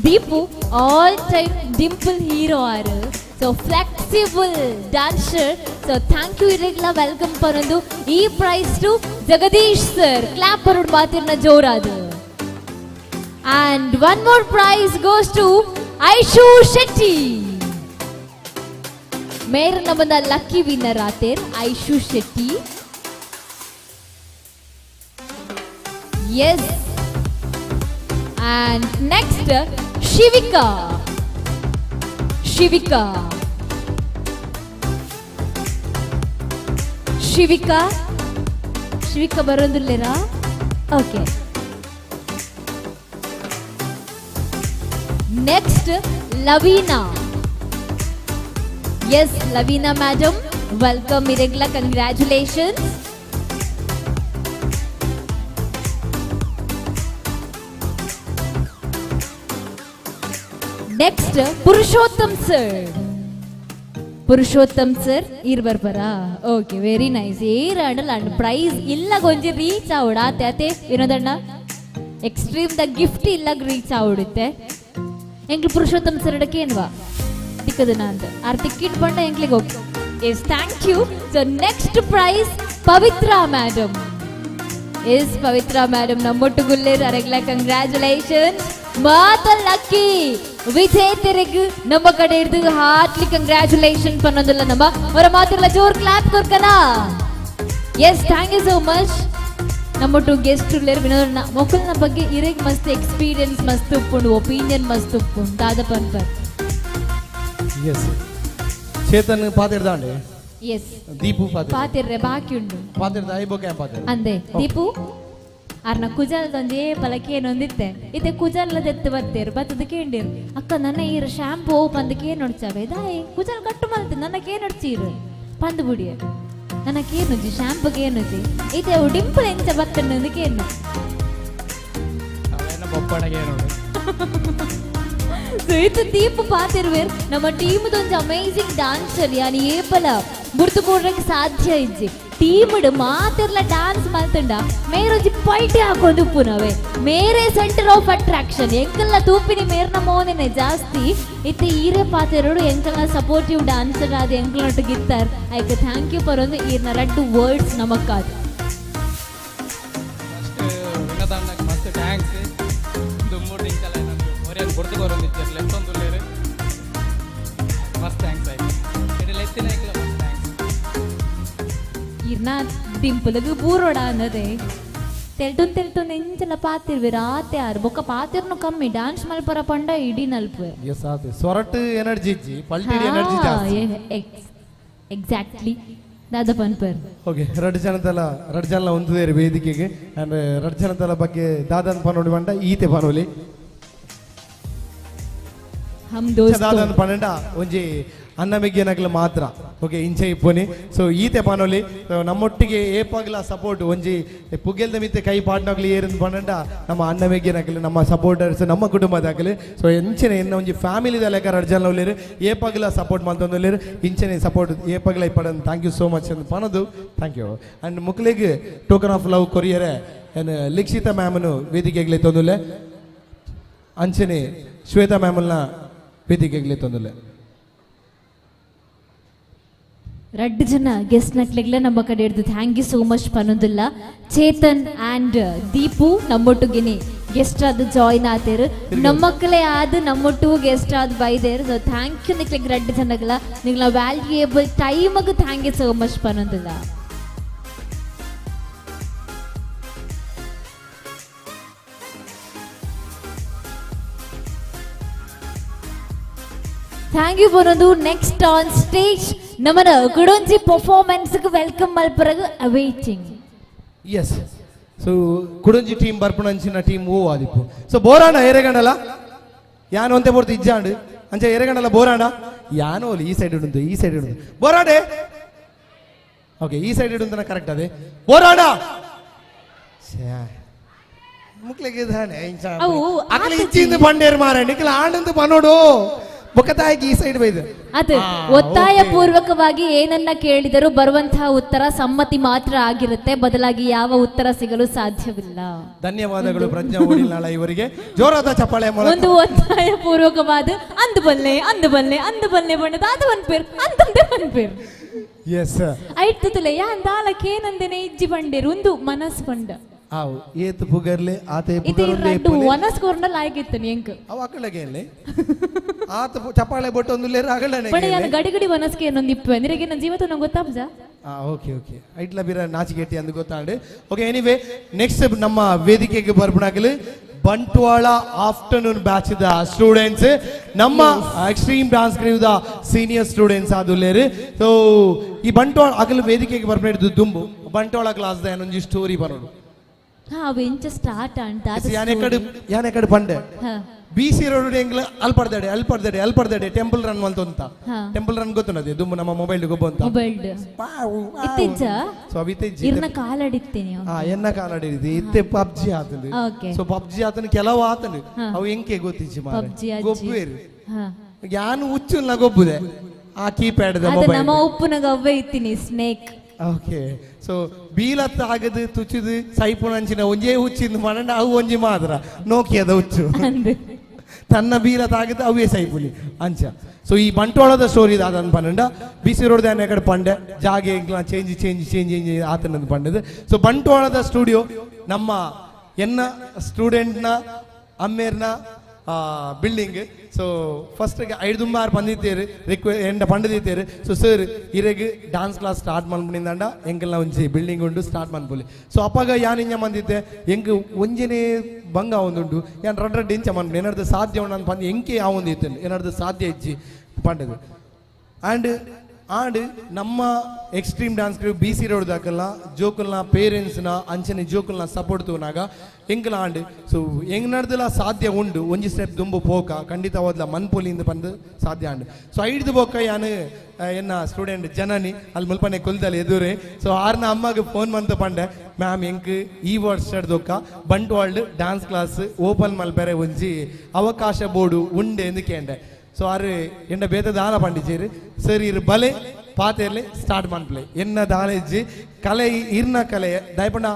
Speaker 4: Deepu all time dimple hero ಆರು. So flexible dancer. So thank you ಇರೆಗ್ಲ welcome ಪನೊಂದು ಈ prize to Jagadish sir clap ಬರೋಡು ಮಾತಿರ್ನ ಜೋರಾದು. And one more prize goes to Aishu Shetty. ಮೇರನ ಬಂದ lucky winner ಆತೇರ್ Aishu Shetty. Yes and next Shivika Shivika Shivika Shivika ಬರೋದಿಲ್ಲೇರಾ? Okay next Lavina. Yes Lavina madam welcome ಇರೆಗ್ಲ congratulations. Next Purushottam sir. Purushottam sir ಈರ್ ಬರ್ಬರಾ? Okay very nice. ಏರ್ ಅಂಡಲ್ಲ ಅಂಡ್ price ಇಲ್ಲ ಗೊಂಜಿ reach ಆವಡ ಆತೆ ಅತೆ ವಿನೋದಣ್ಣ extreme the gift ಇಲ್ಲ reach ಆವಡುತ್ತೆ. ಎಂಕ್ಲು Purushottam sir ಅಡಕ್ಕೆ ಏನ್ವಾ ತಿಕ್ಕದನ ಅಂತ ಆರ್ ತಿಕ್ಕಿಟ್ ಬಂಡ ಎಂಕ್ಲಿಗೆ okay. Yes thank you. So next prize Pavitra madam. Yes Pavitra madam ನಮ್ಮೊಟ್ಟುಗುಲ್ಲೇರ್ ಅರೆಗ್ಲ congratulations. ಮಾತ ಲಕ್ಕಿ ವಿಜೇತರಿಗ್ ನಮ್ಮ ಕಡೆ ಹಿಡಿದು ಹಾರ್ಟ್ಲಿ ಕಂಗ್ರ್ಯಾಚುಲೇಷನ್ ಪನ್ನೊಂದಿಲ್ಲ ನಮ್ಮ ಅವರ ಮಾತಿರಲ್ಲ ಜೋರ್ ಕ್ಲಾಪ್ ಕೊರ್ಕನ. Yes thank you so much. ನಮ್ಮೊಟ್ಟು ಗೆಸ್ಟ್ ಉಲ್ಲೇರು ವಿನೋದಣ್ಣ ಮೊಕಲ್ನ ಬಗ್ಗೆ ಇರೆಗ್ ಮಸ್ತ್ ಎಕ್ಸ್ಪೀರಿಯನ್ಸ್ ಮಸ್ತ್ ಉಪ್ಪುಂಡು, ಒಪೀನಿಯನ್ ಮಸ್ತ್ ಉಪ್ಪುಂಡು ದಾದ ಪನ್ಪರ್?
Speaker 11: ಎಸ್, ಚೇತನ್ ಪಾತಿರ್ದಾಂಡೆ.
Speaker 4: ಎಸ್,
Speaker 11: ದೀಪು ಪಾತಿರ್
Speaker 4: ಪಾತಿರ್ರೆ ಬಾಕಿ ಉಂಡು.
Speaker 11: ಪಾತಿರ್ದ ಐಬೋ ಕ್ಯಾಂಪ್ ಪಾತಿರ್
Speaker 4: ಅಂದೆ ದೀಪು ಅರ್ನ ಕುಜಲ್ದೊಂಜಿ ಏಪಲ ಕೇನೊಂದಿತ್ತೆ ಇತ್ತೆ ಕುಜಲ್ಲ ದೆತ್ತು ಬತ್ತೇರು ಬತ್ತದ ಕೇಂಡಿರು ಅಕ್ಕ ನನ್ನ ಈರು ಶಾಂಪೂ ಪಂದ್ ಕೇನೊಡ್ಚಾವೆ ದಾಯಿ ಕುಜಲ್ ಕಟ್ಟು ಮಲ್ತು ನನ್ನ ಕೇನೊಡ್ಚೀರು ಪಂದ್ ಬುಡಿಯ ನನ್ನ ಕೇನುಜಿ ಶಾಂಪು ಕೇನುಜಿ ಇತ್ತೆ ಅವು ಡಿಂಪಲ್ ಎಂಚ ಬತ್ತಣ್ಣು ಕೇನು ಸೊ ಇತ್ತು ದೀಪ ಪಾತಿರ್ವೇರ್ ನಮ್ಮ ಟೀಮ್ದೊಂದು ಅಮೇಸಿಂಗ್ ಡಾನ್ಸರ್ ಯಾನಿ ಏಪಲ ಗುರ್ತು ಕೊಡ್ರಕ್ಕೆ ಸಾಧ್ಯ ಇಜ್ಜಿ ಟೀಮ್ಡ್ ಮಾತಿರ್ಲ ಡಾನ್ಸ್ ಮಲ್ತುಂಡ ಮೇರೊಂಜಿ ಪಲ್ಟಿ ಹಾಕೊಂಡು ಉಪ್ಪುನವೆ ಮೇರೆ ಸೆಂಟರ್ ಆಫ್ ಅಟ್ರಾಕ್ಷನ್ ಎಂಕಲ್ನ ತೂಪಿನಿ ಮೇರ್ನ ಮೋನೆನೆ ಜಾಸ್ತಿ ಇತ್ತೆ ಈರೆ ಪಾತಿರೋಡು ಎಂಕಲ್ನ ಸಪೋರ್ಟಿವ್ ಡಾನ್ಸರ್ ಆದ ಎಂಕಲ್ನೊಟ್ಟು ಗಿತ್ತಾರ್ ಐಕ್ thank you ಪರೊಂದು ಈರ್ನ ರಡ್ಡು ವರ್ಡ್ಸ್ ನಮಕ್ಕಾದ.
Speaker 7: ಫಸ್ಟ್ ವಿನೋದಣ್ಣಗೆ ಮಸ್ತ್ thanks. ದುಮ್ಮೂರು ಇಂಚಲ ನಮ್ಗೆ ಒರಿಯನ್ ಗುರ್ತು ಲೆಫ್ಟ್ ಒಂದು ಮಸ್ತ್ thanks ಆಯ್ತು ಇಡೀ ಲೆತ್ತಿನ ಮಸ್ತ್ thanks.
Speaker 4: ಇರ್ನ ಡಿಂಪಲ್ಗ್ ಬೂರೋಡ ಅನ್ನದೆ ತೆಲ್ಟುನ್ ತೆಲ್ಟುನ್ ಎಂಚಲ ಪಾತಿರ್ವೆ ರಾತೆ ಆರು ಬೊಕ್ಕ ಪಾತಿರ್ನು ಕಮ್ಮಿ ಡಾನ್ಸ್ ಮಲ್ಪರ ಪಂಡ ಇಡೀ ನಲ್ಪುವೆ.
Speaker 11: ಎಸ್ ಆತೆ ಸೊರಟ್ ಎನರ್ಜಿ ಇಜ್ಜಿ ಪಲ್ಟಿಡಿ ಎನರ್ಜಿ ಜಾಸ್ತಿ.
Speaker 4: ಎಕ್ಸಾಕ್ಟ್ಲಿ ದಾದ ಪನ್ಪರ್.
Speaker 11: ಓಕೆ, ರಡ್ ಜನತಲ ರಡ್ ಜನಲ ಒಂದುದೇರು ವೇದಿಕೆಗೆ ಅಂಡ್ ರಡ್ ಜನತಲ ಬಗ್ಗೆ ದಾದನ್ ಪನೋಡಿ ಬಂಡ ಈತೆ ಪನೋಲಿ
Speaker 4: ಹಮ್ ದೋಸ್ತ
Speaker 11: ದಾದನ್ ಪನಂಡ ಒಂಜಿ ಅನ್ನಮಿಗ್ಗೆನಗಲು ಮಾತ್ರ. ಓಕೆ, ಇಂಚೆ ಇಪ್ಪುನಿ. ಸೊ ಈತೆ ಪನೋಲಿ ನಮ್ಮೊಟ್ಟಿಗೆ ಏಪಾಗ್ಲ ಸಪೋರ್ಟ್ ಒಂಜಿ ಪುಗೆಲ್ದ ಮಿತ್ತೆ ಕೈ ಪಾಡ್ನಗ್ಲು ಏರಿಂದ ಪನಂಡ ನಮ್ಮ ಅನ್ನಮಿಗ್ಗೆನಗಲು ನಮ್ಮ ಸಪೋರ್ಟರ್ಸ್ ನಮ್ಮ ಕುಟುಂಬದಾಗಲಿ. ಸೊ ಇಂಚೆನೆ ಎನ್ನ ಒಂಜಿ ಫ್ಯಾಮಿಲಿದ ಲೆಕ್ಕ ರಡ್ ಜನ ಉಲ್ಲೇರು ಏಪಾಗ್ಲ ಸಪೋರ್ಟ್ ಮಲ್ತೊಂದುಲ್ಲೇರು ಇಂಚೆನೆ ಸಪೋರ್ಟ್ ಏಪಾಗ್ಲ ಇಪ್ಪಡನ್ thank you so much ಅಂತ ಪನೋದು thank you. And ಮುಕ್ಲೆಗ್ ಟೋಕನ್ ಆಫ್ love ಕೊರಿಯರೆ ಏನ್ ಲಿಕ್ಷಿತಾ ಮ್ಯಾಮನು ವೇದಿಕೆಗ್ಲೆ ತೊಂದುಲ್ಲೆ ಅಂಚನೆ ಶ್ವೇತಾ ಮ್ಯಾಮನ್ನ ವೇದಿಕೆಗ್ಲೆ ತೊಂದುಲ್ಲೆ.
Speaker 4: ರಡ್ಡು ಜನ ಗೆಸ್ಟ್ ನಕ್ಲೆಗ್ಲ ನಮ್ಮ ಕಡೆ ಹಿಡ್ದು thank you so much ಪನೊಂದುಲ್ಲ. ಚೇತನ್ ಆ್ಯಂಡ್ ದೀಪು ನಮ್ಮೊಟ್ಟುಗೆನೆ ಗೆಸ್ಟ್ ಆದ್ ಜಾಯಿನ್ ಆತೇರು ನಮ್ಮಕ್ಕಲೇ ಆದ್ ನಮ್ಮೊಟ್ಟು ಗೆಸ್ಟ್ ಆದ್ ಬೈದೇರು. ಸೊ thank you ನಿಕ್ಲೆಗ್ ರಡ್ಡು ಜನಗಳ ನಿಗ್ಲ ವ್ಯಾಲ್ಯೂಯೇಬಲ್ ಟೈಮಗ್ thank you so much ಪನೊಂದುಲ್ಲ. Thank you ಪನೊಂದು next on stage ನಮನ ಕುಡೊಂಜಿ ಪರ್ಫಾರ್ಮೆನ್ಸ್ welcome ಮಲ್ಪರಗ್ awaiting.
Speaker 11: S, so ಕುಡೊಂಜಿ ಟೀಮ್ ಬರ್ಪುನಂಚಿನ ಟೀಮ್ ಓ ಆದಿಪ್ಪು. ಸೊ ಬೋರಾಣ ಏರೆಗಂಡಲ ಯಾನು ಒಂತೆ ಪೊರ್ತು ಇಜ್ಜಾಂಡು ಅಂಚ ಏರೆಗಂಡಲ ಬೋರಾಣ ಯಾನೋ ಈ ಸೈಡ್ ಉಂಟು ಈ ಸೈಡ್ ಉಂಟು ಬೋರಾಡೆ. ಓಕೆ, ಈ ಸೈಡ್ ಇಡುಂತನ ಕರೆಕ್ಟ್ ಅದೇ ಬೋರಾಣ ಮುಕ್ಲೆಗೆ ಅಕಲ ಇಚ್ಚಿಂದ ಬಂಡೇರು ಮಾರ ನಿಖಲ ಆಂಡಂದು ಪನೋಡು ಬೊಕ್ಕತಾಯಿಗೆ ಈ ಸೈಡ್ ಬೈದು
Speaker 4: ಅದು ಒತ್ತಾಯ ಪೂರ್ವಕವಾಗಿ ಏನನ್ನ ಕೇಳಿದರೂ ಬರುವಂತಹ ಉತ್ತರ ಸಮ್ಮತಿ ಮಾತ್ರ ಆಗಿರುತ್ತೆ, ಬದಲಾಗಿ ಯಾವ ಉತ್ತರ ಸಿಗಲು ಸಾಧ್ಯವಿಲ್ಲ.
Speaker 11: ಧನ್ಯವಾದಗಳು ಪ್ರಜ್ಞಾ ಓಡಿಲ್ನಾಳ ಇವರಿಗೆ ಜೋರಾದ ಚಪ್ಪಾಳೆ ಮೂಲಕ.
Speaker 4: ಒಂದು ಒತ್ತಾಯ ಪೂರ್ವಕವಾದ ಅಂದು ಬಲ್ಲೆ ಅಂದು ಬಲ್ಲೆ ಅಂದು ಬಲ್ಲೆ ಬಣ್ಣದ ಅದು ಒಂದ್ ಪೇರ್ ಅಂತಂದೆ ಒಂದ್ ಪೇರ್.
Speaker 11: ಎಸ್
Speaker 4: ಐತುಲೆ ಯಾಂದಾಲಕ್ಕೆ ಏನಂದೇನೆ ಇಜ್ಜಿ ಬಂಡೇರು ಒಂದು ಮನಸ್ ಬಂಡ
Speaker 11: ಆವು ಏತು ಪುಗರ್ಲೆ ಆತೆ
Speaker 4: ಪುಗರ್ಲೆ ವನಸ್ ಕೋರ್ನಲ್ ಆಗಿತ್ತು ಎಂಕ್
Speaker 11: ಅವ ಅಕಳಗೆ ಇಲ್ಲಿ ಆತ ಚಪ್ಪಾಳೆ ಬೊಟ್ಟು ಒಂದು ಲೇರ ಅಗಳನೆ
Speaker 4: ಬಡ ಯಾನ ಗಡಿ ಗಡಿ ವನಸ್ಕೆ ಏನೊಂದು ಇಪ್ಪು ನಿರಗೆ ನನ್ನ ಜೀವತ ನಂಗೆ ಗೊತ್ತಾಪ್ಜ.
Speaker 11: ಓಕೆ ಓಕೆ ಐಟ್ಲ ಬೀರ ನಾಚಿಗೆಟ್ಟಿ ಅಂದು ಗೊತ್ತಾಂಡು. ಓಕೆ, ಎನಿವೇ ನೆಕ್ಸ್ಟ್ ನಮ್ಮ ವೇದಿಕೆಗೆ ಬರ್ಪಣಾಗಲು Bantwal afternoon batch the students ನಮ್ಮ extreme dance crew the senior students ಆದುಲ್ಲೇರು. ಸೊ ಈ ಬಂಟ್ವಾಳ ಅಗಲು ವೇದಿಕೆಗೆ ಬರ್ಪಣ ದುಂಬು ಬಂಟ್ವಾಳ ಕ್ಲಾಸ್ the ಏನೊಂಜಿ ಸ್ಟೋರಿ ಬರೋಡು.
Speaker 4: ಅವು ಎಂಚ ಸ್ಟಾರ್ಟ್ ಅಂತ
Speaker 11: ಯಾನೆ ಕಡೆ ಪಂಡೆ ಬಿ ಸಿ ರೋಡ್ ಎಂಗ್ಲ ಅಲ್ಪಡ್ದಾಡೆ ಅಲ್ಪಡ್ದಾಡೆ ಅಲ್ಪಡ್ದಾಡೆ ಟೆಂಪಲ್ ರನ್ ಮಲ್ತೊಂತ ಟೆಂಪಲ್ ರನ್ ಗೊತ್ತುಂಡದೆ ದುಂಬು ನಮ್ಮ ಮೊಬೈಲ್ ಗೊಬ್ಬಂತ
Speaker 4: ಮೊಬೈಲ್ ಇತ್ತೆಜ್ಜ.
Speaker 11: ಸೊ ಅವಿತೆಜ್ಜಿ
Speaker 4: ಇರ್ನ ಕಾಲಡಿತ್ತೇನೆ.
Speaker 11: ಹಾ, ಎನ್ನ ಕಾಲಡಿದೆ ಇತ್ತೆ ಪಬ್ಜಿ ಆತಂದು. ಸೊ ಪಬ್ಜಿ ಆತನ ಕೆಲವು ಆತನು ಅವು ಎಂಕೆ ಗೊತ್ತಿಜ್ಜಿ ಮಾರೆ ಗೊಬ್ಬೇರು ಯಾನು ಹುಚ್ಚುಲ್ಲ ಗೊಬ್ಬುದೆ ಆ ಕೀಪ್ಯಾಡ್ the mobile
Speaker 4: ನಮ್ಮ ಉಪ್ಪುನಗ ಅವ್ವೆ ಇತ್ತೀನಿ ಸ್ನೇಕ್.
Speaker 11: ಓಕೆ, ಸೊ ಬೀಲತ್ತ ಆಗದು ತುಚಿದು ಸೈಪುನಂಚಿನ ಒಂಜೇ ಹುಚ್ಚಿಂದು ಮನಂಡ ಅವು ಒಂಜಿ ಮಾತ್ರ ನೋಕಿಯದ ಹುಚ್ಚು ತನ್ನ ಬೀಲತ್ತ ಆಗದು ಅವೇ ಸೈಪುಲಿ ಅಂಚ. ಸೊ ಈ ಬಂಟ್ವಾಳದ ಸ್ಟೋರಿ ದಾದನ್ ಪನ್ನಂಡ ಬಿ ಸಿ ರೋಡ್ ದಾನೆ ಕಡೆ ಪಂಡೆ ಜಾಗೆ ಎಂಕ್ಲ ಚೇಂಜ್ ಚೇಂಜ್ ಚೇಂಜ್ ಚೇಂಜ್ ಆತನಂದು ಪಂಡದು. ಸೊ ಬಂಟ್ವಾಳದ ಸ್ಟುಡಿಯೋ ನಮ್ಮ ಎನ್ನ ಸ್ಟೂಡೆಂಟ್ನ ಅಮ್ಮೇರ್ನ ಬಿಲ್ಡಿಂಗ್. ಸೊ ಫಸ್ಟ್ ಐದುಂಬಾರು ಬಂದಿತ್ತೇರು ರಿಕ್ವೆ ಎಂಡ ಪಂಡದಿತ್ತೇರು. ಸೊ ಸರ್ ಇರೆಗ್ ಡಾನ್ಸ್ ಕ್ಲಾಸ್ ಸ್ಟಾರ್ಟ್ ಮನ್ಪುನಿಂದಂಡ ಎಂಕಲ್ನ ಒಂಜಿ ಬಿಲ್ಡಿಂಗ್ ಉಂಡು ಸ್ಟಾರ್ಟ್ ಮನ್ಪುಲಿ. ಸೊ ಅಪಗ ಯಾನ್ ಇಂಜ ಮಂದಿತ್ತೆ ಎಂಕ್ ಒಂಜನೇ ಬಂಗ ಒಂದುಂಡು ಯಾನ್ ರಡ್ಡ ರಡ್ಡ ಇಂಚ ಮನ್ಪುನಿ ಏನಾರ್ದು ಸಾಧ್ಯ ಉಂಡು ಅಂತ ಪಂದು ಎಂಕೆ ಆವೊಂದು ಇತ್ತು ಏನಾರ್ದು ಸಾಧ್ಯ ಇಜ್ಜಿ ಪಂಡದು. ಆ್ಯಂಡ್ ಆಂಡ್ ನಮ್ಮ extreme dance crew B C road ದಾಕಲ್ಲ ಜೋಕುಲ್ನ ಪೇರೆಂಟ್ಸ್ನ ಅಂಚನೆ ಜೋಕುಲ್ನ ಸಪೋರ್ಟ್ ತೂನಾಗ ಎಂಕಲ ಆಂಡ್ ಸೊ ಹೆಂಗ್ ನಡ್ದಲ ಸಾಧ್ಯ ಉಂಡು ಒಂಜಿ ಸ್ಟೆಪ್ ದುಂಬು ಪೋಕ ಖಂಡಿತವಾದ್ಲ ಮನ್ಪೊಲಿಂದ ಬಂದು ಸಾಧ್ಯ ಆಂಡ್. ಸೊ ಐಡ್ದು ಬೋಕ ಯಾನು ಎನ್ನ ಸ್ಟೂಡೆಂಟ್ ಜನನಿ ಅಲ್ಲಿ ಮುಲ್ಪನೆ ಕುಲ್ದಲ್ಲಿ ಎದುರೆ. ಸೊ ಆರ್ನ ಅಮ್ಮಗೆ ಫೋನ್ ಮಂತ ಪಂಡೆ ಮ್ಯಾಮ್ ಎಂಕ್ ಈ ವರ್ಷದೊಕ್ಕ ಬಂಟ್ವಾಲ್ಡ್ ಡ್ಯಾನ್ಸ್ ಕ್ಲಾಸ್ ಓಪನ್ ಮಲ್ಪೆರೆ ಒಂಜಿ ಅವಕಾಶ ಬೋರ್ಡು ಉಂಡೆ ಎಂದು ಕೇಂಡೆ. ಸೊ ಆರು ಎಂಡ ಬೇತ ದಾಲ ಪಂಡಿಚೇರು ಸರ್ ಇರು ಬಲೆ ಪಾತೆರ್ಲೆ ಸ್ಟಾರ್ಟ್ ಮನ್ಪ್ಲೆ ಎನ್ನ ದಾಲೇಜಿ ಕಲೆ ಇರ್ನ ಕಲೆ ದಯಪಂಡ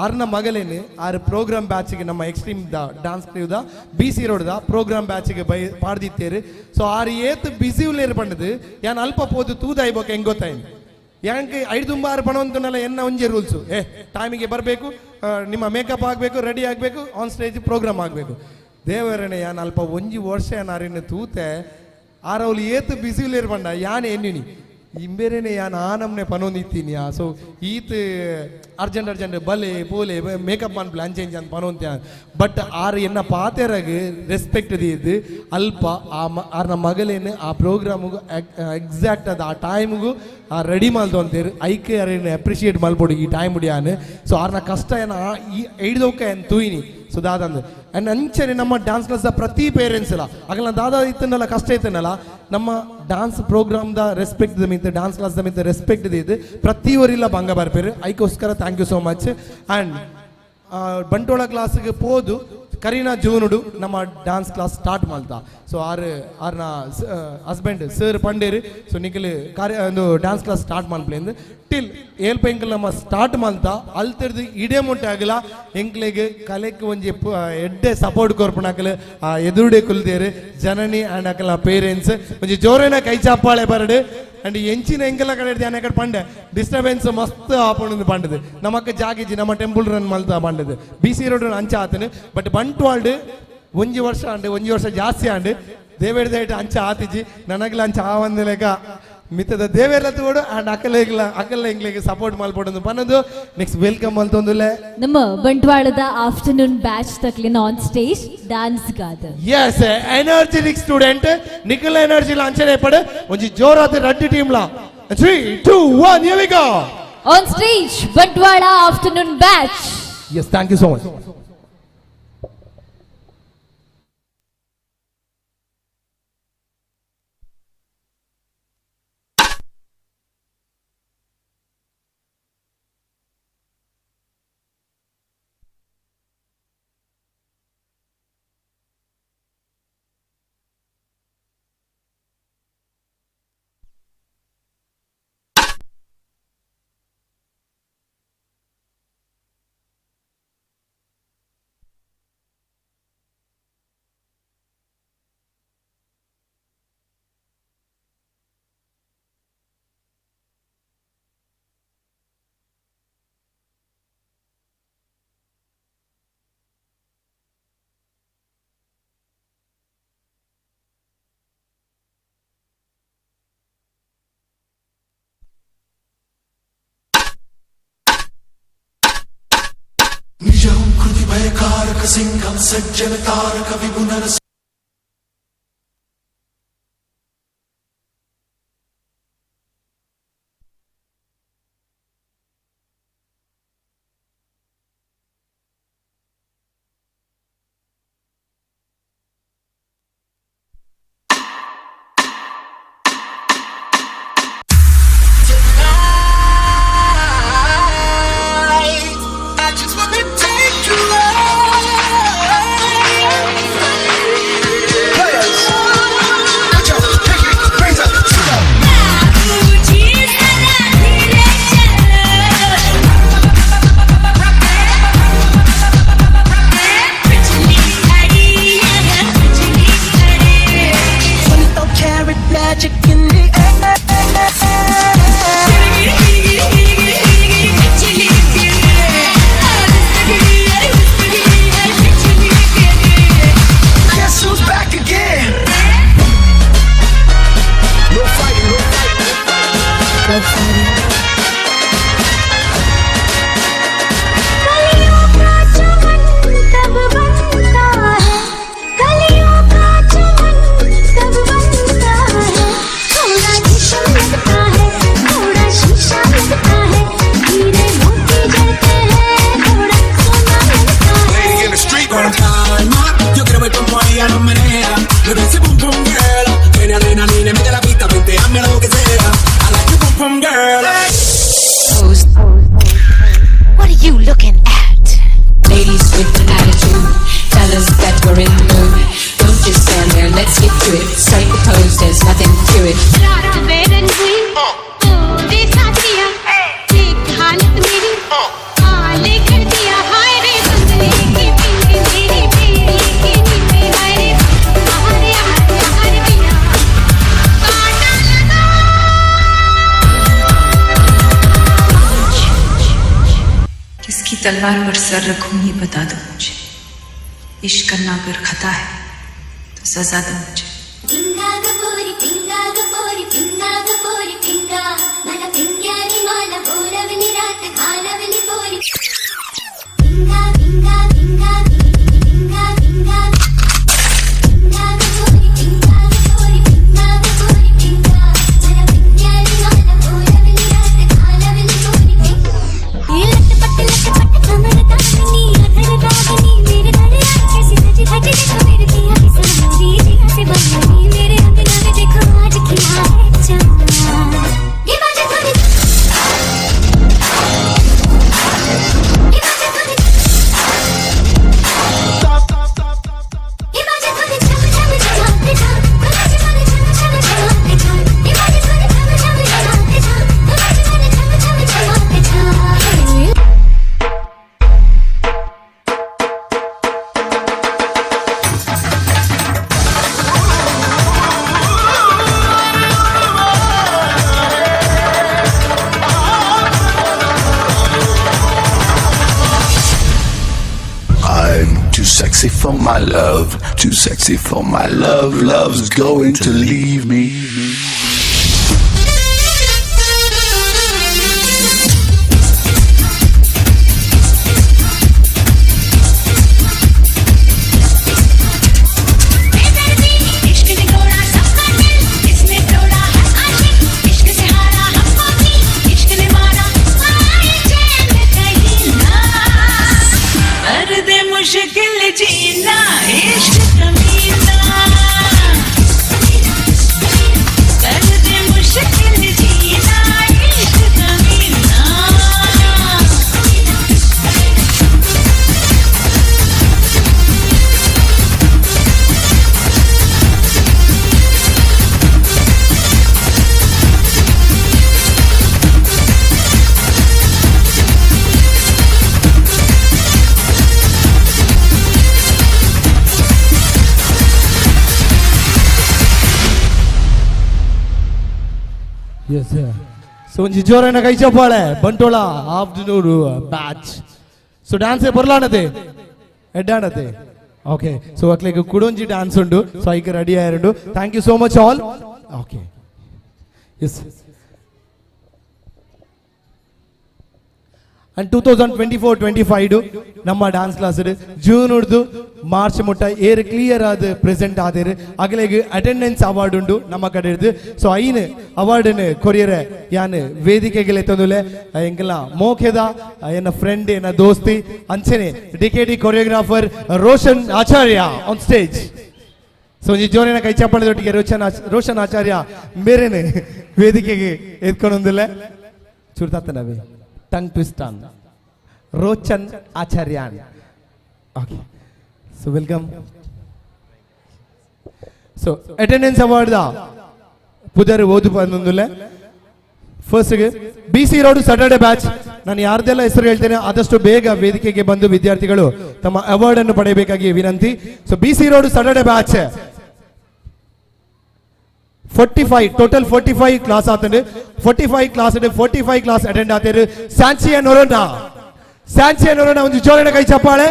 Speaker 11: ಆರ್ನ ಮಗಲೇನು ಆರು ಪ್ರೋಗ್ರಾಮ್ ಬ್ಯಾಚಿಗೆ ನಮ್ಮ ಎಕ್ಸ್ಟ್ರೀಮ್ the dance ಕ್ರೀವ್ದ ಬಿ ಸಿ ರೋಡ್ದ ಪ್ರೋಗ್ರಾಮ್ ಬ್ಯಾಚಿಗೆ ಬೈ ಪಾಡ್ದಿತ್ತೇರು. ಸೊ ಆರು ಏತ್ ಬಿಸಿ ಉಲ್ಲೇರು ಪಂಡದು ಯಾನ್ ಅಲ್ಪ ಪೋದು ತೂದಾಯ್ಬೋಕ ಹೆಂಗ್ ಗೊತ್ತಾಯ್ತು ಯಾಂಕ್ ಐದುಂಬಾರು ಪಣವಂತನಲ್ಲ ಎನ್ನ ಒಂಜಿ ರೂಲ್ಸು ಏ ಟೈಮಿಗೆ ಬರಬೇಕು, ನಿಮ್ಮ ಮೇಕಪ್ ಆಗಬೇಕು, ರೆಡಿ ಆಗಬೇಕು, ಆನ್ ಸ್ಟೇಜ್ ಪ್ರೋಗ್ರಾಮ್ ಆಗಬೇಕು. ದೇವರಣೆ ಯಾನ್ ಅಲ್ಪ ಒಂಜಿ ವರ್ಷ ಯಾನ್ ತೂತೆ ಆರವ್ಲು ಏತ್ ಬಿಸಿ ಉಲ್ಲೇರು ಪಂಡ ಯಾನ್ ಎನ್ನಿನಿ ಇಂಬೇರೇನೆ ಯಾನ್ ಆ ನಮ್ನೆ ಪನೊಂದಿತ್ತೀನಿ. ಸೊ ಈತ್ ಅರ್ಜೆಂಟ್ ಅರ್ಜೆಂಟ್ ಬಲೆ ಪೋಲೆ ಮೇಕಪ್ ಮನ್ಪ್ಲೆ ಅಂಚೆ ಇಂಚೆ ಅಂತ ಪನೊಂತ್ಯ. ಬಟ್ ಆರು ಎನ್ನ ಪಾತೆರಗ್ ರೆಸ್ಪೆಕ್ಟ್ ದೀದ್ ಅಲ್ಪ ಆ ಆರ್ನ ಮಗಲೇನು ಆ ಪ್ರೋಗ್ರಾಮಿಗೂ ಎಕ್ಸಾಕ್ಟ್ ಅದು ಆ ಟೈಮ್ಗೂ ಆ ರೆಡಿ ಮಲ್ತೊಂತೇರು ಐಕೆ ಅರೇನು ಅಪ್ರಿಷಿಯೇಟ್ ಮಲ್ಪೊಡು ಈ ಟೈಮ್ ಯಾನ್. ಸೊ ಆರ್ನ ಕಷ್ಟ ಏನ ಈ ಐಡ್ದೋಕ ಏನು ತೂಯಿನಿ. ಸೊ ದಾದಂದು ಆ್ಯಂಡ್ ಅಂಚನೆ ನಮ್ಮ ಡ್ಯಾನ್ಸ್ ಕ್ಲಾಸ್ದ ಪ್ರತಿ ಪೇರೆಂಟ್ಸ್ ಎಲ್ಲ ಆಗಲ್ಲ ದಾದಾ ಇತ್ತನಲ್ಲ ಕಷ್ಟ ಇತ್ತನಲ್ಲ ನಮ್ಮ ಡಾನ್ಸ್ ಪ್ರೋಗ್ರಾಮ್ದ ರೆಸ್ಪೆಕ್ಟ್ the ಮಿತ್ತು ಡ್ಯಾನ್ಸ್ ಕ್ಲಾಸ್ the ಮಿತ್ತು ರೆಸ್ಪೆಕ್ಟ್ ಇದು ಪ್ರತಿಯೊರಿಲ್ಲ ಭಂಗ ಬರ್ಪೇರು ಐಕೋಸ್ಕರ thank you so much. And Bantwal ಕ್ಲಾಸ್ಗೆ ಪೋದು ಕರೀನಾ ಜೂನುಡು ನಮ್ಮ ಡ್ಯಾನ್ಸ್ ಕ್ಲಾಸ್ ಸ್ಟಾರ್ಟ್ ಮಾಡ್ತಾ. ಸೊ ಆರು ಆರ್ನ ಹಸ್ಬೆಂಡ್ ಸರ್ ಪಂಡೇರು ಸೊ ನಿಖಿಲ್ ಕಾರ್ಯ ಒಂದು ಡ್ಯಾನ್ಸ್ ಕ್ಲಾಸ್ ಸ್ಟಾರ್ಟ್ ಮಾಡ್ಪ್ಲೇಂದು ಟಿಲ್ ಏಲ್ಪ ಎಂಕಲ್ ನಮ್ಮ ಸ್ಟಾರ್ಟ್ ಮಾಡ್ತಾ ಅಲ್ತಿರ್ದು ಇಡೇ ಮುಟ್ಟೆ ಆಗಲ್ಲ ಎಂಕ್ಲೆಗ್ ಕಲೆಕ್ ಒಂಜಿ ಎಡ್ಡೆ ಸಪೋರ್ಟ್ ಕೊರ್ಪಣಾಕಲ್ ಆ ಎದುರುಡೆ ಕುಲ್ದೇರು ಜನನಿ ಆ್ಯಂಡ್ ಅಕಲ ಪೇರೆಂಟ್ಸ್ ಒಂಜಿ ಜೋರೇನ ಕೈ ಚಾಪಾಳೆ ಬರಡು. ಅಂಡ್ ಎಂಚಿನ ಎಂಕೆಲ್ಲ ಕಡೆ ಧ್ಯಾನ ಕಡೆ ಪಂಡೆ ಡಿಸ್ಟರ್ಬೆನ್ಸ್ ಮಸ್ತ್ ಆಪಣದು ಪಂಡದು ನಮಕ್ ಜಾಗಿಜಿ ನಮ್ಮ ಟೆಂಪಲ್ ರನ್ ಮಲ್ತ ಪಂಡದು ಬಿ ಸಿ ರೋಡ್ ಅಂಚ ಆತನು. ಬಟ್ ಬಂಟ್ವಾಲ್ಡ್ ಒಂಜಿ ವರ್ಷ ಅಂಡ್ ಒಂಜಿ ವರ್ಷ ಜಾಸ್ತಿ ಅಂಡ್ ದೇವೇರ್ದ ಅಂಚ ಆತಿಜಿ ನನಗ್ಲ ಅಂಚ ಆ ಲೆಕ್ಕ ಮಿತ್ತದ ದೇವೇರ್ಲ ತೋಡು ಅಂಡ್ ಅಕಲೆಗ್ಲ ಅಕಲ್ಲ ಎಂಗ್ಲಿಗೆ ಸಪೋರ್ಟ್ ಮಲ್ಪೊಡೊಂದು ಪನ್ನದು. ನೆಕ್ಸ್ಟ್ welcome ಮಲ್ತೊಂದುಲೆ
Speaker 4: ನಮ್ಮ ಬಂಟ್ವಾಳದ ಆಫ್ಟರ್ನೂನ್ ಬ್ಯಾಚ್ ತಕ್ಲಿನ ಆನ್ ಸ್ಟೇಜ್ ಡಾನ್ಸ್ ಗಾದ.
Speaker 11: Yes energetic student Nikhil energy ಅಂಚನೆ ಪಡೆ ಒಂಜಿ ಜೋರಾದ ರಡ್ಡಿ ಟೀಮ್ ಲಾ 3 2 1 here we go.
Speaker 4: On stage Bantwal afternoon batch.
Speaker 11: Yes, thank you so much.
Speaker 16: निजं Kriti भयकारक सिंहं Sajjan Tarak विभुनर
Speaker 14: I just wanna take you away.
Speaker 5: do it. Strike the pose, there's nothing to it.
Speaker 8: रात बैरन हुई पूरे साथिया, एक हालत मेरी आले कर दिया। हाय रे बंगले के पिंग मेरी बेली के नीचे, हाय रे हारे हारे हारे पिया कांटा लगा।
Speaker 23: किसकी तलवार पर सर रखूं ये बता दो मुझे, इश्क करना अगर खता है तो सजा दो मुझे।
Speaker 8: पिंगा गपोरी पिंगा गपोरी पिंगा गपोरी पिंगा, मला पिंग्यारी माला बोलवली रात घालवली पोरी। पिंगा पिंगा पिंगा पिंगा पिंगा पिंगा गपोरी पिंगा गपोरी पिंगा गपोरी पिंगा, मला पिंग्यारी माला बोलवली रात घालवली पोरी। ये लटपट लटपट कमर दामिनी अधर रागनी, मेरे दर कैसी सज धज देखो मेरे पिया की सांवरी, जिया से बावरी मेरे अंगना में देखो आज खिला है चांद। ये बाजे थोड़ी ये बाजे थोड़ी ये बाजे थोड़ी छम छम छमाते छम, बाजे थोड़ी छम छम छमाते छम, ये बाजे थोड़ी छम छम छमाते छम, बाजे थोड़ी छम छम छमाते छम।
Speaker 24: I'm too sexy for my love, too sexy for my love, love's going to leave me.
Speaker 8: इश्क ने तोड़ा सबका दिल, इसने तोड़ा हर आशिक, इश्क से हारा हम भी, इश्क ने मारा आए चैन कहीं ना।
Speaker 5: दर्द मुश्किल जीना इश्क कमीना, दर्द मुश्किल जीना इश्क कमीना।
Speaker 11: ಎಸ್, ಸೊ ಒಂಜಿ ಜೋರನ ಕೈ ಚಪ್ಪಾಳೆ ಬಂಟೋಳ ಆಫ್ಟರ್ನೂನ್ ಬ್ಯಾಚ್. ಸೊ ಡ್ಯಾನ್ಸ್ ಬರಲಾಣತೆ ಎಡ್ಡಾಣತೆ. ಓಕೆ, ಸೊ ಅಕ್ಲೆಗ್ ಕುಡೊಂಜಿ ಡ್ಯಾನ್ಸ್ ಉಂಡು, ಸೊ ಐಕ್ ready ಆಯರುಂಡು. Thank you so much all. Okay, yes. And 2024-25 ನಮ್ಮ ಡ್ಯಾನ್ಸ್ ಕ್ಲಾಸ್ ಜೂನ್ ಉಡ್ದು ಮಾರ್ಚ್ ಮುಟ್ಟ ಏರ್ ಕ್ಲಿಯರ್ ಆದ ಪ್ರೆಸೆಂಟ್ ಆದೇರು ಅಗಲೆಗ್ ಅಟೆಂಡೆನ್ಸ್ ಅವಾರ್ಡ್ ಉಂಡು ನಮ್ಮ ಕಡೆ ಇಡ್ದು. ಸೊ ಐನ್ ಅವಾರ್ಡ್ನ ಕೊರಿಯರ್ ಯಾನ್ ವೇದಿಕೆಗೆ ಎತ್ತೊಂದುಲೆ ಎಂಕಲ ಮೋಕೆದ ಎನ್ನ ಫ್ರೆಂಡ್ ಎನ್ನ ದೋಸ್ತಿ ಅಂಚನೆ DKD choreographer Roshan Acharya on stage. So ಒಂಜಿ ಜೋರಿನ ಕೈ ಚಪ್ಪಾಳೆದೊಟ್ಟಿಗೆ ರೋಷನ್ ಆಚಾರ್ಯ ಮೇರೆನೆ ವೇದಿಕೆಗೆ ಎತ್ಕೊಂಡೊಂದುಲೆ ಚುರ್ತಾತನವೇ tongue twist on Rochan Acharyan. Okay, so welcome. So attendance award the ಪುದರ್ ಓದು ಬಂದೊಂದುಲೆ. ಫಸ್ಟ್ಗೆ BC road Saturday batch. ನಾನು ಯಾರ್ದೆಲ್ಲ ಹೆಸರು ಹೇಳ್ತೇನೆ ಆದಷ್ಟು ಬೇಗ ವೇದಿಕೆಗೆ ಬಂದು ವಿದ್ಯಾರ್ಥಿಗಳು ತಮ್ಮ ಅವಾರ್ಡ್ ಅನ್ನು ಪಡೆಯಬೇಕಾಗಿ ವಿನಂತಿ. So BC road Saturday batch 45 total 45 class ಆತಂಡು 45 class 45 class attend ಆತೇರು. ಸ್ಯಾಂಚಿಯ ನೊರೋನ ಸ್ಯಾಂಚಿಯ ನೊರೋನ ಒಂದು ಜೋರಣ ಕೈ ಚಪ್ಪಾಳೆ.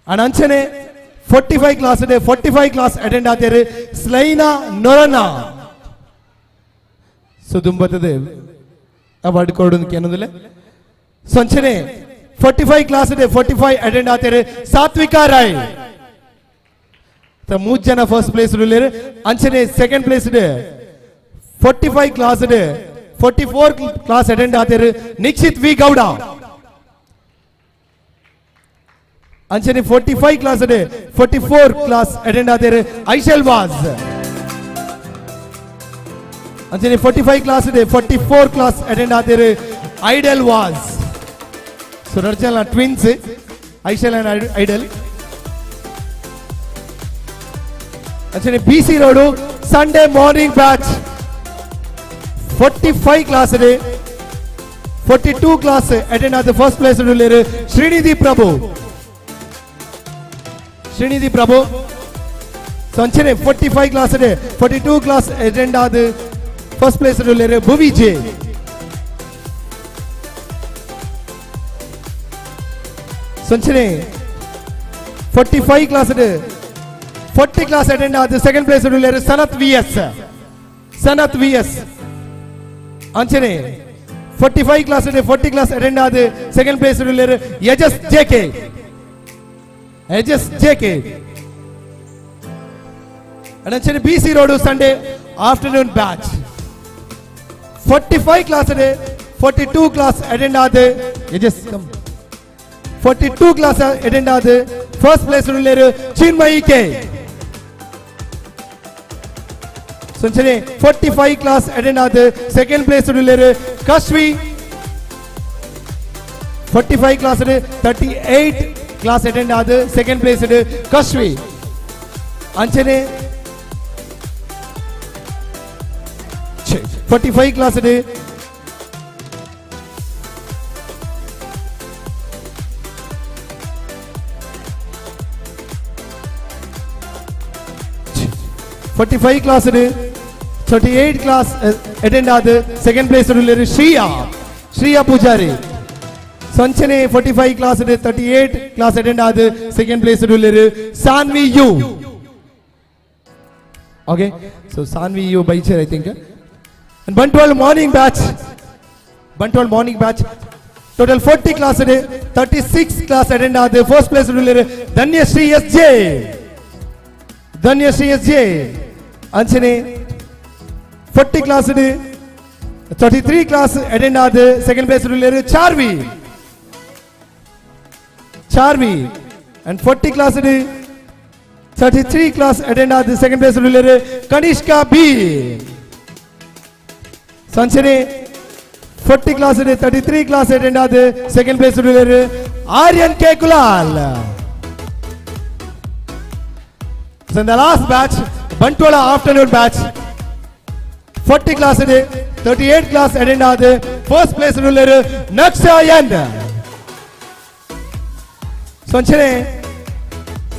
Speaker 11: ಅಂಡ್ ಅಂಚನೆ 45 ಕ್ಲಾಸ್ 45 ಕ್ಲಾಸ್ ಅಟೆಂಡ್ ಆತೇರು ಸ್ಲೈನಾ ನೊರೋನ. ಸೊ ದುಂಬತ್ತದೆ ಅವಾರ್ಡ್ ಕೊಡೋದಕ್ಕೆ ಏನೊಂದಿಲ್ಲ. ಸೊ ಅಂಚನೆ 45 ಕ್ಲಾಸ್ 45 ಅಟೆಂಡ್ ಆತೇರು ಸಾತ್ವಿಕಾ ರಾಯ್. ಮೂರು ಜನ ಫಸ್ಟ್ ಪ್ಲೇಸ್ ಅಂಚನೆ second place 45 class 44 class attend ಆತೇರು ನಿಕ್ಷಿತ್ ವಿ ಗೌಡ. ಅಂಚನೆ 45 ಕ್ಲಾಸ್ 44 ಕ್ಲಾಸ್ ಅಟೆಂಡ್ ಆತೇರು ಐಶಲ್ ವಾಸ್. ಅಂಚನೆ 45 ಕ್ಲಾಸ್ 44 ಕ್ಲಾಸ್ ಅಟೆಂಡ್ ಆತೇರು ಐಡಲ್ ವಾಸ್. ಸೊ ನಡ್ಚಲ್ಲ ಟ್ವಿನ್ಸ್ ಐಶಲ್ ಅಂಡ್ ಐಡಲ್. ಅಂಚನೆ B C road Sunday morning batch 45 class 42 class attend ಆದ ಫಸ್ಟ್ ಪ್ಲೇಸ್ ಉಲ್ಲೇರು ಶ್ರೀನಿಧಿ ಪ್ರಭು. ಶ್ರೀನಿಧಿ ಪ್ರಭು. ಸೊ ಅಂಚನೆ 45 ಕ್ಲಾಸ್ 42 ಕ್ಲಾಸ್ ಅಟೆಂಡ್ ಆದ ಫಸ್ಟ್ ಪ್ಲೇಸ್ ಉಲ್ಲೇರು ಭುವಿ ಜೆ. ಸೊ ಅಂಚನೆ 45 ಕ್ಲಾಸ್ 40 ಕ್ಲಾಸ್ ಅಟೆಂಡ್ ಆದ ಸೆಕೆಂಡ್ ಪ್ಲೇಸ್ ಉಲ್ಲೇರು Sanath V S. Sanath V S. ಅಂಚನೆ 45 ಕ್ಲಾಸ್ 40 ಕ್ಲಾಸ್ ಅಟೆಂಡ್ ಆದ ಸೆಕೆಂಡ್ ಪ್ಲೇಸ್ ಉಲ್ಲೇರು Yajas J K. Yajas J K. ಅಂಚನೆ B C road Sunday afternoon batch 45 class 42 class attend ಆದ Yajas come 42 class attend ಆದ first place ಉಲ್ಲೇರು Chinmayi K. ಸಂಚನೆ 45 class attend ಆದ second place ಉಲ್ಲೇರು ಕಶ್ವಿ. 45 ಕ್ಲಾಸ್ 38 ಕ್ಲಾಸ್ ಅಟೆಂಡ್ ಆದ ಸೆಕೆಂಡ್ ಪ್ಲೇಸ್ ಕಶ್ವಿ. ಅಂಚನೆ 45 class 45 class 38 class attend ಆದ ಸೆಕೆಂಡ್ ಪ್ಲೇಸ್ ಉಲ್ಲೇರು ಶ್ರೀಯಾ. ಶ್ರೀಯಾ ಪೂಜಾರಿ. ಸಂಚನೆ 45 ಕ್ಲಾಸ್ 38 ಕ್ಲಾಸ್ ಅಟೆಂಡ್ ಆದ ಸೆಕೆಂಡ್ ಪ್ಲೇಸ್ ಉಲ್ಲೇರು Sanvi U. Okay, so Sanvi U ಬೈಚರ್ I think. And Bantwal morning batch, Bantwal morning batch total 40 class 36 class attend ಆದ first place ಉಲ್ಲೇರು Dhanyashree S J. Dhanyashree S J. ಅಂಚನೆ 40 class 33 class attend ಆದ second place ಉಲ್ಲೇರು Charvi. Charvi. And 40 class 33 class attend ಆದ second place ಉಲ್ಲೇರು Kanishka B. ಸಂಚನೆ 40 class 33 class attend ಆದ second place ಉಲ್ಲೇರು Aryan K Kulal. So in the last batch, Bantwal afternoon batch 40 class 38 class attend ಆದ first place ಉಲ್ಲೇರು Naksha N. ಸಂಚನೆ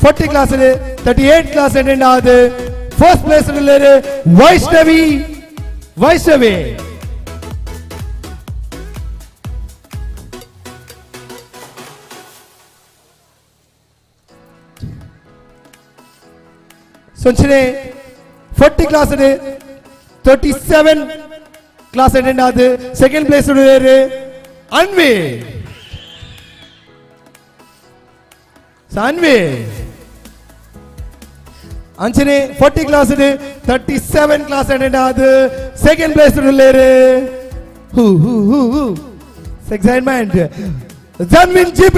Speaker 11: 40 class 38 class attend ಆದ first place ಉಲ್ಲೇರು ವೈಷ್ಣವಿ. ವೈಷ್ಣವಿ. ಸಂಚನೆ 40 ಕ್ಲಾಸ್ 37 ಕ್ಲಾಸ್ ಅಟೆಂಡ್ ಆದ ಸೆಕೆಂಡ್ ಪ್ಲೇಸ್ ಉಲ್ಲೇರು ಅನ್ವಿ. ಅನ್ವಿ. ಅಂಚನೆ 40 ಕ್ಲಾಸ್ 37 ಕ್ಲಾಸ್ ಅಟೆಂಡ್ ಆದ ಸೆಕೆಂಡ್ ಪ್ಲೇಸ್ ಉಲ್ಲೇರು ಹೂ ಹೂ ಹೂ ಹೂ excitement Janvin GP.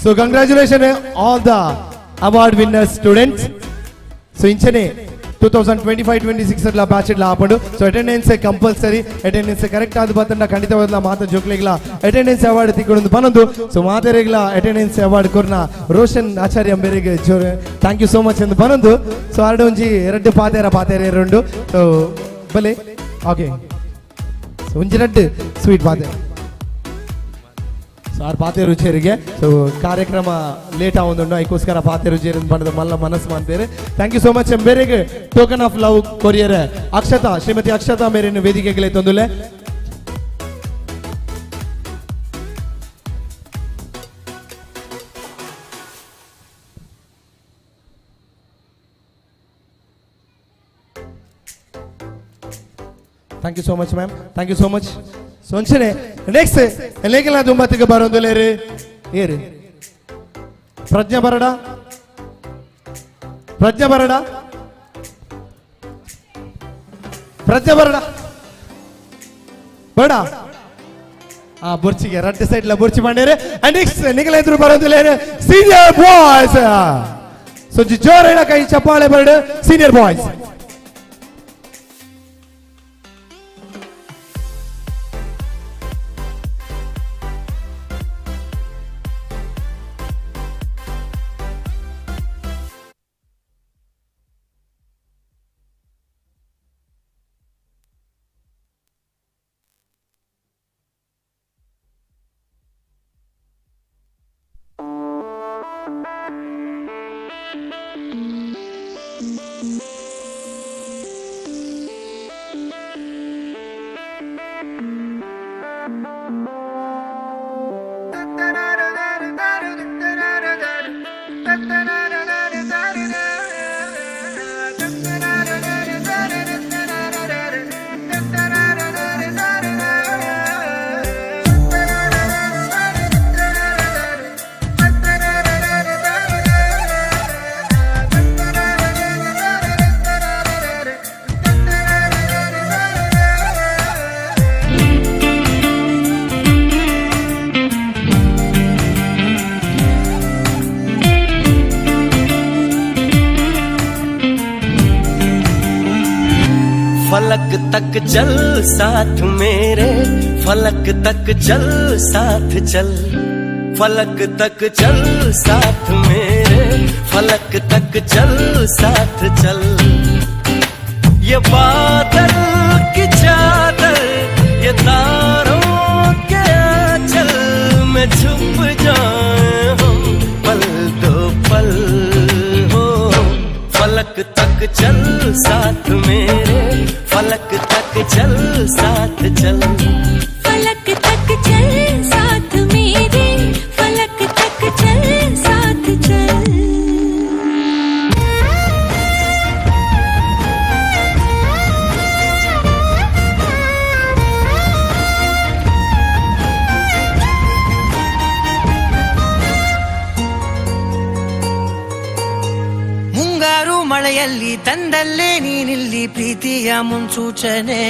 Speaker 11: So congratulation all the award winners students. So ಇಂಚನೆ 2025-26 ಅಡ್ಲ ಬ್ಯಾಚ್ ಇಡ್ಲ ಆಪಂಡು. So attendance compulsory, attendance correct ಆದ ಬತ್ತಂಡ ಖಂಡಿತವಾದ ಮಾತ ಜೋಕ್ಲೆಗ್ಲ ಅಟೆಂಡೆನ್ಸ್ ಅವಾರ್ಡ್ ತಿಕ್ಕೊಂಡು ಬನ್ನೊಂದು. ಸೊ ಮಾತೆರೆಗ್ಲ ಅಟೆಂಡೆನ್ಸ್ ಅವಾರ್ಡ್ ಕೊರ್ನ ರೋಷನ್ ಆಚಾರ್ಯ ಅಂಬೇರಿಗೆ ಜೋರ್ thank you so much ಎಂದು ಬನ್ನೊಂದು. ಸೊ ಆರ್ಡ ಒಂಜಿ ಎರಡು ಪಾತೇರ ಪಾತೇರ ಎರಡು. ಸೊ ಬಲೆ ಓಕೆ, ಸೊ ಒಂಜಿ ರಡ್ಡು ಸ್ವೀಟ್ ಪಾತೇರ. ಸೊ ಆರು ಪಾತೆ ರುಚಿಯರಿಗೆ. ಸೊ ಕಾರ್ಯಕ್ರಮ ಲೇಟ್ ಆವೊಂದುಂಡು, ಐಕೋಸ್ಕರ ಪಾತೆ ರುಚಿಯರು ಬಣ್ಣದ ಮಲ್ಲ ಮನಸ್ಸು ಮಾಡ್ತೇವೆ. Thank you so much. ಬೇರೆಗೆ token of love courier Akshata, Shrimati Akshata ಮೇರೆಯನ್ನು ವೇದಿಕೆಗೆ ತಂದುಲೆ. Thank you so much ma'am, thank you so much. So ಅಂಚನೆ ನೆಕ್ಸ್ಟ್ ಲೇಖನ ದುಂಬತ್ತಿಗೆ ಬರೋಂದುಲೇರು ಏರು ಪ್ರಜ್ಞಾ ಬರಡ. ಪ್ರಜ್ಞಾ ಬರಡ. ಪ್ರಜ್ಞಾ ಬರಡ ಬೇಡ. ಆ ಬುರ್ಚಿಗೆ ರಡ್ಡು ಸೈಡ್ ಲ ಬುರ್ಚಿ ಮಾಡ್ಯಾರೆ. ಅಂಡ್ ನೆಕ್ಸ್ಟ್ ನಿಗಲ ಎದುರು ಬರೋಂದುಲೇರು ಸೀನಿಯರ್ ಬಾಯ್ಸ್. ಸೊ ಜೋರೇನ ಕೈ ಚಪ್ಪಾಳೆ ಬರಡು ಸೀನಿಯರ್ ಬಾಯ್ಸ್.
Speaker 1: फलक तक चल साथ मेरे, फलक तक चल साथ चल, फलक तक चल साथ मेरे, फलक तक चल साथ चल। ये बादल की चादर, ये तारों के आंचल में छुप जाए हम पल दो पल हो। फलक तक चल साथ मेरे, फलक तक चल साथ चल,
Speaker 5: फलक तक चल साथ मेरे, फलक तक चल साथ चल।
Speaker 10: ಮುಂಗಾರು ಮಳೆಯಲ್ಲಿ ತಂದಲ್ಲೇ ನೀನಿಲ್ಲಿ ಪ್ರೀತಿಯ ಮುನ್ಸೂಚನೆ,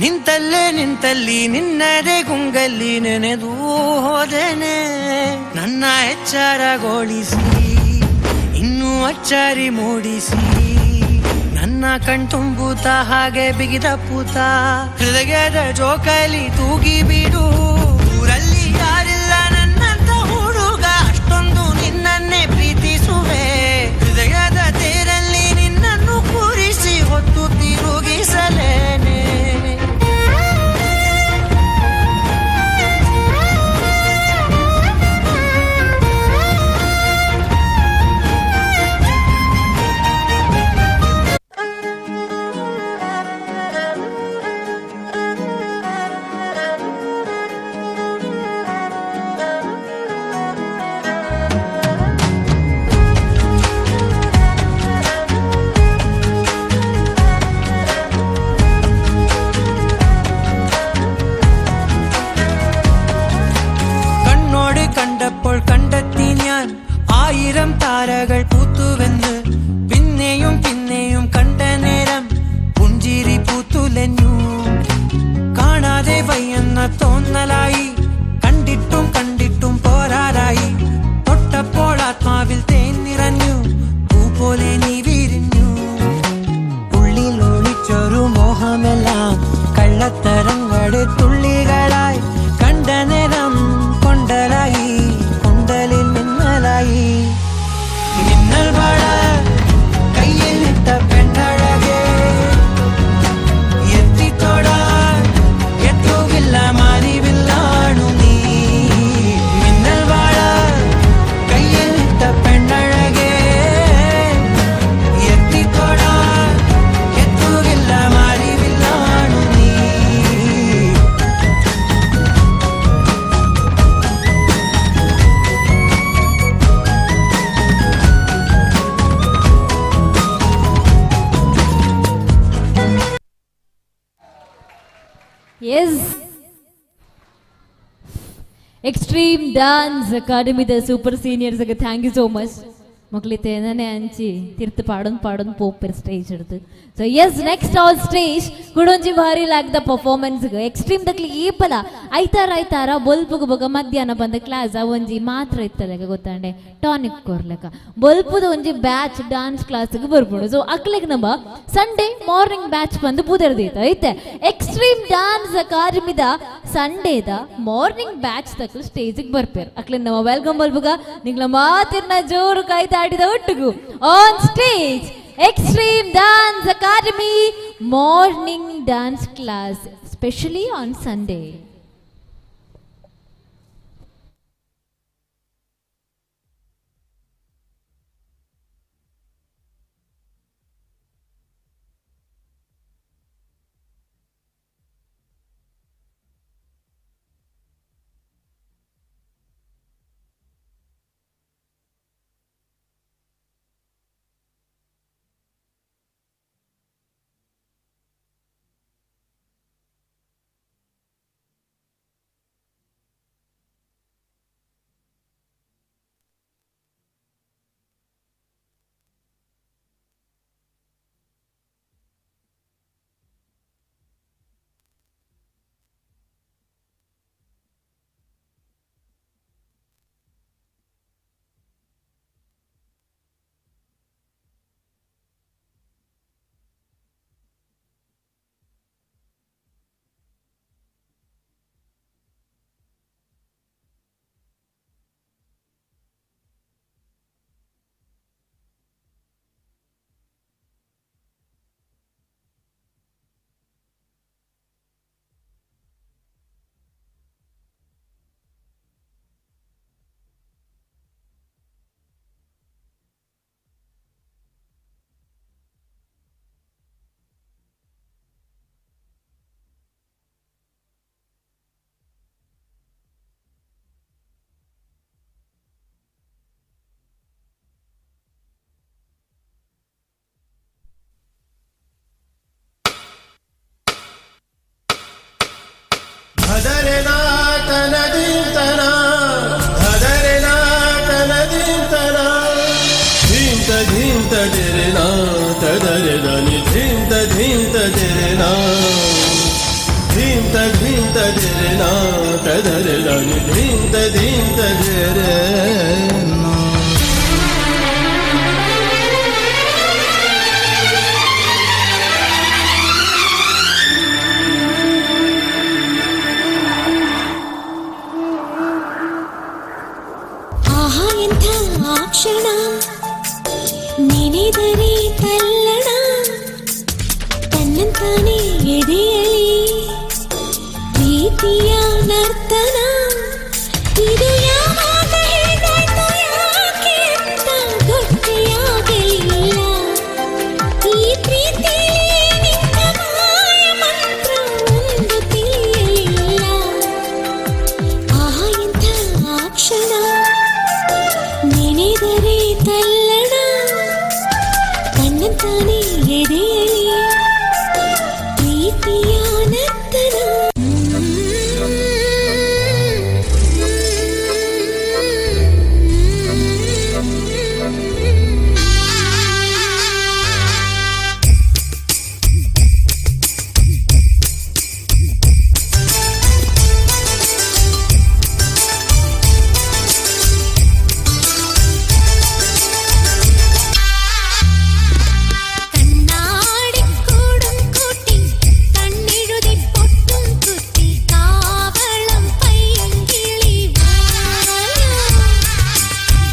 Speaker 10: ನಿಂತಲ್ಲೇ ನಿಂತಲ್ಲಿ ನಿನ್ನದೇ ಗುಂಗಲ್ಲಿ ನೆನೆದು ಹೋದೆನೆ. ನನ್ನ ಎಚ್ಚರಗೊಳಿಸಿ ಇನ್ನೂ ಅಚ್ಚರಿ ಮೂಡಿಸಿ, ನನ್ನ ಕಣ್ತುಂಬೂತ ಹಾಗೆ ಬಿಗಿದ ಪೂತ, ಹೃದಯದ ಜೋಕಲಿ ತೂಗಿ ಬಿಡು. ಊರಲ್ಲಿ ಯಾರಿಲ್ಲ ನನ್ನಂತ ಹುಡುಗ, ಅಷ್ಟೊಂದು ನಿನ್ನನ್ನೇ ಪ್ರೀತಿಸುವೆ. ಹೃದಯದ ತೇರಲ್ಲಿ ನಿನ್ನನ್ನು ಕೂರಿಸಿ ಹೊತ್ತು ತಿರುಗಿಸಲೇನೆ. കണ്ണോട് കണ്ടപ്പോൾ കണ്ടെത്തി ഞാൻ ആയിരം താരകൾ പൂത്തുവെന്ന്. പിന്നെയും പിന്നെയും കണ്ട നേരം പുഞ്ചിരി പൂത്തുലഞ്ഞു. കാണാതെ വയ്യെന്ന തോന്നലായി, കണ്ടിട്ടും കണ്ടിട്ടും പോരാറായി. തൊട്ടപ്പോൾ ആത്മാവിൽ തേൻ നിറഞ്ഞു, പൂ പോലെ നീ വിരിഞ്ഞു. ഉള്ളിൽ ഒളിച്ചൊരു മോഹമെല്ലാം കള്ളത്തരങ്ങളുടെ തുള്ളികളായി കണ്ട നേരം കൊണ്ടലായി, കൊണ്ടലിൽ മിന്നലായി. മിന്നൽ വാഴ കയ്യിലിട്ട പെണ്ണഴകേ, എത്തിത്തൊടാൻ എത്തുകില്ല മാനിവില്ലാണു നീ. മിന്നൽ വാഴ കയ്യിലിട്ട പെണ്ണഴകേ, എത്തിത്തൊടാൻ എത്തുകില്ല മാനിവില്ലാണു നീ.
Speaker 4: ಎಸ್, ಎಕ್ಸ್ಟ್ರೀಮ್ ಡಾನ್ಸ್ ಅಕಾಡೆಮಿದ super seniors thank you so much. ಮಕ್ಳಿತೆ ನಾನೇ ಅಂಚಿ ತಿರ್ತು ಪಾಡೊಂದು ಪಾಡೊಂದು ಪೋಪೆರ್ ಸ್ಟೇಜ್ ಹಿಡ್ದು. ಸೊ ಎಸ್, ನೆಕ್ಸ್ಟ್ ಆನ್ ಸ್ಟೇಜ್ ಕುಡೊಂಜಿ ಭಾರಿ ಲಾಗ್ದ ಪರ್ಫಾರ್ಮೆನ್ಸ್. ಎಕ್ಸ್ಟ್ರೀಮ್ ದಕ್ಲಿ ಏಪಲ ಐತಾರ ಐತಾರ ಬೊಲ್ಪುಗು ಬೊಕ ಮಧ್ಯಾಹ್ನ ಬಂದ ಕ್ಲಾಸ್ ಒಂಜಿ ಮಾತ್ರ ಇತ್ತಲೆಕ ಗೊತ್ತಾಂಡೆ ಟಾನಿಕ್ ಕೊರ್ಲೆಕ ಬೊಲ್ಪುದ ಒಂಜಿ ಬ್ಯಾಚ್ ಡಾನ್ಸ್ ಕ್ಲಾಸ್ಗೆ ಬರ್ಬೋದು. ಸೊ ಅಕ್ಲೆಗ್ ನಮ್ಮ ಸಂಡೇ ಮಾರ್ನಿಂಗ್ ಬ್ಯಾಚ್ ಬಂದು ಬುದರ್ದೀತ ಐತೆ. ಎಕ್ಸ್ಟ್ರೀಮ್ ಡಾನ್ಸ್ ಅಕಾಡೆಮಿದ ಸಂಡೇದ ಮಾರ್ನಿಂಗ್ ಬ್ಯಾಚ್ ತಕ್ಲು ಸ್ಟೇಜಿಗೆ ಬರ್ಪೇರು. ಅಕ್ಲೆ ನಮ್ಮ welcome ಬಲ್ಬುಗ ನಿಂಗ್ಲ ಮಾತಿರ್ನ ಜೋರು ಕಾಯ್ತಾಡಿದ ಒಟ್ಟಿಗೂ on stage Extreme Dance Academy morning dance class specially on Sunday.
Speaker 2: ತದರೆನಾ ತನದಿಂತನ ತದರೆನಾ ತನದಿಂತನ ಧೀಂತ ಧೀಂತ ಜರೆನಾ ತದರೆದನಿ ಧೀಂತ ಧೀಂತ ಜರೆನಾ ಧೀಂತ ಧೀಂತ ಜರೆನಾ ತದರೆದನಿ ಧೀಂತ ಧೀಂತ ಜರೆನಾ.
Speaker 5: ಆಹಾ ಎಂಥ ಆ ಕ್ಷಣ ನೆನೆದರೆ ತಲ್ಲಣ, ತನ್ನಂತಾನೆ ಎದೆಯಲಿ ಪ್ರೀತಿಯ ನರ್ತನ. ಇದು ಯಾವಾಗ ಹೇಗಾಯ್ತು ಯಾಕೆ ಅಂತ ಗೊತ್ತೇ ಆಗಲಿಲ್ಲ. ಈ ಪ್ರೀತಿ ನಿನ್ನ ಮಾಯ ಮಂತ್ರ ಒಂದು ತಿಳಿಯಲಿಲ್ಲ. ಆಹಾ ಎಂಥ ಆ ಕ್ಷಣ ನೆನೆದರೆ ತಲ್ಲಣ, ತನ್ನಂತಾನೆ ಎದೆಯಲಿ ಪ್ರೀತಿಯ ನರ್ತನ. കണ്ണാടി കൂടും കൂട്ടി കണ്ണെഴുതി പൊട്ടും കുത്തി കാവളം പയ്യങ്കിളി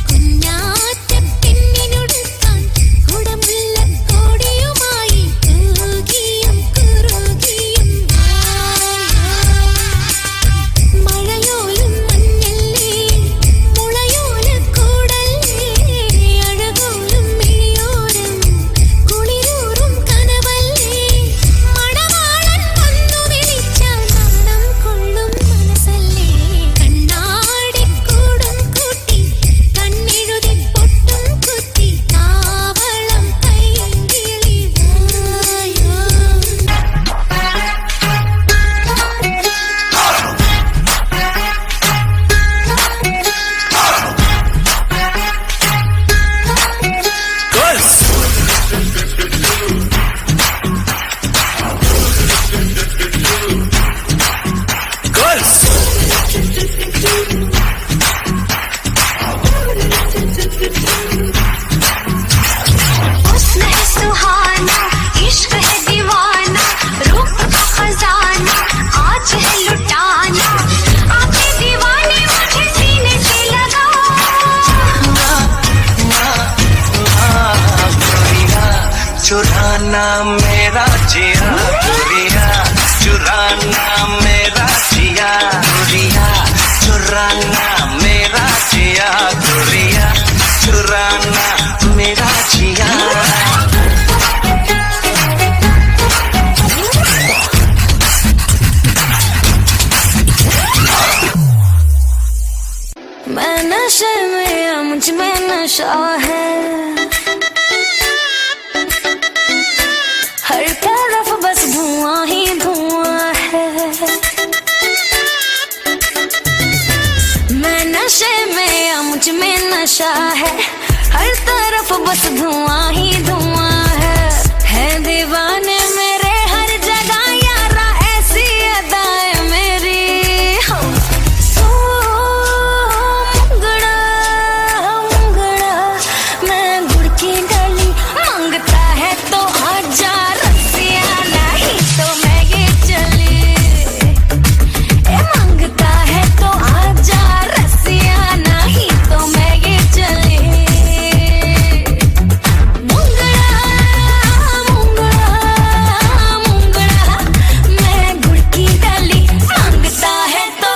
Speaker 5: കുഞ്ഞാറ്റ പെണ്ണിനൊടുക്കാൻ കുടമുള്ള കോടിയുമായി തൂകിയും കുറുകിയും മഴയോലും മഞ്ഞല്ലേ മുളയോല കൂടല്ലേ അഴകോലും മിഴിയോരം കുളിരൂറും കനവല്ലേ മണവാളൻ വന്നു വിളിച്ചാൽ നാണം കൊള്ളും മനസ്സല്ലേ. കണ്ണാടിക്കൂടും കൂട്ടി കണ്ണെഴുതി പൊട്ടും കുത്തി കാവളം പയ്യങ്കിളി വായോ. हुस्न है सुहाना, इश्क है दीवाना, रूप का खजाना आज है लुटाना। आके दीवाने मुझे सीने से लगा।
Speaker 1: चुराना मेरा जिया गोरिया, चुराना मेरा जिया गोरिया, चुराना मेरा जिया गोरिया, चुराना मेरा जिया।
Speaker 5: मैं नशे में या मुझ में नशा है, हर तरफ बस धुआं ही धुआं है। मैं नशे में या मुझ में नशा है, हर तरफ बस धुआं ही धुआं है। है दीवाने मेरे हर जगह यारा, ऐसी अदाएं मेरी। हो ओ मुंगड़ा मुंगड़ा, मैं गुड़ की डाली मांगता है तो आजा रसिया, नहीं तो मैं ये चली। ए मांगता है तो आजा रसिया, नहीं तो मैं ये चली। मुंगड़ा मुंगड़ा मुंगड़ा, मैं गुड़ की डाली मांगता है तो,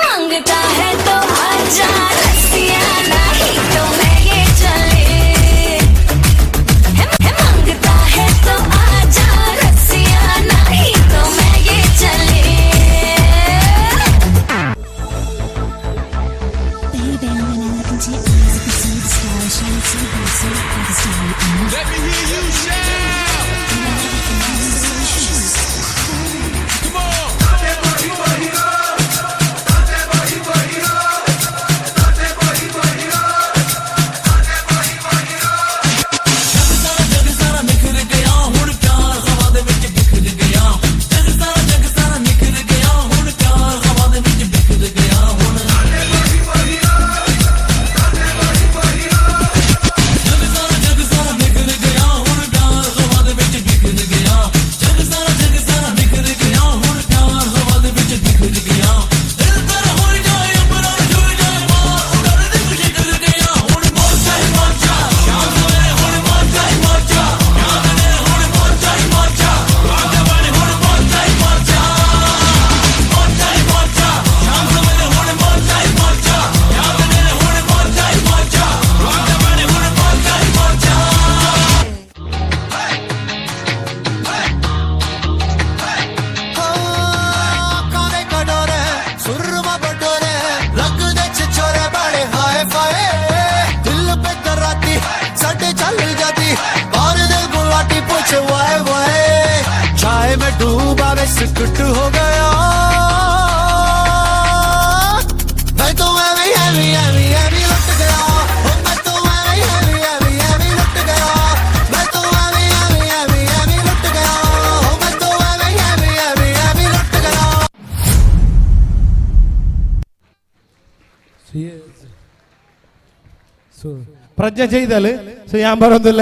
Speaker 5: मांगता है तो आजा रसिया, नहीं तो मैं ये चली। मांगता है तो आजा रसिया, नहीं तो मैं ये चली।
Speaker 8: Baby, when I look into your eyes, I can see the stars shining so bright, so bright, starry eyes.
Speaker 15: Let me hear you shout. Come on.
Speaker 3: कुट हो गया। मैं तो ऐवें ऐवें ऐवें ऐवें लुट गया, ओ मैं तो ऐवें ऐवें ऐवें ऐवें लुट गया, मैं तो ऐवें ऐवें ऐवें ऐवें लुट गया, ओ मैं तो ऐवें ऐवें ऐवें ऐवें लुट गया।
Speaker 11: ಪ್ರಜ್ಞೆ ചെയ്താല് ಸೊ ಯಾನ್ ಬರೋದಿಲ್ಲ.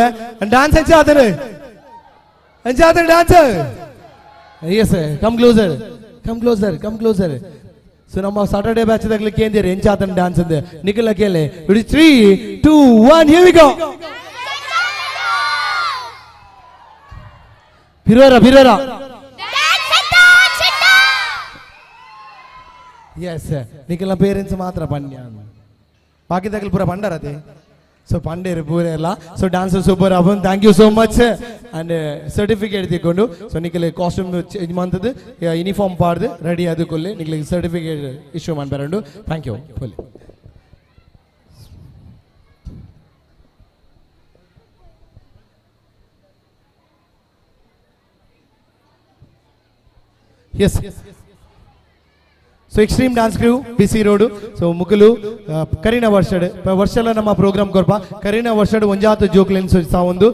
Speaker 11: ಡಾನ್ಸ್ ಹೆಚ್ಚಾದ್ರೆ ಹೆಚ್ಚಾದ್ರೆ dance. Yes, come closer, come closer, come closer. So ನಮ್ಮ ಸಾಟರ್ಡೆ ಬ್ಯಾಚ್ ದಾಗಲಿ ಕೇಂದಿರಿ ಎಂಚಾತನ ಡ್ಯಾನ್ಸ್ ಅಂದೆ ನಿಖಿಲ ಕೇಳಿ. 3 2 1 here we go. ಬಿರೋರ ಬಿರೋರ. ಎಸ್, ನಿಖಿಲ ಪೇರೆಂಟ್ಸ್ ಮಾತ್ರ ಪನ್ಯ, ಬಾಕಿ ತಗಲ್ ಪೂರ ಪಂಡರತೆ. ಸೊ ಪಂಡೇರು ಪೂರ ಎಲ್ಲ. ಸೊ ಡ್ಯಾನ್ಸ್ ಸೂಪರ್ ಆಪನ್. Thank you so much. And certificate ತಿಕ್ಕೊಂಡು. ಸೊ ನಿಖಿಲ್ ಕಾಸ್ಟ್ಯೂಮ್ ಚೇಂಜ್ ಮಂತದ್ದು, ಯೂನಿಫಾರ್ಮ್ ಪಾಡ್ದು ರೆಡಿ ಆದುಕೊಳ್ಳಿ. ನಿಖಿಲ್ ಸರ್ಟಿಫಿಕೇಟ್ ಇಶ್ಯೂ ಮಾಡ್ಬಾರಂಡು. Thank you full. Yes, so extreme dance crew BC road. So ಮುಕುಲು ಕರೀನಾ ವರ್ಷಡ್ ವರ್ಷಲ ನಮ್ಮ ಪ್ರೋಗ್ರಾಮ್ ಕೊರ್ಪ. ಕರೀನಾ ವರ್ಷಡ್ ಒಂಜಾತ ಜೋಕ್ಲೆನ್ ಒಂದು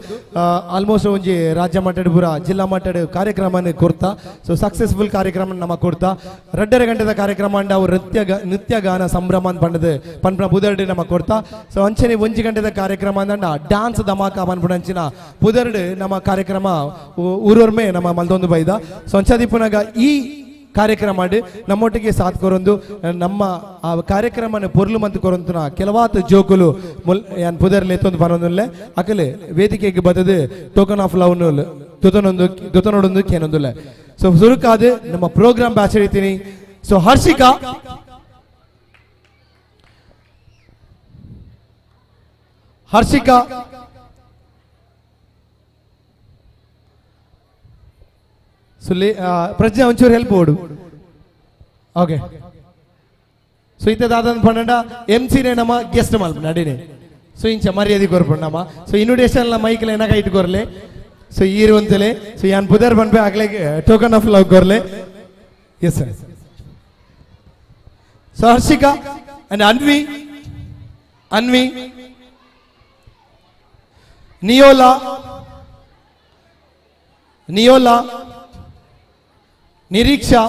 Speaker 11: ಆಲ್ಮೋಸ್ಟ್ ಒಂಜಿ ರಾಜ್ಯ ಮಟ್ಟದ ಪೂರ ಜಿಲ್ಲಾ ಮಟ್ಟದ ಕಾರ್ಯಕ್ರಮನ ಕೊರ್ತಾ. ಸೊ ಸಕ್ಸಸ್ಫುಲ್ ಕಾರ್ಯಕ್ರಮ ನಮ್ಮ ಕೊರ್ತಾ. 2.5 ಗಂಟೆದ ಕಾರ್ಯಕ್ರಮ ಅಂಡ ಅವು ನೃತ್ಯ ಗಾನ ಸಂಭ್ರಮ ಅಂತ ಪಂಡದು ಪನ್ಪುನ ಪುದರ್ಡ್ ನಮ್ಮ ಕೊರ್ತಾ. ಸೊ ಅಂಚನೆ 1 ಗಂಟೆದ ಕಾರ್ಯಕ್ರಮ ಅಂದಂಡ ಡ್ಯಾನ್ಸ್ ಧಮಾಕ ಪನ್ಪುನ ಅಂಚಿನ ಪುದರ್ಡ್ ನಮ್ಮ ಕಾರ್ಯಕ್ರಮ ಊರೊರ್ಮೆ ನಮ್ಮ ಮಲ್ದೊಂದು ಬೈದ. ಸೊ ಅಂಚದಿಪ್ಪುನಾಗ ಈ ಕಾರ್ಯಕ್ರಮ ನಮ್ಮೊಟ್ಟಿಗೆ ಸಾಥ್ ಕೊರೊಂದು ನಮ್ಮ ಆ ಕಾರ್ಯಕ್ರಮನ ಪೊರ್ಲು ಮಂತ್ ಕೊರೊಂತುನ ಕೆಲವಾತ್ ಜೋಕುಲು ಮುಲ್ ಯಾನ್ ಪುದರ್ಲೆ ಎತ್ತೊಂದು ಪನೊಂದುಲ್ಲೆ. ಅಕಲೆ ವೇದಿಕೆಗೆ ಬದದು ಟೋಕನ್ ಆಫ್ ಲವ್ ದುತನೊಂದು ದುತನೊಡೊಂದು ಕೇನೊಂದುಲ್ಲೆ. ಸೊ ಸುರುಕಾದ ನಮ್ಮ ಪ್ರೋಗ್ರಾಮ್ ಬ್ಯಾಚ್ ಹಿಡಿತೀನಿ. ಸೊ ಹರ್ಷಿಕಾ, ಹರ್ಷಿಕಾ, ಸೊ ಪ್ರಜ್ಞಾ ಒಂಚೂರು ಹೆಲ್ಪ್ ಓಡು. ಓಕೆ, ಸೊ ಇತ್ತ ದಾದ ಪಂಡ ಎಂ ಸಿ ನಮ್ಮ ಗೆಸ್ಟ್ ಮಲ್ಪ ನಡಿನೆ. ಸೊ ಇಂಚ ಮರ್ಯಾದೆ ಕೊರ್ಪುಂಡು ನಮ್ಮ. ಸೊ ಇನ್ವಿಟೇಷನ್ ಮೈಕ್ಲ ಏನಾಗ ಇಟ್ಟು ಕೊರ್ಲೆ. ಸೊ ಈರು ಅಂತಲೇ. ಸೊ ಯಾನ್ ಪುದರ್ ಪನ್ಪೆ ಆಗಲೇ ಟೋಕನ್ ಆಫ್ ಲವ್ ಕೊರ್ಲೆ. Yes sir. So Harshika and Anvi, Anvi, Niyola, Niyola, Nireeksha,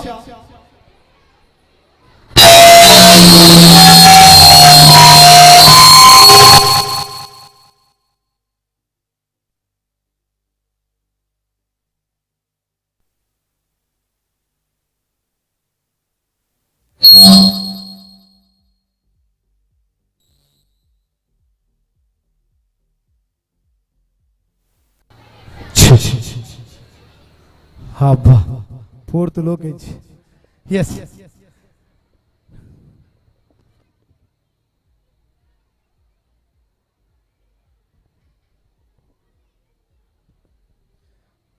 Speaker 11: ಹಬ್ಬ fourth Lokesh. S,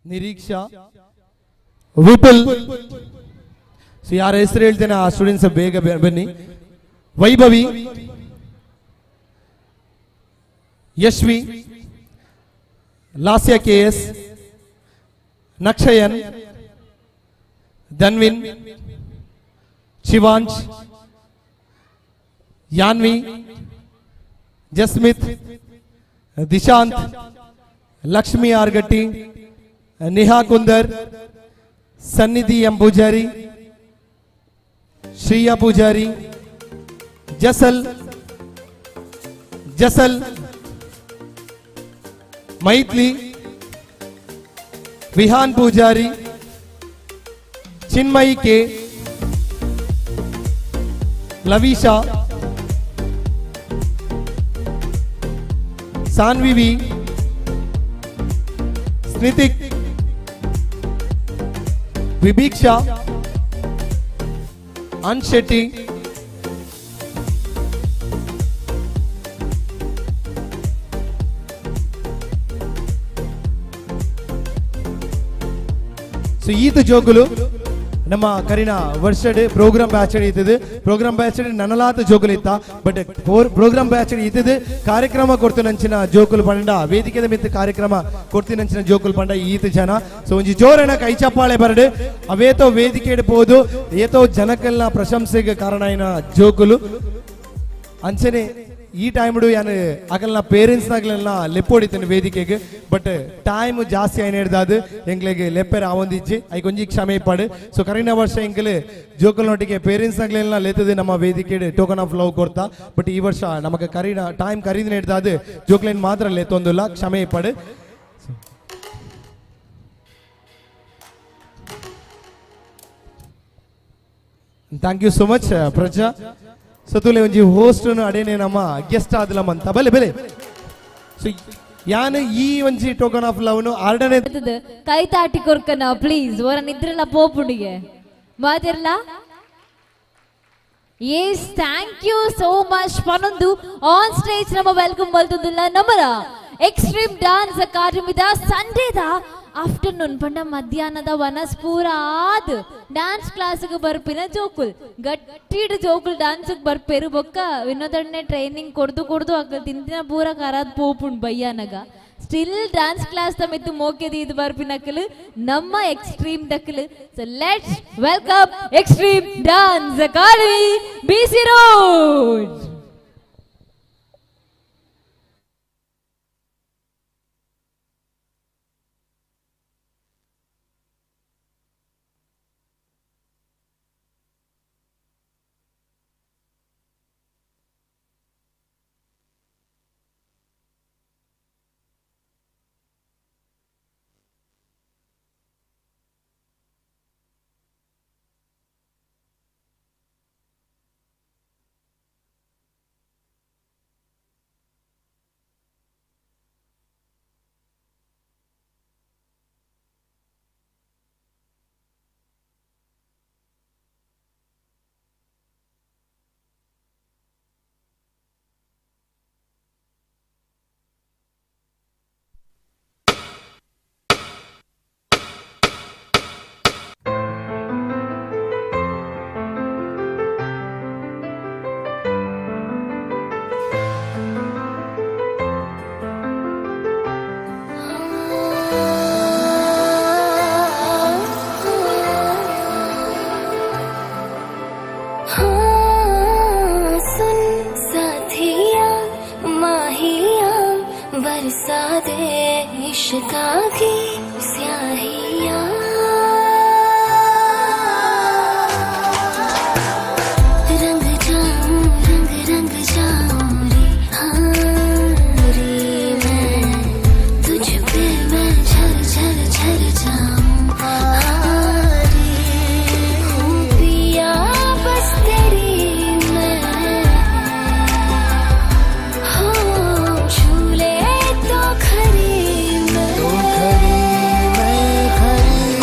Speaker 11: Nireeksha, Vipul. So ಯಾರ ಹೆಸರು ಹೇಳ್ತೇನೆ ಆ ಸ್ಟೂಡೆಂಟ್ಸ್ ಬೇಗ ಬನ್ನಿ. Vaibhavi, Yashvi, Lasya K S, Nakshayan, Dhanvin, Shivansh, Yanvi, Jasmith, Dishanth, Lakshmi Argatti, Niha Kundar, Sannidhi M Pujari, Shriya Pujari, Jasal, Jasal, Maithili, Vihan Pujari, Chinmayi K, Lavisha, Sanvi V, Snitik, Vibhiksha, Ansh Shetty, so ಈತ ಜೋಕುಲು ನಮ್ಮ ಕರಿನ ವರ್ಷಡ್ programme batch ಇತ್ತದು. Programme batch ನನಲಾತ ಜೋಕುಲು ಇತ್ತ, but programme batch ಇತ್ತದು ಕಾರ್ಯಕ್ರಮ ಕೊಡ್ತಿನಂಚಿನ ಜೋಕುಲು ಪಂಡ, ವೇದಿಕೆದ ಮಿತ್ತು ಕಾರ್ಯಕ್ರಮ ಕೊಡ್ತಿನಂಚಿನ ಜೋಕುಲು ಪಂಡ ಈತ ಜನ. ಸೊ ಒಂಜಿ ಜೋರನ ಕೈ ಚಪ್ಪಾಳೆ ಬರಡು ಅವೇತೋ ವೇದಿಕೆ ಪೋದು ಏತೋ ಜನಕ್ಕೆಲ್ಲ ಪ್ರಶಂಸೆಗೆ ಕಾರಣ అయిన ಜೋಕುಲು. ಅಂಚನೆ ಈ ಟೈಮ್ಡು ಯಾನ್ ಅಗಲ್ನ ಪೇರೆಂಟ್ಸ್ ನಾಗಲೆಲ್ಲ ಲೆಪ್ಪೋಡಿತೇನೆ ವೇದಿಕೆಗೆ, ಬಟ್ ಟೈಮ್ ಜಾಸ್ತಿ ಆಯ್ನ ಹಿಡ್ದಾದು ಎಂಗ್ಲೆಗೆ ಲೆಪ್ಪೆರ ಆವೊಂದಿಜ್ಜಿ, ಐಕ್ ಒಂಜಿ ಕ್ಷಮೆ ಇಪ್ಪಾಡು. ಸೊ ಕರಿನ ವರ್ಷ ಎಂಕಲೆ ಜೋಕುಲ್ನೊಟ್ಟಿಗೆ ಪೇರೆಂಟ್ಸ್ ನಾಗಲೆಲ್ಲ ಲೆತ್ತದೆ ನಮ್ಮ ವೇದಿಕೆ ಟೋಕನ್ ಆಫ್ ಲವ್ ಕೊಡ್ತಾ, ಬಟ್ ಈ ವರ್ಷ ನಮಗೆ ಕರಿನ ಟೈಮ್ ಕರೀದಿನ ಹಿಡ್ದಾದು ಜೋಕುಲೇನ್ ಮಾತ್ರ ಲೆತ್ತೊಂದಿಲ್ಲ, ಕ್ಷಮೆ ಇಪ್ಪಾಡು. Thank you so much Praja. So ತುಲೆ ಒಂಜಿ ಹೋಸ್ಟ್ ಅಡೇನೆ ನಮ್ಮ ಗೆಸ್ಟ್ ಆದಲಮ್ ಅಂತ ಬಲೆ ಬಲೆ. ಸೊ ಯಾನ್ ಈ ಒಂಜಿ ಟೋಕನ್ ಆಫ್ ಲವ್ ಆರ್ಡನೆ
Speaker 4: ಕೈ ತಾಟಿ ಕೊರ್ಕನ ಪ್ಲೀಸ್ ವರ ನಿದ್ರಲ ಪೋಪುಂಡಿಗೆ ಮಾತಿರ್ಲ. Yes, thank you so much ಪನೊಂದು on stage ನಮ್ಮ welcome ಮಲ್ತುಂದುಲ್ಲ ನಮ್ಮರ ಎಕ್ಸ್ಟ್ರೀಮ್ ಡಾನ್ಸ್ ಅಕಾಡೆಮಿದ ಸಂಡೇದ ಆಫ್ಟರ್ನೂನ್ ಪಂಡ ಮಧ್ಯಾಹ್ನದ ವನಸ್ ಪೂರ ಆದ್ ಡಾನ್ಸ್ ಕ್ಲಾಸ್ಗೆ ಬರ್ಪಿನ ಜೋಕುಲ್ ಗಟ್ಟಿಡ್ ಜೋಕುಲ್ ಡಾನ್ಸ್ಗೆ ಬರ್ಪೇರು ಬೊಕ್ಕ ವಿನೋದಣ್ಣೆ ಟ್ರೈನಿಂಗ್ ಕೊಡ್ದು ಕೊಡ್ದು ಅಕ್ಕ ತಿಂತಿನ ಪೂರ ಕರಾದ್ ಪೋಪುಂಡ್ ಬಯ್ಯಾನಗ ಸ್ಟಿಲ್ ಡಾನ್ಸ್ ಕ್ಲಾಸ್ ತಮ್ಮಿತ್ತು ಮೋಕೆದಿ ಇದು ಬರ್ಪಿನಕಲು ನಮ್ಮ extreme ದಕ್ಕಲು. So let's welcome extreme dance academy BC road.
Speaker 5: बरसा दे इश्का की स्याहियाँ, रंग जाऊं रंग रंग जाऊं रे हाँ रे मैं तुझ पे मैं झर झर झर जाऊं हाँ रे हूँ पिया बस तेरी मैं हो झूले तो खरी मैं
Speaker 15: तो खरी मैं खरी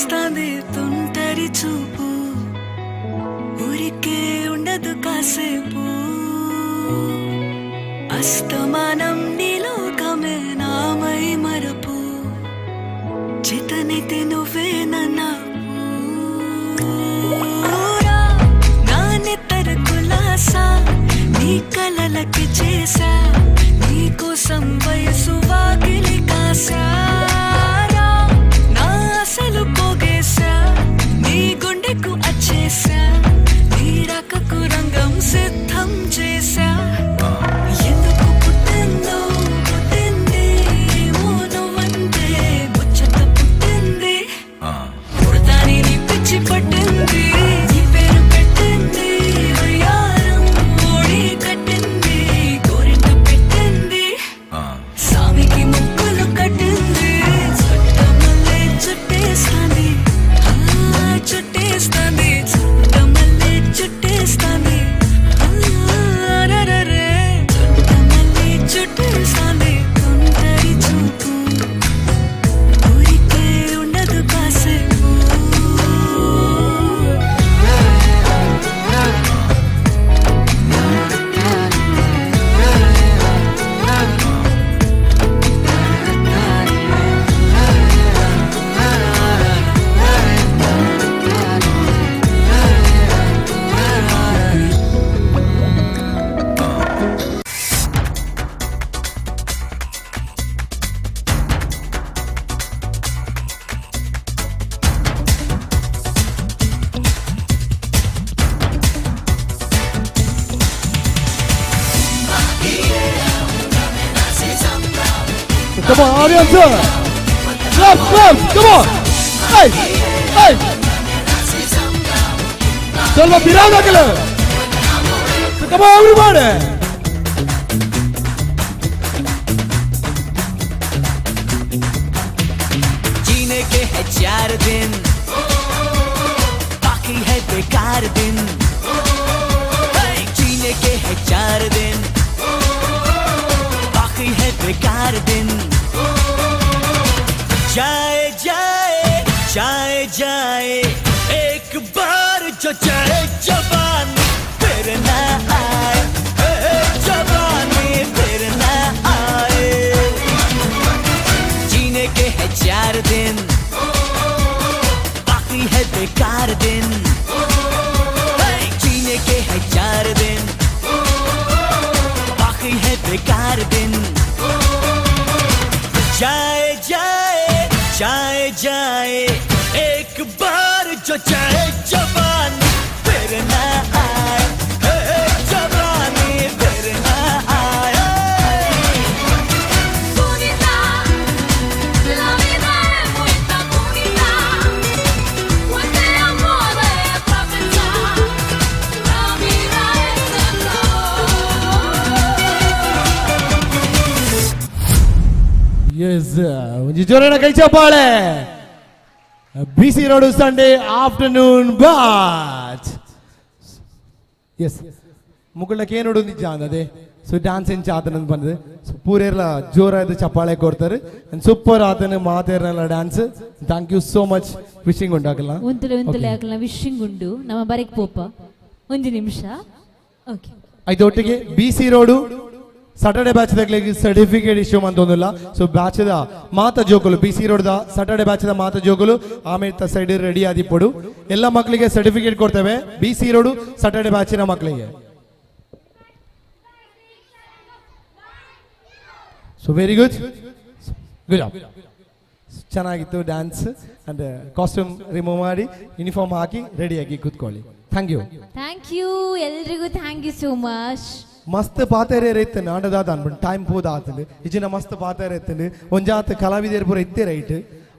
Speaker 23: చుట్టేస్తాంది తుంటరి చూపు ఊరికే ఉండదు కాసేపు అస్తమానం నీలోకమే నామై మరపు చితనైతే నువ్వే నా నానితర కులాసా నీ కలలకి చేసా నీకోసం వయసు వాకిలి కాసారా నా అసలు పోగేశా నీ గుండెకు అచ్చేసా నీ రాకకు రంగం సిద్ధం చేశా ఎందుకు పుట్టిందో పుట్టింది ఏమో నువ్వంటే ముచ్చట పుట్టింది పుడతాని నీ పిచ్చి పట్టింది నీ పేరు పెట్టింది వయ్యారం ఓడి కట్టింది గోరింట పెట్టింది సామికి ముక్కులు కట్టింది చుట్టమల్లే చుట్టేస్తాంది ఆ, చుట్టేస్తాంది చుట్టమల్లే చుట్టేస్తాంది ఆ, రరరే. చుట్టమల్లే చుట్టేస్తాంది తుంటరి చూపు ఊరికే ఉండదు కాసేపు.
Speaker 11: Come on, audience! Clap, clap, come on! Hey, hey! ಸ್ವಲ್ಪ ಬಿರಾದಾಕಲ. Come on, everybody!
Speaker 10: जीने के है 4 दिन बाकी है बेकार दिन। हे! जीने के है 4 दिन बाकी है बेकार दिन। जाए जाए जाए जाए एक बार जो जाए जवानी फिर ना आए। हे, जवानी फिर ना आए। जीने के है 4 दिन बाकी है बेकार दिन। हे! जीने के है 4 दिन बाकी है बेकार दिन। जाए जाए जाए जाए एक बार जो जाए जवानी फिर ना आए। हे, जवानी फिर ना आए।
Speaker 5: La vida es muy bonita, pues el amor es pa' pensar, la vida es
Speaker 11: S, ಒಂಜಿ ಜೋರನ ಕೈ ಚಪ್ಪಾಳೆ. B C road Sunday afternoon batch. Yes, ಮುಗುಳಕ್ಕೆ ಏನು ನಿಜ ಅದೇ. ಸೊ ಡ್ಯಾನ್ಸ್ ಎಂಚ ಆತನ ಬಂದಿದೆ. ಸೊ ಪೂರೆಲ್ಲ ಜೋರಾದ ಚಪ್ಪಾಳೆ ಕೊಡ್ತಾರೆ. ಸೂಪರ್ ಆತನ ಮಾತೇರಲ್ಲ dance. Thank you so much. Wishing ಉಂಟಾಗಲ್ಲ.
Speaker 4: ಉಂತಲೆ ಉಂತಲೆ ಹಾಕಲ್ಲ ವಿಶಿಂಗ್ ಉಂಡು ನಮ್ಮ ಬರೆಕ್ ಪೋಪ ಒಂದು ನಿಮಿಷ. ಓಕೆ,
Speaker 11: ಐದು ಒಟ್ಟಿಗೆ B C road Saturday batch ದಕ್ಲೆಗ್ ಸರ್ಟಿಫಿಕೇಟ್ ಇಶ್ಯೂ ಅಂತೊಂದಿಲ್ಲ. ಸೊ ಬ್ಯಾಚ್ದ ಮಾತ ಜೋಕುಲು ಬಿ ಸಿ ರೋಡ್ದ ಸ್ಯಾಟರ್ಡೆ ಬ್ಯಾಚ್ದ ಮಾತ ಜೋಕುಲು ಆಮೇಲೆ ಸೈಡ್ ರೆಡಿ ಆದಿಪ್ಪಡು. ಎಲ್ಲ ಮಕ್ಕಳಿಗೆ ಸರ್ಟಿಫಿಕೇಟ್ ಕೊಡ್ತೇವೆ ಬಿ ಸಿ ರೋಡು ಸ್ಯಾಟರ್ಡೆ ಬ್ಯಾಚಿನ ಮಕ್ಕಳಿಗೆ. So very good, good job. ಚೆನ್ನಾಗಿತ್ತು ಡ್ಯಾನ್ಸ್. ಅಂಡ್ ಕಾಸ್ಟ್ಯೂಮ್ ರಿಮೂವ್ ಮಾಡಿ ಯೂನಿಫಾರ್ಮ್ ಹಾಕಿ ರೆಡಿಯಾಗಿ ಕೂತ್ಕೊಳ್ಳಿ. Thank you.
Speaker 4: Thank you ಎಲ್ರಿಗೂ. Thank you so much.
Speaker 11: ಮಸ್ತ್ ಪಾತೆರೆ ಇತ್ತು ಆಂಡದಾದ ಅನ್ಬಿಟ್ಟು ಟೈಮ್ ಪೋದ ಆತಂಡು ಇಜಿನ ಮಸ್ತ್ ಪಾತೆರೆ ಇತ್ತಂಡು ಒಂಜಾತ್ ಕಲಾವಿದರ್ ಪೂರ ಇತ್ತೇ ರೈಟ್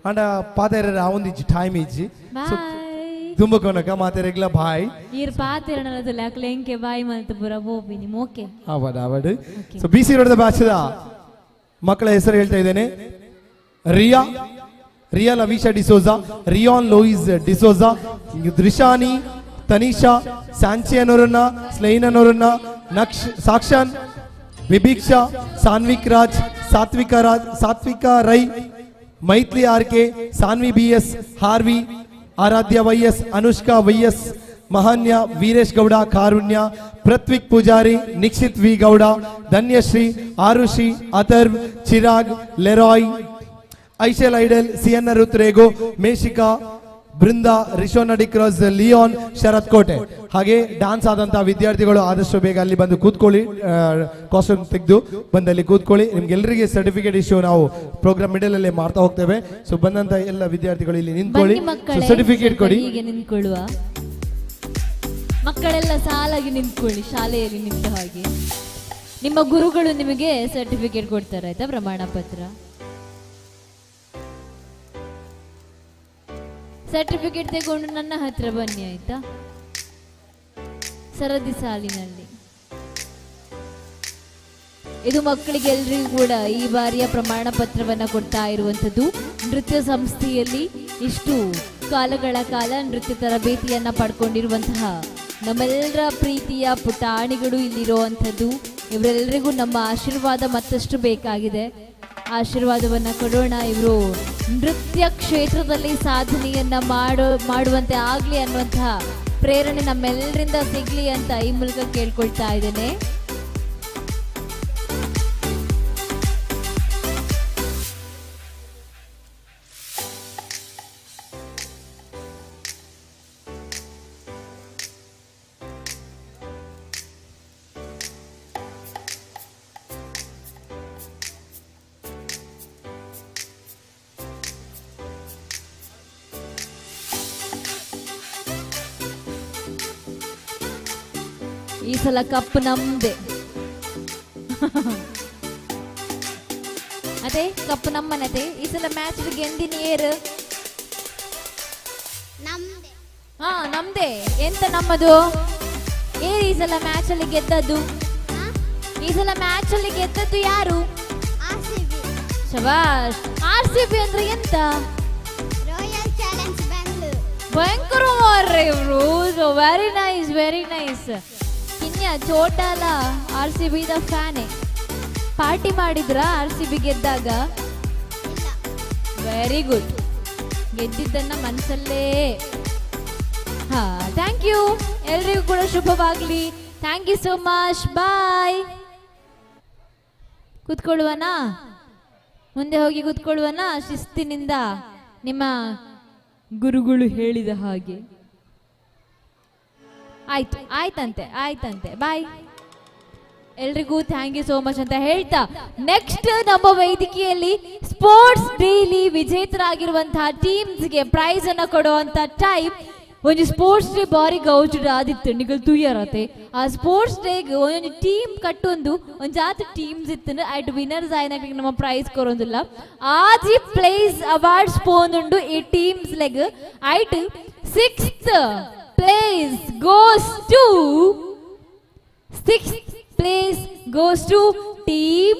Speaker 11: ಆಂಡ ಪಾತೆರೆ ಆವೊಂದಿಜ್ಜಿ ಟೈಮ್ ಇಜ್ಜಿ. ಸೊ ದುಂಬಕೊನಕ ಮಾತೆರೆಗ್ಲ ಬಾಯ್.
Speaker 4: ಈರ್ ಪಾತೆರನಲ್ಲ ಅಕ್ಲೆ ಎಂಕೆ ಬಾಯ್ ಮಲ್ತ ಪೂರ ಪೋಪಿನಿ. ಓಕೆ,
Speaker 11: ಅವಡ್ ಅವಡ್. ಸೊ ಬಿ ಸಿ ರೋಡ್ದ ಬ್ಯಾಚದ ಮಕ್ಕಳ ಹೆಸರು ಹೇಳ್ತಾ ಇದ್ದೇನೆ. Riya, Riya Lavisha D'Souza, Riyan Louis D'Souza, Drishani, Tanisha, Sanchi Noronha, Slaina Noronha, Naksh, Sakshan, Vibhiksha, Sanvik Raj, Satvika Raj, Satvika Rai, Maithili R K, Sanvi B S, Harvi, Aradhya Y S, Anushka Y S, Mahanya, Veeresh Gowda, Karunya, Prathvik Pujari, Nikshith V Gowda, Dhanyashree, Arushi, Atharv, Chirag, Leroy, Aishel Idol, Sienna Ruth Rego, Meshika, Brinda, Rishona D'Cruz, Leon, Sharath Kote. ಹಾಗೆ dance ಆದಂತಹ ವಿದ್ಯಾರ್ಥಿಗಳು ಆದಷ್ಟು ಬೇಗ ಅಲ್ಲಿ ಬಂದು ಕೂತ್ಕೊಳ್ಳಿ, costume ತೆಗೆದು ಬಂದಲ್ಲಿ ಕೂತ್ಕೊಳ್ಳಿ. ನಿಮ್ಗೆಲ್ಲರಿಗೆ ಸರ್ಟಿಫಿಕೇಟ್ ಇಶ್ಯೂ ನಾವು ಪ್ರೋಗ್ರಾಮ್ ಮಿಡಲ್ ಅಲ್ಲೇ ಮಾಡ್ತಾ ಹೋಗ್ತೇವೆ. ಸೊ ಬಂದಂತ ಎಲ್ಲ ವಿದ್ಯಾರ್ಥಿಗಳು ಇಲ್ಲಿ ನಿಂತ್ಕೊಳ್ಳಿ,
Speaker 4: ಬನ್ನಿ ಮಕ್ಕಳೇ,
Speaker 11: ಸರ್ಟಿಫಿಕೇಟ್ ಕೊಡಿ.
Speaker 4: ಹೀಗೆ ನಿಂತ್ಕೊಳ್ಳುವ ಮಕ್ಕಳೆಲ್ಲ ಸಾಲಾಗಿ ನಿಂತ್ಕೊಳ್ಳಿ, ಶಾಲೆಯಲ್ಲಿ ನಿಂತ ಹಾಗೆ. ನಿಮ್ಮ ಗುರುಗಳು ನಿಮಗೆ ಸರ್ಟಿಫಿಕೇಟ್ ಕೊಡ್ತಾರೆ ಆಯ್ತಾ, ಪ್ರಮಾಣ ಪತ್ರ. ಸರ್ಟಿಫಿಕೇಟ್ ತಗೊಂಡು ನನ್ನ ಹತ್ರ ಬನ್ನಿ ಆಯ್ತಾ, ಸರದಿ ಸಾಲಿನಲ್ಲಿ. ಇದು ಮಕ್ಕಳಿಗೆ ಎಲ್ರಿಗೂ ಕೂಡ ಈ ಬಾರಿಯ ಪ್ರಮಾಣ ಪತ್ರವನ್ನು ಕೊಡ್ತಾ ಇರುವಂಥದ್ದು. ನೃತ್ಯ ಸಂಸ್ಥೆಯಲ್ಲಿ ಇಷ್ಟು ಕಾಲಗಳ ಕಾಲ ನೃತ್ಯ ತರಬೇತಿಯನ್ನ ಪಡ್ಕೊಂಡಿರುವಂತಹ ನಮ್ಮೆಲ್ಲರ ಪ್ರೀತಿಯ ಪುಟಾಣಿಗಳು ಇಲ್ಲಿರುವಂಥದ್ದು. ಇವರೆಲ್ಲರಿಗೂ ನಮ್ಮ ಆಶೀರ್ವಾದ ಮತ್ತಷ್ಟು ಬೇಕಾಗಿದೆ. ಆಶೀರ್ವಾದವನ್ನು ಕೊಡೋಣ. ಇವರು ನೃತ್ಯ ಕ್ಷೇತ್ರದಲ್ಲಿ ಸಾಧನೆಯನ್ನ ಮಾಡುವಂತೆ ಆಗಲಿ ಅನ್ನುವಂತಹ ಪ್ರೇರಣೆ ನಮ್ಮೆಲ್ಲರಿಂದ ಸಿಗ್ಲಿ ಅಂತ ಈ ಮೂಲಕ ಕೇಳ್ಕೊಳ್ತಾ ಇದ್ದೇನೆ. ಈ ಸಲ ಕಪ್ ನಮ್ದೆ. ಅದೇ ಕಪ್ ನಮ್ಮನತೆ. ಈ ಸಲ ಮ್ಯಾಚ್ ಗೆಂದಿನ ಏರು ಹಾ ನಮ್ದೆ. ಎಂತ ನಮ್ಮದು? ಏರು ಈ ಸಲ ಮ್ಯಾಚ್ ಅಲ್ಲಿ ಗೆದ್ದದ್ದು? ಈ ಸಲ ಮ್ಯಾಚ್ ಅಲ್ಲಿ ಗೆದ್ದದ್ದು ಯಾರು? ಶಬಾಷ್. ಆರ್ ಸಿ ಬಿ ಅಂದ್ರೆ ಎಂತ? ಭಯಂಕರ ಮಾರ್ರೆ ಇವ್ರು. Very nice, very nice. ಕಿನ್ಯ ಚೋಟಾಲ R C B the ಫ್ಯಾನೆ. Party ಮಾಡಿದ್ರಾ ಆರ್ ಸಿ ಬಿ ಗೆದ್ದಾಗ? ವೆರಿ ಗುಡ್, ಗೆದ್ದಿದ್ದನ್ನ ಮನಸ್ಸಲ್ಲೇ. ಹಾ, thank you. ಎಲ್ರಿಗೂ ಕೂಡ ಶುಭವಾಗ್ಲಿ. Thank you so much. Bye. ಕೂತ್ಕೊಳ್ಳುವನಾ? ಮುಂದೆ ಹೋಗಿ ಕೂತ್ಕೊಳ್ಳುವನಾ ಶಿಸ್ತಿನಿಂದ, ನಿಮ್ಮ ಗುರುಗಳು ಹೇಳಿದ ಹಾಗೆ? ಆಯ್ತು, ಆಯ್ತಂತೆ, ಆಯ್ತಂತೆ. ಬಾಯ್ ಎಲ್ರಿಗೂ. Thank you so much ಅಂತ ಹೇಳ್ತಾ ನೆಕ್ಸ್ಟ್ ನಮ್ಮ ವೇದಿಕೆಯಲ್ಲಿ ಸ್ಪೋರ್ಟ್ಸ್ ಡೇಲಿ ವಿಜೇತರಾಗಿರುವಂತಹ ಟೀಮ್ಸ್ಗೆ ಪ್ರೈಸ್ ಅನ್ನು ಕೊಡುವಂತ ಟೈಮ್. ಒಂದು ಸ್ಪೋರ್ಟ್ಸ್ ಡೇ ಬಾರಿ ಗೌಜುಡು ಆದಿತ್ತು ನಿಗಲ್ ತೂಯರತೆ. ಆ ಸ್ಪೋರ್ಟ್ಸ್ ಡೇಗೆ ಒಂದೊಂದು ಟೀಮ್ ಕಟ್ಟೊಂದು ಒಂದು ಜಾತಿ ಟೀಮ್ಸ್ ಇತ್ತು. ಅಟ್ ವಿನ್ನರ್ಸ್ ಆಯ್ನ ನಮ್ಮ ಪ್ರೈಸ್ ಕೊರೊಂದಿಲ್ಲ. ಆಜಿ ಪ್ಲೇಸ್ ಅವಾರ್ಡ್ಸ್ ಪೋಂದುಂಡು ಈ ಟೀಮ್ಸ್ ಲೆಗ್. ಐಟ್ 6th place goes to, 6th place goes to team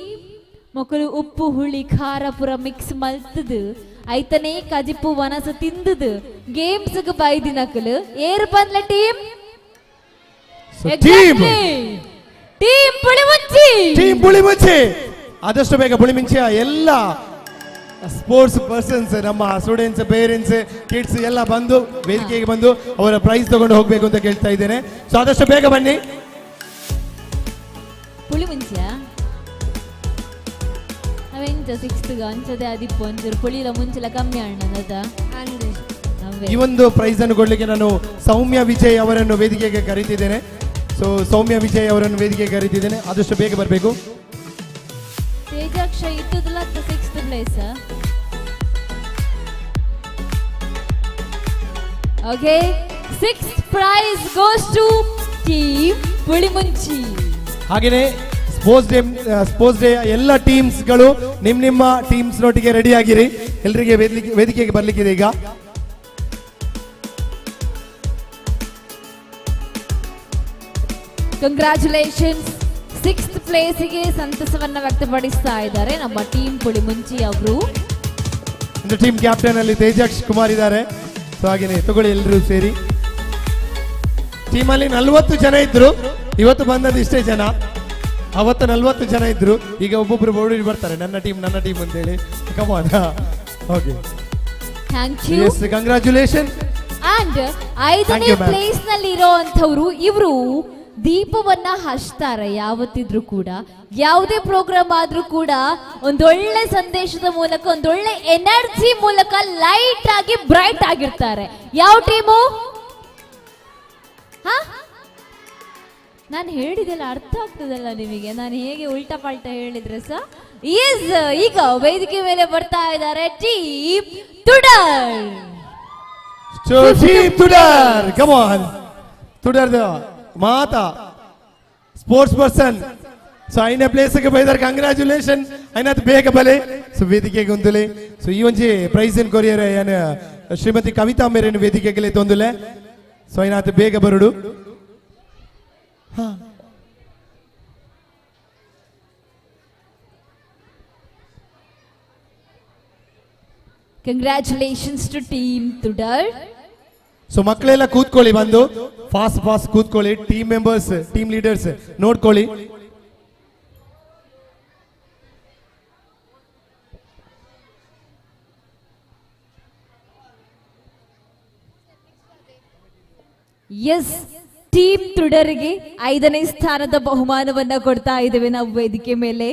Speaker 4: ಮೊಕಲು ಉಪ್ಪು ಹುಳಿ ಖಾರ ಪುರ ಮಿಕ್ಸ್ ಮಲ್ತದು ಐತನೇ ಕಜಿಪು ವನಸ ತಿಂದದು ಗೇಮ್ಸ್ ಬೈದಿನಕಲು ಏರು ಬಂದ್ಲ ಟೀಮ್?
Speaker 11: ಟೀಮ್
Speaker 4: ಟೀಮ್ ಪುಳಿಮುಂಚಿ.
Speaker 11: ಟೀಮ್ ಪುಳಿಮುಂಚಿ. ಆದಷ್ಟು ಬೇಗ ಪುಳಿಮುಂಚಿಯ ಎಲ್ಲ ಸ್ಪೋರ್ಟ್ಸ್ ಪರ್ಸನ್ಸ್, ನಮ್ಮ ಸ್ಟೂಡೆಂಟ್ಸ್, ಪೇರೆಂಟ್ಸ್, ಕಿಡ್ಸ್ ಎಲ್ಲ ಬಂದು ವೇದಿಕೆಗೆ ಬಂದು ಅವರ ಪ್ರೈಸ್ ತಗೊಂಡು ಹೋಗ್ಬೇಕು ಅಂತ ಕೇಳ್ತಾ ಇದ್ದೇನೆ. ಸೊ ಆದಷ್ಟು ಬೇಗ ಬನ್ನಿ.
Speaker 4: ಪುಳಿಮುಂಚಿಯ ಅವೆಂಚ ಸಿಕ್ಸ್ತ್ ಅಂಚದೆ ಅದಿಪ್ಪು ಒಂಚೂರು ಪುಳಿಲ ಮುಂಚೆಲ ಕಮ್ಮಿ ಅಣ್ಣ.
Speaker 11: ಈ ಒಂದು ಪ್ರೈಸ್ ಅನ್ನು ಕೊಡ್ಲಿಕ್ಕೆ ನಾನು ಸೌಮ್ಯ ವಿಜಯ್ ಅವರನ್ನು ವೇದಿಕೆಗೆ ಕರೀತಿದ್ದೇನೆ. ಸೊ ಸೌಮ್ಯ ವಿಜಯ್ ಅವರನ್ನು ವೇದಿಕೆಗೆ ಕರೀತಿದ್ದೇನೆ, ಆದಷ್ಟು ಬೇಗ ಬರಬೇಕು.
Speaker 4: ತೇಜಾಕ್ಷ ಇತ್ತದಲ್ಲ 6th place. Okay, 6th prize goes to team Pulimunchi.
Speaker 11: ಹಾಗೆಯೇ ಸ್ಪೋರ್ಟ್ಸ್ ಡೇ ಎಲ್ಲ ಟೀಮ್ಸ್ಗಳು ನಿಮ್ಮ ನಿಮ್ಮ ಟೀಮ್ಸ್ ನೊಟ್ಟಿಗೆ ರೆಡಿ ಆಗಿರಿ. ಎಲ್ರಿಗೆ ವೇದಿಕೆಗೆ ಬರ್ಲಿಕ್ಕಿದೆ ಈಗ.
Speaker 4: ಕಂಗ್ರ್ಯಾಚುಲೇಷನ್ಸ್. 6th ಪ್ಲೇಸಿಗೆ ಸಂತಸವನ್ನ ವ್ಯಕ್ತಪಡಿಸ್ತಾ ಇದ್ದಾರೆ ನಮ್ಮ ಟೀಮ್ ಪುಳಿಮುಂಚಿ ಅವರು.
Speaker 11: ಟೀಮ್ ಕ್ಯಾಪ್ಟನ್ ಅಲ್ಲಿ ತೇಜಾಕ್ಷ್ ಕುಮಾರ್ ಇದ್ದಾರೆ. ಸೊ ಹಾಗೇನೆ ತಗೊಳ್ಳಿ ಎಲ್ಲರೂ ಸೇರಿ. ಟೀಮಲ್ಲಿ 40 ಜನ ಇದ್ರು, ಇವತ್ತು ಬಂದದ್ದು ಇಷ್ಟೇ ಜನ. ಅವತ್ತು 40 ಜನ ಇದ್ರು, ಈಗ ಒಬ್ಬೊಬ್ರು ಓಡಿ ಬರ್ತಾರೆ ನನ್ನ ಟೀಮ್ ನನ್ನ ಟೀಮ್ ಅಂತೇಳಿ. ಕಮಾನ್. Okay.
Speaker 4: Thank you.
Speaker 11: Yes, congratulation.
Speaker 4: And
Speaker 11: Thank
Speaker 4: ಐದನೇ
Speaker 11: you, ma'am.
Speaker 4: Place ನಲ್ಲಿ ಇರೋಂಥವ್ರು ಇವರು ದೀಪವನ್ನ ಹಚ್ತಾರೆ ಯಾವತ್ತಿದ್ರು ಕೂಡ, ಯಾವುದೇ ಪ್ರೋಗ್ರಾಮ್ ಆದ್ರೂ ಕೂಡ ಒಂದೊಳ್ಳೆ ಸಂದೇಶದ ಮೂಲಕ, ಒಂದೊಳ್ಳೆ ಎನರ್ಜಿ ಮೂಲಕ ಲೈಟ್ ಆಗಿ ಬ್ರೈಟ್ ಆಗಿರ್ತಾರೆ. ಯಾವ ಟೀಮು? ಹಾ, ನಾನು ಹೇಳಿದೆಲ್ಲ ಅರ್ಥ ಆಗ್ತದಲ್ಲ ನಿಮಗೆ? ನಾನು ಹೇಗೆ ಉಲ್ಟಾ ಪಲ್ಟಾ ಹೇಳಿದ್ರೆ ಸಹ. ಎಸ್, ಈಗ ವೇದಿಕೆ ಮೇಲೆ ಬರ್ತಾ ಇದ್ದಾರೆ team Tudar.
Speaker 11: So team Tudar, come on. Tudar the ಮಾತಾ ಸ್ಪೋರ್ಟ್ಸ್ ಪರ್ಸನ್. ಸೊ ಐನ ಪ್ಲೇಸ್ಗೆ ಬೈದಾರೆ, ಕಂಗ್ರ್ಯಾಚುಲೇಷನ್. ಐನಾತ್ ಬೇಗ ಬಲೆ ಸೊ ವೇದಿಕೆಗೆ ಒಂದುಲೆ. ಸೊ ಈ ಒಂಜಿ ಪ್ರೈಸ್ ಇನ್ ಕೊರಿಯರ್ ಏನ್ ಶ್ರೀಮತಿ ಕವಿತಾ ಮೇರೇನು ವೇದಿಕೆಗೆ ತೊಂದುಲೆ. ಸೊ ಐನಾತ್ ಬೇಗ ಬರುಡು.
Speaker 4: Congratulations to team Tudar.
Speaker 11: So ಮಕ್ಕಳೆಲ್ಲ ಕೂತ್ಕೊಳ್ಳಿ, ಬಂದು ಫಾಸ್ಟ್ ಫಾಸ್ಟ್ ಕೂತ್ಕೊಳ್ಳಿ. ಟೀಮ್ ಮೆಂಬರ್ಸ್, ಟೀಮ್ ಲೀಡರ್ಸ್ ನೋಡ್ಕೊಳ್ಳಿ.
Speaker 4: ಎಸ್, ಟೀಮ್ ತುಡರ್ಗೆ 5ನೇ ಸ್ಥಾನದ ಬಹುಮಾನವನ್ನ ಕೊಡ್ತಾ ಇದ್ದೇವೆ ನಾವು ವೇದಿಕೆ ಮೇಲೆ.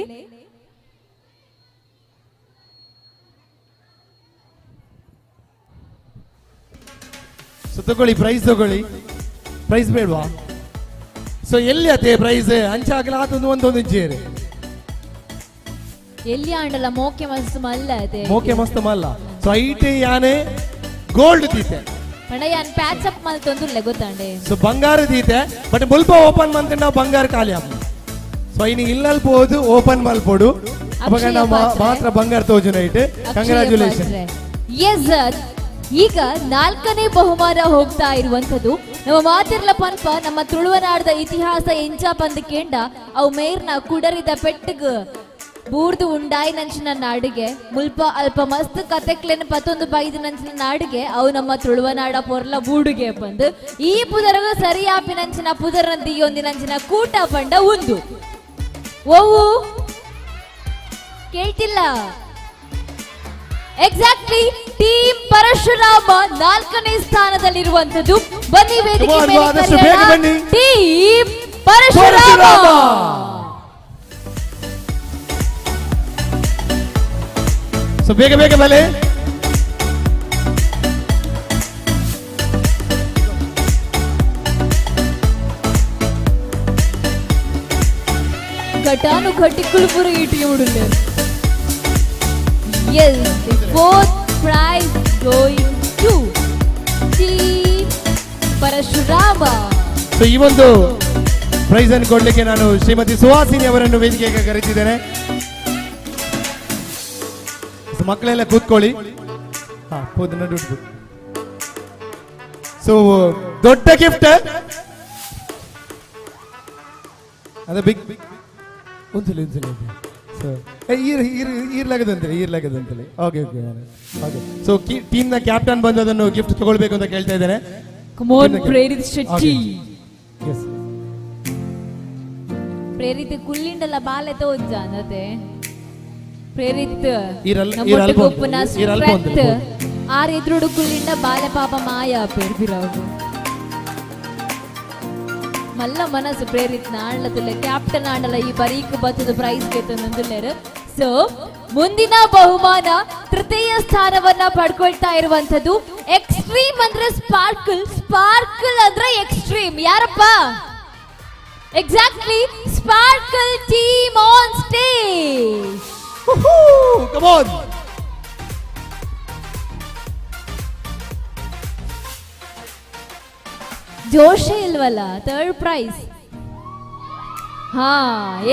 Speaker 11: ಸೊ ತಗೊಳ್ಳಿ ಪ್ರೈಸ್, ತಗೊಳ್ಳಿ ಪ್ರೈಸ್ ಬೇಡವಾ? ಸೊ ಎಲ್ಲಿ ಅತೆ ಪ್ರೈಸ್ ಅಂಚಾಗಲ ಆತೊಂದು ಒಂದೊಂದು ಇಂಚೇರಿ
Speaker 4: ಎಲ್ಲಿ ಆಂಡಲ ಮೋಕೆ ಮಸ್ತ್ ಮಲ್ಲ ಅತೆ.
Speaker 11: ಮೋಕೆ ಮಸ್ತ್ ಮಲ್ಲ. ಸೊ ಐಟೆ ಯಾನೆ ಗೋಲ್ಡ್ ತೀತೆ
Speaker 4: ಪಂಡ ಯಾನ್ ಪ್ಯಾಚ್ ಅಪ್ ಮಲ್ತೊಂದುಲ್ಲೆ ಗೊತ್ತಾಂಡೆ.
Speaker 11: ಸೊ ಬಂಗಾರ ದೀತೆ, ಬಟ್ ಮುಲ್ಪ ಓಪನ್ ಮಂತ್ ನಾವು ಬಂಗಾರ ಖಾಲಿ ಆಪ. ಸೊ ಇನ್ನು ಇಲ್ಲಲ್ ಪೋದು ಓಪನ್ ಮಲ್ಪೋಡು ಅವಾಗ ನಾವು ಮಾತ್ರ ಬಂಗಾರ ತೋಜು ನೈಟ್. ಕಂಗ್ರ್ಯಾಚುಲೇಷನ್.
Speaker 4: ಎಸ್, ಈಗ 4ನೇ ಬಹುಮಾನ ಹೋಗ್ತಾ ಇರುವಂತದ್ದು ನಮ್ಮ ಮಾತಿರ್ಲ ಪನ್ಪ ನಮ್ಮ ತುಳುವನಾಡದ ಇತಿಹಾಸ ಎಂಚ ಪಂದ ಕೇಂಡ ಅವು ಮೇರ್ನ ಕುಡರಿದ ಪೆಟ್ಟಗ್ ಬೂರ್ದು ಉಂಡಾಯಿ ನಂಚಿನ ನಾಡಿಗೆ ಮುಲ್ಪ ಅಲ್ಪ ಮಸ್ತ್ ಕತೆಕ್ಲೆನ್ ಪತ್ತೊಂದು ಬೈದು ನಂಚಿನ ನಾಡಿಗೆ ಅವು ನಮ್ಮ ತುಳುವನಾಡ ಪೊರ್ಲ ಬೂಡುಗೆ ಬಂದು ಈ ಪುದರಗ ಸರಿಯಾಪಿ ನಂಚಿನ ಪುದರನ ದಿಯೊಂದಿ ನಂಚಿನ ಕೂಟ ಪಂಡ ಉಂದು ಓವು ಕೇಳ್ತಿಲ್ಲ. ಎಕ್ಸಾಕ್ಟ್ಲಿ ಟೀಮ್ ಪರಶುರಾಮ 4ನೇ ಸ್ಥಾನದಲ್ಲಿರುವಂತದ್ದು. ಬನ್ನಿ ವೇದಿಕೆ
Speaker 11: Come on,
Speaker 4: ಮೇಲೆ
Speaker 11: ಆದಷ್ಟು ಬೇಗ
Speaker 4: ಕರೆಯೋಣ.
Speaker 11: ಬನ್ನಿ.
Speaker 4: ಟೀಮ್ ಪರಶುರಾಮ.
Speaker 11: ಸೊ ಬೇಗ ಬೇಗ ಬಲೆ.
Speaker 4: ಘಟಾನು ಘಟಿಕುಲು ಪೂರ ಈ team ಉಡುಲೆ. Yes, the 4th prize going to Team Parashurama.
Speaker 11: So ಈ ಒಂದು ಪ್ರೈಸ್ ಅನ್ನು ಕೊಡ್ಲಿಕ್ಕೆ ನಾನು ಶ್ರೀಮತಿ ಸುಹಾಸಿನಿ ಅವರನ್ನು ವೇದಿಕೆಗೆ ಕರೆತಿದ್ದೇನೆ. ಸೊ ಮಕ್ಕಳೆಲ್ಲ ಕೂತ್ಕೊಳ್ಳಿ. ಹಾ, ಹೋದ್ ನಡು. ಸೊ ದೊಡ್ಡ ಗಿಫ್ಟ್ ಅದ ಬಿಗ್ ಒಂದ್ಸಲ ಒಂದ್ಸಲ. ಸೊ ಈರ್ ಈರ್ ಈರ್ಲಾಗದಂತಲೇ ಈರ್ಲಾಗದಂತಲೇ. Okay okay okay. ಸೊ ಟೀಮ್ನ ಕ್ಯಾಪ್ಟನ್ ಬಂದು ಅದನ್ನು ಗಿಫ್ಟ್ ತಗೊಳ್ಬೇಕು ಅಂತ ಕೇಳ್ತಾ ಇದ್ದೇನೆ.
Speaker 4: Come on, Prerit Shetty.
Speaker 11: Yes.
Speaker 4: ಪ್ರೇರಿತ್ ಕುಲ್ಲಿಂಡಲ ಬಾಲೆ ತೋಜ ಅನ್ನತೆ. ಪ್ರೇರಿತ್ ನಮ್ಮ
Speaker 11: ಈರಲ್
Speaker 4: ಒಟ್ಟಿಗೆ ಒಪ್ಪುನ
Speaker 11: ಈರಲ್
Speaker 4: ಸ್ಟ್ರೆಂತ್.
Speaker 11: ಬಂತು.
Speaker 4: ಆರ್ ಎದುರುಡು ಕುಲ್ಲಿಂಡ ಬಾಲೆ ಪಾಪ ಮಾಯ ಪೇರ್ಬಿರವು. ಮಲ್ಲ ಮನಸ್ಸು ಪ್ರೇರಿತ್ ನಾಳ್ಲದುಲ್ಲೆ ಕ್ಯಾಪ್ಟನ್ ಆಂಡಲ ಈ ಬರೀಕ್ ಬತ್ತದ ಪ್ರೈಸ್ ಗೆತ್ತೊಂದುಲ್ಲೇರು. ಸೊ ಮುಂದಿನ ಬಹುಮಾನ ತೃತೀಯ ಸ್ಥಾನವನ್ನ ಪಡ್ಕೊಳ್ತಾ ಇರುವಂತದ್ದು ಎಕ್ಸ್ಟ್ರೀಮ್ ಅಂದ್ರೆ ಸ್ಪಾರ್ಕಲ್, ಸ್ಪಾರ್ಕಲ್ ಅಂದ್ರೆ ಎಕ್ಸ್ಟ್ರೀಮ್. ಯಾರಪ್ಪ? Exactly sparkle team on stage.
Speaker 11: Come on.
Speaker 4: ಜೋಶೇ ಇಲ್ವಲ್ಲ ಥರ್ಡ್ ಪ್ರೈಸ್. ಹಾ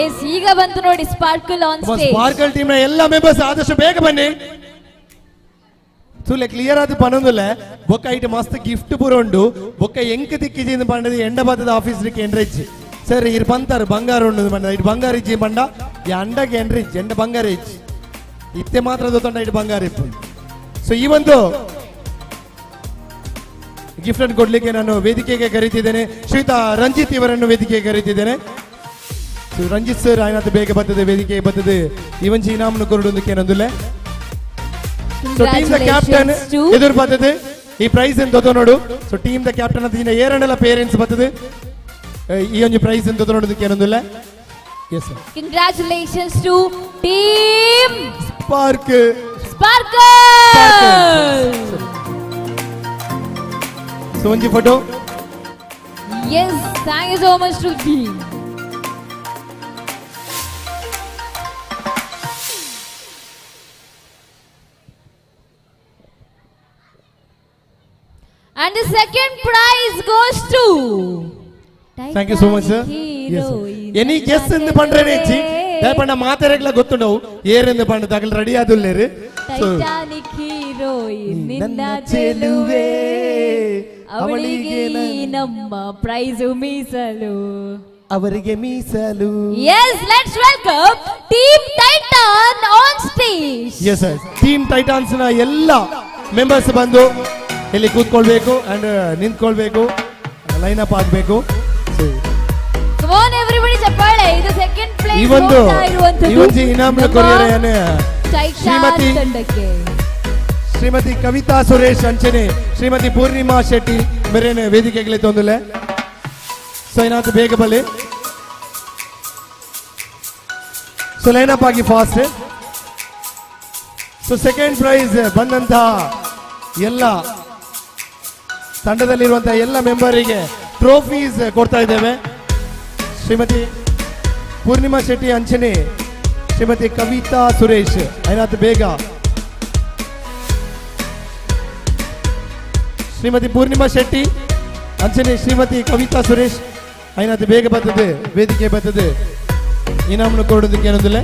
Speaker 4: ಎಸ್, ಈಗ ಬಂತು ನೋಡಿ sparkle on stage.
Speaker 11: Sparkle team ನ ಎಲ್ಲ ಮೆಂಬರ್ಸ್ ಆದಷ್ಟು ಬೇಗ ಬನ್ನಿ. ತುಲೆ ಕ್ಲಿಯರ್ ಆದ ಪನೊಂದುಲ್ಲೆ ಬೊಕ್ಕ ಐಟ್ ಮಸ್ತ್ ಗಿಫ್ಟ್ ಪೂರ ಉಂಡು. ಬೊಕ್ಕ ಎಂಕ್ ತಿಕ್ಕಿಜಿಂದ ಪಂಡದ ಎಂಡ ಬತ್ತದ ಆಫೀಸ್ ಎಂಡ್ರಿಜ್ ಸರ್ ಇರ್ ಬಂತಾರ ಬಂಗಾರ ಉಂಡು ಪಂಡ it ಬಂಗಾರ ಇಜ್ಜಿ ಪಂಡ ಈ ಅಂಡಗೆ ಎಂಡ್ರಿಜ್ ಎಂಡ ಬಂಗಾರ ಇಜ್ಜಿ ಇತ್ತೆ ಮಾತ್ರ ದೊತ್ತಂಡ it ಬಂಗಾರ ಇಪ್ಪು. ಸೊ ಈ ಒಂದು ಗಿಫ್ಟ್ ಅನ್ನು ಕೊಡ್ಲಿಕ್ಕೆ ನಾನು ವೇದಿಕೆಗೆ ಕರೀತಿದ್ದೇನೆ ಶ್ರೀಯುತ ರಂಜಿತ್ ಇವರನ್ನು ವೇದಿಕೆಗೆ ಕರೀತಿದ್ದೇನೆ. ಸೊ ರಂಜಿತ್ ಸರ್ ಆಯ್ನಾತ್ ಬೇಗ ಬರ್ತದೆ ವೇದಿಕೆಗೆ ಬರ್ತದೆ ಈ ಒಂಜಿ ಇನಾಮನ್ನು ಕೊರಡೊಂದಕ್ಕೆ ಏನಂದುಲ್ಲೆ. ಸೊ team the captain
Speaker 4: Congratulations to
Speaker 11: ಎದುರು ಬರ್ತದೆ ಈ ಪ್ರೈಸ್ ಎಂತ ನೋಡು. ಸೊ ಟೀಮ್ the captain ಅಂತ ಏರನೆಲ್ಲ ಪೇರೆಂಟ್ಸ್ ಬರ್ತದೆ ಈ ಒಂದು ಪ್ರೈಸ್ ಎಂತ ನೋಡೋದಕ್ಕೆ ಏನೊಂದಿಲ್ಲ. Yes sir.
Speaker 4: Congratulations to team
Speaker 11: spark.
Speaker 4: Sparkle.
Speaker 11: So ಒಂಜಿ photo.
Speaker 4: Yes, thank you so much to team. And the second prize goes to
Speaker 11: thank you so much sir. Any guess ಎಂದು ಪಂಡ್ರೇನೆ ಇಚ್ಚಿ ದಯಪಂಡ ಮಾತೆರೆಗ್ಲ ಗೊತ್ತುಂಡವು ಏರೆಂದು ಪಂಡ ತಗಲ್ ready ಆದುಲ್ಲೇರು. ಸೊ
Speaker 4: Titanic heroine ನಿನ್ನ ಚೆಲುವೆ, ಅವಳಿಗೆ ಈ ನಮ್ಮ price ಮೀಸಲು,
Speaker 11: ಅವರಿಗೆ ಮೀಸಲು.
Speaker 4: Yes, let's welcome team Titan on stage.
Speaker 11: Yes sir, team Titans ನ ಎಲ್ಲ ಮೆಂಬರ್ಸ್ ಬಂದು ಇಲ್ಲಿ ಕೂತ್ಕೊಳ್ಬೇಕು ಅಂಡ್ ನಿಂತ್ಕೊಳ್ಬೇಕು, ಲೈನ್ ಅಪ್ ಆಗಬೇಕು.
Speaker 4: ಕಮ್ ಆನ್ ಎವ್ರಿಬಡಿ, ಚಪ್ಪಾಳೆ. ಇದು ಸೆಕೆಂಡ್ ಪ್ಲೇಸ್
Speaker 11: ಈ ಒಂದು ಈ ಒಂದು ಇನಾಮ್ನ ಕೊರಿಯರ್
Speaker 4: ಟೈಟಾನ್ ತಂಡಕ್ಕೆ
Speaker 11: ಶ್ರೀಮತಿ ಕವಿತಾ ಸುರೇಶ್ ಅಂಚನೆ ಶ್ರೀಮತಿ ಪೂರ್ಣಿಮಾ ಶೆಟ್ಟಿ ಮೇರೇನೆ ವೇದಿಕೆಗೆ ತೊಂದಲೆ. ಸೊ ಏನಾದ್ರು ಬೇಗ ಬಲ್ಲಿ. ಸೊ ಲೈನ್ ಅಪ್ ಆಗಿ ಫಾಸ್ಟ್. ಸೊ ಸೆಕೆಂಡ್ ಪ್ರೈಸ್ ಬಂದಂತಹ ಎಲ್ಲ ತಂಡದಲ್ಲಿರುವಂತಹ ಎಲ್ಲ ಮೆಂಬರಿಗೆ ಟ್ರೋಫೀಸ್ ಕೊಡ್ತಾ ಇದ್ದೇವೆ. ಶ್ರೀಮತಿ ಪೂರ್ಣಿಮಾ ಶೆಟ್ಟಿ ಅಂಚನೆ ಶ್ರೀಮತಿ ಕವಿತಾ ಸುರೇಶ್ ಏನಾದ್ರು ಬೇಗ. ಶ್ರೀಮತಿ ಪೂರ್ಣಿಮಾ ಶೆಟ್ಟಿ ಅಂಚನೆ ಶ್ರೀಮತಿ ಕವಿತಾ ಸುರೇಶ್ ಏನಾದ್ರು ಬೇಗ ಬರ್ತದೆ, ವೇದಿಕೆ ಬರ್ತದೆ ಇನಾಮನ್ನು ಕೊಡೋದಕ್ಕೆ ಏನೊಂದಿಲ್ಲ.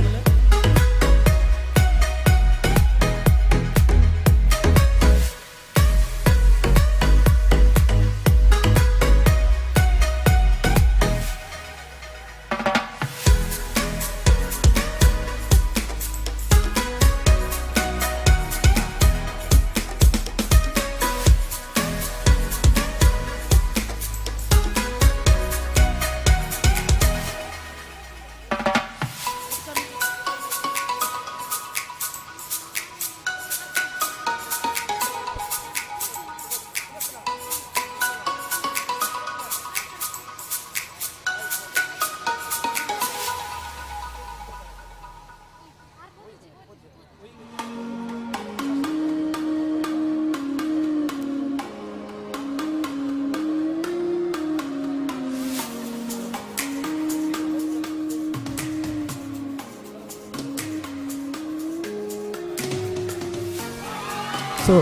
Speaker 11: So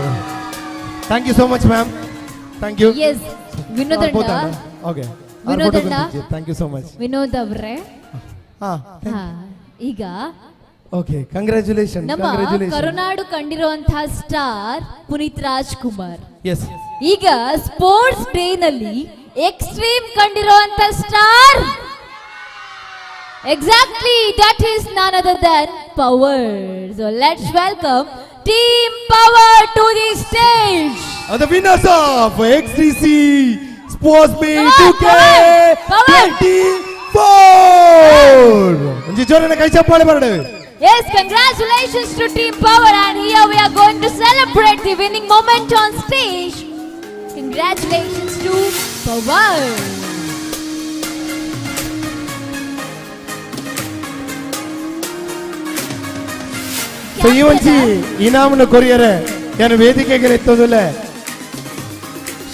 Speaker 11: thank you so much ma'am. Thank you.
Speaker 4: Yes, Vinod ಅಣ್ಣ.
Speaker 11: ಓಕೆ,
Speaker 4: ವಿನೋದ್ ಅಣ್ಣ.
Speaker 11: Thank you so much.
Speaker 4: Vinod ಅವರೇ, ಈಗ
Speaker 11: ಓಕೆ, ಕಂಗ್ರ್ಯಾಚುಲೇಷನ್.
Speaker 4: ನಮ್ಮ ಕರುನಾಡು ಕಂಡಿರುವಂತಹ ಸ್ಟಾರ್ ಪುನೀತ್ ರಾಜ್ಕುಮಾರ್
Speaker 11: ಎಸ್,
Speaker 4: ಈಗ ಸ್ಪೋರ್ಟ್ಸ್ ಡೇ ನಲ್ಲಿ extreme ಕಂಡಿರುವಂತಹ star, exactly that is none other than Power. So let's welcome Team Power to the stage.
Speaker 11: The winners of XDC Sports Meet 2K24. ಒಂಜಿ ಜೋರನ ಕೈ ಚಪ್ಪಾಳೆ ಬರಡೆ.
Speaker 4: Yes, congratulations to Team Power, and here we are going to celebrate the winning moment on stage. Congratulations to Power.
Speaker 11: So ಈ ಒಂಜಿ ಇನಾಮನ ಕೊರಿಯರೆ ಏನು ವೇದಿಕೆಗೆ ಎತ್ತೋದಿಲ್ಲ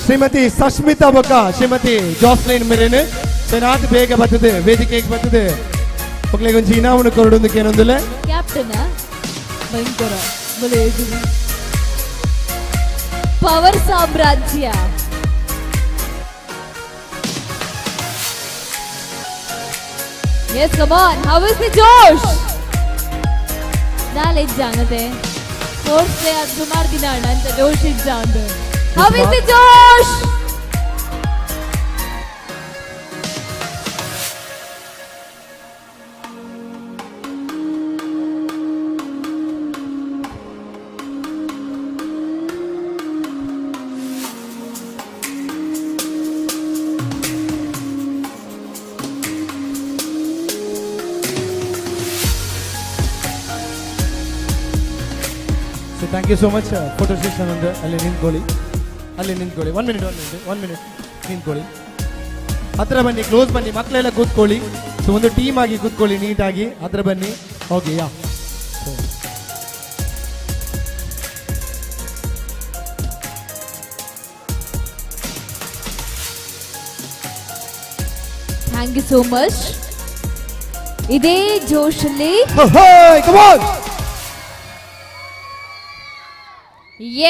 Speaker 11: ಶ್ರೀಮತಿ ಸಶ್ಮಿತಾ ಬೊಕ್ಕ ಶ್ರೀಮತಿ ಜಾಸ್ಲಿನ್ ಮೆರೇನ್. ಸೊ ನಾತ್ ಬೇಗ ಬರ್ತದೆ ವೇದಿಕೆಗೆ ಬರ್ತದೆ ಮಕ್ಕಳಿಗೆ ಒಂಜಿ ಇನಾಮನ ಕೊರಡೊಂದಕ್ಕೆ ಏನೊಂದಿಲ್ಲ.
Speaker 4: ಕ್ಯಾಪ್ಟನ್ ಭಯಂಕರ ಪವರ್ ಸಾಮ್ರಾಜ್ಯ. Yes, come on. How is the josh? ನಾಳೆ ಇಜ್ಜಾಂಗತೆ ಸ್ಪೋರ್ಟ್ಸ್ ಡೇ ಅದು ಸುಮಾರು ದಿನ ಅಣ್ಣ ಅಂತ ಜೋಶ್ ಇಜ್ಜಾಂದು. How is the josh?
Speaker 11: So Thank you so much. Photo session ಒಂದು ಅಲ್ಲಿ ನಿಂತ್ಕೊಳ್ಳಿ, ಅಲ್ಲಿ ನಿಂತ್ಕೊಳ್ಳಿ. 1 ಮಿನಿಟ್, 1 ಮಿನಿಟ್, 1 ಮಿನಿಟ್ ನಿಂತ್ಕೊಳ್ಳಿ. ಹತ್ರ ಬನ್ನಿ, ಕ್ಲೋಸ್ ಬನ್ನಿ, ಮಕ್ಕಳೆಲ್ಲ ಕೂತ್ಕೊಳ್ಳಿ. ಸೊ ಒಂದು ಟೀಮ್ ಆಗಿ ಕೂತ್ಕೊಳ್ಳಿ ನೀಟಾಗಿ, ಹತ್ರ ಬನ್ನಿ. Okay, yeah.
Speaker 4: Thank you so much. ಇದೇ ಜೋಶಲ್ಲಿ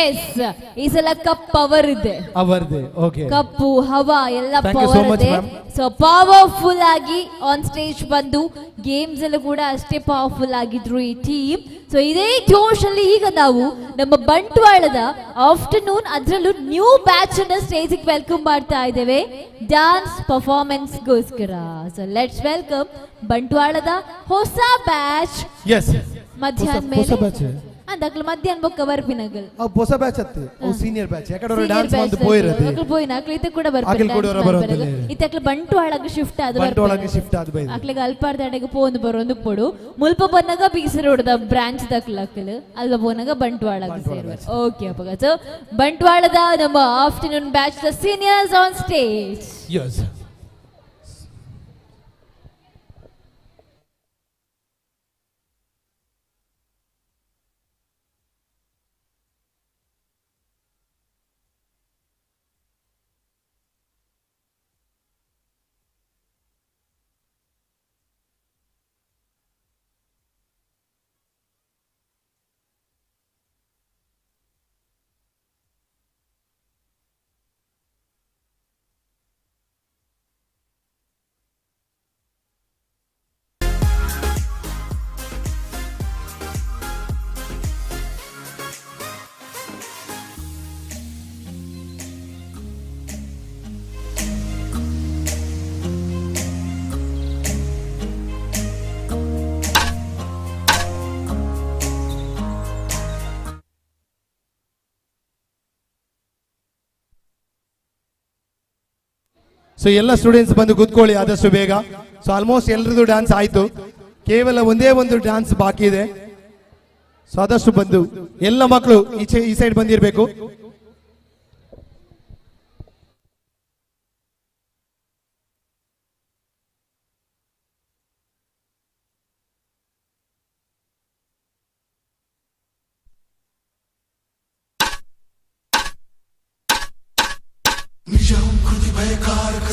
Speaker 4: ಎಸ್, ಈ ಸಲ ಕಪ್ ಪವರ್ ಇದೆ.
Speaker 11: ಅವರ್ದೆ, ಓಕೆ.
Speaker 4: ಕಪ್ಪು ಹವಾ ಎಲ್ಲ
Speaker 11: Thank you so
Speaker 4: power
Speaker 11: much,
Speaker 4: ಇದೆ.
Speaker 11: ma'am.
Speaker 4: So powerful ಆಗಿ ಆನ್ ಸ್ಟೇಜ್ ಬಂದು ಗೇಮ್ಸ್ ಅಲ್ಲೂ ಕೂಡ ಅಷ್ಟೇ ಪವರ್ಫುಲ್ ಆಗಿದ್ರು ಈ ಟೀಮ್. ಸೊ ಇದೇ ಜೋಶ್ ಅಲ್ಲಿ ಈಗ ನಾವು ನಮ್ಮ ಬಂಟ್ವಾಳದ ಆಫ್ಟರ್ನೂನ್ ಅದರಲ್ಲೂ ನ್ಯೂ ಬ್ಯಾಚ್ ಅನ್ನ ಸ್ಟೇಜ್ welcome ಮಾಡ್ತಾ ಇದ್ದೇವೆ ಡಾನ್ಸ್ ಪರ್ಫಾರ್ಮೆನ್ಸ್ಗೋಸ್ಕರ. ಸೊ let's welcome ಬಂಟ್ವಾಳದ ಹೊಸ ಬ್ಯಾಚ್.
Speaker 11: ಎಸ್,
Speaker 4: ಮಧ್ಯಾಹ್ನ
Speaker 11: ಹೊಸ
Speaker 4: ಮೇಲೆ
Speaker 11: ಬ್ಯಾಚ್.
Speaker 4: ಅಂದಕ್ಲು ಮಧ್ಯಾಹ್ನ ಬೊಕ್ಕ ಬರ್ಪಿನಗಲ್.
Speaker 11: ಅವು ಹೊಸ ಬ್ಯಾಚ್ ಅತ್ತೆ, ಅವು ಸೀನಿಯರ್ ಬ್ಯಾಚ್. ಯಾಕಂದ್ರೆ ಡ್ಯಾನ್ಸ್ ಬಂದು ಪೋಯಿರತ್ತೆ.
Speaker 4: ಅಕ್ಲು ಪೋಯಿನ ಅಕ್ಲು ಇತ್ತೆ ಕೂಡ
Speaker 11: ಅಕ್ಲು ಕೂಡ ಬರೋದಿಲ್ಲ.
Speaker 4: ಇತ್ತಕ್ಲು ಬಂಟ್ವಾಳಗ್ ಶಿಫ್ಟ್ ಆದ
Speaker 11: ಬಂಟ್ವಾಳಗ್ ಶಿಫ್ಟ್ ಆದ ಬೈದು.
Speaker 4: ಅಕ್ಲಿಗೆ ಅಲ್ಪಾರ್ದಾಡೆಗೆ ಪೋಂದು ಬರೋದು ಪೊಡು ಮುಲ್ಪ ಬನ್ನಗ ಬೀಸ ರೋಡ್ದ ಬ್ರಾಂಚ್ ದಕ್ಲು ಅಕ್ಲು ಅಲ್ಪ ಪೋನಾಗ ಬಂಟ್ವಾಳಗ್ ಸೇರುವ. ಓಕೆ ಅಪ್ಪಗ, ಸೊ ಬಂಟ್ವಾಳದ ನಮ್ಮ afternoon batch the seniors on stage.
Speaker 11: Yes. So ಎಲ್ಲ ಸ್ಟೂಡೆಂಟ್ಸ್ ಬಂದು ಕೂತ್ಕೊಳ್ಳಿ ಆದಷ್ಟು ಬೇಗ. ಸೊ ಆಲ್ಮೋಸ್ಟ್ ಎಲ್ರದ್ದು ಡ್ಯಾನ್ಸ್ ಆಯ್ತು, ಕೇವಲ ಒಂದೇ ಒಂದು ಡ್ಯಾನ್ಸ್ ಬಾಕಿ ಇದೆ. ಸೊ ಆದಷ್ಟು ಬಂದು ಎಲ್ಲ ಮಕ್ಕಳು ಈಚೆ ಈ ಸೈಡ್ ಬಂದಿರಬೇಕು.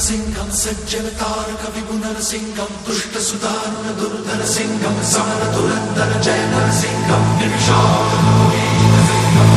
Speaker 16: सिंहम सज्जन तारक विभुनर सिंहम दुष्ट सुदारुण दुर्धर सिंहम समर धुरंधर जय नर सिंहम निमिषाद सिंहम।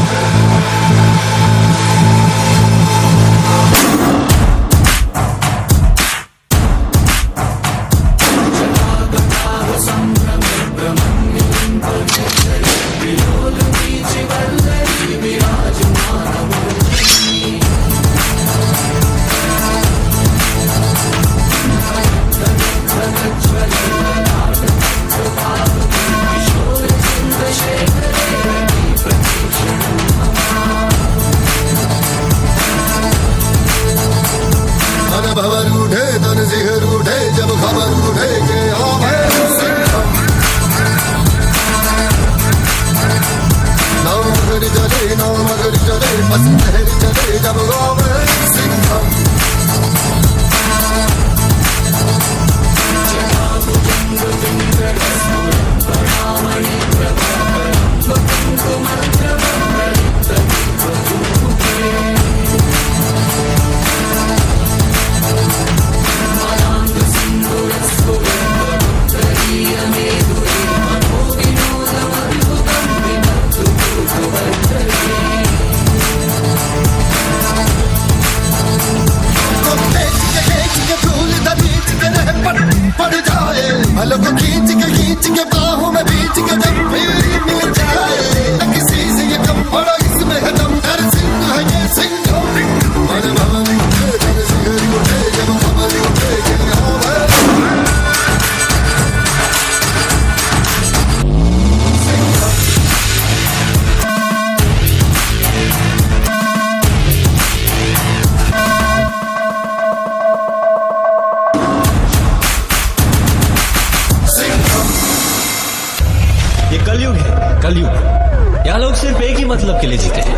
Speaker 20: मतलब के लिए जीते हैं,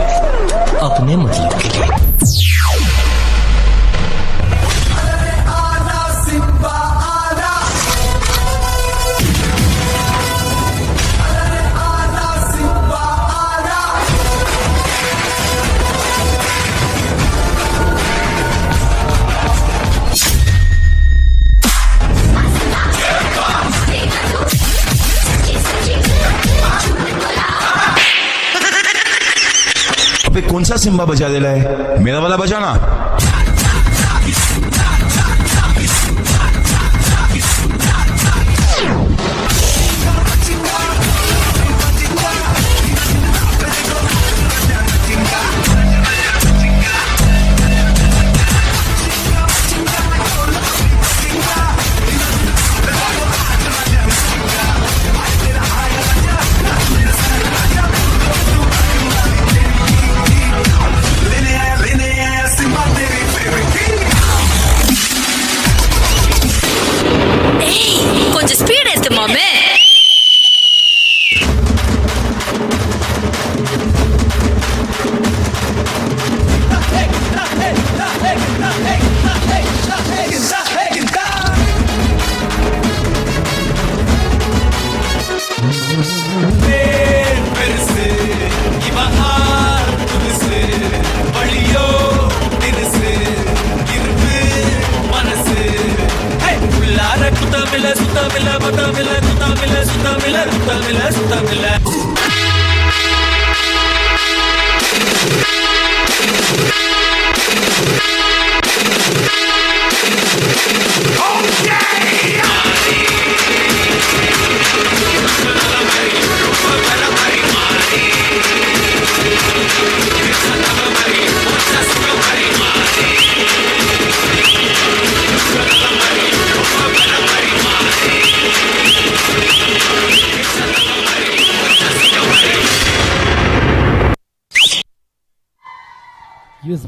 Speaker 20: अपने मतलब के लिए।
Speaker 24: अबे कौन सा सिम्बा बजा दे रहा है? मेरा वाला बजाना।
Speaker 5: கொஞ்சம் ஸ்பீட் ஏத்து மாமே.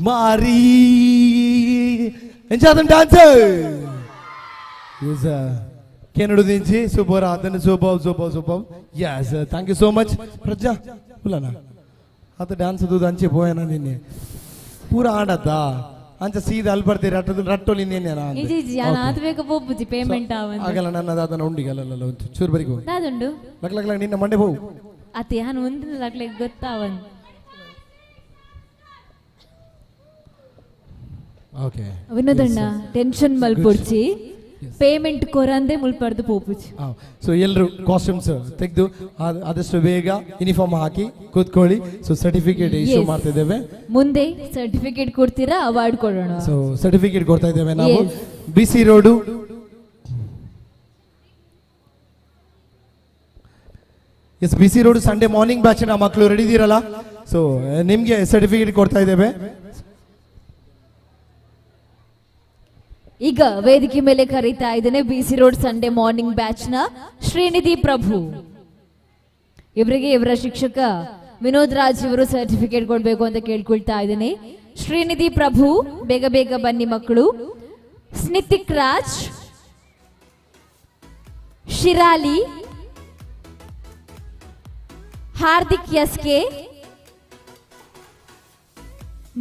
Speaker 11: ಮಾರಿ ಎಂಚಾದನ್ డాన్స్ ಎಸ್ ಕೆನಡು ದಿಂಚಿ ಸೂಪರ್ ಆತನ super super super yes thank you so much Prajna ಉಲ್ಲನ ಆತ ಡ್ಯಾನ್ಸ್ ಅದು ಅಂಚೆ ಪೋಯನ ನಿನ್ನೆ ಪೂರ ಆಡತ್ತ ಅಂಚ ಸೀದಾ ಅಲ್ಲಿ ಬರ್ತೀರಿ ರಟ್ಟದು ರಟ್ಟೋಲಿ ನಿನ್ನೆ
Speaker 4: ಇಜಿ ಇಜಿ ಯಾನ್ ಆತ್ ಬೇಗ ಪೋಪುಜಿ ಪೇಮೆಂಟ್ ಆವಂದು
Speaker 11: ಆಗಲ್ಲ ನನ್ನ ದಾದನ ಉಂಡಿಗೆ ಅಲ್ಲಲ್ಲ ಒಂದು ಚೂರು ಬರಿಗೋ
Speaker 4: ದಾದುಂಡು
Speaker 11: ಲಕ್ ಲಕ್ ಲಕ್ ನಿನ್ನ ಮಂಡೆ ಹೋಗು
Speaker 4: ಅತ್ ಯಾನ್ ಒಂದಿನ ಲಕ್ಲೆಗ್ ಗೊತ್ತಾವಂದು.
Speaker 11: ಓಕೆ
Speaker 4: ವಿನೋದಣ್ಣ ಟೆನ್ಷನ್ ಮಲ್ಪೊಡ್ಚಿ ಪೇಮೆಂಟ್ ಕೊರಂದೆ ಮುಲ್ಪರ್ದು ಪೋಪುಜಿ.
Speaker 11: ಸೊ ಎಲ್ಲರೂ ಕಾಸ್ಟ್ಯೂಮ್ಸ್ ತೆಗೆದು ಆದಷ್ಟು ಬೇಗ ಯೂನಿಫಾರ್ಮ್ ಹಾಕಿ ಕೂತ್ಕೊಳ್ಳಿ. ಸೊ ಸರ್ಟಿಫಿಕೇಟ್ ಇಶ್ಯೂ ಮಾಡ್ತಿದ್ದೇವೆ.
Speaker 4: ಮುಂದೆ ಸರ್ಟಿಫಿಕೇಟ್ ಕೊಡ್ತೀರಾ, ಅವಾರ್ಡ್ ಕೊಡೋಣ.
Speaker 11: ಸೊ ಸರ್ಟಿಫಿಕೇಟ್ ಕೊಡ್ತಾ ಇದ್ದೇವೆ ನಾವು. B C road yes B C road Sunday morning ಬ್ಯಾಚಿನ ಮಕ್ಕಳು ರೆಡಿ ಇದ್ದೀರಲ್ಲ? ಸೊ ನಿಮಗೆ ಸರ್ಟಿಫಿಕೇಟ್ ಕೊಡ್ತಾ ಇದ್ದೇವೆ.
Speaker 4: ಈಗ ವೇದಿಕೆ ಮೇಲೆ ಕರೀತಾ ಇದ್ದೇನೆ B C road Sunday morning batch ನ ಶ್ರೀನಿಧಿ ಪ್ರಭು ಇವರಿಗೆ ಇವರ ಶಿಕ್ಷಕ ವಿನೋದ್ ರಾಜ್ ಇವರು ಸರ್ಟಿಫಿಕೇಟ್ ಕೊಡಬೇಕು ಅಂತ ಕೇಳ್ಕೊಳ್ತಾ ಇದ್ದೇನೆ. ಶ್ರೀನಿಧಿ ಪ್ರಭು ಬೇಗ ಬೇಗ ಬನ್ನಿ ಮಕ್ಕಳು. Snithik Raj, Shirali, Hardik S K,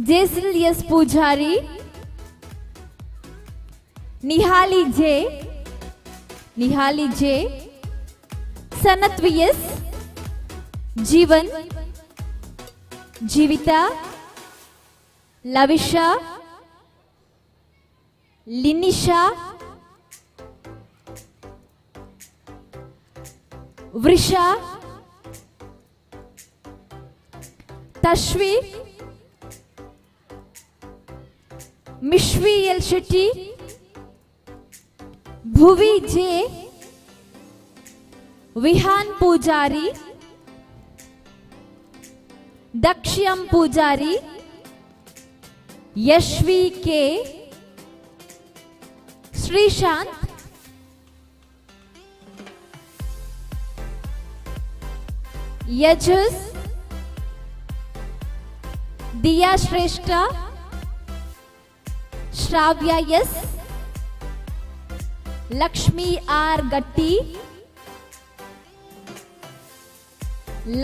Speaker 4: Jesil S Pujari, Nihali J, Nihali J, Sanath V S, Jeevan, Jeevitha, Lavisha, Linisha, Vrisha, Tashvi, Mishvi L Shetty, Bhuvi J, Vihan Pujari, Dakshyam Pujari, Yashvi K, Sreesanth, Yajas, Diya Shrestha, Shravya S, Lakshmi R Gatti,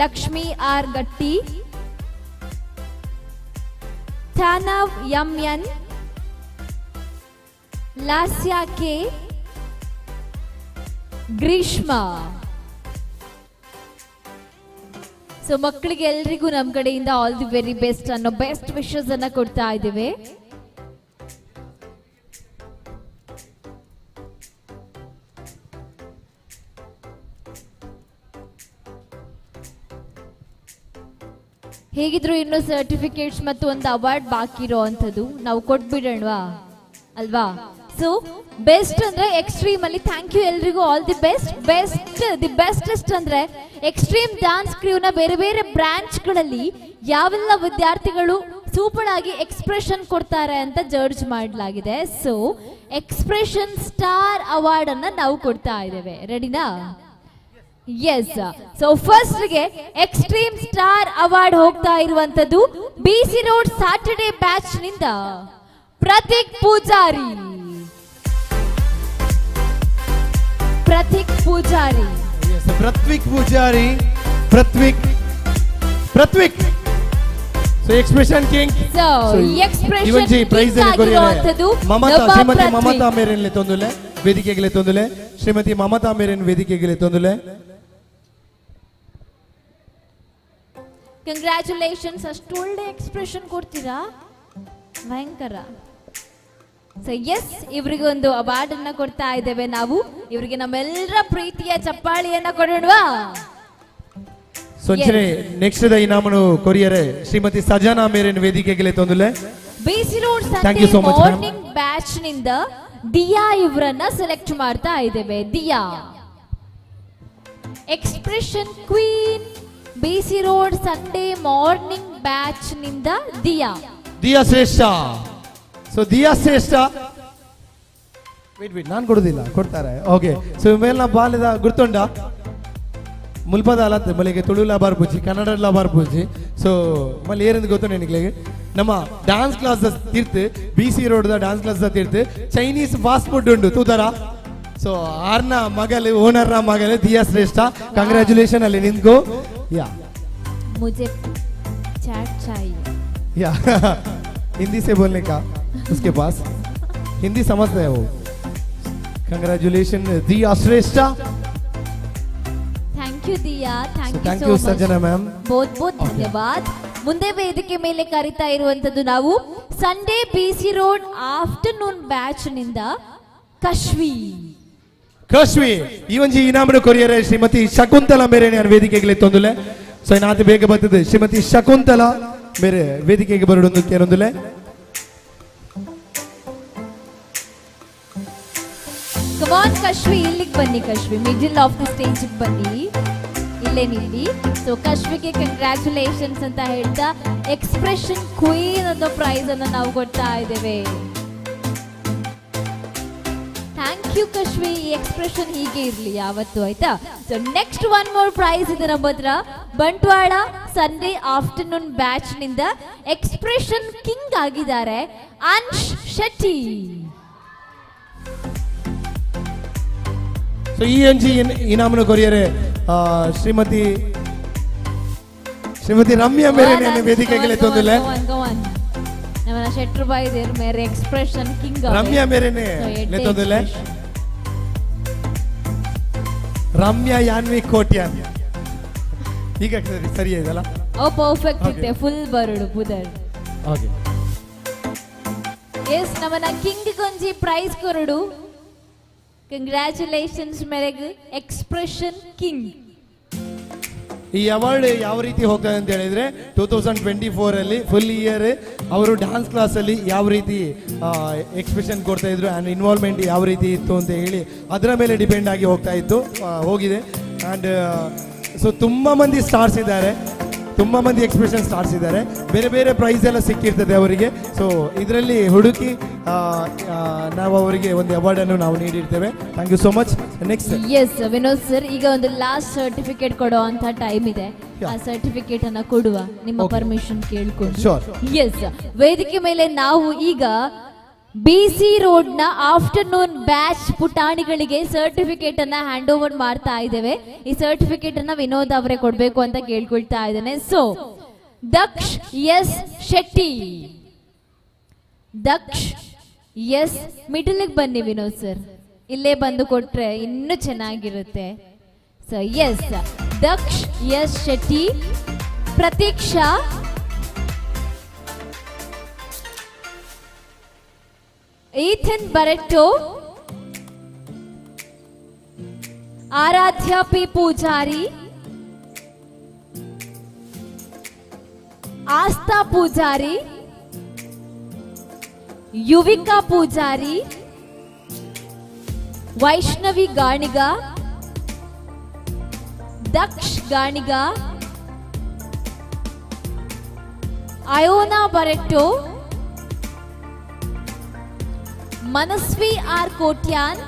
Speaker 4: Lakshmi R Gatti, Thanav M N, Lasya K, Greeshma. So ಮಕ್ಕಳಿಗೆ ಎಲ್ರಿಗೂ ನಮ್ಮ ಕಡೆಯಿಂದ ಆಲ್ the very best ಅನ್ನೋ best wishes ಅನ್ನ ಕೊಡ್ತಾ ಇದ್ದೇವೆ. ಹೇಗಿದ್ರು ಇನ್ನು ಸರ್ಟಿಫಿಕೇಟ್ಸ್ ಮತ್ತು ಒಂದು ಅವಾರ್ಡ್ ಬಾಕಿ ಇರೋ ಅಂಥದ್ದು ನಾವು ಕೊಟ್ಬಿಡೋಣವಾ ಅಲ್ವಾ? ಸೊ ಬೆಸ್ಟ್ ಅಂದ್ರೆ ಎಕ್ಸ್ಟ್ರೀಮ್ ಅಲ್ಲಿ thank you ಎಲ್ರಿಗೂ, all the best. Best the bestest ಅಂದ್ರೆ ಎಕ್ಸ್ಟ್ರೀಮ್ ಡಾನ್ಸ್ ಕ್ರೂನ ಬೇರೆ ಬೇರೆ ಬ್ರಾಂಚ್ಗಳಲ್ಲಿ ಯಾವೆಲ್ಲ ವಿದ್ಯಾರ್ಥಿಗಳು ಸೂಪರ್ ಆಗಿ ಎಕ್ಸ್ಪ್ರೆಷನ್ ಕೊಡ್ತಾರೆ ಅಂತ ಜಡ್ಜ್ ಮಾಡಲಾಗಿದೆ. ಸೊ ಎಕ್ಸ್ಪ್ರೆಷನ್ ಸ್ಟಾರ್ ಅವಾರ್ಡ್ ಅನ್ನ ನಾವು ಕೊಡ್ತಾ ಇದ್ದೇವೆ. ರೆಡಿನಾ? ಎಸ್. ಸೊ ಫಸ್ಟ್ ಗೆ ಎಕ್ಸ್ಟ್ರೀಮ್ ಸ್ಟಾರ್ ಅವಾರ್ಡ್ ಹೋಗ್ತಾ ಇರುವಂತದ್ದು ಬಿಸಿ ರೋಡ್ ಸ್ಯಾಟರ್ಡೆ ಬ್ಯಾಚ್ ನಿಂದ Prateek Poojary. Prateek Poojary.
Speaker 11: ಪ್ರತ್ವಿಕ್ Poojary. ಪ್ರತ್ವಿಕ್, ಪ್ರತ್ವಿಕ್. So expression king.
Speaker 4: So expression
Speaker 11: ಇವನ್ಜಿ price
Speaker 4: king ಆಗಿರುವಂತದ್ದು
Speaker 11: ಮಮತಾ,
Speaker 4: ನಮ್ಮ
Speaker 11: ಶ್ರೀಮತಿ
Speaker 4: ಪ್ರತ್ವಿಕ್.
Speaker 11: ಮಮತಾ ಮೇರೆನ್ ತೊಂದುಲೆ ವೇದಿಕೆಗೆ ತೊಂದುಲೆ, ಶ್ರೀಮತಿ ಮಮತಾ ಮೇರೆನ್ ವೇದಿಕೆಗೆ ತೊಂದುಲೆ.
Speaker 4: ಕಂಗ್ರ್ಯಾಚುಲೇಷನ್ಸ್, ಅಷ್ಟು ಒಳ್ಳೆ ಎಕ್ಸ್ಪ್ರೆಷನ್ ಕೊಡ್ತೀರಾ, ಭಯಂಕರ. ಸೊ ಎಸ್, ಇವರಿಗೆ ಒಂದು ಅವಾರ್ಡ್ ಅನ್ನ ಕೊಡ್ತಾ ಇದ್ದೇವೆ ನಾವು. ಇವರಿಗೆ ನಮ್ಮೆಲ್ಲರ ಪ್ರೀತಿಯ ಚಪ್ಪಾಳಿಯನ್ನ ಕೊಡೋಣವಾ?
Speaker 11: ಸೊಂಚನೆ ನೆಕ್ಸ್ಟ್ the ಇನಾಮನು ಕೊರಿಯರೆ ಶ್ರೀಮತಿ ಸಜಾನಾ ಮೇರೆನ್ ವೇದಿಕೆಗೆ ತೊಂದುಲೆ.
Speaker 4: ಬಿಸಿ road
Speaker 11: Thank
Speaker 4: Sunday
Speaker 11: you so much, ma'am.
Speaker 4: Morning batch ನಿಂದ ದಿಯಾ ಇವರನ್ನ ಸೆಲೆಕ್ಟ್ ಮಾಡ್ತಾ ಇದ್ದೇವೆ. Diya expression queen, BC road Sunday morning batch ನಿಂದ ದಿಯಾ.
Speaker 11: ದಿಯಾ ಶ್ರೇಷ್ಠ. ಸೊ ದಿಯಾ ಶ್ರೇಷ್ಠ, ವೇಟ್ ವೇಟ್, ನಾನು ಕೊಡುದಿಲ್ಲ, ಕೊಡ್ತಾರೆ. ಓಕೆ, ಸೊ ಮೇಲ್ನ ಬಾಲ್ಯದ ಗುರ್ತುಂಡ ಮುಲ್ಪದ ಅಲತ್ ಮಲ್ಲಿಗೆ ತುಳುಲ ಬಾರ್ಪೂಜಿ, ಕನ್ನಡಲ ಬಾರ್ಪೂಜಿ. ಸೊ ಮಲ್ಲಿ ಏರಿಂದ ಗೊತ್ತು ನಿನಗೆ? ನಮ್ಮ ಡಾನ್ಸ್ ಕ್ಲಾಸ್ ತೀರ್ತು, ಬಿ ಸಿ ರೋಡ್ದ ಡಾನ್ಸ್ ಕ್ಲಾಸ್ ತೀರ್ತು ಚೈನೀಸ್ ಫಾಸ್ಟ್ ಫುಡ್ ಉಂಟು ತೂತರ. ಸೊ ಆರ್ನ ಮಗಲು, ಓನರ್ನ ಮಗಲು ದಿಯಾ ಶ್ರೇಷ್ಠ, ಕಂಗ್ರ್ಯಾಚುಲೇಷನ್ ಅಲ್ಲಿ ನಿಂತ್ಕೋ. ಯಾ
Speaker 4: ಮುಜೆ ಚಾಟ್ ಚಾಹಿಯೆ.
Speaker 11: या हिंदी से बोलने का उसके पास हिंदी समझते हैं वो. Congratulation Diya Shrestha.
Speaker 4: Thank you Diya, thank you
Speaker 11: thank
Speaker 4: so
Speaker 11: you
Speaker 4: much.
Speaker 11: Sajjana ma'am.
Speaker 4: ಬಹುತ್ ಬಹುತ್ ಧನ್ಯವಾದ. ಮುಂದೆ ವೇದಿಕೆ ಮೇಲೆ ಕರೀತಾ ಇರುವಂತದ್ದು ನಾವು Sunday B C road afternoon batch ನಿಂದ ಕಶ್ವಿ.
Speaker 11: ಕಶ್ವಿ ಈ ಒಂಜಿ ಇನಾಮನು ಕೊರಿಯರೆ ಶ್ರೀಮತಿ ಶಕುಂತಲಾ ಮೇರೆ ನಾನು ವೇದಿಕೆಗೆ ತೊಂದುಲೆ. ಸೊ ಇನ್ನಾತ ಬೇಗ ಬರ್ತದೆ ಶ್ರೀಮತಿ ಶಕುಂತಲಾ ಮೇರೆ ವೇದಿಕೆಗೆ ಬರಡೊಂದು ಕೇರೊಂದುಲೆ.
Speaker 4: ಕಮಾನ್ ಕಶ್ವಿ, ಇಲ್ಲಿಗೆ ಬನ್ನಿ Kashvi, middle of the stage ಬನ್ನಿ, ಇಲ್ಲೇ ನಿಲ್ಲಿ. ಸೊ ಕಶ್ವಿಗೆ ಕಂಗ್ರ್ಯಾಚುಲೇಷನ್ಸ್ ಅಂತ ಹೇಳ್ತಾ ಎಕ್ಸ್ಪ್ರೆಷನ್ ಕ್ವೀನ್ ಅನ್ನೋ ಪ್ರೈಸ್ ಅನ್ನು ನಾವು ಕೊಡ್ತಾ ಇದ್ದೇವೆ. Thank you Kashvi, ಈ ಎಕ್ಸ್ಪ್ರೆಷನ್ ಹೀಗೆ ಇರಲಿ ಯಾವತ್ತು, ಆಯ್ತಾ? So next one more prize ಇದೆ ನಮ್ಮ ಹತ್ರ. ಬಂಟ್ವಾಳ ಸಂಡೇ ಆಫ್ಟರ್ನೂನ್ ಬ್ಯಾಚ್ ನಿಂದ ಎಕ್ಸ್ಪ್ರೆಷನ್ ಕಿಂಗ್ ಆಗಿದ್ದಾರೆ ಅಂಶ್ ಶೆಟ್ಟಿ.
Speaker 11: ಸೊ ಈ ಒಂಜಿ ಇನಾಮನು ಕೊರಿಯರೆ ಶ್ರೀಮತಿ ಶ್ರೀಮತಿ ರಮ್ಯಾ ಮೇರೆ ನಾನು ವೇದಿಕೆಗೆ ತೊಂದುಲೆ.
Speaker 4: ನಮ್ಮನ ಶೆಟ್ರು ಬಾಯ್ದೇರ್ ಮೇರೆ ಎಕ್ಸ್ಪ್ರೆಷನ್ ಕಿಂಗ್
Speaker 11: ರಮ್ಯಾ ಮೇರೆನೆ ಲೆತ್ತೊಂದುಲೆ. ರಮ್ಯಾ ಯಾನ್ವಿ ಕೋಟ್ಯಾನ್. ಈಗ ಸರಿ ಸರಿ ಇದಲ್ಲ?
Speaker 4: ಓ ಪರ್ಫೆಕ್ಟ್ ಇದೆ, ಫುಲ್ ಬರಡು ಬುದರ್.
Speaker 11: ಓಕೆ
Speaker 4: ಎಸ್, ನಮ್ಮನ ಕಿಂಗ್ ಗೊಂಜಿ ಪ್ರೈಸ್ ಕೊರಡು. ಕಂಗ್ರ್ಯಾಚುಲೇಷನ್ಸ್ ಮೇರೆಗ್ ಎಕ್ಸ್ಪ್ರೆಷನ್ ಕಿಂಗ್.
Speaker 11: ಈ ಅವಾರ್ಡ್ ಯಾವ ರೀತಿ ಹೋಗ್ತದೆ ಅಂತ ಹೇಳಿದ್ರೆ 2024 ಫುಲ್ ಇಯರ್ ಅವರು ಡ್ಯಾನ್ಸ್ ಕ್ಲಾಸಲ್ಲಿ ಯಾವ ರೀತಿ ಎಕ್ಸ್ಪ್ರೆಷನ್ ಕೊಡ್ತಾ ಇದ್ರು ಆ್ಯಂಡ್ ಇನ್ವಾಲ್ವ್ಮೆಂಟ್ ಯಾವ ರೀತಿ ಇತ್ತು ಅಂತ ಹೇಳಿ ಅದರ ಮೇಲೆ ಡಿಪೆಂಡ್ ಆಗಿ ಹೋಗ್ತಾ ಇತ್ತು, ಹೋಗಿದೆ. ಆ್ಯಂಡ್ ಸೊ ತುಂಬ ಮಂದಿ ಸ್ಟಾರ್ಸ್ ಇದ್ದಾರೆ, ತುಂಬ ಮಂದಿ ಎಕ್ಸ್ಪ್ರೆಷನ್ ಸ್ಟಾರ್ಸ್ ಇದ್ದಾರೆ, ಬೇರೆ ಬೇರೆ ಪ್ರೈಸ್ ಎಲ್ಲ ಸಿಕ್ಕಿರ್ತದೆ ಅವರಿಗೆ. ಸೊ ಇದರಲ್ಲಿ ಹುಡುಕಿ ನಾವು ಅವರಿಗೆ ಒಂದು ಅವಾರ್ಡನ್ನು ನಾವು ನೀಡಿರ್ತೇವೆ. Thank you so much. Next
Speaker 4: yes Vinod sir, ಈಗ ಒಂದು ಲಾಸ್ಟ್ ಸರ್ಟಿಫಿಕೇಟ್ ಕೊಡೋ ಅಂತ ಟೈಮ್ ಇದೆ. ಆ ಸರ್ಟಿಫಿಕೇಟ್ ಅನ್ನ ಕೊಡುವ, ನಿಮ್ಮ ಪರ್ಮಿಷನ್ ಕೇಳ್ಕೊಂಡು.
Speaker 11: Sure.
Speaker 4: S, ವೇದಿಕೆ ಮೇಲೆ ನಾವು ಈಗ ಬಿಸಿ ರೋಡ್ ನ ಆಫ್ಟರ್ನೂನ್ ಬ್ಯಾಚ್ ಪುಟಾಣಿಗಳಿಗೆ ಸರ್ಟಿಫಿಕೇಟ್ ಅನ್ನ ಹ್ಯಾಂಡ್ ಓವರ್ ಮಾಡ್ತಾ ಇದ್ದೇವೆ. ಈ ಸರ್ಟಿಫಿಕೇಟ್ ಅನ್ನ ವಿನೋದ್ ಅವರೇ ಕೊಡ್ಬೇಕು ಅಂತ ಕೇಳ್ಕೊಳ್ತಾ ಇದ್ದೇನೆ. So Daksh S Shetty. Daksh S ಮಿಡಲ್ಗೆ ಬನ್ನಿ ವಿನೋದ್ ಸರ್, ಇಲ್ಲೇ ಬಂದು ಕೊಟ್ರೆ ಇನ್ನೂ ಚೆನ್ನಾಗಿರುತ್ತೆ. So yes, Daksh S Shetty, Pratiksha, Ethan Barreto, Aradhya P Poojary, Aastha Poojary, Yuvika Poojary, Vaishnavi Ganiga, Daksh Ganiga, Iona Barreto, Manasvi R Kotian,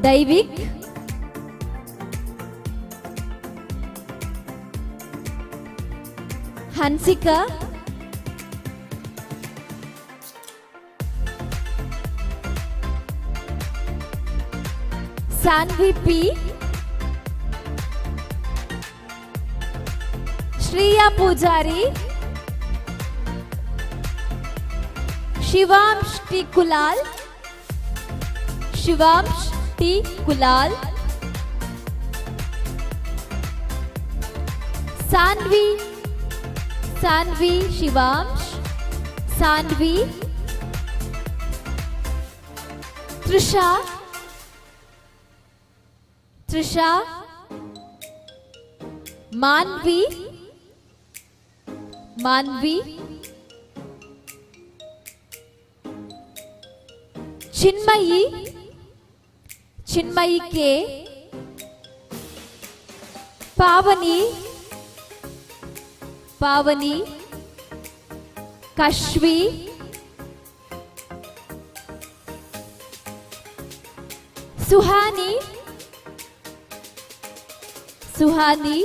Speaker 4: Daivik, Hansika, Saanvi P, Shreya Poojary, Shivamsh T Kulal, Shivamsh T Kulal, Saanvi, Saanvi Shivamsh, Saanvi, Trisha, Trisha, Manvi, Manvi, Chinmayi, Chinmayi K, Pavani, Pavani, Kashvi, Suhani, Suhani,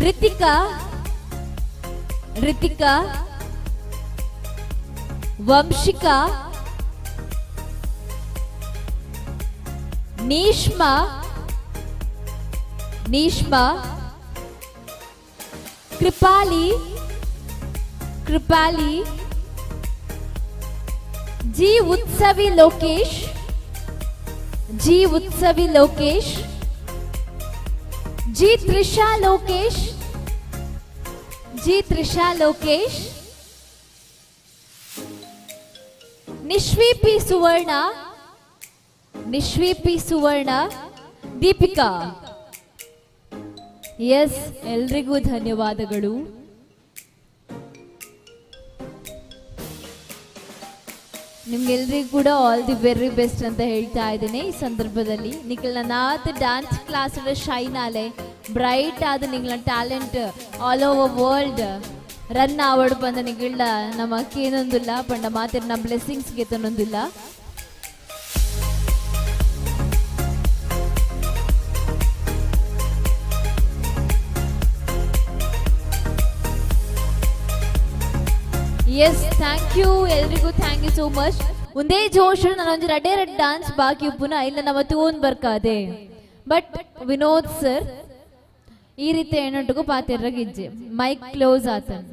Speaker 4: Ritika, Ritika, Vamshika, Neeshma, Neeshma, Kripali, Kripali, G Utsavi Lokesh, G Utsavi Lokesh, G Trisha Lokesh, G Trisha Lokesh, Nishvi P Suvarna, Nishvi P Suvarna, Deepika. Yes, ಎಲ್ರಿಗೂ ಧನ್ಯವಾದಗಳು. ನಿಮ್ಗೆಲ್ರಿಗೂ ಕೂಡ ಆಲ್ the very best ಅಂತ ಹೇಳ್ತಾ ಇದ್ದೇನೆ ಈ ಸಂದರ್ಭದಲ್ಲಿ. ನಿಖಲ್ನ Nath dance class shine ಆಲೆ bright ಆದ ನಿಂಗಳ talent all over world run ಆವಡ್ ಬಂದ ನಿಗಳ ನಮ್ಮ ಅಕ್ಕೇನೊಂದಿಲ್ಲ ಪಂಡ ಮಾತಿನ ನಮ್ಮ ಬ್ಲೆಸ್ಸಿಂಗ್ಸ್ ಗೆತ್ತನೊಂದಿಲ್ಲ. ಎಸ್, thank you ಎಲ್ರಿಗೂ, thank you so much. ಒಂದೇ ಜೋಶ್ ನಾನೊಂದು ರಡ್ಡೇ ರಡ್ ಡಾನ್ಸ್ ಬಾಕಿ ಉಪ್ಪುನ ಇಲ್ಲ ನಮ್ಮ ತೂನ್ ಬರ್ಕಾದೆ. ಬಟ್ ವಿನೋದ್ ಸರ್ ಈ ರೀತಿ ಏನೊಟ್ಟಿಗೂ ಪಾತಿರ್ರ ಗಿಜ್ಜೆ ಮೈಕ್ ಕ್ಲೋಸ್ ಆತನ್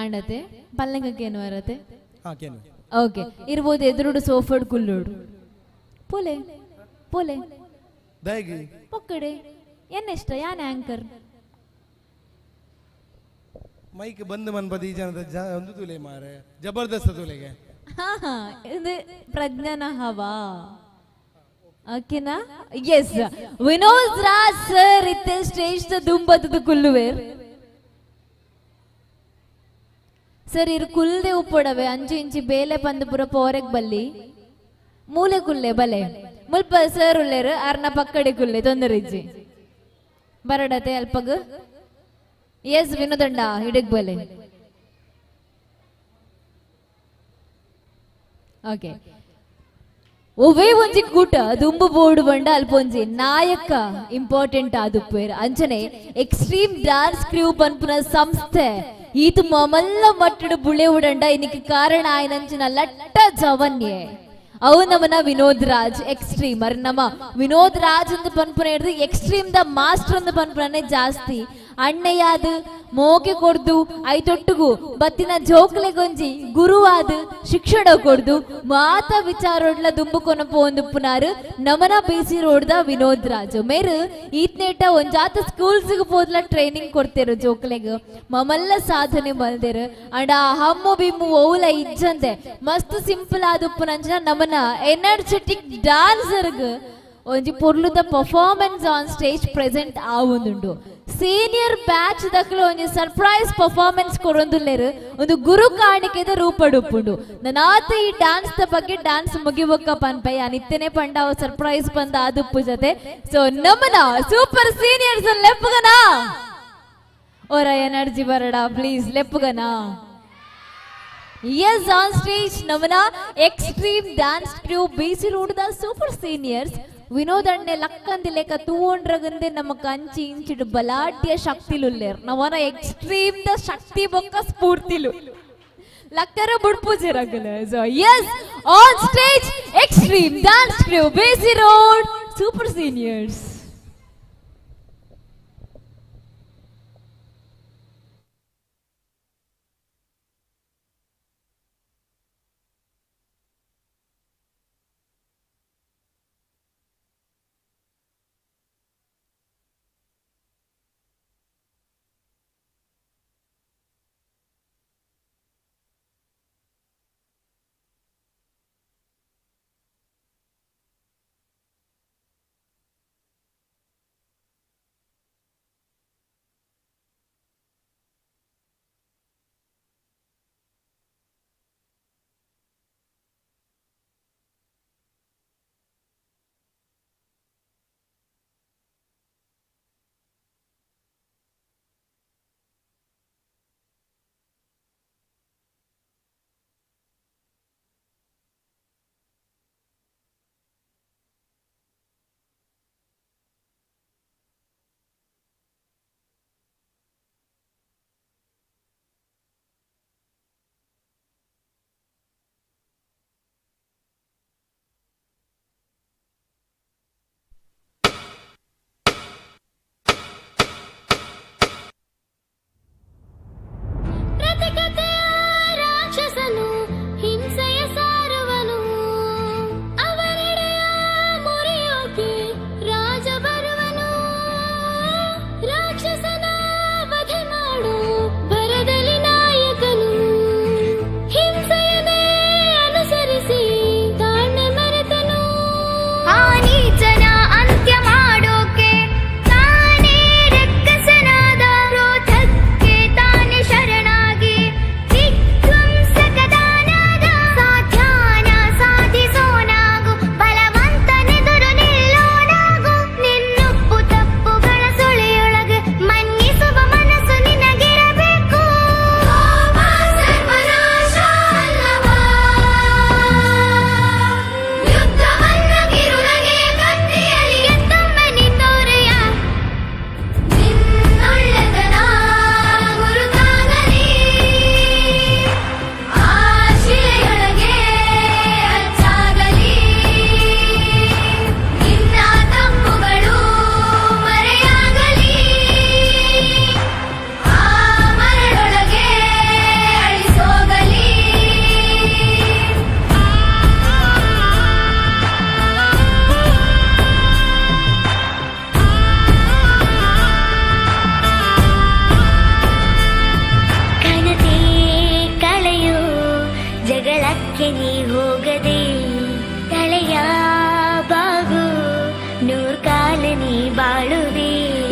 Speaker 4: ಆಂಡತೆ ಪಲ್ಲಂಗಕ್ಕೆ ಏನು ಬರತ್ತೆ. ಓಕೆ, ಇರ್ಬೋದು ಎದುರುಡು ಸೋಫಡ್ ಕುಲ್ಲೋಡು ಪೋಲೆ ಪೋಲೆ ಪೊಕ್ಕಡೆ ಎನ್ನೆಷ್ಟ ಯಾನ್ ಆಂಕರ್
Speaker 11: ಮೈಕ್ ಬಂದ್ ಮನ್ಪದಿ ಜನದ ಒಂದು ತುಲೆ ಮಾರೆ ಜಬರ್ದಸ್ತ್ ತುಲೆಗೆ.
Speaker 4: ಹಾ ಹಾ, ಇದು ಪ್ರಜ್ಞಾನ ಹವಾ ಓಕೆನಾ? ಎಸ್, ವಿನೋದ್ ರಾಜ್ ಸರ್ ಇತ್ತೆ ಸ್ಟೇಜ್ ದುಂಬತ್ತದ ಕುಲ್ಲುವೇರ್ ಸರ್ ಇರು ಕುಲ್ದೆ ಉಪ್ಪೊಡವೆ ಅಂಚು ಇಂಚಿ ಬೇಲೆ ಪಂದು ಪುರ ಪೋರೆಗ್ ಬಲ್ಲಿ ಮೂಲೆ ಕುಲ್ಲೆ ಬಲೆ ಮುಲ್ಪ ಸರ್ ಉಲ್ಲೇರು ಅರ್ನ ಪಕ್ಕಡೆ ಕುಲ್ಲೆ ತೊಂದರೆ ಇಜ್ಜಿ ಬರಡತೆ ಅಲ್ಪಗ್. ಎಸ್ ವಿನೋದಂಡ ಹಿಡಕ್ ಬಲೆ. ಓಕೆ, ಒವೇ ಒಂಜಿ ಕೂಟ ದುಂಬು ಬೋರ್ಡ್ ಬಂಡ ಅಲ್ಪ ಒಂಜಿ ನಾಯಕ ಇಂಪಾರ್ಟೆಂಟ್ ಆದುಪ್ಪೇರ್ ಅಂಚನೆ ಎಕ್ಸ್ಟ್ರೀಮ್ ಡಾನ್ಸ್ ಕ್ರೂ ಪನ್ಪುನ ಸಂಸ್ಥೆ ಈತು ಮಮಲ್ಲ ಮಟ್ಟಡು ಬುಳೆ ಉಡಂಡ ಇನಿಕ್ ಕಾರಣ ಆಯನಂಚಿನ ಲಟ್ಟ ಜವನ್ಯೆ ಅವು ನಮನ ವಿನೋದ್ ರಾಜ್ ಎಕ್ಸ್ಟ್ರೀಮ್. ಅರೆ ನಮ್ಮ ವಿನೋದ್ ರಾಜ್ ಅಂತ ಪನ್ಪುನ ಹಿಡ್ದು ಎಕ್ಸ್ಟ್ರೀಮ್ the master ಅಂತ ಪನ್ಪುನೇ ಜಾಸ್ತಿ. ಅಣ್ಣೆಯಾದ ಮೋಕೆ ಕೊಡ್ದು ಐತೊಟ್ಟುಗು ಬತ್ತಿನ ಜೋಕ್ಲೆಗೊಂಜಿ ಗುರುವಾದ ಶಿಕ್ಷಣ ಕೊಡ್ದು ಮಾತ ವಿಚಾರೋಡ್ಲ ದುಂಬು ಕೊನಪು ಒಂದುಪ್ಪುನಾರು ನಮನ ಬಿಸಿ ರೋಡ್ದ ವಿನೋದ್ ರಾಜ್. ಮೇರು ಈತ್ನೇಟ ಒಂಜಾತ ಸ್ಕೂಲ್ಸ್ಗೆ ಪೋದ್ಲ ಟ್ರೈನಿಂಗ್ ಕೊಡ್ತೇರು ಜೋಕ್ಲೆಗ್, ಮಮಲ್ಲ ಸಾಧನೆ ಮಲ್ದೇರು. ಅಂಡ್ ಆ ಹಮ್ಮು ಬಿಮ್ಮು ಓಲ ಇಜ್ಜಂದೆ ಮಸ್ತ್ ಸಿಂಪಲ್ ಆದುಪ್ಪುನಂಚಿನ ನಮನ ಎನರ್ಜೆಟಿಕ್ ಡಾನ್ಸರ್ಗ್ ಒಂಜಿ ಪೊರ್ಲುದ ಪರ್ಫಾರ್ಮೆನ್ಸ್ ಆನ್ ಸ್ಟೇಜ್ ಪ್ರೆಸೆಂಟ್ ಆವೊಂದುಂಡು. ಸೀನಿಯರ್ ಬ್ಯಾಚ್ ದಕ್ಲು ಒಂಜಿ ಸರ್ಪ್ರೈಸ್ ಪರ್ಫಾರ್ಮೆನ್ಸ್ ಕೊರೊಂದುಲ್ಲೇರು, ಒಂದು ಗುರು ಕಾಣಿಕೆದ ರೂಪಡುಪ್ಪುಂಡು. ನನಾತ ಈ ಡಾನ್ಸ್ the ಬಗ್ಗೆ ಡಾನ್ಸ್ ಮುಗಿಬೊಕ್ಕ ಪನ್ಪೈ ಅನಿತ್ಯನೆ ಪಂಡ ಅವು ಸರ್ಪ್ರೈಸ್ ಬಂದ ಆದುಪ್ಪು ಜೊತೆ. ಸೊ ನಮನ ಸೂಪರ್ ಸೀನಿಯರ್ಸ್ ಲೆಪ್ಪುಗನ ಓರ ಎನರ್ಜಿ ಬರಡ ಪ್ಲೀಸ್ ಲೆಪ್ಪುಗನ. ಎಸ್ ಆನ್ ಸ್ಟೇಜ್ ನಮನ extreme dance crew BC road the super seniors. Vinod ಅಣ್ಣೆ ಲಕ್ಕಂದಿ ಲೇಕ ತೂಂಡ್ರಗಂದೆ ನಮ್ಮ ಕಂಚಿ ಇಂಚಿಡು ಬಲಾಢ್ಯ ಶಕ್ತಿಲುಲ್ಲೇರ್ ನವನ ಎಕ್ಸ್ಟ್ರೀಮ್ the ಶಕ್ತಿ ಬೊಕ್ಕ ಸ್ಫೂರ್ತಿಲು ಲಕ್ಕರ ಬುಡ್ಪೂಜೆ so yes on stage extreme dance crew BC road super seniors.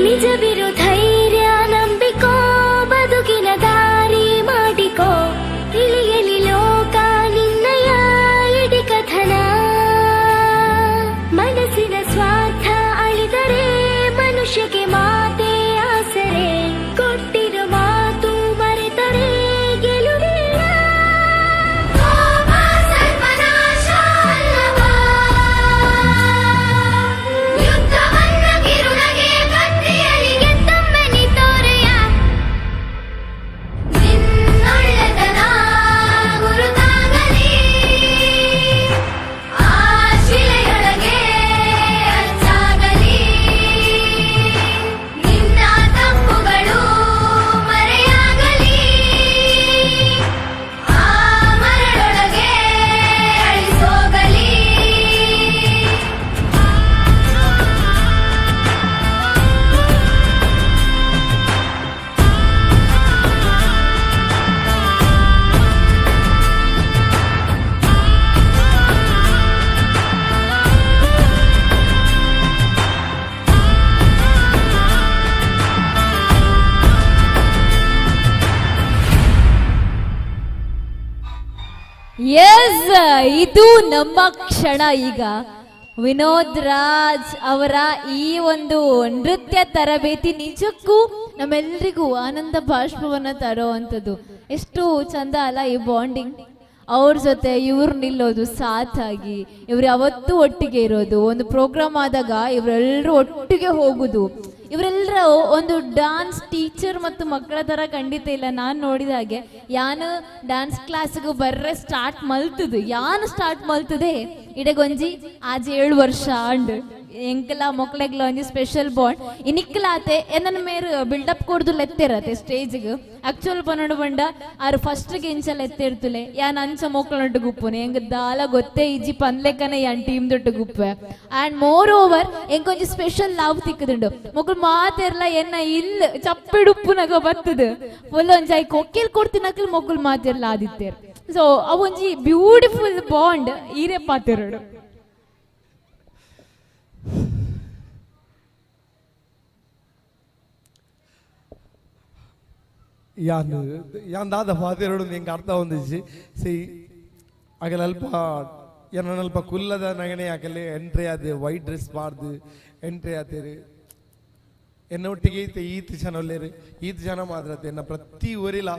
Speaker 5: ನಿಜವಿರು ಧೈರ್ಯ ನಂಬಿಕೋ, ಬದುಕಿನ ದಾರಿ ಮಾಡಿಕೋ, ತಿಳಿಯಲಿ ಲೋಕ ನಿನ್ನಯ ಇಡಿ ಕಥನ. ಮನಸ್ಸಿನ ಸ್ವಾರ್ಥ ಅಳಿದರೆ ಮನುಷ್ಯಗೆ ಮಾತೆ ಆಸರೆ, ಕೊಟ್ಟಿರೋ ಮಾತು ಮರೆತರೆ ಗೆಲುವಿಲ್ಲ. ಯುದ್ಧವನ್ನ ಕಿರುನಗೆ ಕತ್ತಿಯಲಿ ಗೆದ್ದೊಮ್ಮೆ
Speaker 4: ಎಸ್, ಇದು ನಮ್ಮ ಕ್ಷಣ. ಈಗ ವಿನೋದ್ ರಾಜ್ ಅವರ ಈ ಒಂದು ನೃತ್ಯ ತರಬೇತಿ ನಿಜಕ್ಕೂ ನಮ್ಮೆಲ್ರಿಗೂ ಆನಂದ ಬಾಷ್ಪವನ್ನ ತರುವಂಥದ್ದು. ಎಷ್ಟು ಚಂದ ಅಲ್ಲ ಈ ಬಾಂಡಿಂಗ್, ಅವ್ರ ಜೊತೆ ಇವ್ರು ನಿಲ್ಲೋದು, ಸಾಥಾಗಿ ಇವ್ರು ಯಾವತ್ತೂ ಒಟ್ಟಿಗೆ ಇರೋದು, ಒಂದು ಪ್ರೋಗ್ರಾಮ್ ಆದಾಗ ಇವರೆಲ್ಲರೂ ಒಟ್ಟಿಗೆ ಹೋಗುದು. ಇವರೆಲ್ಲರೂ ಒಂದು ಡಾನ್ಸ್ ಟೀಚರ್ ಮತ್ತು ಮಕ್ಕಳ ಥರ ಖಂಡಿತ ಇಲ್ಲ. ನಾನು ನೋಡಿದ ಹಾಗೆ ಯಾನು ಡಾನ್ಸ್ ಕ್ಲಾಸ್ಗೆ ಬರ್ರೆ ಸ್ಟಾರ್ಟ್ ಮಲ್ತದು, ಯಾನು ಸ್ಟಾರ್ಟ್ ಮಲ್ತದೆ ಇಡಗೊಂಜಿ ಆಜ್ 7 ವರ್ಷ ಅಂಡ್ ಎಂಕಲ ಮೊಕ್ಲೆಗ್ಲ ಒಂಜಿ ಸ್ಪೆಷಲ್ ಬಾಂಡ್ ಇನಿಕ್ಲಾತೆ ಎನ್ನ ಮೇರು ಬಿಲ್ಡಪ್ ಕೊಡ್ದು ಲೆತ್ತಿರತ್ತೆ ಸ್ಟೇಜ್ಗೆ. ಆಕ್ಚುಲ್ ಪನ್ನೊಂಡು ಬಂಡ ಆರು ಫಸ್ಟ್ಗೆ ಇಂಚ ಲೆತ್ತಿರ್ತುಲೆ ಯಾನ್ ಅಂಚ ಮೊಕ್ಲೊಂಟು ಗುಪ್ಪುನೆ ಎಂಗ್ ದಾಲ ಗೊತ್ತೇ ಇಜ್ಜಿ ಪನ್ಲೆಕ್ಕನೆ ಯಾನ್ ಟೀಮ್ ದೊಟ್ಟು ಗುಪ್ಪೆ. ಆ್ಯಂಡ್ ಮೋರ್ ಓವರ್ ಎಂಕೊಂಜಿ ಸ್ಪೆಷಲ್ ಲವ್ ತಿಕ್ಕದುಂಡು ಮೊಕ್ಲು ಮಾತೆರ್ಲ ಎನ್ನ ಇಲ್ಲ ಚಪ್ಪಿಡುಪ್ಪುನಗ ಬತ್ತದು ಫುಲ್ ಒಂಜಿ I ಕೊಕ್ಕೆಲ್ ಕೊಡ್ತಿನಕ್ಲು ಮೊಕ್ಲು ಮಾತೆರ್ಲ ಆದಿತ್ತೇರು. ಸೊ ಅವೊಂಜಿ ಬ್ಯೂಟಿಫುಲ್ ಬಾಂಡ್ ಈರೆ ಪಾತೆರಡು.
Speaker 11: ಯಾನ್ ಯಾನ್ ದಾದ ಫಾತಿರೋಡು ನಿಂಗೆ ಅರ್ಥ ಹೊಂದಿಸಿ ಸಿ ಆಗಲ ಅಲ್ಪ ಏನಲ್ಪ ಕುಲ್ಲದ ನಗನೆ ಯಾಕಲ್ಲಿ ಎಂಟ್ರಿ ಆದ ವೈಟ್ ಡ್ರೆಸ್ ಬಾರ್ದು ಎಂಟ್ರಿ ಆತೀರಿ ಎನ್ನ ಒಟ್ಟಿಗೆ ಈತ ಈತ ಜನ ಒಲ್ಲೇರು ಈತ ಜನ ಮಾತ್ರ ಎನ್ನ ಪ್ರತಿ ಊರಿಲ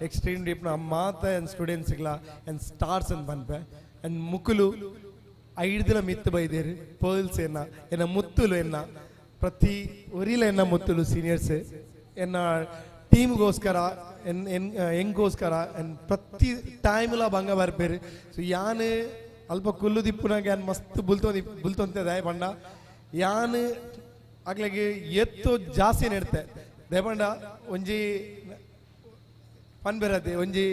Speaker 11: ಎಕ್ಸ್ಟ್ರೀಮ್ ಡೀಪ್ನ ಮಾತ ಎನ್ ಸ್ಟೂಡೆಂಟ್ಸ್ಗಳ ಎನ್ ಸ್ಟಾರ್ಸ್ ಅಂತ ಪನ್ಪೆ ಅಂಡ್ ಮುಕುಲು ಐದು ದಿನ ಮಿತ್ತು ಬೈದೇರು ಪರ್ಲ್ಸ್ ಎನ್ನ ಎನ್ನ ಮುತ್ತುಲು ಎನ್ನ ಪ್ರತಿ ಊರಿಲ ಎನ್ನ ಮುತ್ತುಲು ಸೀನಿಯರ್ಸ್ ಎನ್ನ ಟೀಮ್ಗೋಸ್ಕರ ಎನ್ ಎನ್ ಎಂಗೋಸ್ಕರ ಎನ್ ಪ್ರತಿ ಟೈಮ್ಲ ಭಂಗ ಬರ್ಪೇರು. ಸೊ ಯಾನ್ ಅಲ್ಪ ಕುಲ್ಲು ದಿಪ್ಪುನಾಗ ಯಾನ್ ಮಸ್ತ್ ಬುಲ್ತೊಂತೆ ದಯ ಪಂಡ ಯಾನ್ ಅಗ್ಲಿಗೆ ಎತ್ತು ಜಾಸ್ತಿ ನೆಡ್ತೆ ದಯಪಂಡ ಒಂಜಿ ಪನ್ಬೆರತೆ ಒಂಜಿ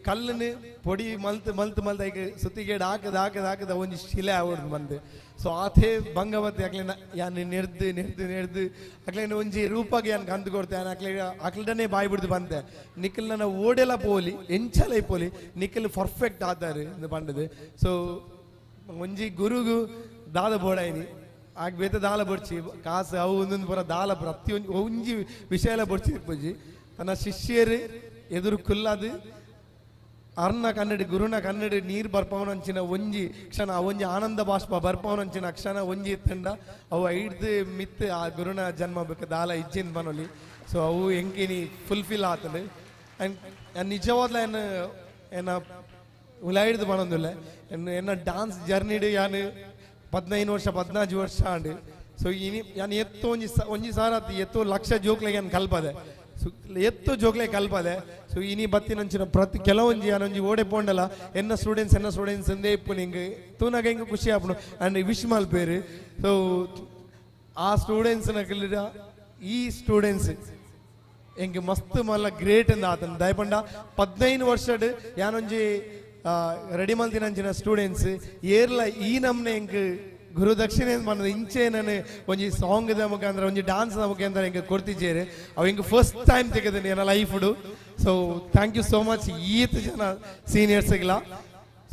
Speaker 11: ಕಲ್ಲನ್ನು ಪೊಡಿ ಮಲ್ತ್ ಮಲ್ತ್ ಮಲ್ತ್ ಐಕ್ ಸುತ್ತಿಗೇಡ್ ಹಾಕದ ಹಾಕದ ಹಾಕದ ಒಂಜಿ ಶಿಲೆ ಆವಡ್ದು ಬಂದು. ಸೊ ಆಥೇ ಭಂಗವತಿ ಅಕ್ಲಿನ ಯಾನ್ ನೆಡ್ದು ನೆಡ್ದು ನೆಡ್ದು ಅಕ್ಲಿನ ಒಂಜಿ ರೂಪಾಗಿ ಯಾನ್ ಕಂದು ಕೊಡ್ತೆ ಯಾನ್ ಅಕ್ಲೆ ಅಕ್ಲಡನೆ ಬಾಯಿ ಬಿಡ್ದು ಬಂತೆ ನಿಖಲ್ ನನ್ನ ಓಡೆಲ್ಲ ಪೋಲಿ ಎಂಚಲ ಪೋಲಿ ನಿಖಲ್ ಪರ್ಫೆಕ್ಟ್ ಆತಾರೆ ಇಂದು ಬಂದದು. ಸೊ ಒಂಜಿ ಗುರುಗು ದಾದ ಬೋಡಾಯಿನಿ ಆಗ ಬೇತ ದಾಲ ಬೊಡ್ಚಿ ಕಾಸು ಅವು ಒಂದೊಂದು ಪೂರ ದಾಲ ಪ್ರತಿ ಒಂಜಿ ಒಂಜಿ ವಿಷಯ ಎಲ್ಲ ಬೊಡ್ಚಿ ಪೂಜಿ ತನ್ನ ಶಿಷ್ಯರು ಎದುರು ಕುಲ್ಲದು ಅರ್ನ ಕನ್ನಡಿ ಗುರುನ ಕನ್ನಡಿ ನೀರು ಬರ್ಪವನಂಚಿನ ಒಂಜಿ ಕ್ಷಣ ಒಂಜಿ ಆನಂದ ಬಾಷ್ಪ ಬರ್ಪವನಂಚಿನ ಕ್ಷಣ ಒಂಜಿ ಇತ್ತಂಡ ಅವು ಐಡ್ದು ಮಿತ್ತು ಆ ಗುರುನ ಜನ್ಮ ಬೇಕು ದಾಲ ಇಜ್ಜಿನ ಬನೊಲಿ. ಸೊ ಅವು ಎಂಕಿನಿ ಫುಲ್ಫಿಲ್ ಆತಂಡು ಆ್ಯಂಡ್ ನಿಜವಾದ್ಲ ಏನು ಏನ ಉಲಾಯಿಡ್ದು ಬನೊಂದಿಲ್ಲ ಎನ್ನ ಎನ್ನ ಡಾನ್ಸ್ ಜರ್ನಿಡು ಯಾನು 15 ವರ್ಷ 14 ವರ್ಷ ಆಂಡು. ಸೊ ಇನಿ ಯಾನು ಎತ್ತು ಒಂಜಿ ಒಂಜಿ ಸಾರತಿ ಎತ್ತು ಲಕ್ಷ ಜೋಕ್ಲೆಗೆ ಯಾನು ಕಲ್ಪದೆ. ಸೊ ಎತ್ತು ಜೋಕ್ಲೆ ಕಲ್ಪದೆ. ಸೊ ಇನಿ ಬತ್ತಿನಂಚಿನ ಪ್ರತಿ ಕೆಲವೊಂಜಿ ಯಾನೊಂಜಿ ಓಡೆ ಪೋಂಡಲ ಎನ್ನ ಸ್ಟೂಡೆಂಟ್ಸ್ ಅಂದೇ ಇಪ್ಪು ನಿಂಗೆ ತೂನಾಗ ಹಿಂಗೆ ಖುಷಿ ಆಪುಂಡು ಆ್ಯಂಡ್ ವಿಶ್ ಮಲ್ಪೇರು. ಸೊ ಆ ಸ್ಟೂಡೆಂಟ್ಸ್ನ ಕಲಿರ ಈ ಸ್ಟೂಡೆಂಟ್ಸ್ ಎಂಗೆ ಮಸ್ತ್ ಮಲ್ಲ ಗ್ರೇಟ್ ಅಂದ ಆತನ ದಯಪಂಡ 15 ವರ್ಷಡ್ ಯಾನೊಂಜಿ ರೆಡಿ ಮಲ್ತಿನಂಚಿನ ಸ್ಟೂಡೆಂಟ್ಸ್ ಏರ್ಲ ಈ ನಮ್ನೆ ಎಂಕ್ ಗುರುದಕ್ಷಿಣೆ ಬಂದ ಇಂಚೆ ನಾನು ಒಂಜಿ ಸಾಂಗ್ the ಮುಖಾಂತರ ಒಂಜಿ ಡಾನ್ಸ್ the ಮುಖಾಂತರ ಹಿಂಗೆ ಕೊಡ್ತಿದ್ದೇರೆ ಅವು ಹಿಂಗೆ ಫಸ್ಟ್ ಟೈಮ್ ತೆಗೆದೀನಿ ನನ್ನ ಲೈಫ್ಡು. So thank you so much ಈತ ಜನ ಸೀನಿಯರ್ಸ್ಗೆಲ್ಲ.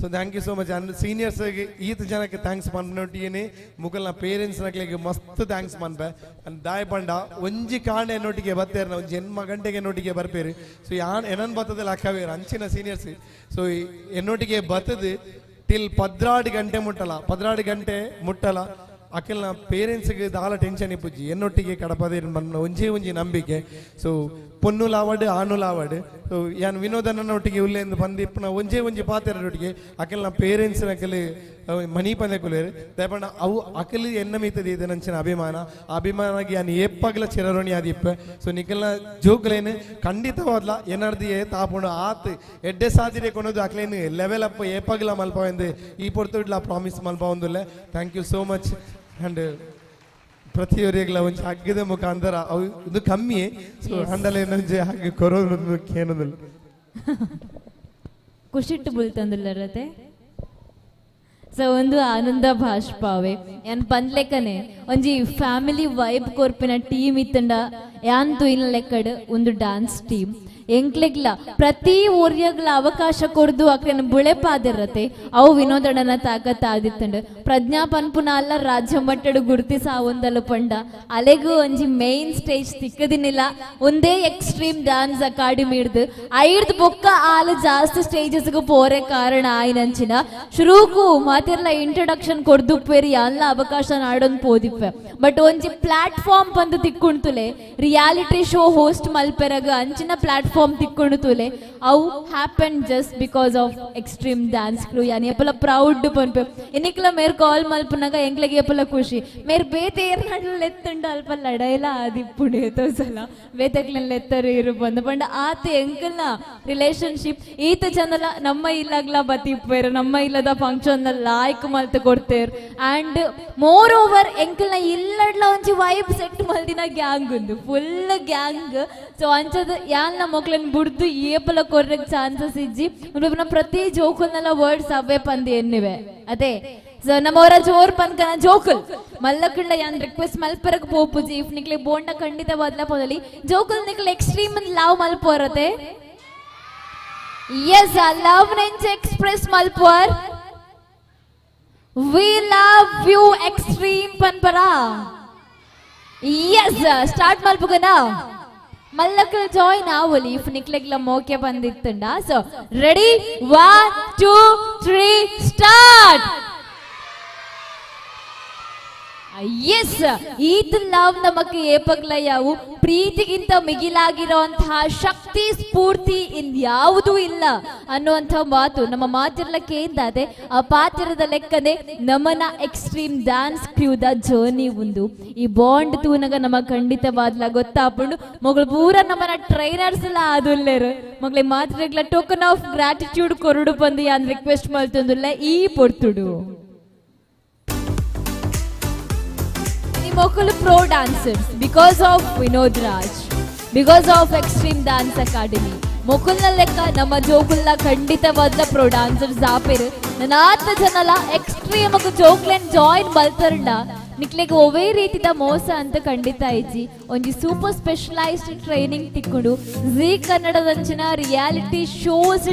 Speaker 11: So thank you so much and ಸೀನಿಯರ್ಸ್ಗೆ ಈತ ಜನಕ್ಕೆ thanks ಪನ್ಪನೊಟ್ಟಿಗೆ ಮುಗಲ್ನ ಪೇರೆಂಟ್ಸ್ನಕ್ಲೆಗೆ ಮಸ್ತ್ thanks ಪನ್ಪೆ. ಅಂಡ್ ದಾಯ ಪಂಡ ಒಂಜಿ ಕಾಂಡೆ ಎನ್ನೊಟ್ಟಿಗೆ ಬತ್ತೇರ್ನ ಒಂಜಿ ಎನ್ಮ ಗಂಟೆಗೆ ಎನ್ನೊಟ್ಟಿಗೆ ಬರ್ಪೇರು. ಸೊ ಯಾನ್ ಏನನ್ ಬತ್ತದಲ್ಲ ಅಕ್ಕವೇರು ಅಂಚಿನ ಸೀನಿಯರ್ಸ್. ಸೊ ಎನ್ನೊಟ್ಟಿಗೆ ಬತ್ತದು ಟಿಲ್ 12 ಗಂಟೆ ಮುಟ್ಟಲ 12 ಗಂಟೆ ಮುಟ್ಟಲ ಅಖಿಲ್ನ ಪೇರೆಂಟ್ಸ್ಗೆ ದಾಲ ಟೆನ್ಷನ್ ಇಪ್ಪುಜಿ ಎನ್ನೊಟ್ಟಿಗೆ ಕಡಪದೇ ಬಂದ ಒಂಜೇ ಒಂಜಿ ನಂಬಿಕೆ. ಸೊ ಪೊನ್ನು ಲಾವಡ್ ಆನು ಲಾವಡ್. ಸೊ ಯಾನ್ ವಿನೋದನೊಟ್ಟಿಗೆ ಉಲ್ಲೇಂದು ಬಂದು ಇಪ್ಪನ ಒಂಜೇ ಒಂಜಿ ಪಾತೆರೊಟ್ಟಿಗೆ ಅಖಿಲ್ನ ಪೇರೆಂಟ್ಸ್ ಅಖಿಲ್ ಮನಿ ಪಂದೆ ಕುಲೇರು ದಯಪಂಡ ಅವು ಅಖಿಲ್ ಎನ್ನ ಮೀತದೆ ಇದು ನಂಚಿನ ಅಭಿಮಾನ ಆ ಅಭಿಮಾನಗೆ ಯಾನ್ ಏಪ್ಪಗಲ ಚಿರರೋಣಿ ಆದಿಪ್ಪ. ಸೊ ನಿಖಲ್ನ ಜೋಕ್ಲೇನು ಖಂಡಿತವಾದ್ಲ ಎನರ್ದಿಯೇ ತಾಪುಂಡು ಆತ್ ಎಡ್ಡೆ ಸಾಧಿರೆ ಕೊನೋದು ಅಕ್ಲೇನು ಲೆವೆಲ್ ಅಪ್ ಏಪಗಲ ಮಲ್ಪ ಎಂದು ಈ ಪೊರ್ತು ಇಡ್ಲ ಪ್ರಾಮಿಸ್ ಮಲ್ಪ ಒಂದುಲ್ಲೆ. Thank you so much. And ಪ್ರತಿಯೊರಿಗಳ ಒಂಜಿ ಹಗ್ಗದ ಮುಖಾಂತರ ಅವು ಇದು ಕಮ್ಮಿ. ಸೊ ಹಂಡಲೆ ಒಂಜಿ ಹಗ್ಗ ಕೊರೋದು ಏನದಿಲ್ಲ
Speaker 4: ಖುಷಿಟ್ಟು ಬುಲ್ತಂದಿಲ್ಲರತೆ. ಸೊ ಒಂದು ಆನಂದ ಭಾಷ್ಪಾವೆ ಯಾನ್ ಪನ್ಲೆಕ್ಕನೆ ಒಂಜಿ ಫ್ಯಾಮಿಲಿ ವೈಬ್ ಕೊರ್ಪಿನ ಟೀಮ್ ಇತ್ತಂಡ ಯಾನ್ ತುಯಿನ ಲೆಕ್ಕಡ್ ಒಂದು ಡಾನ್ಸ್ ಟೀಮ್ ಎಂಕ್ಲೆಗ್ಲ ಪ್ರತಿ ಊರ್ಯಗ್ಲ ಅವಕಾಶ ಕೊರ್ದು ಅಕ್ಲೆನ ಬುಳೆಪಾದಿರತೆ ಅವು ವಿನೋದಣ್ಣನ ತಾಕತ್ ಆದಿತ್ತಂಡು. ಪ್ರಜ್ಞಾ ಪನ್ಪುನ ಅಲ್ಲ ರಾಜ್ಯ ಮಟ್ಟಡ್ ಗುರ್ತಿಸಾವೊಂದಲು ಪಂಡ ಅಲೆಗು ಒಂಜಿ ಮೇನ್ ಸ್ಟೇಜ್ ತಿಕ್ಕದಿನಿಲ್ಲ. ಒಂದೇ ಎಕ್ಸ್ಟ್ರೀಮ್ ಡಾನ್ಸ್ ಅಕಾಡೆಮಿ ಹಿಡ್ದು ಐರ್ದ್ ಬೊಕ್ಕ ಆಲು ಜಾಸ್ತಿ ಸ್ಟೇಜಸ್ಗೆ ಪೋರೆ ಕಾರಣ ಆಯ್ನಂಚಿನ ಶುರುಕು ಮಾತಿರ್ಲ ಇಂಟ್ರೊಡಕ್ಷನ್ ಕೊರ್ದುಪ್ಪೇರಿ ಅಲ್ಲ ಅವಕಾಶ ನಾಡೊಂದು ಪೋದಿಪ್ಪೆ. ಬಟ್ ಒಂಜಿ ಪ್ಲಾಟ್ಫಾರ್ಮ್ ಬಂದು ತಿಕ್ಕೊಂಡ್ತುಲೆ ರಿಯಾಲಿಟಿ ಶೋ ಹೋಸ್ಟ್ ಮಲ್ಪೆರಗ ಅಂಚಿನ ಪ್ಲಾಟ್ಫಾರ್ಮ್ ತಿಕ್ಕೊಂಡು ತುಲೆ ಅವು happen just because of extreme dance crew. ಯಾನಿ ಎಪ್ಪಲ ಪ್ರೌಡ್ ಪನ್ಪೆ ಎನಿಕ್ಲ ಮೇರ್ ಕಾಲ್ ಮಲ್ಪನಾಗ ಎಂಕ್ಲೆಗೆ ಎಪ್ಪಲ ಖುಷಿ ಮೇರ್ ಬೇತೆ ಏರ್ನಾಡ್ಲ ಎತ್ತುಂಡ ಅಲ್ಪ ಲಡೈಲ ಆದಿಪ್ಪುಂಡು ಏತೋ ಸಲ ಬೇತೆಕ್ಲೆಲ್ಲ ಎತ್ತರು ಇರು ಬಂದು ಪಂಡ ಆತ ಎಂಕಲ್ನ ರಿಲೇಶನ್ಶಿಪ್ ಈತ ಜನಲ ನಮ್ಮ ಇಲ್ಲಾಗ್ಲ ಬತ್ತಿಪ್ಪೇರು ನಮ್ಮ ಇಲ್ಲದ ಫಂಕ್ಷನ್ ಲಾಯ್ಕ್ ಮಲ್ತು ಕೊಡ್ತೇರು. ಆ್ಯಂಡ್ ಮೋರ್ ಓವರ್ ಎಂಕಲ್ನ ಇಲ್ಲಡ್ಲ ಒಂಜಿ ವೈಬ್ ಸೆಟ್ ಮಲ್ದಿನ ಗ್ಯಾಂಗ್ ಉಂದು ಫುಲ್ ಗ್ಯಾಂಗ್. ಸೊ ಅಂಚದ ಯಾಲ್ನ ಮಕ್ಳನ್ನ ಬುಡ್ದು ಏಪಲ ಕೊರ್ರಕ್ ಚಾನ್ಸಸ್ ಇಜ್ಜಿ ಉಂದು ಪ್ರತಿ ಜೋಕುಲ್ನೆಲ್ಲ ವರ್ಡ್ಸ್ ಅವೇ ಪಂದಿ ಎನ್ನಿವೆ ಅದೇ. ಸೊ ನಮ್ಮವರ ಜೋರ್ ಪನ್ಕನ ಜೋಕುಲ್ ಮಲ್ಲಕಂಡ ಯಾನ್ ರಿಕ್ವೆಸ್ಟ್ ಮಲ್ಪರಕ್ ಪೋಪುಜಿ if ನಿಕ್ಲೆ ಬೋಂಡ ಖಂಡಿತ ಬದಲ ಪೋದಲಿ ಜೋಕುಲ್ ನಿಕ್ಲೆ ಎಕ್ಸ್ಟ್ರೀಮ್ ಲವ್ ಮಲ್ಪೋರತೆ. ಎಸ್ ಆ ಲವ್ ನೆಂಚ ಎಕ್ಸ್ಪ್ರೆಸ್ ಮಲ್ಪೋರ್ we love you extreme ಪನ್ಪರ. S start ಮಲ್ಪುಗನ ಮಲ್ಲಕಲ್ join ಆವಲಿ if ನಿಕ್ಲೆಗ್ಲ ಮೋಕೆ ಬಂದಿತ್ತಂಡ. So ready 1 2 3 start. ಎಸ್ ಈತ ಲವ್ ನಮಕ್ ಏಪಗ್ಲ ಯಾವು ಪ್ರೀತಿಗಿಂತ ಮಿಗಿಲಾಗಿರುವಂತಹ ಶಕ್ತಿ ಸ್ಫೂರ್ತಿ ಇನ್ಯಾವುದೂ ಇಲ್ಲ ಅನ್ನುವಂಥ ಮಾತು ನಮ್ಮ ಮಾತಿರ್ಲ ಕೇಂದಾದೆ. ಆ ಪಾತ್ರದ ಲೆಕ್ಕನೆ ನಮನ ಎಕ್ಸ್ಟ್ರೀಮ್ ಡ್ಯಾನ್ಸ್ ಕ್ರೂದ ಜರ್ನಿ ಒಂದು ಈ ಬಾಂಡ್ ತೂನಗ ನಮ್ಮ ಖಂಡಿತವಾದ್ಲ ಗೊತ್ತಾಪುಂಡು. ಮಗಳು ಪೂರ ನಮ್ಮನ ಟ್ರೈನರ್ಸ್ ಎಲ್ಲ ಆದುಲ್ಲೇರು ಮಗಳ ಮಾತ್ರ ಟೋಕನ್ ಆಫ್ ಗ್ರಾಟಿಟ್ಯೂಡ್ ಕೊರಡು ಬಂದು ಯಾನ್ ರಿಕ್ವೆಸ್ಟ್ ಮಾಡ್ತಂದುಲ್ಲ ಈ ಪೊರ್ತುಡು. ಮೊಕಲು pro dancers because of Vinod Raj, because of extreme dance academy. ಮೊಕುಲ್ನ ಲೆಕ್ಕ ನಮ್ಮ ಜೋಕುಲ್ನ ಖಂಡಿತವಾದ ಪ್ರೋ ಡ್ಯಾನ್ಸರ್ಸ್ ಆಪೇರು. ನನಾತ ಜನಲ ಎಕ್ಸ್ಟ್ರೀಮ್ ಜೋಕ್ಲೆನ್ ಜಾಯಿನ್ ಮಲ್ತರಂಡ ನಿಕ್ಲೆಗ್ ಒವೇ ರೀತಿದ ಮೋಸ ಅಂತ ಖಂಡಿತ ಇಜ್ಜಿ. ಒಂಜಿ ಸೂಪರ್ ಸ್ಪೆಷಲೈಸ್ಡ್ ಟ್ರೈನಿಂಗ್ ತಿಕ್ಕೊಂಡು ಜೀ ಕನ್ನಡದಂಚಿನ ರಿಯಾಲಿಟಿ ಶೋಸ್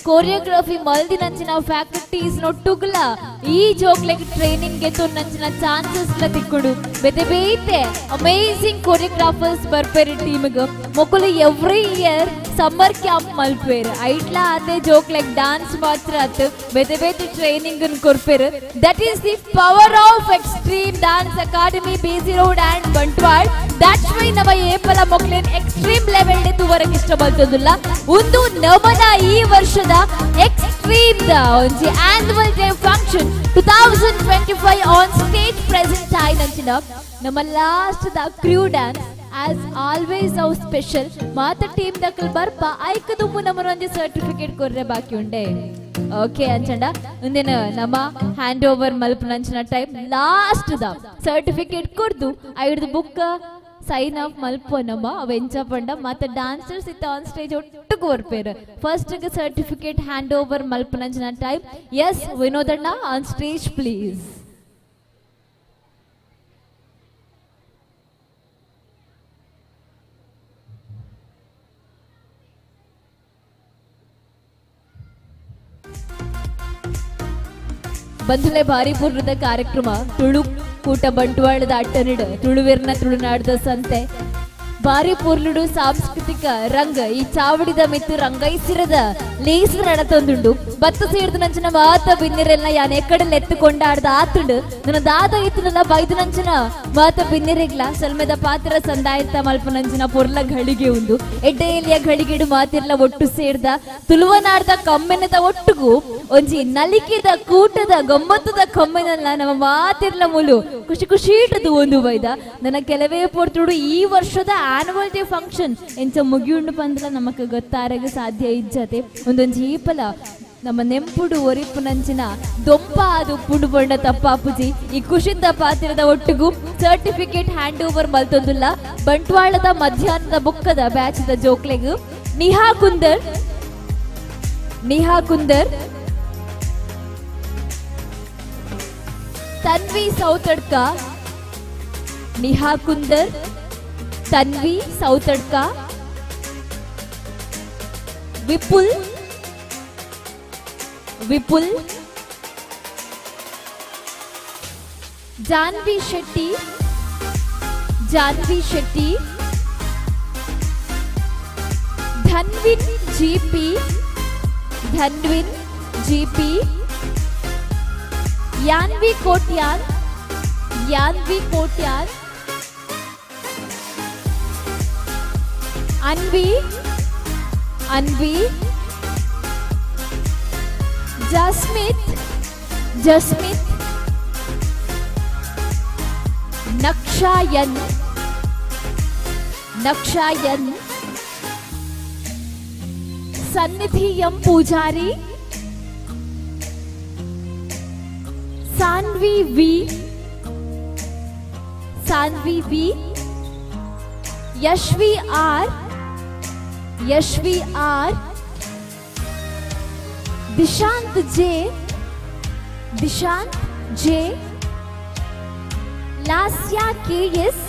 Speaker 4: ಕೊರಿಯೋಗ್ರಫಿ ಮಲ್ದಿನಂಚಿನ ಫ್ಯಾಕಲ್ಟೀಸ್ ನೊಟ್ಟುಗ್ಲ ಈ ಜೋಕ್ಲೆಗ್ ಟ್ರೈನಿಂಗ್ ಗೆತ್ತು ನಂಚಿನ ಚಾನ್ಸಸ್ ಲ ತಿಕ್ಕೊಂಡು ಬೇತೆ ಬೇತೆ ಅಮೇಸಿಂಗ್ ಕೊರಿಯೋಗ್ರಾಫರ್ಸ್ ಬರ್ಪೇರು ಟೀಮ್ಗ್. ಮೊಕುಲು ಎವ್ರಿ ಇಯರ್ ಸಮ್ಮರ್ ಕ್ಯಾಂಪ್ ಮಲ್ಪೇರು ಐಟ್ಲಾ ಆತೆ ಜೋಕ್ಲೆಗ್ ಡಾನ್ಸ್ ಮಾತ್ರ ಆತು ಬೇತೆ ಬೇತೆ training ಕೊರ್ಪೇರು. That is the power of extreme dance academy BC road and Bantwal. That's why ನಮ್ಮ ಏಪಲ ಮೊಕ್ಲೇನ್ ಎಕ್ಸ್ಟ್ರೀಮ್ ಲೆವೆಲ್ ತುವರಕ್ಕೆ ಇಷ್ಟ ಬರ್ತದಿಲ್ಲ. ಒಂದು ನಮನ ಈ ವರ್ಷದ ಎಕ್ಸ್ಟ್ರೀಮ್ ಒಂಜಿ annual day function 2025 on stage present ಆಯ್ನಂಚಿನ ನಮ್ಮ last the crew dance as always ಅವು ಸ್ಪೆಷಲ್ ಮಾತ ಟೀಮ್ ದಕ್ಕಲ್ ಬರ್ಪ ಐಕ ದುಂಬು ನಮ್ಮನೊಂಜಿ ಸರ್ಟಿಫಿಕೇಟ್ ಕೊರ್ರೆ ಬಾಕಿ ಉಂಡೆ. ಓಕೆ ಅಂಚಂಡ ಮುಂದಿನ ನಮ್ಮ ಹ್ಯಾಂಡ್ ಓವರ್ ಮಲ್ಪನಂಚಿನ ಟೈಮ್ ಲಾಸ್ಟ್ the certificate ಕೊಡ್ದು ಐಡ್ದು ಬುಕ್ ಸೈನ್ ಆಫ್ ಮಲ್ಪ ನಮ್ಮ ಅವ ಎಂಚ ಪಂಡ ಮತ್ತೆ ಡಾನ್ಸರ್ಸ್ ಇತ್ತ ಆನ್ ಸ್ಟೇಜ್ ಒಟ್ಟುಗು ಬರ್ಪೇರು. ಫಸ್ಟ್ ಸರ್ಟಿಫಿಕೇಟ್ ಹ್ಯಾಂಡ್ ಓವರ್ ಮಲ್ಪನಂಚಿನ ಟೈಮ್. ಎಸ್ ವಿನೋದಣ್ಣ ಆನ್ ಸ್ಟೇಜ್ ಪ್ಲೀಸ್. ಬಂಧುಲೆ ಭಾರಿ ಪೂರ್ಣದ ಕಾರ್ಯಕ್ರಮ ತುಳು ಕೂಟ ಬಂಟ್ವಾಳದ ಅಟ್ಟನಿಡು ತುಳುವೆರ್ನ ತುಳುನಾಡದ ಸಂತೆ ಭಾರಿ ಪೂರ್ಲುಡು ಸಾಂಸ್ಕೃತಿಕ ರಂಗ ಈ ಚಾವಡಿದ ಮಿತ್ತು ರಂಗೈಸಿರದ ಲೇಸ್ ನಡತೊಂದುಂಡು. ಬತ್ತ ಸೇರ್ದು ನಂಚಿನ ಮಾತ ಬಿನ್ನಿರೆಲ್ಲ ಯಾನ್ ಎಕ್ಕಡಲ್ ಎತ್ತು ಕೊಂಡಾಡ್ದ ಆತುಂಡು ನನ್ನ ದಾದ ಇತ್ತುನಲ್ಲ ಬೈದು ನಂಚಿನ ಮಾತ ಬಿನ್ನಿರೆಗ್ಲ ಸಲ್ಮೆದ ಪಾತ್ರ ಸಂದಾಯತ ಮಲ್ಪನಂಚಿನ ಪೊರ್ಲ ಘಳಿಗೆ ಉಂಡು. ಎಡ್ಡೆಯಲ್ಲಿಯ ಘಳಿಗೆಡು ಮಾತಿರ್ಲ ಒಟ್ಟು ಸೇರ್ದ ತುಳುವನಾಡ್ದ ಕಮ್ಮೆನದ ಒಟ್ಟುಗು ಒಂಜಿ ನಲಿಕೆದ ಕೂಟದ ಗಮ್ಮತ್ತದ ಕಮ್ಮೆನಲ್ಲ ನಮ್ಮ ಮಾತಿರ್ಲ ಮುಲು ಖುಷಿ ಖುಷಿ ಇಟ್ಟದು ಒಂದು ಬೈದ. ನನ್ನ ಕೆಲವೇ ಪೊರ್ತುಡು ಈ ವರ್ಷದ ಆನ್ಯುವಲ್ ಡೇ ಫಂಕ್ಷನ್ ಎಂಚ ಮುಗಿಯುಂಡು ಪಂದಲ ನಮಕ್ ಗೊತ್ತಾರಗ ಸಾಧ್ಯ ಇಜ್ಜತೆ. ಒಂದೊಂಜಿ ಈಪಲ ನಮ್ಮ ನೆಂಪುಡು ಒರಿಪುನಂಚಿನ ದೊಂಪ ಅದು ಪುಂಡು ಬಣ್ಣ ತಪ್ಪಾಪುಜಿ ಈ ಖುಷಿಂದ ಪಾತ್ರದ ಒಟ್ಟಿಗೂ ಸರ್ಟಿಫಿಕೇಟ್ ಹ್ಯಾಂಡ್ ಓವರ್ ಮಲ್ತೊಂದುಲ್ಲ ಬಂಟ್ವಾಳದ ಮಧ್ಯಾಹ್ನದ ಬುಕ್ಕದ ಬ್ಯಾಚದ ಜೋಕ್ಲೆಗ್ Niha Kunder, Niha Kunder, Tanvi Sowthadka, Niha Kunder, Tanvi Southadka, Vipul, Vipul, Janvi Shetty, Janvi Shetty, Dhanvin GP, Dhanvin GP, Yanvi Kotian, Yanvi Kotian, Anvi, Anvi, Jasmit, Jasmit, Nakshayan, Nakshayan, Sannidhi M Pujari, Sanvi V, Sanvi V, Yashvi R, Yashvi R, Dishant J, Dishant J, Lasya K S,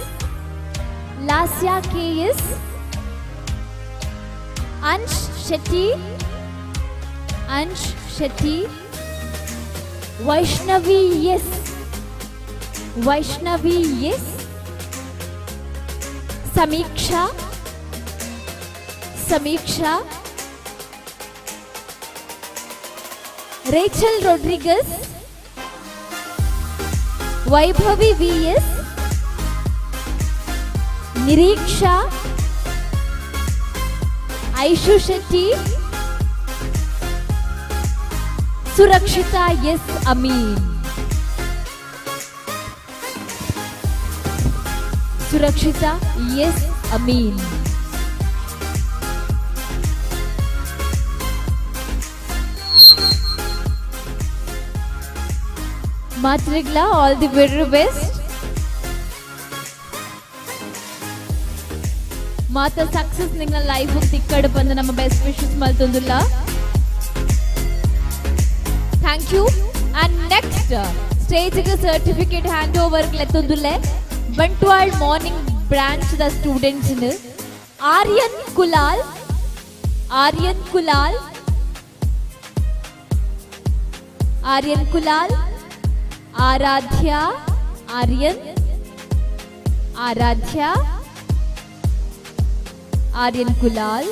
Speaker 4: Lasya K S, Ansh Shetty, Ansh Shetty, Vaishnavi S, Vaishnavi S, Samiksha, Samiksha, Rachel Rodriguez, Vaibhavi V S, Niriksha, Aishu Shetty, Surakshita S Amin, Surakshita S Amin. ಮಾತ್ರಿಗ್ಲಾ all the very best. ಮಾತ success ನಿಂಗ life ತಿಕ್ಕಡು ಬಂದು ನಮ್ಮ best wishes ಮಲ್ತೊಂದುಲ್ಲ. Thank you. And next ಸ್ಟೇಜ್ಗೆ certificate hand over ಲೆತ್ತೊಂದುಲ್ಲೆ Bantwal morning branch the students Aryan Kulal, Aryan Kulal, Aryan Kulal, Aradhya Aryan, Aradhya, Aryan Kulal,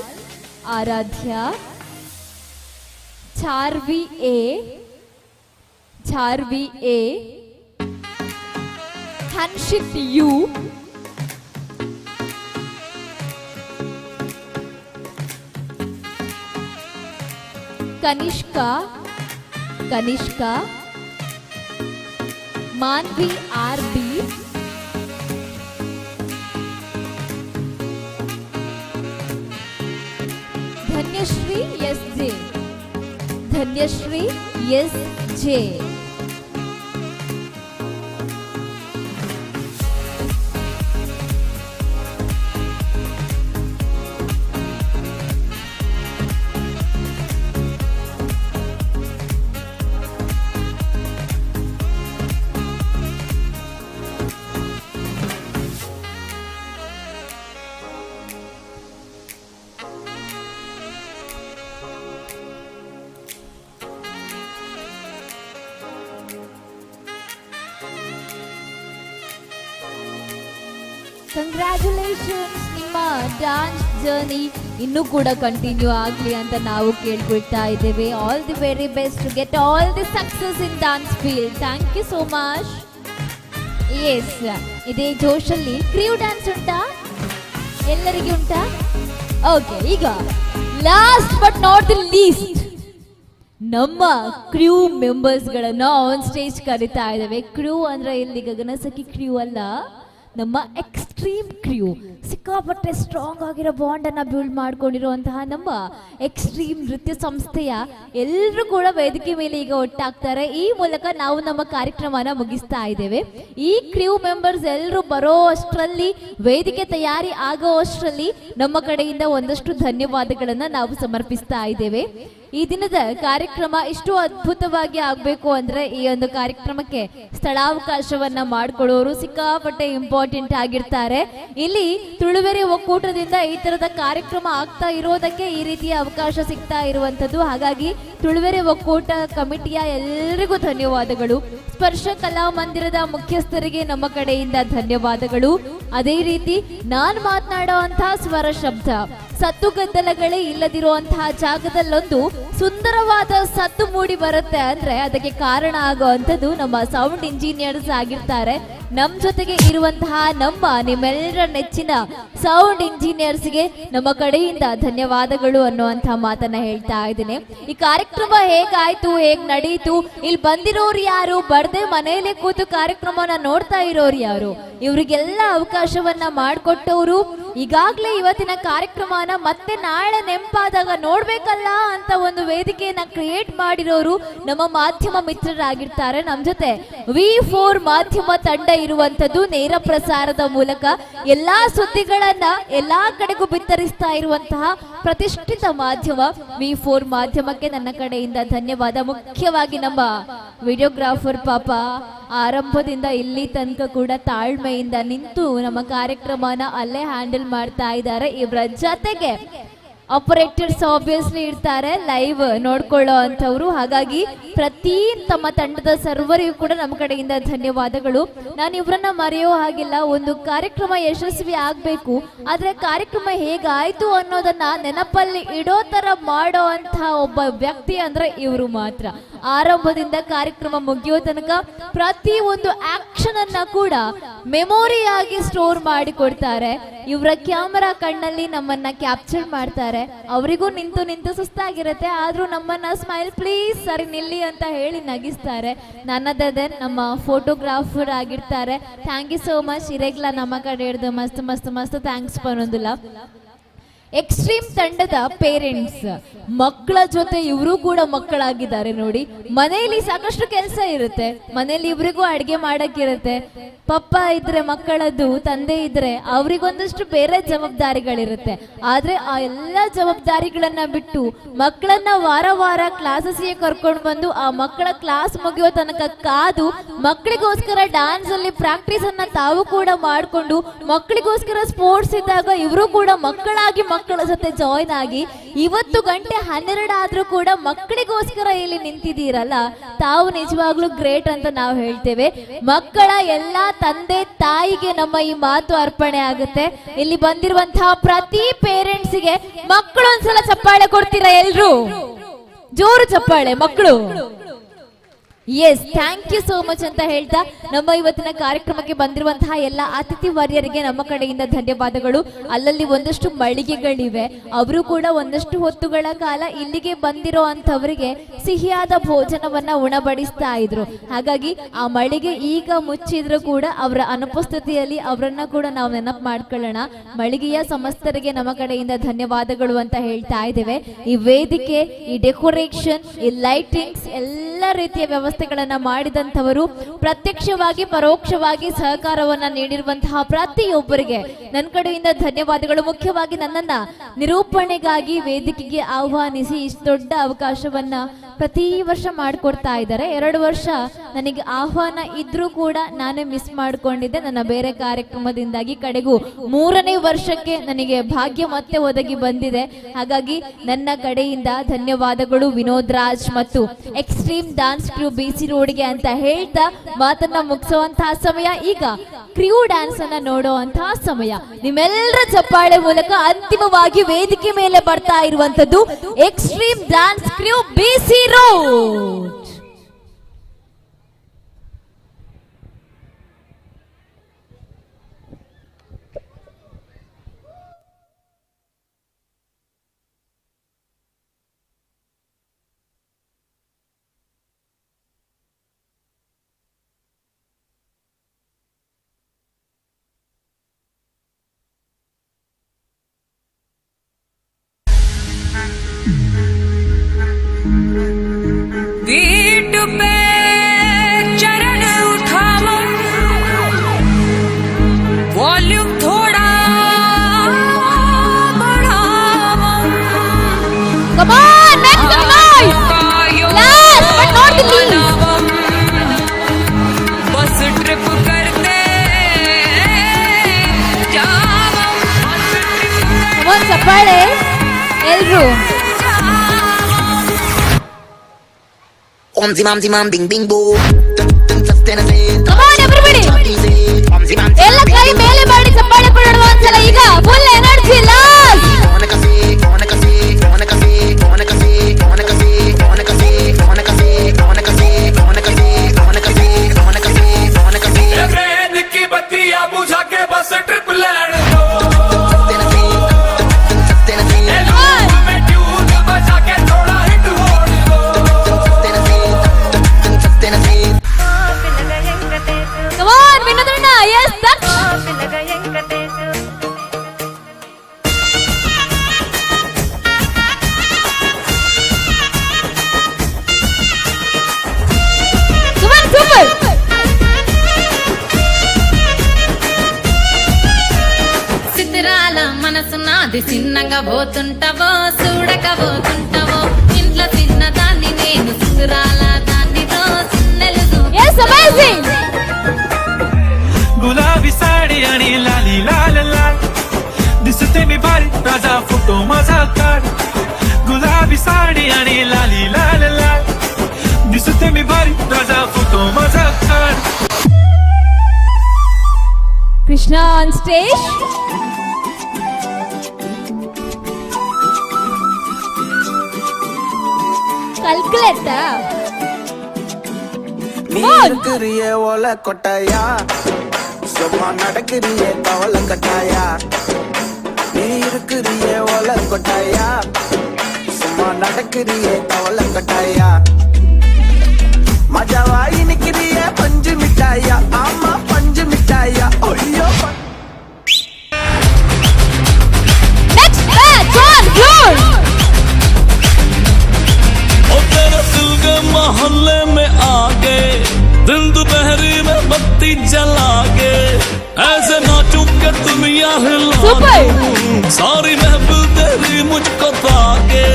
Speaker 4: Aradhya, Charvi A, Charvi A, Hanshit U, Kanishka, Kanishka, Manvi R B, Dhanyashree S J, Dhanyashree S J. Congratulations, ನಿಮ್ಮ dance journey ಇನ್ನೂ ಕೂಡ continue ಆಗಲಿ ಅಂತ ನಾವು ಕೇಳ್ಕೊಳ್ತಾ ಇದ್ದೇವೆ. All the very best to get all the success in dance field. Thank you so much. Yes, ಇದೇ ಜೋಶಲ್ಲಿ ಕ್ರಿಯೂ dance ಉಂಟಾ? ಎಲ್ಲರಿಗೂ ಉಂಟಾ? ಓಕೆ, ಈಗ last but not the least ನಮ್ಮ ಕ್ರ್ಯೂ ಮೆಂಬರ್ಸ್ಗಳನ್ನು ಆನ್ ಸ್ಟೇಜ್ ಕರೀತಾ ಇದ್ದೇವೆ. ಕ್ರ್ಯೂ ಅಂದ್ರೆ ಇಲ್ಲಿ ಗಗನಸಖಿ ಕ್ರ್ಯೂ ಅಲ್ಲ, ನಮ್ಮ ಎಕ್ಸ್ಟ್ರೀಮ್ ಕ್ರ್ಯೂ, ಸಿಕ್ಕಾಪಟ್ಟೆ ಸ್ಟ್ರಾಂಗ್ ಆಗಿರೋ ಬಾಂಡನ್ನು ಬಿಲ್ಡ್ ಮಾಡ್ಕೊಂಡಿರುವಂತಹ ನಮ್ಮ ಎಕ್ಸ್ಟ್ರೀಮ್ ನೃತ್ಯ ಸಂಸ್ಥೆಯ ಎಲ್ಲರೂ ಕೂಡ ವೇದಿಕೆ ಮೇಲೆ ಈಗ ಒಟ್ಟಾಗ್ತಾರೆ. ಈ ಮೂಲಕ ನಾವು ನಮ್ಮ ಕಾರ್ಯಕ್ರಮನ ಮುಗಿಸ್ತಾ ಇದ್ದೇವೆ. ಈ ಕ್ರ್ಯೂ ಮೆಂಬರ್ಸ್ ಎಲ್ಲರೂ ಬರೋ ಅಷ್ಟರಲ್ಲಿ, ವೇದಿಕೆ ತಯಾರಿ ಆಗೋ ಅಷ್ಟರಲ್ಲಿ ನಮ್ಮ ಕಡೆಯಿಂದ ಒಂದಷ್ಟು ಧನ್ಯವಾದಗಳನ್ನು ನಾವು ಸಮರ್ಪಿಸ್ತಾ ಇದ್ದೇವೆ. ಈ ದಿನದ ಕಾರ್ಯಕ್ರಮ ಇಷ್ಟು ಅದ್ಭುತವಾಗಿ ಆಗಬೇಕು ಅಂದ್ರೆ ಈ ಒಂದು ಕಾರ್ಯಕ್ರಮಕ್ಕೆ ಸ್ಥಳಾವಕಾಶವನ್ನ ಮಾಡಿಕೊಡೋರು ಸಿಕ್ಕಾಪಟ್ಟೆ ಇಂಪಾರ್ಟೆಂಟ್ ಆಗಿರ್ತಾರೆ. ಇಲ್ಲಿ ತುಳುವೆರೆ ಒಕ್ಕೂಟದಿಂದ ಈ ತರದ ಕಾರ್ಯಕ್ರಮ ಆಗ್ತಾ ಇರೋದಕ್ಕೆ ಈ ರೀತಿಯ ಅವಕಾಶ ಸಿಗ್ತಾ ಇರುವಂತದ್ದು. ಹಾಗಾಗಿ ತುಳುವೆರೆ ಒಕ್ಕೂಟ ಕಮಿಟಿಯ ಎಲ್ಲರಿಗೂ ಧನ್ಯವಾದಗಳು. ಸ್ಪರ್ಶ ಕಲಾ ಮಂದಿರದ ಮುಖ್ಯಸ್ಥರಿಗೆ ನಮ್ಮ ಕಡೆಯಿಂದ ಧನ್ಯವಾದಗಳು. ಅದೇ ರೀತಿ ನಾನು ಮಾತನಾಡುವಂತಹ ಸ್ವರ ಶಬ್ದ ಸತ್ತು ಗದ್ದಲಗಳೇ ಇಲ್ಲದಿರುವಂತಹ ಜಾಗದಲ್ಲೊಂದು ಸುಂದರವಾದ ಸತ್ತು ಮೂಡಿ ಬರುತ್ತೆ ಅಂದ್ರೆ ಅದಕ್ಕೆ ಕಾರಣ ಆಗುವಂಥದ್ದು ನಮ್ಮ ಸೌಂಡ್ ಇಂಜಿನಿಯರ್ಸ್ ಆಗಿರ್ತಾರೆ. ನಮ್ಮ ಜೊತೆಗೆ ಇರುವಂತಹ ನಮ್ಮ ನಿಮ್ಮೆಲ್ಲರ ನೆಚ್ಚಿನ ಸೌಂಡ್ ಇಂಜಿನಿಯರ್ಸ್ಗೆ ನಮ್ಮ ಕಡೆಯಿಂದ ಧನ್ಯವಾದಗಳು ಅನ್ನುವಂತಹ ಮಾತನ್ನ ಹೇಳ್ತಾ ಇದ್ದೀನಿ. ಈ ಕಾರ್ಯಕ್ರಮ ಹೇಗಾಯ್ತು, ಹೇಗ್ ನಡೀತು, ಇಲ್ಲಿ ಬಂದಿರೋರು ಯಾರು, ಬರ್ದೆ ಮನೆಯಲ್ಲೇ ಕೂತು ಕಾರ್ಯಕ್ರಮನ ನೋಡ್ತಾ ಇರೋರು ಯಾರು, ಇವರಿಗೆಲ್ಲ ಅವಕಾಶವನ್ನ ಮಾಡಿಕೊಟ್ಟವರು ಈಗಾಗಲೇ ಇವತ್ತಿನ ಕಾರ್ಯಕ್ರಮನ ಮತ್ತೆ ನಾಳೆ ನೆಂಪಾದಾಗ ನೋಡ್ಬೇಕಲ್ಲ ಅಂತ ಒಂದು ವೇದಿಕೆಯನ್ನ ಕ್ರಿಯೇಟ್ ಮಾಡಿರೋರು ನಮ್ಮ ಮಾಧ್ಯಮ ಮಿತ್ರರಾಗಿರ್ತಾರೆ. ನಮ್ಮ ಜೊತೆ V4 ಮಾಧ್ಯಮ ತಂಡ ಇರುವಂತದ್ದು ನೇರ ಪ್ರಸಾರದ ಮೂಲಕ ಎಲ್ಲಾ ಸುದ್ದಿಗಳನ್ನ ಎಲ್ಲಾ ಕಡೆಗೂ ಬಿತ್ತರಿಸ್ತಾ ಇರುವಂತಹ ಪ್ರತಿಷ್ಠಿತ ಮಾಧ್ಯಮ V4 ಮಾಧ್ಯಮಕ್ಕೆ ನನ್ನ ಕಡೆಯಿಂದ ಧನ್ಯವಾದ. ಮುಖ್ಯವಾಗಿ ನಮ್ಮ ವಿಡಿಯೋಗ್ರಾಫರ್ ಪಾಪ ಆರಂಭದಿಂದ ಇಲ್ಲಿ ತನಕ ಕೂಡ ತಾಳ್ಮೆಯಿಂದ ನಿಂತು ನಮ್ಮ ಕಾರ್ಯಕ್ರಮನ ಅಲ್ಲೇ ಹ್ಯಾಂಡಲ್ ಮಾಡ್ತಾ ಇದ್ದಾರೆ. ಇವರ ಜೊತೆಗೆ ಆಪರೇಟರ್ಸ್ ಆಬ್ವಿಯಸ್ಲಿ ಇರ್ತಾರೆ ಲೈವ್ ನೋಡ್ಕೊಳ್ಳೋ ಅಂಥವ್ರು. ಹಾಗಾಗಿ ಪ್ರತಿ ತಮ್ಮ ತಂಡದ ಸರ್ವರಿಗೂ ಕೂಡ ನಮ್ಮ ಕಡೆಯಿಂದ ಧನ್ಯವಾದಗಳು. ನಾನು ಇವರನ್ನ ಮರೆಯೋ ಹಾಗಿಲ್ಲ. ಒಂದು ಕಾರ್ಯಕ್ರಮ ಯಶಸ್ವಿ ಆಗಬೇಕು, ಆದರೆ ಕಾರ್ಯಕ್ರಮ ಹೇಗಾಯ್ತು ಅನ್ನೋದನ್ನ ನೆನಪಲ್ಲಿ ಇಡೋ ಥರ ಮಾಡೋ ಅಂಥ ಒಬ್ಬ ವ್ಯಕ್ತಿ ಅಂದ್ರೆ ಇವರು ಮಾತ್ರ. ಆರಂಭದಿಂದ ಕಾರ್ಯಕ್ರಮ ಮುಗಿಯೋ ತನಕ ಪ್ರತಿ ಒಂದು ಆಕ್ಷನ್ ಅನ್ನ ಕೂಡ ಮೆಮೊರಿಯಾಗಿ ಸ್ಟೋರ್ ಮಾಡಿ ಕೊಡ್ತಾರೆ. ಇವರ ಕ್ಯಾಮರಾ ಕಣ್ಣಲ್ಲಿ ನಮ್ಮನ್ನ ಕ್ಯಾಪ್ಚರ್ ಮಾಡ್ತಾರೆ. ಅವರಿಗೂ ನಿಂತು ನಿಂತು ಸುಸ್ತಾಗಿರುತ್ತೆ, ಆದ್ರೂ ನಮ್ಮನ್ನ ಸ್ಮೈಲ್ ಪ್ಲೀಸ್ ಸರಿ ನಿಲ್ಲಿ ಅಂತ ಹೇಳಿ ನಗಿಸ್ತಾರೆ. ನನ್ನದೇ ನಮ್ಮ ಫೋಟೋಗ್ರಾಫರ್ ಆಗಿರ್ತಾರೆ. Thank you so much. ಇರೆಗ್ಲ ನಮ್ಮ ಕಡೆ ಹಿಡ್ದು ಮಸ್ತ್ ಮಸ್ತ್ ಮಸ್ತ್ thanks ಬರೋದಿಲ್ಲ. ಎಕ್ಸ್ಟ್ರೀಮ್ ತಂಡದ ಪೇರೆಂಟ್ಸ್ ಮಕ್ಕಳ ಜೊತೆ ಇವರು ಕೂಡ ಮಕ್ಕಳಾಗಿದ್ದಾರೆ ನೋಡಿ. ಮನೆಯಲ್ಲಿ ಸಾಕಷ್ಟು ಕೆಲಸ ಇರುತ್ತೆ, ಮನೆಯಲ್ಲಿ ಇವ್ರಿಗೂ ಅಡಿಗೆ ಮಾಡಕ್ಕಿರುತ್ತೆ. ಪಪ್ಪ ಇದ್ರೆ ಮಕ್ಕಳದ್ದು, ತಂದೆ ಇದ್ರೆ ಅವರಿಗೊಂದಷ್ಟು ಬೇರೆ ಜವಾಬ್ದಾರಿಗಳಿರುತ್ತೆ. ಆದ್ರೆ ಆ ಎಲ್ಲ ಜವಾಬ್ದಾರಿಗಳನ್ನ ಬಿಟ್ಟು ಮಕ್ಕಳನ್ನ ವಾರ ವಾರ ಕ್ಲಾಸಸ್ಗೆ ಕರ್ಕೊಂಡು ಬಂದು ಆ ಮಕ್ಕಳ ಕ್ಲಾಸ್ ಮುಗಿಯೋ ತನಕ ಕಾದು ಮಕ್ಕಳಿಗೋಸ್ಕರ ಡ್ಯಾನ್ಸ್ ಅಲ್ಲಿ ಪ್ರಾಕ್ಟೀಸ್ ಅನ್ನ ತಾವು ಕೂಡ ಮಾಡಿಕೊಂಡು ಮಕ್ಕಳಿಗೋಸ್ಕರ ಸ್ಪೋರ್ಟ್ಸ್ ಇದ್ದಾಗ ಇವರು ಕೂಡ ಮಕ್ಕಳಾಗಿ ಮಕ್ಕಳ ಜೊತೆ ಜಾಯಿನ್ ಆಗಿ ಇವತ್ತು ಗಂಟೆ 12 ಆದ್ರೂ ಕೂಡ ಮಕ್ಕಳಿಗೋಸ್ಕರ ಇಲ್ಲಿ ನಿಂತಿದ್ದೀರಲ್ಲ, ತಾವು ನಿಜವಾಗ್ಲೂ ಗ್ರೇಟ್ ಅಂತ ನಾವು ಹೇಳ್ತೇವೆ. ಮಕ್ಕಳ ಎಲ್ಲಾ ತಂದೆ ತಾಯಿಗೆ ನಮ್ಮ ಈ ಮಾತು ಅರ್ಪಣೆ ಆಗುತ್ತೆ. ಇಲ್ಲಿ ಬಂದಿರುವಂತಹ ಪ್ರತಿ ಪೇರೆಂಟ್ಸ್ಗೆ ಮಕ್ಕಳು ಒಂದ್ಸಲ ಚಪ್ಪಾಳೆ ಕೊಡ್ತೀರಾ? ಎಲ್ರು ಜೋರು ಚಪ್ಪಾಳೆ ಮಕ್ಕಳು. Yes, thank you so much ಅಂತ ಹೇಳ್ತಾ ನಮ್ಮ ಇವತ್ತಿನ ಕಾರ್ಯಕ್ರಮಕ್ಕೆ ಬಂದಿರುವಂತಹ ಎಲ್ಲ ಅತಿಥಿ ವರ್ಯರಿಗೆ ನಮ್ಮ ಕಡೆಯಿಂದ ಧನ್ಯವಾದಗಳು. ಅಲ್ಲಲ್ಲಿ ಒಂದಷ್ಟು ಮಳಿಗೆಗಳಿವೆ, ಅವರು ಕೂಡ ಒಂದಷ್ಟು ಹೊತ್ತುಗಳ ಕಾಲ ಇಲ್ಲಿಗೆ ಬಂದಿರೋ ಅಂಥವರಿಗೆ ಸಿಹಿಯಾದ ಭೋಜನವನ್ನ ಉಣಬಡಿಸ್ತಾ ಇದ್ರು. ಹಾಗಾಗಿ ಆ ಮಳಿಗೆ ಈಗ ಮುಚ್ಚಿದ್ರು ಕೂಡ ಅವರ ಅನುಪಸ್ಥಿತಿಯಲ್ಲಿ ಅವರನ್ನ ಕೂಡ ನಾವು ನೆನಪು ಮಾಡ್ಕೊಳ್ಳೋಣ. ಮಳಿಗೆಯ ಸಮಸ್ತರಿಗೆ ನಮ್ಮ ಕಡೆಯಿಂದ ಧನ್ಯವಾದಗಳು ಅಂತ ಹೇಳ್ತಾ ಇದ್ದೇವೆ. ಈ ವೇದಿಕೆ, ಈ ಡೆಕೋರೇಷನ್, ಈ ಲೈಟಿಂಗ್ಸ್ ಎಲ್ಲ ರೀತಿಯ ವ್ಯವಸ್ಥೆ ಗಳನ್ನ ಮಾಡಿದಂಥವರು, ಪ್ರತ್ಯಕ್ಷವಾಗಿ ಪರೋಕ್ಷವಾಗಿ ಸಹಕಾರವನ್ನ ನೀಡಿರುವಂತಹ ಪ್ರತಿಯೊಬ್ಬರಿಗೆ ನನ್ನ ಕಡೆಯಿಂದ ಧನ್ಯವಾದಗಳು. ಮುಖ್ಯವಾಗಿ ನನ್ನನ್ನ ನಿರೂಪಣೆಗಾಗಿ ವೇದಿಕೆಗೆ ಆಹ್ವಾನಿಸಿ ಇಷ್ಟು ದೊಡ್ಡ ಅವಕಾಶವನ್ನ ಪ್ರತಿ ವರ್ಷ ಮಾಡಿಕೊಡ್ತಾ ಇದ್ದಾರೆ. 2 ವರ್ಷ ನನಗೆ ಆಹ್ವಾನ ಇದ್ರೂ ಕೂಡ ನಾನೇ ಮಿಸ್ ಮಾಡಿಕೊಂಡಿದ್ದೆ ನನ್ನ ಬೇರೆ ಕಾರ್ಯಕ್ರಮದಿಂದಾಗಿ. ಕಡೆಗೂ 3ನೇ ವರ್ಷಕ್ಕೆ ನನಗೆ ಭಾಗ್ಯ ಮತ್ತೆ ಒದಗಿ ಬಂದಿದೆ. ಹಾಗಾಗಿ ನನ್ನ ಕಡೆಯಿಂದ ಧನ್ಯವಾದಗಳು ವಿನೋದ್ ರಾಜ್ ಮತ್ತು ಎಕ್ಸ್ಟ್ರೀಮ್ ಡಾನ್ಸ್ ಕ್ರೂ BC ರೋಡ್ಗೆ ಅಂತ ಹೇಳ್ತಾ ಮಾತನ್ನ ಮುಗಿಸುವಂತಹ ಸಮಯ ಈಗ. ಕ್ರೂ ಡ್ಯಾನ್ಸ್ ಅನ್ನ ನೋಡುವಂತಹ ಸಮಯ. ನಿಮ್ಮೆಲ್ಲರ ಚಪ್ಪಾಳೆ ಮೂಲಕ ಅಂತಿಮವಾಗಿ ವೇದಿಕೆ ಮೇಲೆ ಬರ್ತಾ ಇರುವಂತದ್ದು extreme dance crew BC road.
Speaker 12: The
Speaker 4: ಚಪ್ಪಾಳೆ ಎಲ್ರು.
Speaker 3: Om zimam zimam bing bing boo.
Speaker 4: Come on, everybody. ಎಲ್ಲ ಕೈ ಮೇಲೆ ಮಾಡಿ ಚಪ್ಪಾಳೆ ಕೊಡೋಣ ಒಂದ್ಸಲ. ಈಗ full energy last.
Speaker 16: निक्की बत्तियां बुझा के बस ट्रिप लैन दो। में ट्यून बजा के थोड़ा हिट होड़ दो।
Speaker 4: Come on, ವಿನೋದಣ್ಣ. Yes, Daksh. Come on, super.
Speaker 5: సితిరాల మనసు నాది, చిన్నగా పోతుంటావో చూడక పోతుంటావో, ఇంట్లో చిన్నదాన్ని నేను సితురాల దాన్నితో సున్నెలు.
Speaker 4: Yes, amazing.
Speaker 16: गुलाबी साडी आणि लाली लाल लाल, दिसते मी भारी, ताजा फोटो माझा काढ. गुलाबी साडी आणि लाली लाल लाल, दिसते मी भारी, ताजा फोटो माझा काढ.
Speaker 4: Krishna on stage. ಕಲ್ಕಲೆತ್ತ.
Speaker 14: நீ இருக்கிறியே ஓல கொட்டாயா, சும்மா நடக்கிறியே தவள கட்டாயா. நீ இருக்கிறியே ஓல கொட்டாயா, சும்மா நடக்கிறியே தவள கட்டாயா. மஜாவாயி நிக்கிறியே பஞ்சு மிட்டாயா, ஆமா பஞ்சு மிட்டாயா. ஐயோ.
Speaker 4: Next batch on floor.
Speaker 16: ओ तेरे दिल के मोहल्ले में आ गए, दिन दोपहरी में बत्ती जला के, ऐसे नाचूं के दुनिया हिला
Speaker 4: Super.
Speaker 16: दूं, सारी महफिल तेरी मुझको ताके,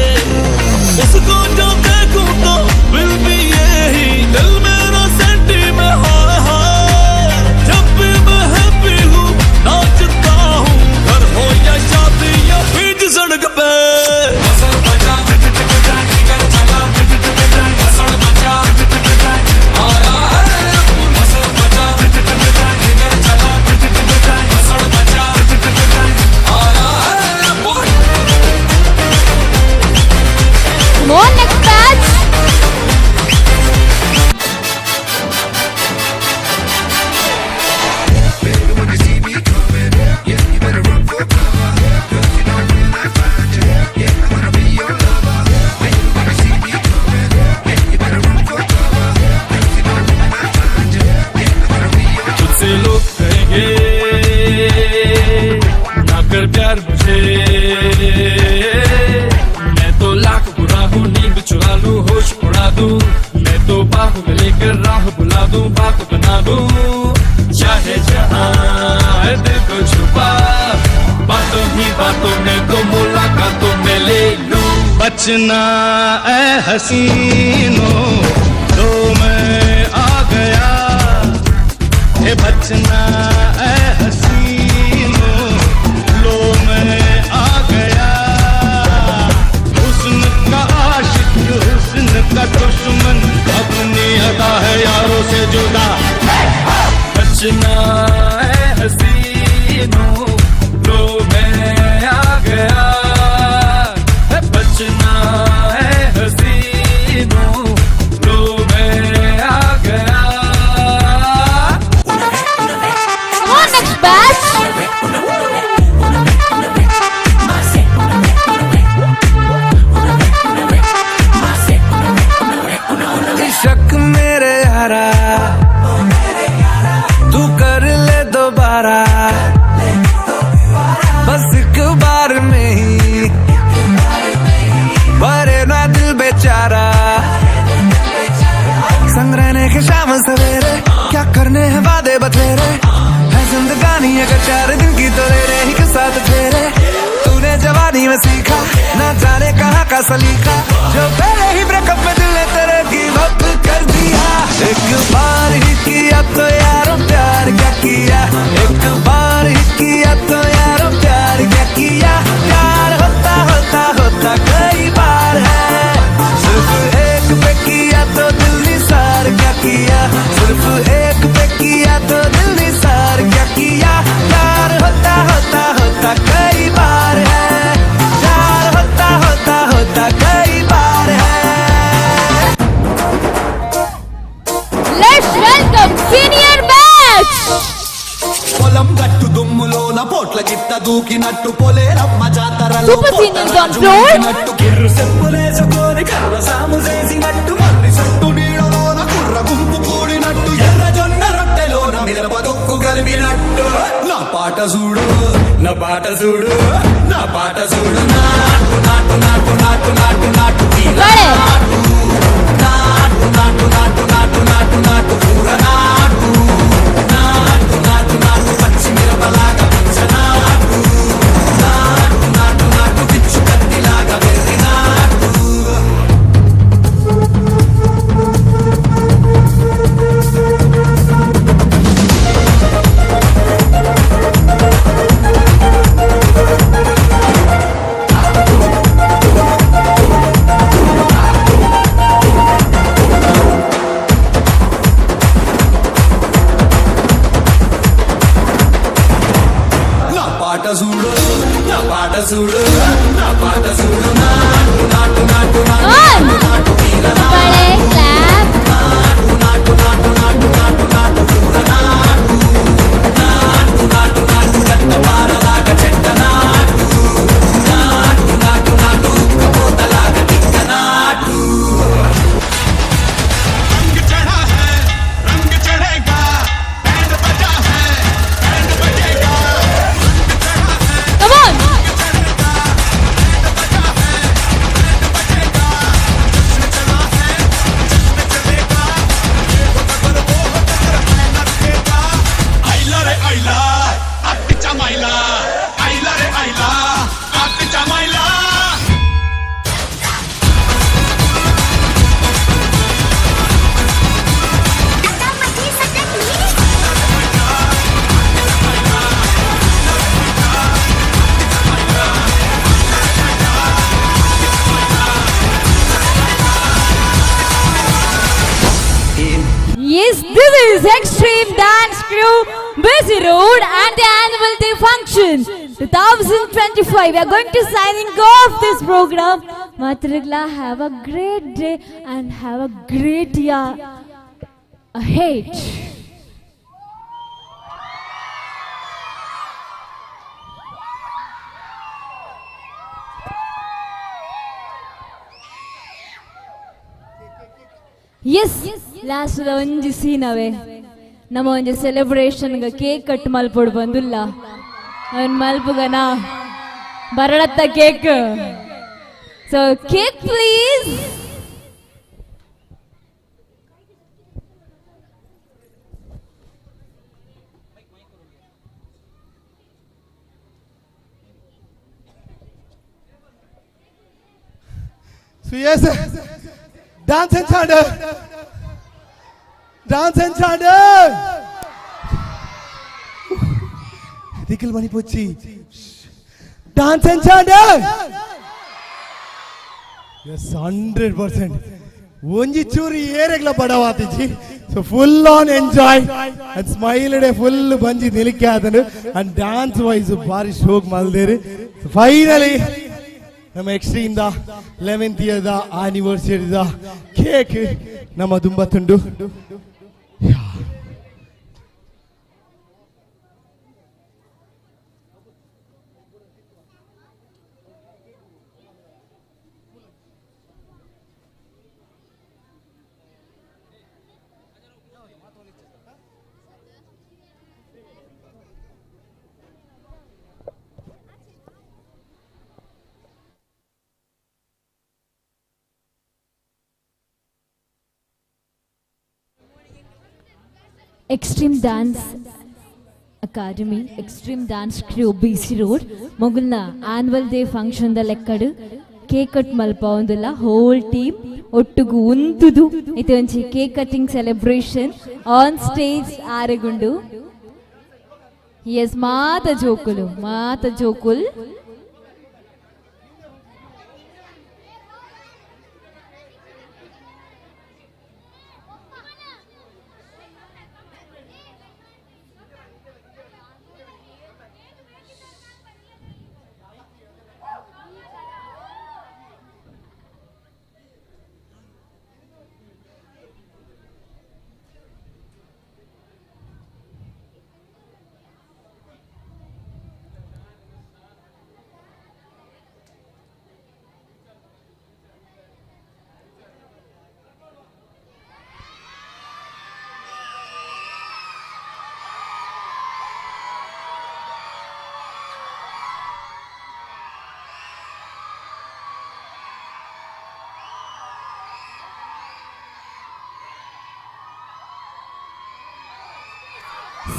Speaker 16: उसको जो देखूं तो दिल भी यही, दिल मेरा सेंटी में हाय हाय, जब भी मैं हैप्पी हूँ नाचता हूँ, घर हो या शादी या बीच सड़क पे.
Speaker 4: Come on, next batch.
Speaker 16: तुझसे लोग कहेंगे ना कर प्यार मुझे, मैं तो लाख बुरा हूँ, नींद चुरा लूँ, होश उड़ा दूँ, मैं तो बाहों में लेकर राह बुला दूँ, बात बना दूँ, चाहे जहाँ दिल को छुपा, बातों ही बातों में तो मुलाकातों में ले लूँ.
Speaker 2: बचना ए हसीनो तो मैं आ गया, हे बचना ए हसीनो लो मैं आ गया, हुस्न का आशिक हुस्न का दुश्मन, अपनी अदा है यारों से जुदा.
Speaker 16: बचना ए हसीनो लो मैं आ गया, बचना ए हसीनो लो मैं आ गया.
Speaker 1: గిత్త దూకినట్టు పొలేరమ్మ జాతరలో
Speaker 4: Super seniors on floor.
Speaker 1: కిర్రు చెప్పులేసుకొని కర్ర సాము చేసినట్టు మర్రి చుట్టూ నీడలోన కుర్ర గుంపు కూడినట్టు ఎర్ర జొన్న రొట్టెలోన మిరప దొక్కు కలిపినట్టు నా పాట చూడు నా పాట చూడు నా పాట చూడు నాటు నాటు నాటు నాటు నాటు నాటు తీర నాటు నాటు నాటు నాటు నాటు నాటు నాటు కూర నాటు నాటు నాటు నాటు పచ్చిమిరపలాగా పచ్చ నాటు నాటు నాటు నాటు పిచ్చు కత్తిలాగా వెర్రి నాటు. నా పాట చూడు నా పాట చూడు నా పాట చూడు నాటు నాటు నాటు నాటు నాటు వీర నాటు నాటు నాటు నాటు నాటు నాటు కూర నాటు నాటు నాటు నాటు రక్త పారలాగా చెట్ట నాటు నాటు నాటు నాటు ఉక్కపోతలాగా తిక్క నాటు.
Speaker 2: रंग चढ़ा है रंग चढ़ेगा बैंड बजा है बैंड बजेगा.
Speaker 4: Come on.
Speaker 2: आईला रे आईला आत्तीच्या मायला आईला रे आईला आत्तीच्या मायला.
Speaker 4: Yes, this is Extreme Dance Crew, Busy Road and the Annual Day Function 2025. We are going to signing off this program. Matrigla, have a great day and have a great year ahead. Yes, last ಒಂಜಿ scene ಅವೇ ನಮ್ಮ ಒಂಜಿ celebration cake ಕಟ್ ಮಲ್ಪೊಡು ಬಂದುಲ್ಲ ಅವನ್ ಮಲ್ಪುಗನ ಬರಡತ್ತ cake. So cake please.
Speaker 11: So yes, dance and chant. Dance and chant. Dikil mani pochi. Dance and chant. Yes, 100%. ಒಂಜಿ ಚೂರು ಏರೆಗ್ಲ ಬಡವಾತಿಜಿ. So full on enjoy and smile day full ಬಂಜಿ ನಿಲಿಕೆ ಆದನು ಅಂಡ್ dance voice ಬಾರಿ ಶೋಕ್ ಮಲ್ದೇರು. Finally ನಮ್ಮ extreme the 11th year the anniversary the cake ನಮ್ಮ ದುಂಬ ತುಂಡು.
Speaker 4: Extreme Dance Academy, Extreme Dance Crew, BC Road, ಮೊಗುಲ್ನ annual day function the ಲೆಕ್ಕಡು cake cut ಮಲ್ಪವುಂದುಲ್ಲ whole team ಒಟ್ಟುಗು ಉಂತುದು ಇದು ಒಂಜಿ cake cutting celebration on stage ಆರೆಗುಂಡು. S, ಮಾತ ಜೋಕುಲು ಮಾತ ಜೋಕುಲ್.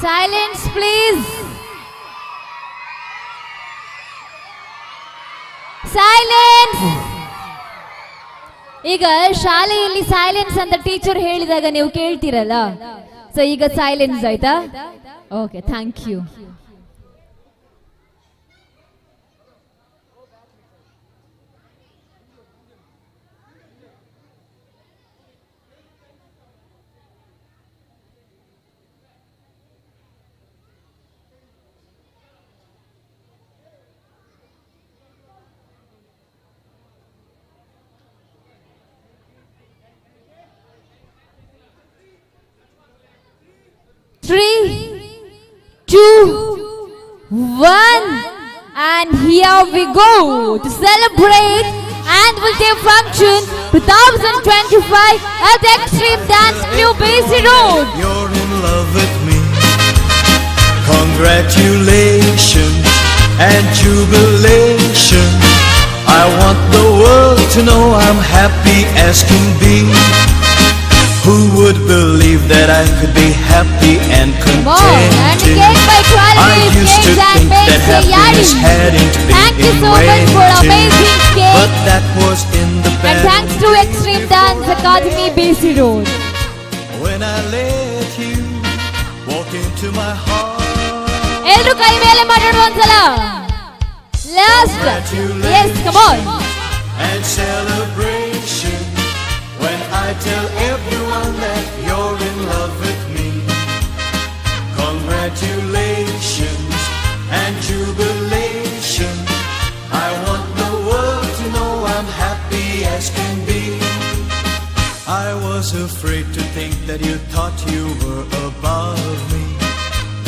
Speaker 4: Silence please. Silence. ಈಗ ಶಾಲೆಯಲ್ಲಿ ಸೈಲೆನ್ಸ್ ಅಂತ ಟೀಚರ್ ಹೇಳಿದಾಗ ನೀವು ಕೇಳ್ತೀರಲ್ಲ, ಸೊ ಈಗ ಸೈಲೆನ್ಸ್ ಆಯ್ತಾ? Okay, thank you. Three, two, one, and here we go to celebrate Annual Day Function 2025 at Extreme Dance Crew BC Road.
Speaker 1: You're in love with me. Congratulations and jubilation. I want the world to know I'm happy as can be. Who would believe that I could be happy and
Speaker 4: Come on, and
Speaker 1: contented?
Speaker 4: again by
Speaker 1: I
Speaker 4: Quality
Speaker 1: used to
Speaker 4: Cakes and
Speaker 1: think that
Speaker 4: Bakes
Speaker 1: happiness
Speaker 4: Yari.
Speaker 1: hadn't been
Speaker 4: Thank you so much for
Speaker 1: invented,
Speaker 4: amazing cake.
Speaker 1: but that was in the
Speaker 4: And
Speaker 1: bad
Speaker 4: thanks to Extreme Dance Academy BC Road.
Speaker 1: when I let you walk into my heart.
Speaker 4: ಎಲ್ರು ಕೈ ಮೇಲೆ ಮಾಡೋಣ ಒಂದ್ಸಲ. Last, yes, come on.
Speaker 1: And celebration when I tell everyone that you're in love with me. Congratulations and jubilation. I want the world to know I'm happy as can be. I was afraid to think that you thought you were above me,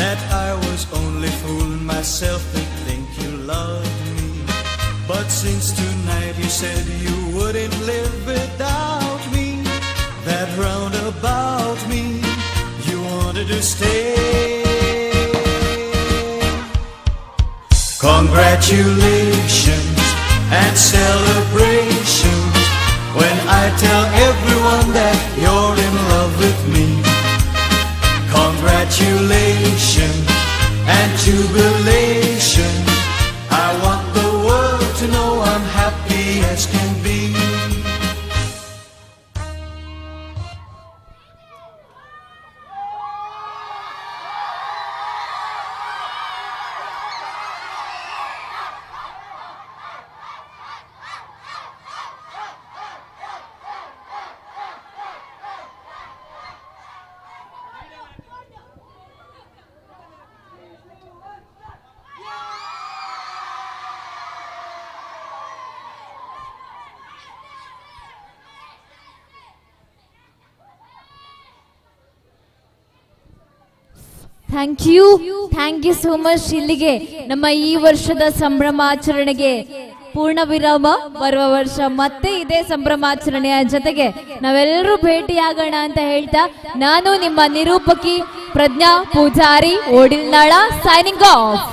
Speaker 1: that I was only fooling myself to think you loved me. But since tonight you said you wouldn't live without me, that round about me you wanted to stay. Congratulations and celebrations when I tell everyone that you're in love with me. Congratulations and jubilation. I want the world to know I'm happy as can be.
Speaker 4: Thank you, thank you so much. ಇಲ್ಲಿಗೆ ನಮ್ಮ ಈ ವರ್ಷದ ಸಂಭ್ರಮಾಚರಣೆಗೆ ಪೂರ್ಣ ವಿರಾಮ. ಬರುವ ವರ್ಷ ಮತ್ತೆ ಇದೇ ಸಂಭ್ರಮಾಚರಣೆಯ ಜೊತೆಗೆ ನಾವೆಲ್ಲರೂ ಭೇಟಿಯಾಗೋಣ ಅಂತ ಹೇಳ್ತಾ ನಾನು ನಿಮ್ಮ ನಿರೂಪಕಿ ಪ್ರಜ್ಞಾ ಪೂಜಾರಿ ಓಡಿಲ್ನಾಳ, ಸೈನಿಂಗ್ ಆಫ್.